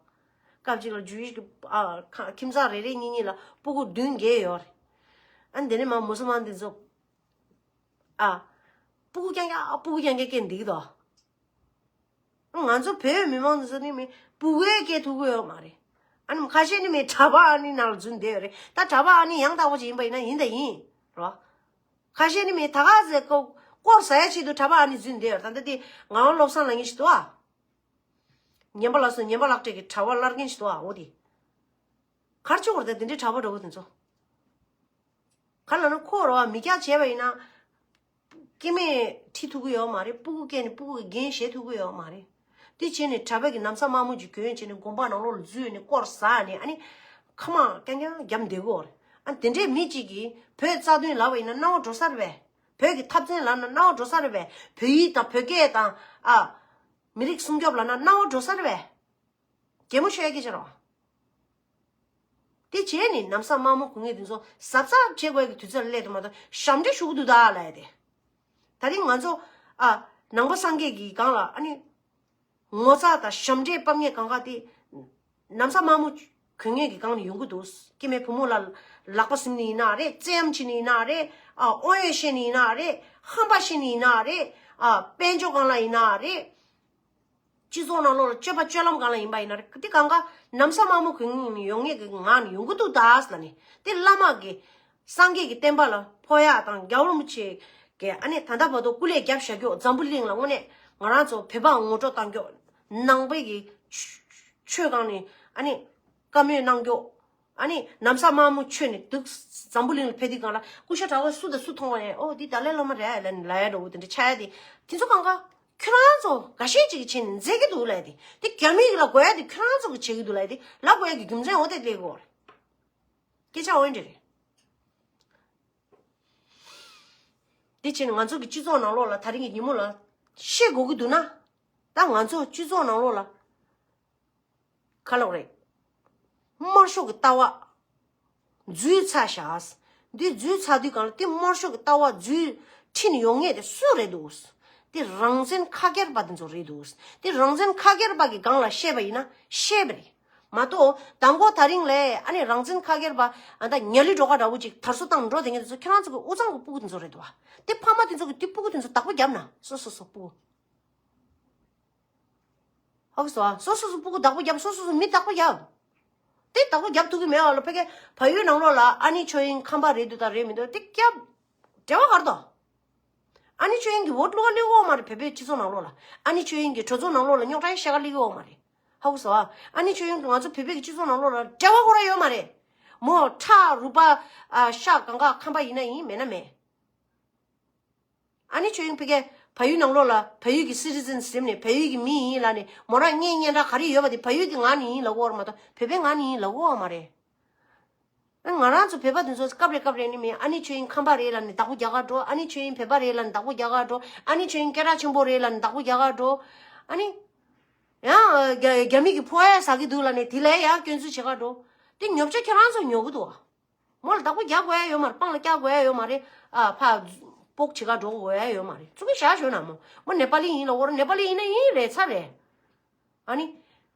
སྐབས་གཅིག་ལ་ཇུ་ཡིས་ཀྱི་ཨ་ཁ་ཁྱིམ་ཚང་རེ་རེ་གཉིས་གཉིས་ལ་སྤུ་གུ་བདུན་བརྒྱད་ཡོད་རེད། ཨ་ནི་དེ་ནས་མ་མུ་སུལ་མན་དེ་ཚོ་ཨ། སྤུ་གུ་རྐྱང་རྐྱང་ཨ་སྤུ་གུ་རྐྱང་རྐྱང་སྐྱེས་འདི་གི་དོ། ང་ཚོ་བོད་མི་མང་ཚོ་ནི་མི་སྤུ་གུའི་སྐད་ཐུག་གི་ཡོད་མ་རེད། ཨ་ནི་ཁ་ཤས་ནི་མི་གྲྭ་པ་ཨ་ནི་ནང་ལ་འཛུལ་བསྡད་ཡོད་རེད། ད་གྲྭ་པ་ཨ་ནི་ཡང་དག་པོ་ཅིག་ཡིན་པ་ཡིན་ན་ཡིན་ད་ཡིན་རོ། ཁ་ཤས་ནི་མི་ད་ག་ཟེ་ཀོ་སྐོར་ཟ་ཡ་ཆེད་དུ་གྲྭ་པ་ཨ་ནི་འཛུལ་བསྡད་ཡོད་རེད། ད་ལྟ་དེ་ངག་དབང་བློ་བཟང་ལབ་མཁན་ཞིག་འདུག་ཨ། ངན་པ་ལགས་སོ་ངན་པ་ལགས་སྤྲད་ཀྱི་གྲྭ་པ་གླར་མཁན་ཞིག་འདུག་ཨ། འོ་དེ་གར་ཆོག་རེད། ད་དེ་འདྲའི་གྲྭ་པ་འདྲ་བོ་དེ་ཚོ། ག་ལ་ན་ཁོ་རོ་བ་མི་སྐྱ་བྱས་པ་ཡིན་ན། སྐྱེ་དམན་ཁྲིད་ཐུབ་ཀྱི་ཡོད་མ་རེད། སྤུ་གུ་སྐྱེས་ནས་སྤུ་གུ་གི་འགན་བཞེས་ཐུབ་ཀྱི་ཡོད་མ་རེད། དེ་བྱས་ནས་གྲྭ་པ་གི་ན་བཟའ་དམར་མོ་ཅིག་གྱོན་བྱས་ནས་དགོན་པ་ནང་ལོགས་ལ་འཛུལ་ནས་སྐོར་ཟ་ནས་ཨ་ནི་ཁ་མང་རྐྱང་རྐྱང་བརྒྱབ་བསྡད་ཀྱི་ཡོད་རེད། ཨ་དེ་འདྲའི་མི་གཅིག་གིས་བོད་རྩ་དོན་ལབ་པ་ཡིན་ན་སྣང་བ་འགྲོ་ས་རེད་པས། བོད་ཀྱི་འཐབ་རྩོད་ལབ་ན་སྣང་བ་འགྲོ་ས་རེད་པས། བོད་ཡིག་དང་བོད་སྐད་དང་ཨ། མི་རིགས་སྲུང་སྐྱོབ་ལབ་ན་སྣང་བ་འགྲོ་ས་རེད་པས། གད་མོ་ཤོར་ཡ་སྐད་ཆ་རེད་བ། དེ་བྱས་ནས་ན་བཟའ་དམར་མོ་གོན་མཁན་དེ་ཚོ་གཟབ་གཟབ་བྱེད་དགོས་ཀྱི་དུས་ཚོད་ལ་སླེབས་འདུག་མ་གཏོགས་ཞབས་འདྲེན་ཞུ་གི་འདུག་ད་ལབ་ཡ་དེ། ད་རིང་ང་ཚོ་ཨ་ནང་པ་སངས་རྒྱས་ཀྱི་སྒང་ལ་ཨ་ནི་ངོ་ཚ་དང་ཞབས་འདྲེན་སྤབ་མཁན་གང་ག་དེ་ན་བཟའ་དམར་མོ་གོན་མཁན་གྱི་སྒང་ནས་ཡོང་གི་འདུག་སྐྱེ་དམན་བུ་མོ་ལ་ ལག་པ་ཟིན་ནི་ཡིན་ན་རེད། བཙན་གཡེམ་བྱེད་ནི་ཡིན་ན་རེད། ཨ་ཨོ་ཡོད་བཤད་ནི་ཡིན་ན་རེད། ཧམ་པ་བཤད་ནི་ཡིན་ན་རེད། ཨ་དཔལ་འབྱོར་སྒང་ལ་ཡིན་ན་རེད། སྤྱི་ཚོགས་ནང་ལོགས་ལ་སྤྱོད་པ་སྤྱོད་ལམ་སྒང་ལ་ཡིན་པ་ཡིན་ན་རེད། དེ་གང་ག་ན་བཟའ་དམར་མོ་གོན་ནས་ཡོང་མཁན་གྱི་ངག་ནས་ཡོང་གི་འདུག་ད་ཟེར་ལབ་ནས། དེ་བླ་མ་གི་སངས་རྒྱས་ཀྱི་བསྟན་པ་ལ་ཕོག་ཡག་དང་རྒྱལ་བ་རིན་པོ་ཆེ་གི་ཨ་ནི་ད་ལྟ་བར་དུ་སྐུ་ལས་བརྒྱབ་བཞག་རྒྱུ། འཛམ་བུ་གླིང་ལ་དངོས་གནས་ང་རང་ཚོ་བོད་པ་ངོ་སྤྲོད་གཏང་རྒྱུ། ནང་པའི་གི་ཆོས་སྒང་ནས་ཨ་ནི་བཀའ་མོལ་གནང་རྒྱུ། ཨ་ནི་ན་བཟའ་དམར་མོ་མཆོད་ནས་འདུག་འཛམ་བུ་གླིང་ལ་ཕེབས་དུས་སྒང་ལ་སྐུ་ཤ་བྲག་པ་སུ་དང་སུ་མཐོང་བ་ཡིན། ཨོ་འདི་ཏཱ་ལའི་བླ་མ་རེད་ལབ་ནས་ལབ་ཡ་འདྲ་བོ་དེ་འདྲ་ཆགས་ཡ་དེ། དེ་ཚོ་གང་ག་ཁྱོད་རང་ཚོ་འགའ་ཤས་ཅིག་གིས་བྱས་ནས་མཛད་ཀྱི་འདུག་ལབ་ཡ་དེ། དེ་རྒྱ་མི་གི་ལ་དགོས་ཡ་དེ་ཁྱོད་རང་ཚོ་གིས་བྱེད་ཀྱི་འདུག་ལབ་ཡ་དེ། ལ་དགོས་ཡ་གི་རྒྱུ་མཚན་འོ་དེ་སླེབས་ཀྱི་ཡོད་རེད། སྐད་ཆ་འོ་འདྲ་རེད། དེ་བྱས་ནས་ང་ཚོ་གི་སྤྱི་ཚོགས་ནང་ལོགས་ལ་ད་རིང་གི་ཉིན་མོ་ལ་ཤེས་དགོས་ཀྱི་འདུག་ན། ད་ང་ཚོ་སྤྱི་ཚོགས་ནང་ལོགས་ལ་ག་ལབ་རེད། དམར་ཤོག་གི་ལྟ་བ་འཛུལ་ཚར་ཤག་འདི་འཛུལ་ཚར་དུས་སྒང་ལ་དེ་དམར་ཤོག་གི་ལྟ་བ་འཛུལ་ཁྲིད་ནས་ཡོང་མཁན་དེ་སུ་རེད་འདུག་དེ་རང་བཙན་ཁ་སྒེར་པ་དེ་ཚོ་རེད་འདུག་དེ་རང་བཙན་ཁ་སྒེར་པ་གི་སྒང་ལ་བཤད་པ་ཡིན་ན་བཤད་པ་རེད། མ་གཏོགས་མདང་དགོང་དེ་རིང་ལ་ཨ་ནི་རང་བཙན་ཁ་སྒེར་པ་ཨ་ད་ཉ་ལི་སྒྲོ་ག་འདྲ་བོ་ཅིག་དར་སྲོལ་བཏང་འགྲོ་བསྡད་མཁན་དེ་ཚོ་ཁྱེད་རང་ཚོ་གི་དབུ་གཙང་གི་སྤུ་གུ་དེ་ཚོ་རེད་འདུག་བ། དེ་ཕ་མ་དེ་ཚོ་གི་དེ་སྤུ་གུ་དེ་ཚོ་བདག་པོ་བརྒྱབ་ན། སོ་སོ་སོ་སྤུ་གུ། ཧ་གོ་སོང་ཨ། སོ་སོ་སོ་སྤུ་གུ་བདག་པོ་བརྒྱབ། སོ་སོ་སོ་མི་བདག་པོ་བརྒྱབ། དེ་བདག་པོ་བརྒྱབ་ཐུབ་ཀྱི་མེད་པ་ལ་ཕ་གི་བལ་ཡུལ་ནང་ལོགས་ལ་ཨ་ནི་ཆོས་དབྱིངས་ཁམས་པ་རེད་འདུག་དང་རེད་མི་འདུག་དེ་བརྒྱབ། འབྲེལ་བ་ག་རེ་འདུག་ཨ་ནི་ཆོས་དབྱིངས་ཀྱི་འོ་བླུག་ག་སླེབས་ཀྱི་ཡོད་མ་རེད། བོད་པའི་སྤྱི་ཚོགས་ནང་ལོགས་ལ། ཨ་ནི་ཆོས་དབྱིངས་ཀྱི་གྲོས་ཚོགས་ནང་ལོགས་ལ་རྙོག་དྲ་བཤད་ག་སླེབས་ཀྱི་ཡོད་མ་རེད། ཧ་གོ་སོང་ཨ། ཨ་ནི་ཆོས་དབྱིངས་ཀྱི་ང་ཚོ་བོད་པའི་སྤྱི་ཚོགས་ནང་ལོགས་ལ་འབྲེལ་བ་ཁོ་རང་ཡོད་མ་རེད། མོ་ཁྲ་རུ་པ་ཨ་ཤ་གང་ག་ཁམས་པ་ཡིན་ན་ཡིན་མེད་ན་མེད། ཨ་ནི་ཆོས་དབྱིངས་ཕ་གིའི་བལ་ཡུལ་ནང་ལོགས་ལ་བལ་ཡུལ་གྱི་སི་ཊི་ཛན་ཟེར་ནས་བལ་ཡུལ་གྱི་མི་ཡིན་ལབ་ནས་མོ་རང་ངའི་སྙན་གྲགས་ག་རེ་ཡོད་པ་དེ་བལ་ཡུལ་གྱི་ངག་ནས་ཡིན་ལབ་ཀྱི་ཡོད་རེད་མ་གཏོགས་བོད་པའི་ངག་ནས་ཡིན་ལབ་ཀྱི་ཡོད་མ་རེད། ཨ་ང་རང་ཚོ་བོད་པ་དེ་ཚོ་སྐབས་རེ་སྐབས་རེ་ནི་མིན། ཨ་ནི་ཆོས་དབྱིངས་ཁམས་པ་རེད་ལབ་ནས་བདག་པོ་རྒྱག་ག་འགྲོ། ཨ་ནི་ཆོས་དབྱིངས་བོད་པ་རེད་ལབ་ནས་བདག་པོ་རྒྱག་ག་འགྲོ། ཨ་ནི་ཆོས་དབྱིངས་སྐད་གྲགས་ཆེན་པོ་རེད་ལབ་ནས་བདག་པོ་རྒྱག་ག་འགྲོ། ཨ་ནི་ཡང་རྒྱ་རྒྱ་མི་གི་ཕོ་ཡ་ཟ་གི་འདུག་ལབ་ནས་དེ་ལ་ཡང་སྐྱོན་འཛུགས་བྱེད་ག་འགྲོ། དེ་ཉོབ་ཆ་ཁྱེད་རང་ཚོ་ཉོ་གི་འདུག་ཨ། མོ་ལ་བདག་པོ་རྒྱག་དགོས་ཡ་ཡོད་མ་རེད། སྤང་ལ་བཀྱག་དགོས་ཡ་ཡོད་མ་རེད། ཨ་ཕ་སྤོག་བྱེད་ག་འགྲོ་དགོས་ཡ་ཡོད་མ་རེད། ཚུགས་ཀྱི་བཞག་ཞོན་ན་མོ། མོ་ནེ་པ་ལི་ཡིན་ལབ་ཀྱི་ཡོད་རེད། ནེ་པ་ལི་ཡིན་ན་ཡིན་རེད་ཚར་རེད། ཨ་ནི།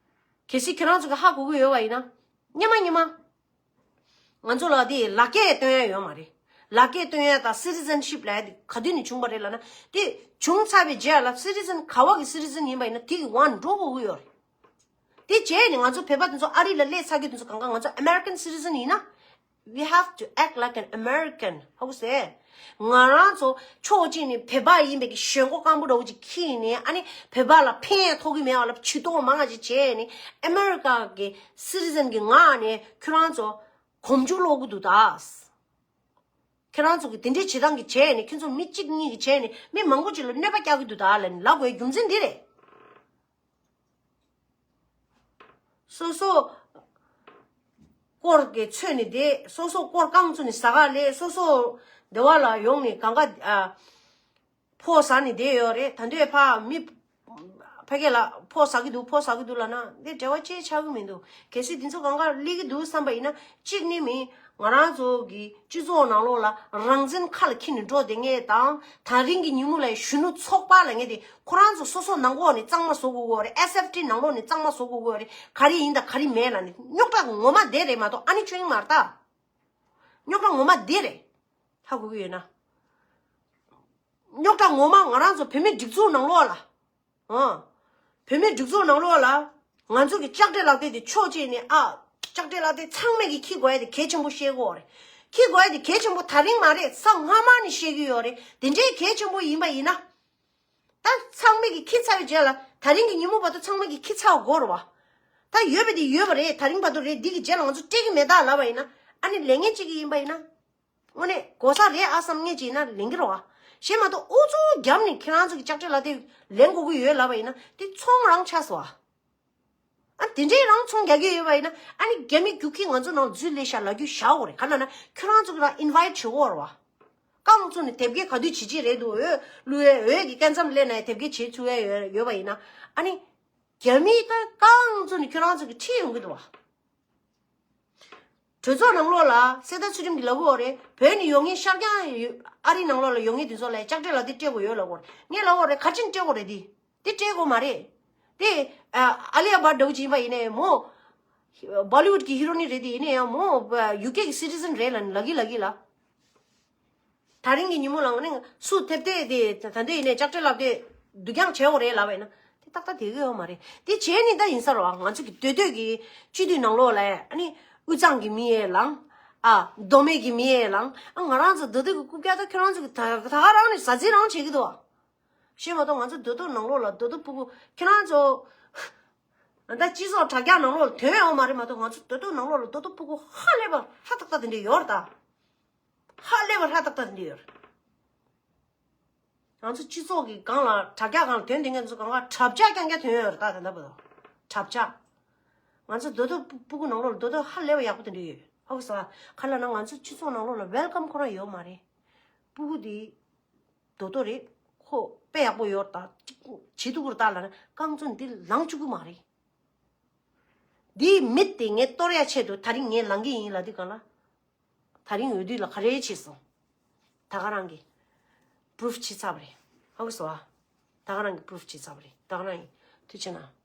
གལ་སྲིད་ཁྱེད་རང་ཚོ་གི་ཧ་གོ་གི་ཡོད་པ་ཡིན་ན། སྙན་མ་སྙན་མ། ང་ཚོ་ལ་དེ་ལག་སྐྱེས་སྟོན་ཡ་ཡོད་མ་རེད། ལག་སྐྱེས་སྟོན་ཡ་དང་སི་ཊི་ཛན་ཤིབ་ལབ་ཡ་དེ་ག་དུས་ནས་བྱུང་བ་རེད་ལབ་ན། དེ་བྱུང་ཚར་བའི་རྗེས་ལ་སི་ཊི་ཛན་ག་བ་གི་སི་ཊི་ཛན་ཡིན་པ་ཡིན་ན་དེ་གི་དབང་འགྲོ་དགོས་ཀྱི་ཡོད་རེད། དེ་རྗེས་ནས་ང་ཚོ་བོད་པ་དེ་ཚོ་ཨ་རི་ལ་སླེབས་ཚར་རྒྱུ་དེ་ཚོ་གང་ག་ང་ཚོ་American citizen ཡིན་ན། We have to act like an American. ཧ་གོ་སོང་ཨ། ང་རང་ཚོ་ཕྱོགས་གཅིག་ནས་བོད་པ་ཡིན་པའི་གི་ཞེན་ཁོག་སྐམ་པོ་འདྲ་བོ་ཅིག་འཁྱེར་ནས། ཨ་ནི་བོད་པ་ལ་ཕན་ཐོགས་ཀྱི་མེད་པ་ལ་ཇུས་གཏོགས་མང་ང་ཅིག་བྱས་ནས་ཨ་མེ་རི་ཀ་གི་སི་ཊི་ཛན་གི་ངག་ནས་ཁྱོད་རང་ཚོ་གོམ་བཅུ་སློག་གི་འདུག་ད། ཁྱེད་རང་ཚོ་གི་དེ་འདྲའི་བྱེད་སྟངས་ཀྱི་བྱས་ནས་ཁྱེད་ཚོ་མི་གཅིག་གཉིས་ཀྱི་བྱས་ནས་མི་མང་པོ་ཅིག་ལ་གནོད་པ་རྒྱག་གི་འདུག་ད་ལབ་ནས་ལབ་དགོས་རྒྱུ་མཚན་འདི་རེད། སོ་སོ་སྐོར་གྱི་ཚོད་ནི་དེ། སོ་སོ་སྐོར་རྐང་བཙུགས་ནས་ཟ་ག་ལས། སོ་སོ་སྡེ་བ་ལ་ཡོང་ནས་གང་ག་ཨ་ཕོ་ཟ་ནས་བསྡད་ཡོད་རེད། ད་འདོད་ཕ་མི་ཕ་གི་ལ་ཕོ་ཟ་གི་འདུག་ཕོ་ཟ་གི་འདུག་ལབ་ན་འདི་འབྲེལ་བ་ཅི་ཆགས་གི་མི་འདུག་གལ་སྲིད་འདི་ཚོ་གང་ག་སླེབས་ཀྱི་འདུག་བསམ་པ་ཡིན་ན། གཅིག་ནི་མི་ང་རང་ཚོ་གི་སྤྱི་ཚོགས་ནང་ལོགས་ལ་རང་བཙན་ཁ་ལ་འཁྱེར་ནས་འགྲོ་བསྡད་མཁན་དང་། དེ་རིང་གི་ཉིན་མོ་ལ་གཞོན་ནུ་ཚོགས་པ་ལབ་མཁན་དེ་ཁོ་རང་ཚོ་སོ་སོ་ནང་ལོགས་ནས་གཙང་མ་བཟོ་དགོས་ཀྱི་ཡོད་རེད། ཨེས་ཨེཕ་ཊི་ནང་ལོགས་ནས་གཙང་མ་བཟོ་དགོས་ཀྱི་ཡོད་རེད། ག་རེ་ཡིན་དང་ག་རེ་མེད་ལབ་ནས། རྙོག་དྲ་ངོ་མ་དེ་རེད་མ་གཏོགས་ཨ་ནི་ཆོས་དབྱིངས་མ་རེད་ད། རྙོག་དྲ་ངོ་མ་དེ་རེད། ཧ་གོ་གི་ཡོད་ན། རྙོག་དྲ་ངོ་མ་ང་རང་ཚོ་བོད་མི་སྒྲིག་འཛུགས་ནང་ལོགས་ལ། ཨ། བོད་མི་སྒྲིག་འཛུགས་ནང་ལོགས་ལ་ང་ཚོ་གི་ལྕགས་སྤྲེལ་ལག་དེབ་དེ་ཕྱོགས་གཅིག་ནས། ཨ། ལྕགས་སྤྲེལ་ལག་དེབ་ཚང་མས་ཀྱིས་འཁྱེར་དགོས་ཡ་དེ་གལ་ཆེན་པོ་ཤེས་དགོས་རེད། འཁྱེར་དགོས་ཡ་དེ་གལ་ཆེན་པོ་དེ་རིང་མ་རེད། གཟའ་སྔ་མ་ནས་ཤེས་ཀྱི་ཡོད་རེད། དེ་འདྲའི་གལ་ཆེན་པོ་ཡིན་པ་ཡིན་ན། ད་ཚང་མས་ཀྱིས་འཁྱེར་ཚར་བའི་རྗེས་ལ་དེ་རིང་གི་ཉིན་མོ་བར་དུ་ཚང་མས་ཀྱིས་འཁྱེར་ཚར་དགོས་རེད་བ། ད་ཡོད་པ་དེ་ཡོད་པ་རེད། དེ་རིང་བར་དུ་རེད། འདི་གི་རྗེས་ལ་ང་ཚོ་སྤྲད་ཀྱི་མེད་ད་ལབ་པ་ཡིན་ན། ཨ་ནི་ལས་ངན་གཅིག་གི་ཡིན་པ་ཡིན་ན། དངོས་གནས་གོ་ས་རེད་ཨ་བསམ་ངེས་ཅིག་ཡིན་ན་ལེན་གྱི་རེད་བ། གཞན་མ་གཏོགས་ཨུ་ཚུགས་བརྒྱབ་ནས་ཁྱེད་རང་ཚོ་གི་ལྕགས་སྤྲེལ་ལག་དེབ་ལེན་དགོས་ཀྱི་ཡོད་ལབ་པ་ཡིན་ན་དེ་ཚོང་རང་ཆགས་སོང་བ། ཨ་དེ་འདྲའི་རང་ཚོང་རྒྱག་གི་ཡོད་པ་ཡིན་ན་ཨ་ནི་རྒྱ་མི་རྒྱུག་ཁྱི་ང་ཚོ་ནང་འཛུལ་ལས་ཤག་ལབ་རྒྱུ་བཞག་དགོས་རེད། ག་ན་ན་ཁྱོད་རང་ཚོ་གི་རང་ཨིན་ཝའིཊ་བྱེད་དགོས་རེད་བ། རྐང་བཙུགས་ནས་དེབ་སྐྱེལ་ག་དུས་བྱེད་ཀྱི་རེད་འདུག་འོས་བླུག་ཡས། འོས་ཀྱི་སྐད་མཚམས་སླེབས་ནས་དེབ་སྐྱེལ་བྱེད་ཚུགས་ཡས་ཡོད་ཡོད་པ་ཡིན་ན། ཨ་ནི་རྒྱ་མིས་ད་རྐང་བཙུགས་ནས་ཁྱོད་རང་ཚོ་གི་ཁྲིད་ཡོང་གི་འདུག་བ། གྲོས་ཚོགས་ནང་ལོགས་ལ་གསེར་རྟ་ཚུལ་ཁྲིམས་ཀྱིས་ལབ་ཀྱི་ཡོད་རེད། བོད་ནས་ཡོང་མཁན་ཤར་རྒྱང་ཨ་རི་ནང་ལོགས་ལ་ཡོང་མཁན་དེ་ཚོ་ལ་ལྕགས་སྤྲེལ་ལག་དེབ་སྤྲད་དགོས་ཡོད་ལབ་ཀྱི་ཡོད་རེད། ངས་ལབ་ཀྱི་ཡོད་རེད། ག་ཅིན་སྤྲད་དགོས་རེད། དེ་དེ་སྤྲད་དགོས་མ་རེད། དེ་ཨ་ལི་ཨ་བྷ་འདྲ་བོ་ཅིག་ཡིན་པ་ཡིན་ནའི་མོ། བོ་ལི་ཝུཌ་གི་ཧི་རོ་ནི་རེད་དེ། ཡིན་ན་ཡང་མོ་ཡུ་ཀེ་གི་སི་ཊི་ཟན་རེད་ལ་ལ་གི་ལ་གི་ལ། ད་རིང་གི་ཉིན་མོ་ལ་ང་ནི་སུ་ཐེབས་ཏེ་དེ་ད་ལྟ་ཡིན་ནའི་ལྕགས་སྤྲེལ་ལབ་སྟེ་སྡུག་ཀྱང་བྱེད་འོ་རེད་ལབ་པས་ན། དེ་ཏག་ཏག་དེ་གི་ཡོད་མ་རེད། དེ་བྱས་ནི་ད་ཡིན་ས་རོ། ང་ཚོ་གི་སྡོད་སྡོད་ཀྱི་སྤྱི་འཐུས་ནང་ལོགས་ལ་ཨ་ནི་དབུས་གཙང་གི་མི་ཡས་ལངས། ཨ་མདོ་སྨད་ཀྱི་མི་ཡས་ལངས། ཨ་ང་རང་ཚོ་སྡོད་སྡོད་ཀྱི་རྐུབ་བཀྱག་ད་ཁྱོད་རང་ཚོ་གི་ད་ད་ག་རང་ནས་ཟ་རྫིས་རང་བྱེད་ཀྱི་འདུག་ཨ། ཤེས་མ་གཏོགས་ང་ཚོ་སྡོད་སྡོད་ནང་ལོགས་ལ་སྡོད་སྡོད་ཕྲུ་གུ་ཁྱེད་རང་ཚོ་ད་སྤྱི་ཚོགས་དྲ་རྒྱ་ནང་ལོགས་ལ་ཐོན་ཡོད་མ་རེད་མ་གཏོགས། ང་ཚོ་སྡོད་སྡོད་ནང་ལོགས་ལ་སྡོད་སྡོད་ཕྲུ་གུ་ཧ་ལས་པ་ཧྲ་ཏག་ཏག་དེ་འདྲ་ཡོད་རེད་ད། ཧ་ལས་པ་ཧྲ་ཏག་ཏག་དེ་འདྲ་ཡོད་རེད། ང་ཚོ་སྤྱི་ཚོགས་ཀྱི་སྒང་ལ་དྲ་རྒྱ་སྒང་ལ་ཐོན་བསྡད་མཁན་ཚོ་སྒང་ལ་དྲ་བྱ་རྐྱང་རྐྱང་ཐོན་ཡོད་རེད་ད། དེ་འདྲ་པོ་དང་དྲ་བྱ། ང་ཚོ་སྡོད་སྡོད་ཕྲུ་གུ་ནང་ལོགས་ལ་སྡོད་སྡོད་ཧ་ལས་པ་ཡག་པོ་དེ་འདྲ་ཡོད། ཧ་གོ་སོང་ཨ། ག་ལབ་ན་ང་ཚོ་སྤྱི་ཚོགས་ནང་ལོགས་ལ་ཝེལ་ཀམ་ཁོ་རང་ཡོད་མ་རེད། ཕྲུ་གུ་དེ་རྡོ་རྡོ་རེད། ཁོ་དཔེ་ཡག་པོ་ཡོད་ད། གཅིག་བྱེད་ཐུབ་ཀྱི་རེད་ད་ལབ་ན་རྐང་བཙུགས་འདི་ལངས་བཅུག་གི་མ་རེད། འདིའི་མི་དེ་ངས་གཏོར་ཡ་ཆེད་དུ་ད་རིང་ངས་ལངས་ཀྱི་ཡིན་ལབ་དུས་གང་ལ། ད་རིང་འོས་བསྡུ་ལ་ག་རེ་བྱས་སོང་། ད་ག་རང་གིས་པུ་རུབ་བྱས་ཚར་བ་རེད། ཧ་གོ་སོང་ཨ། ད་ག་རང་གིས་པུ་རུབ་བྱས་ཚར་བ་རེད། ད་ག་རང་གིས་ཐུགས་རྗེ་གནང་།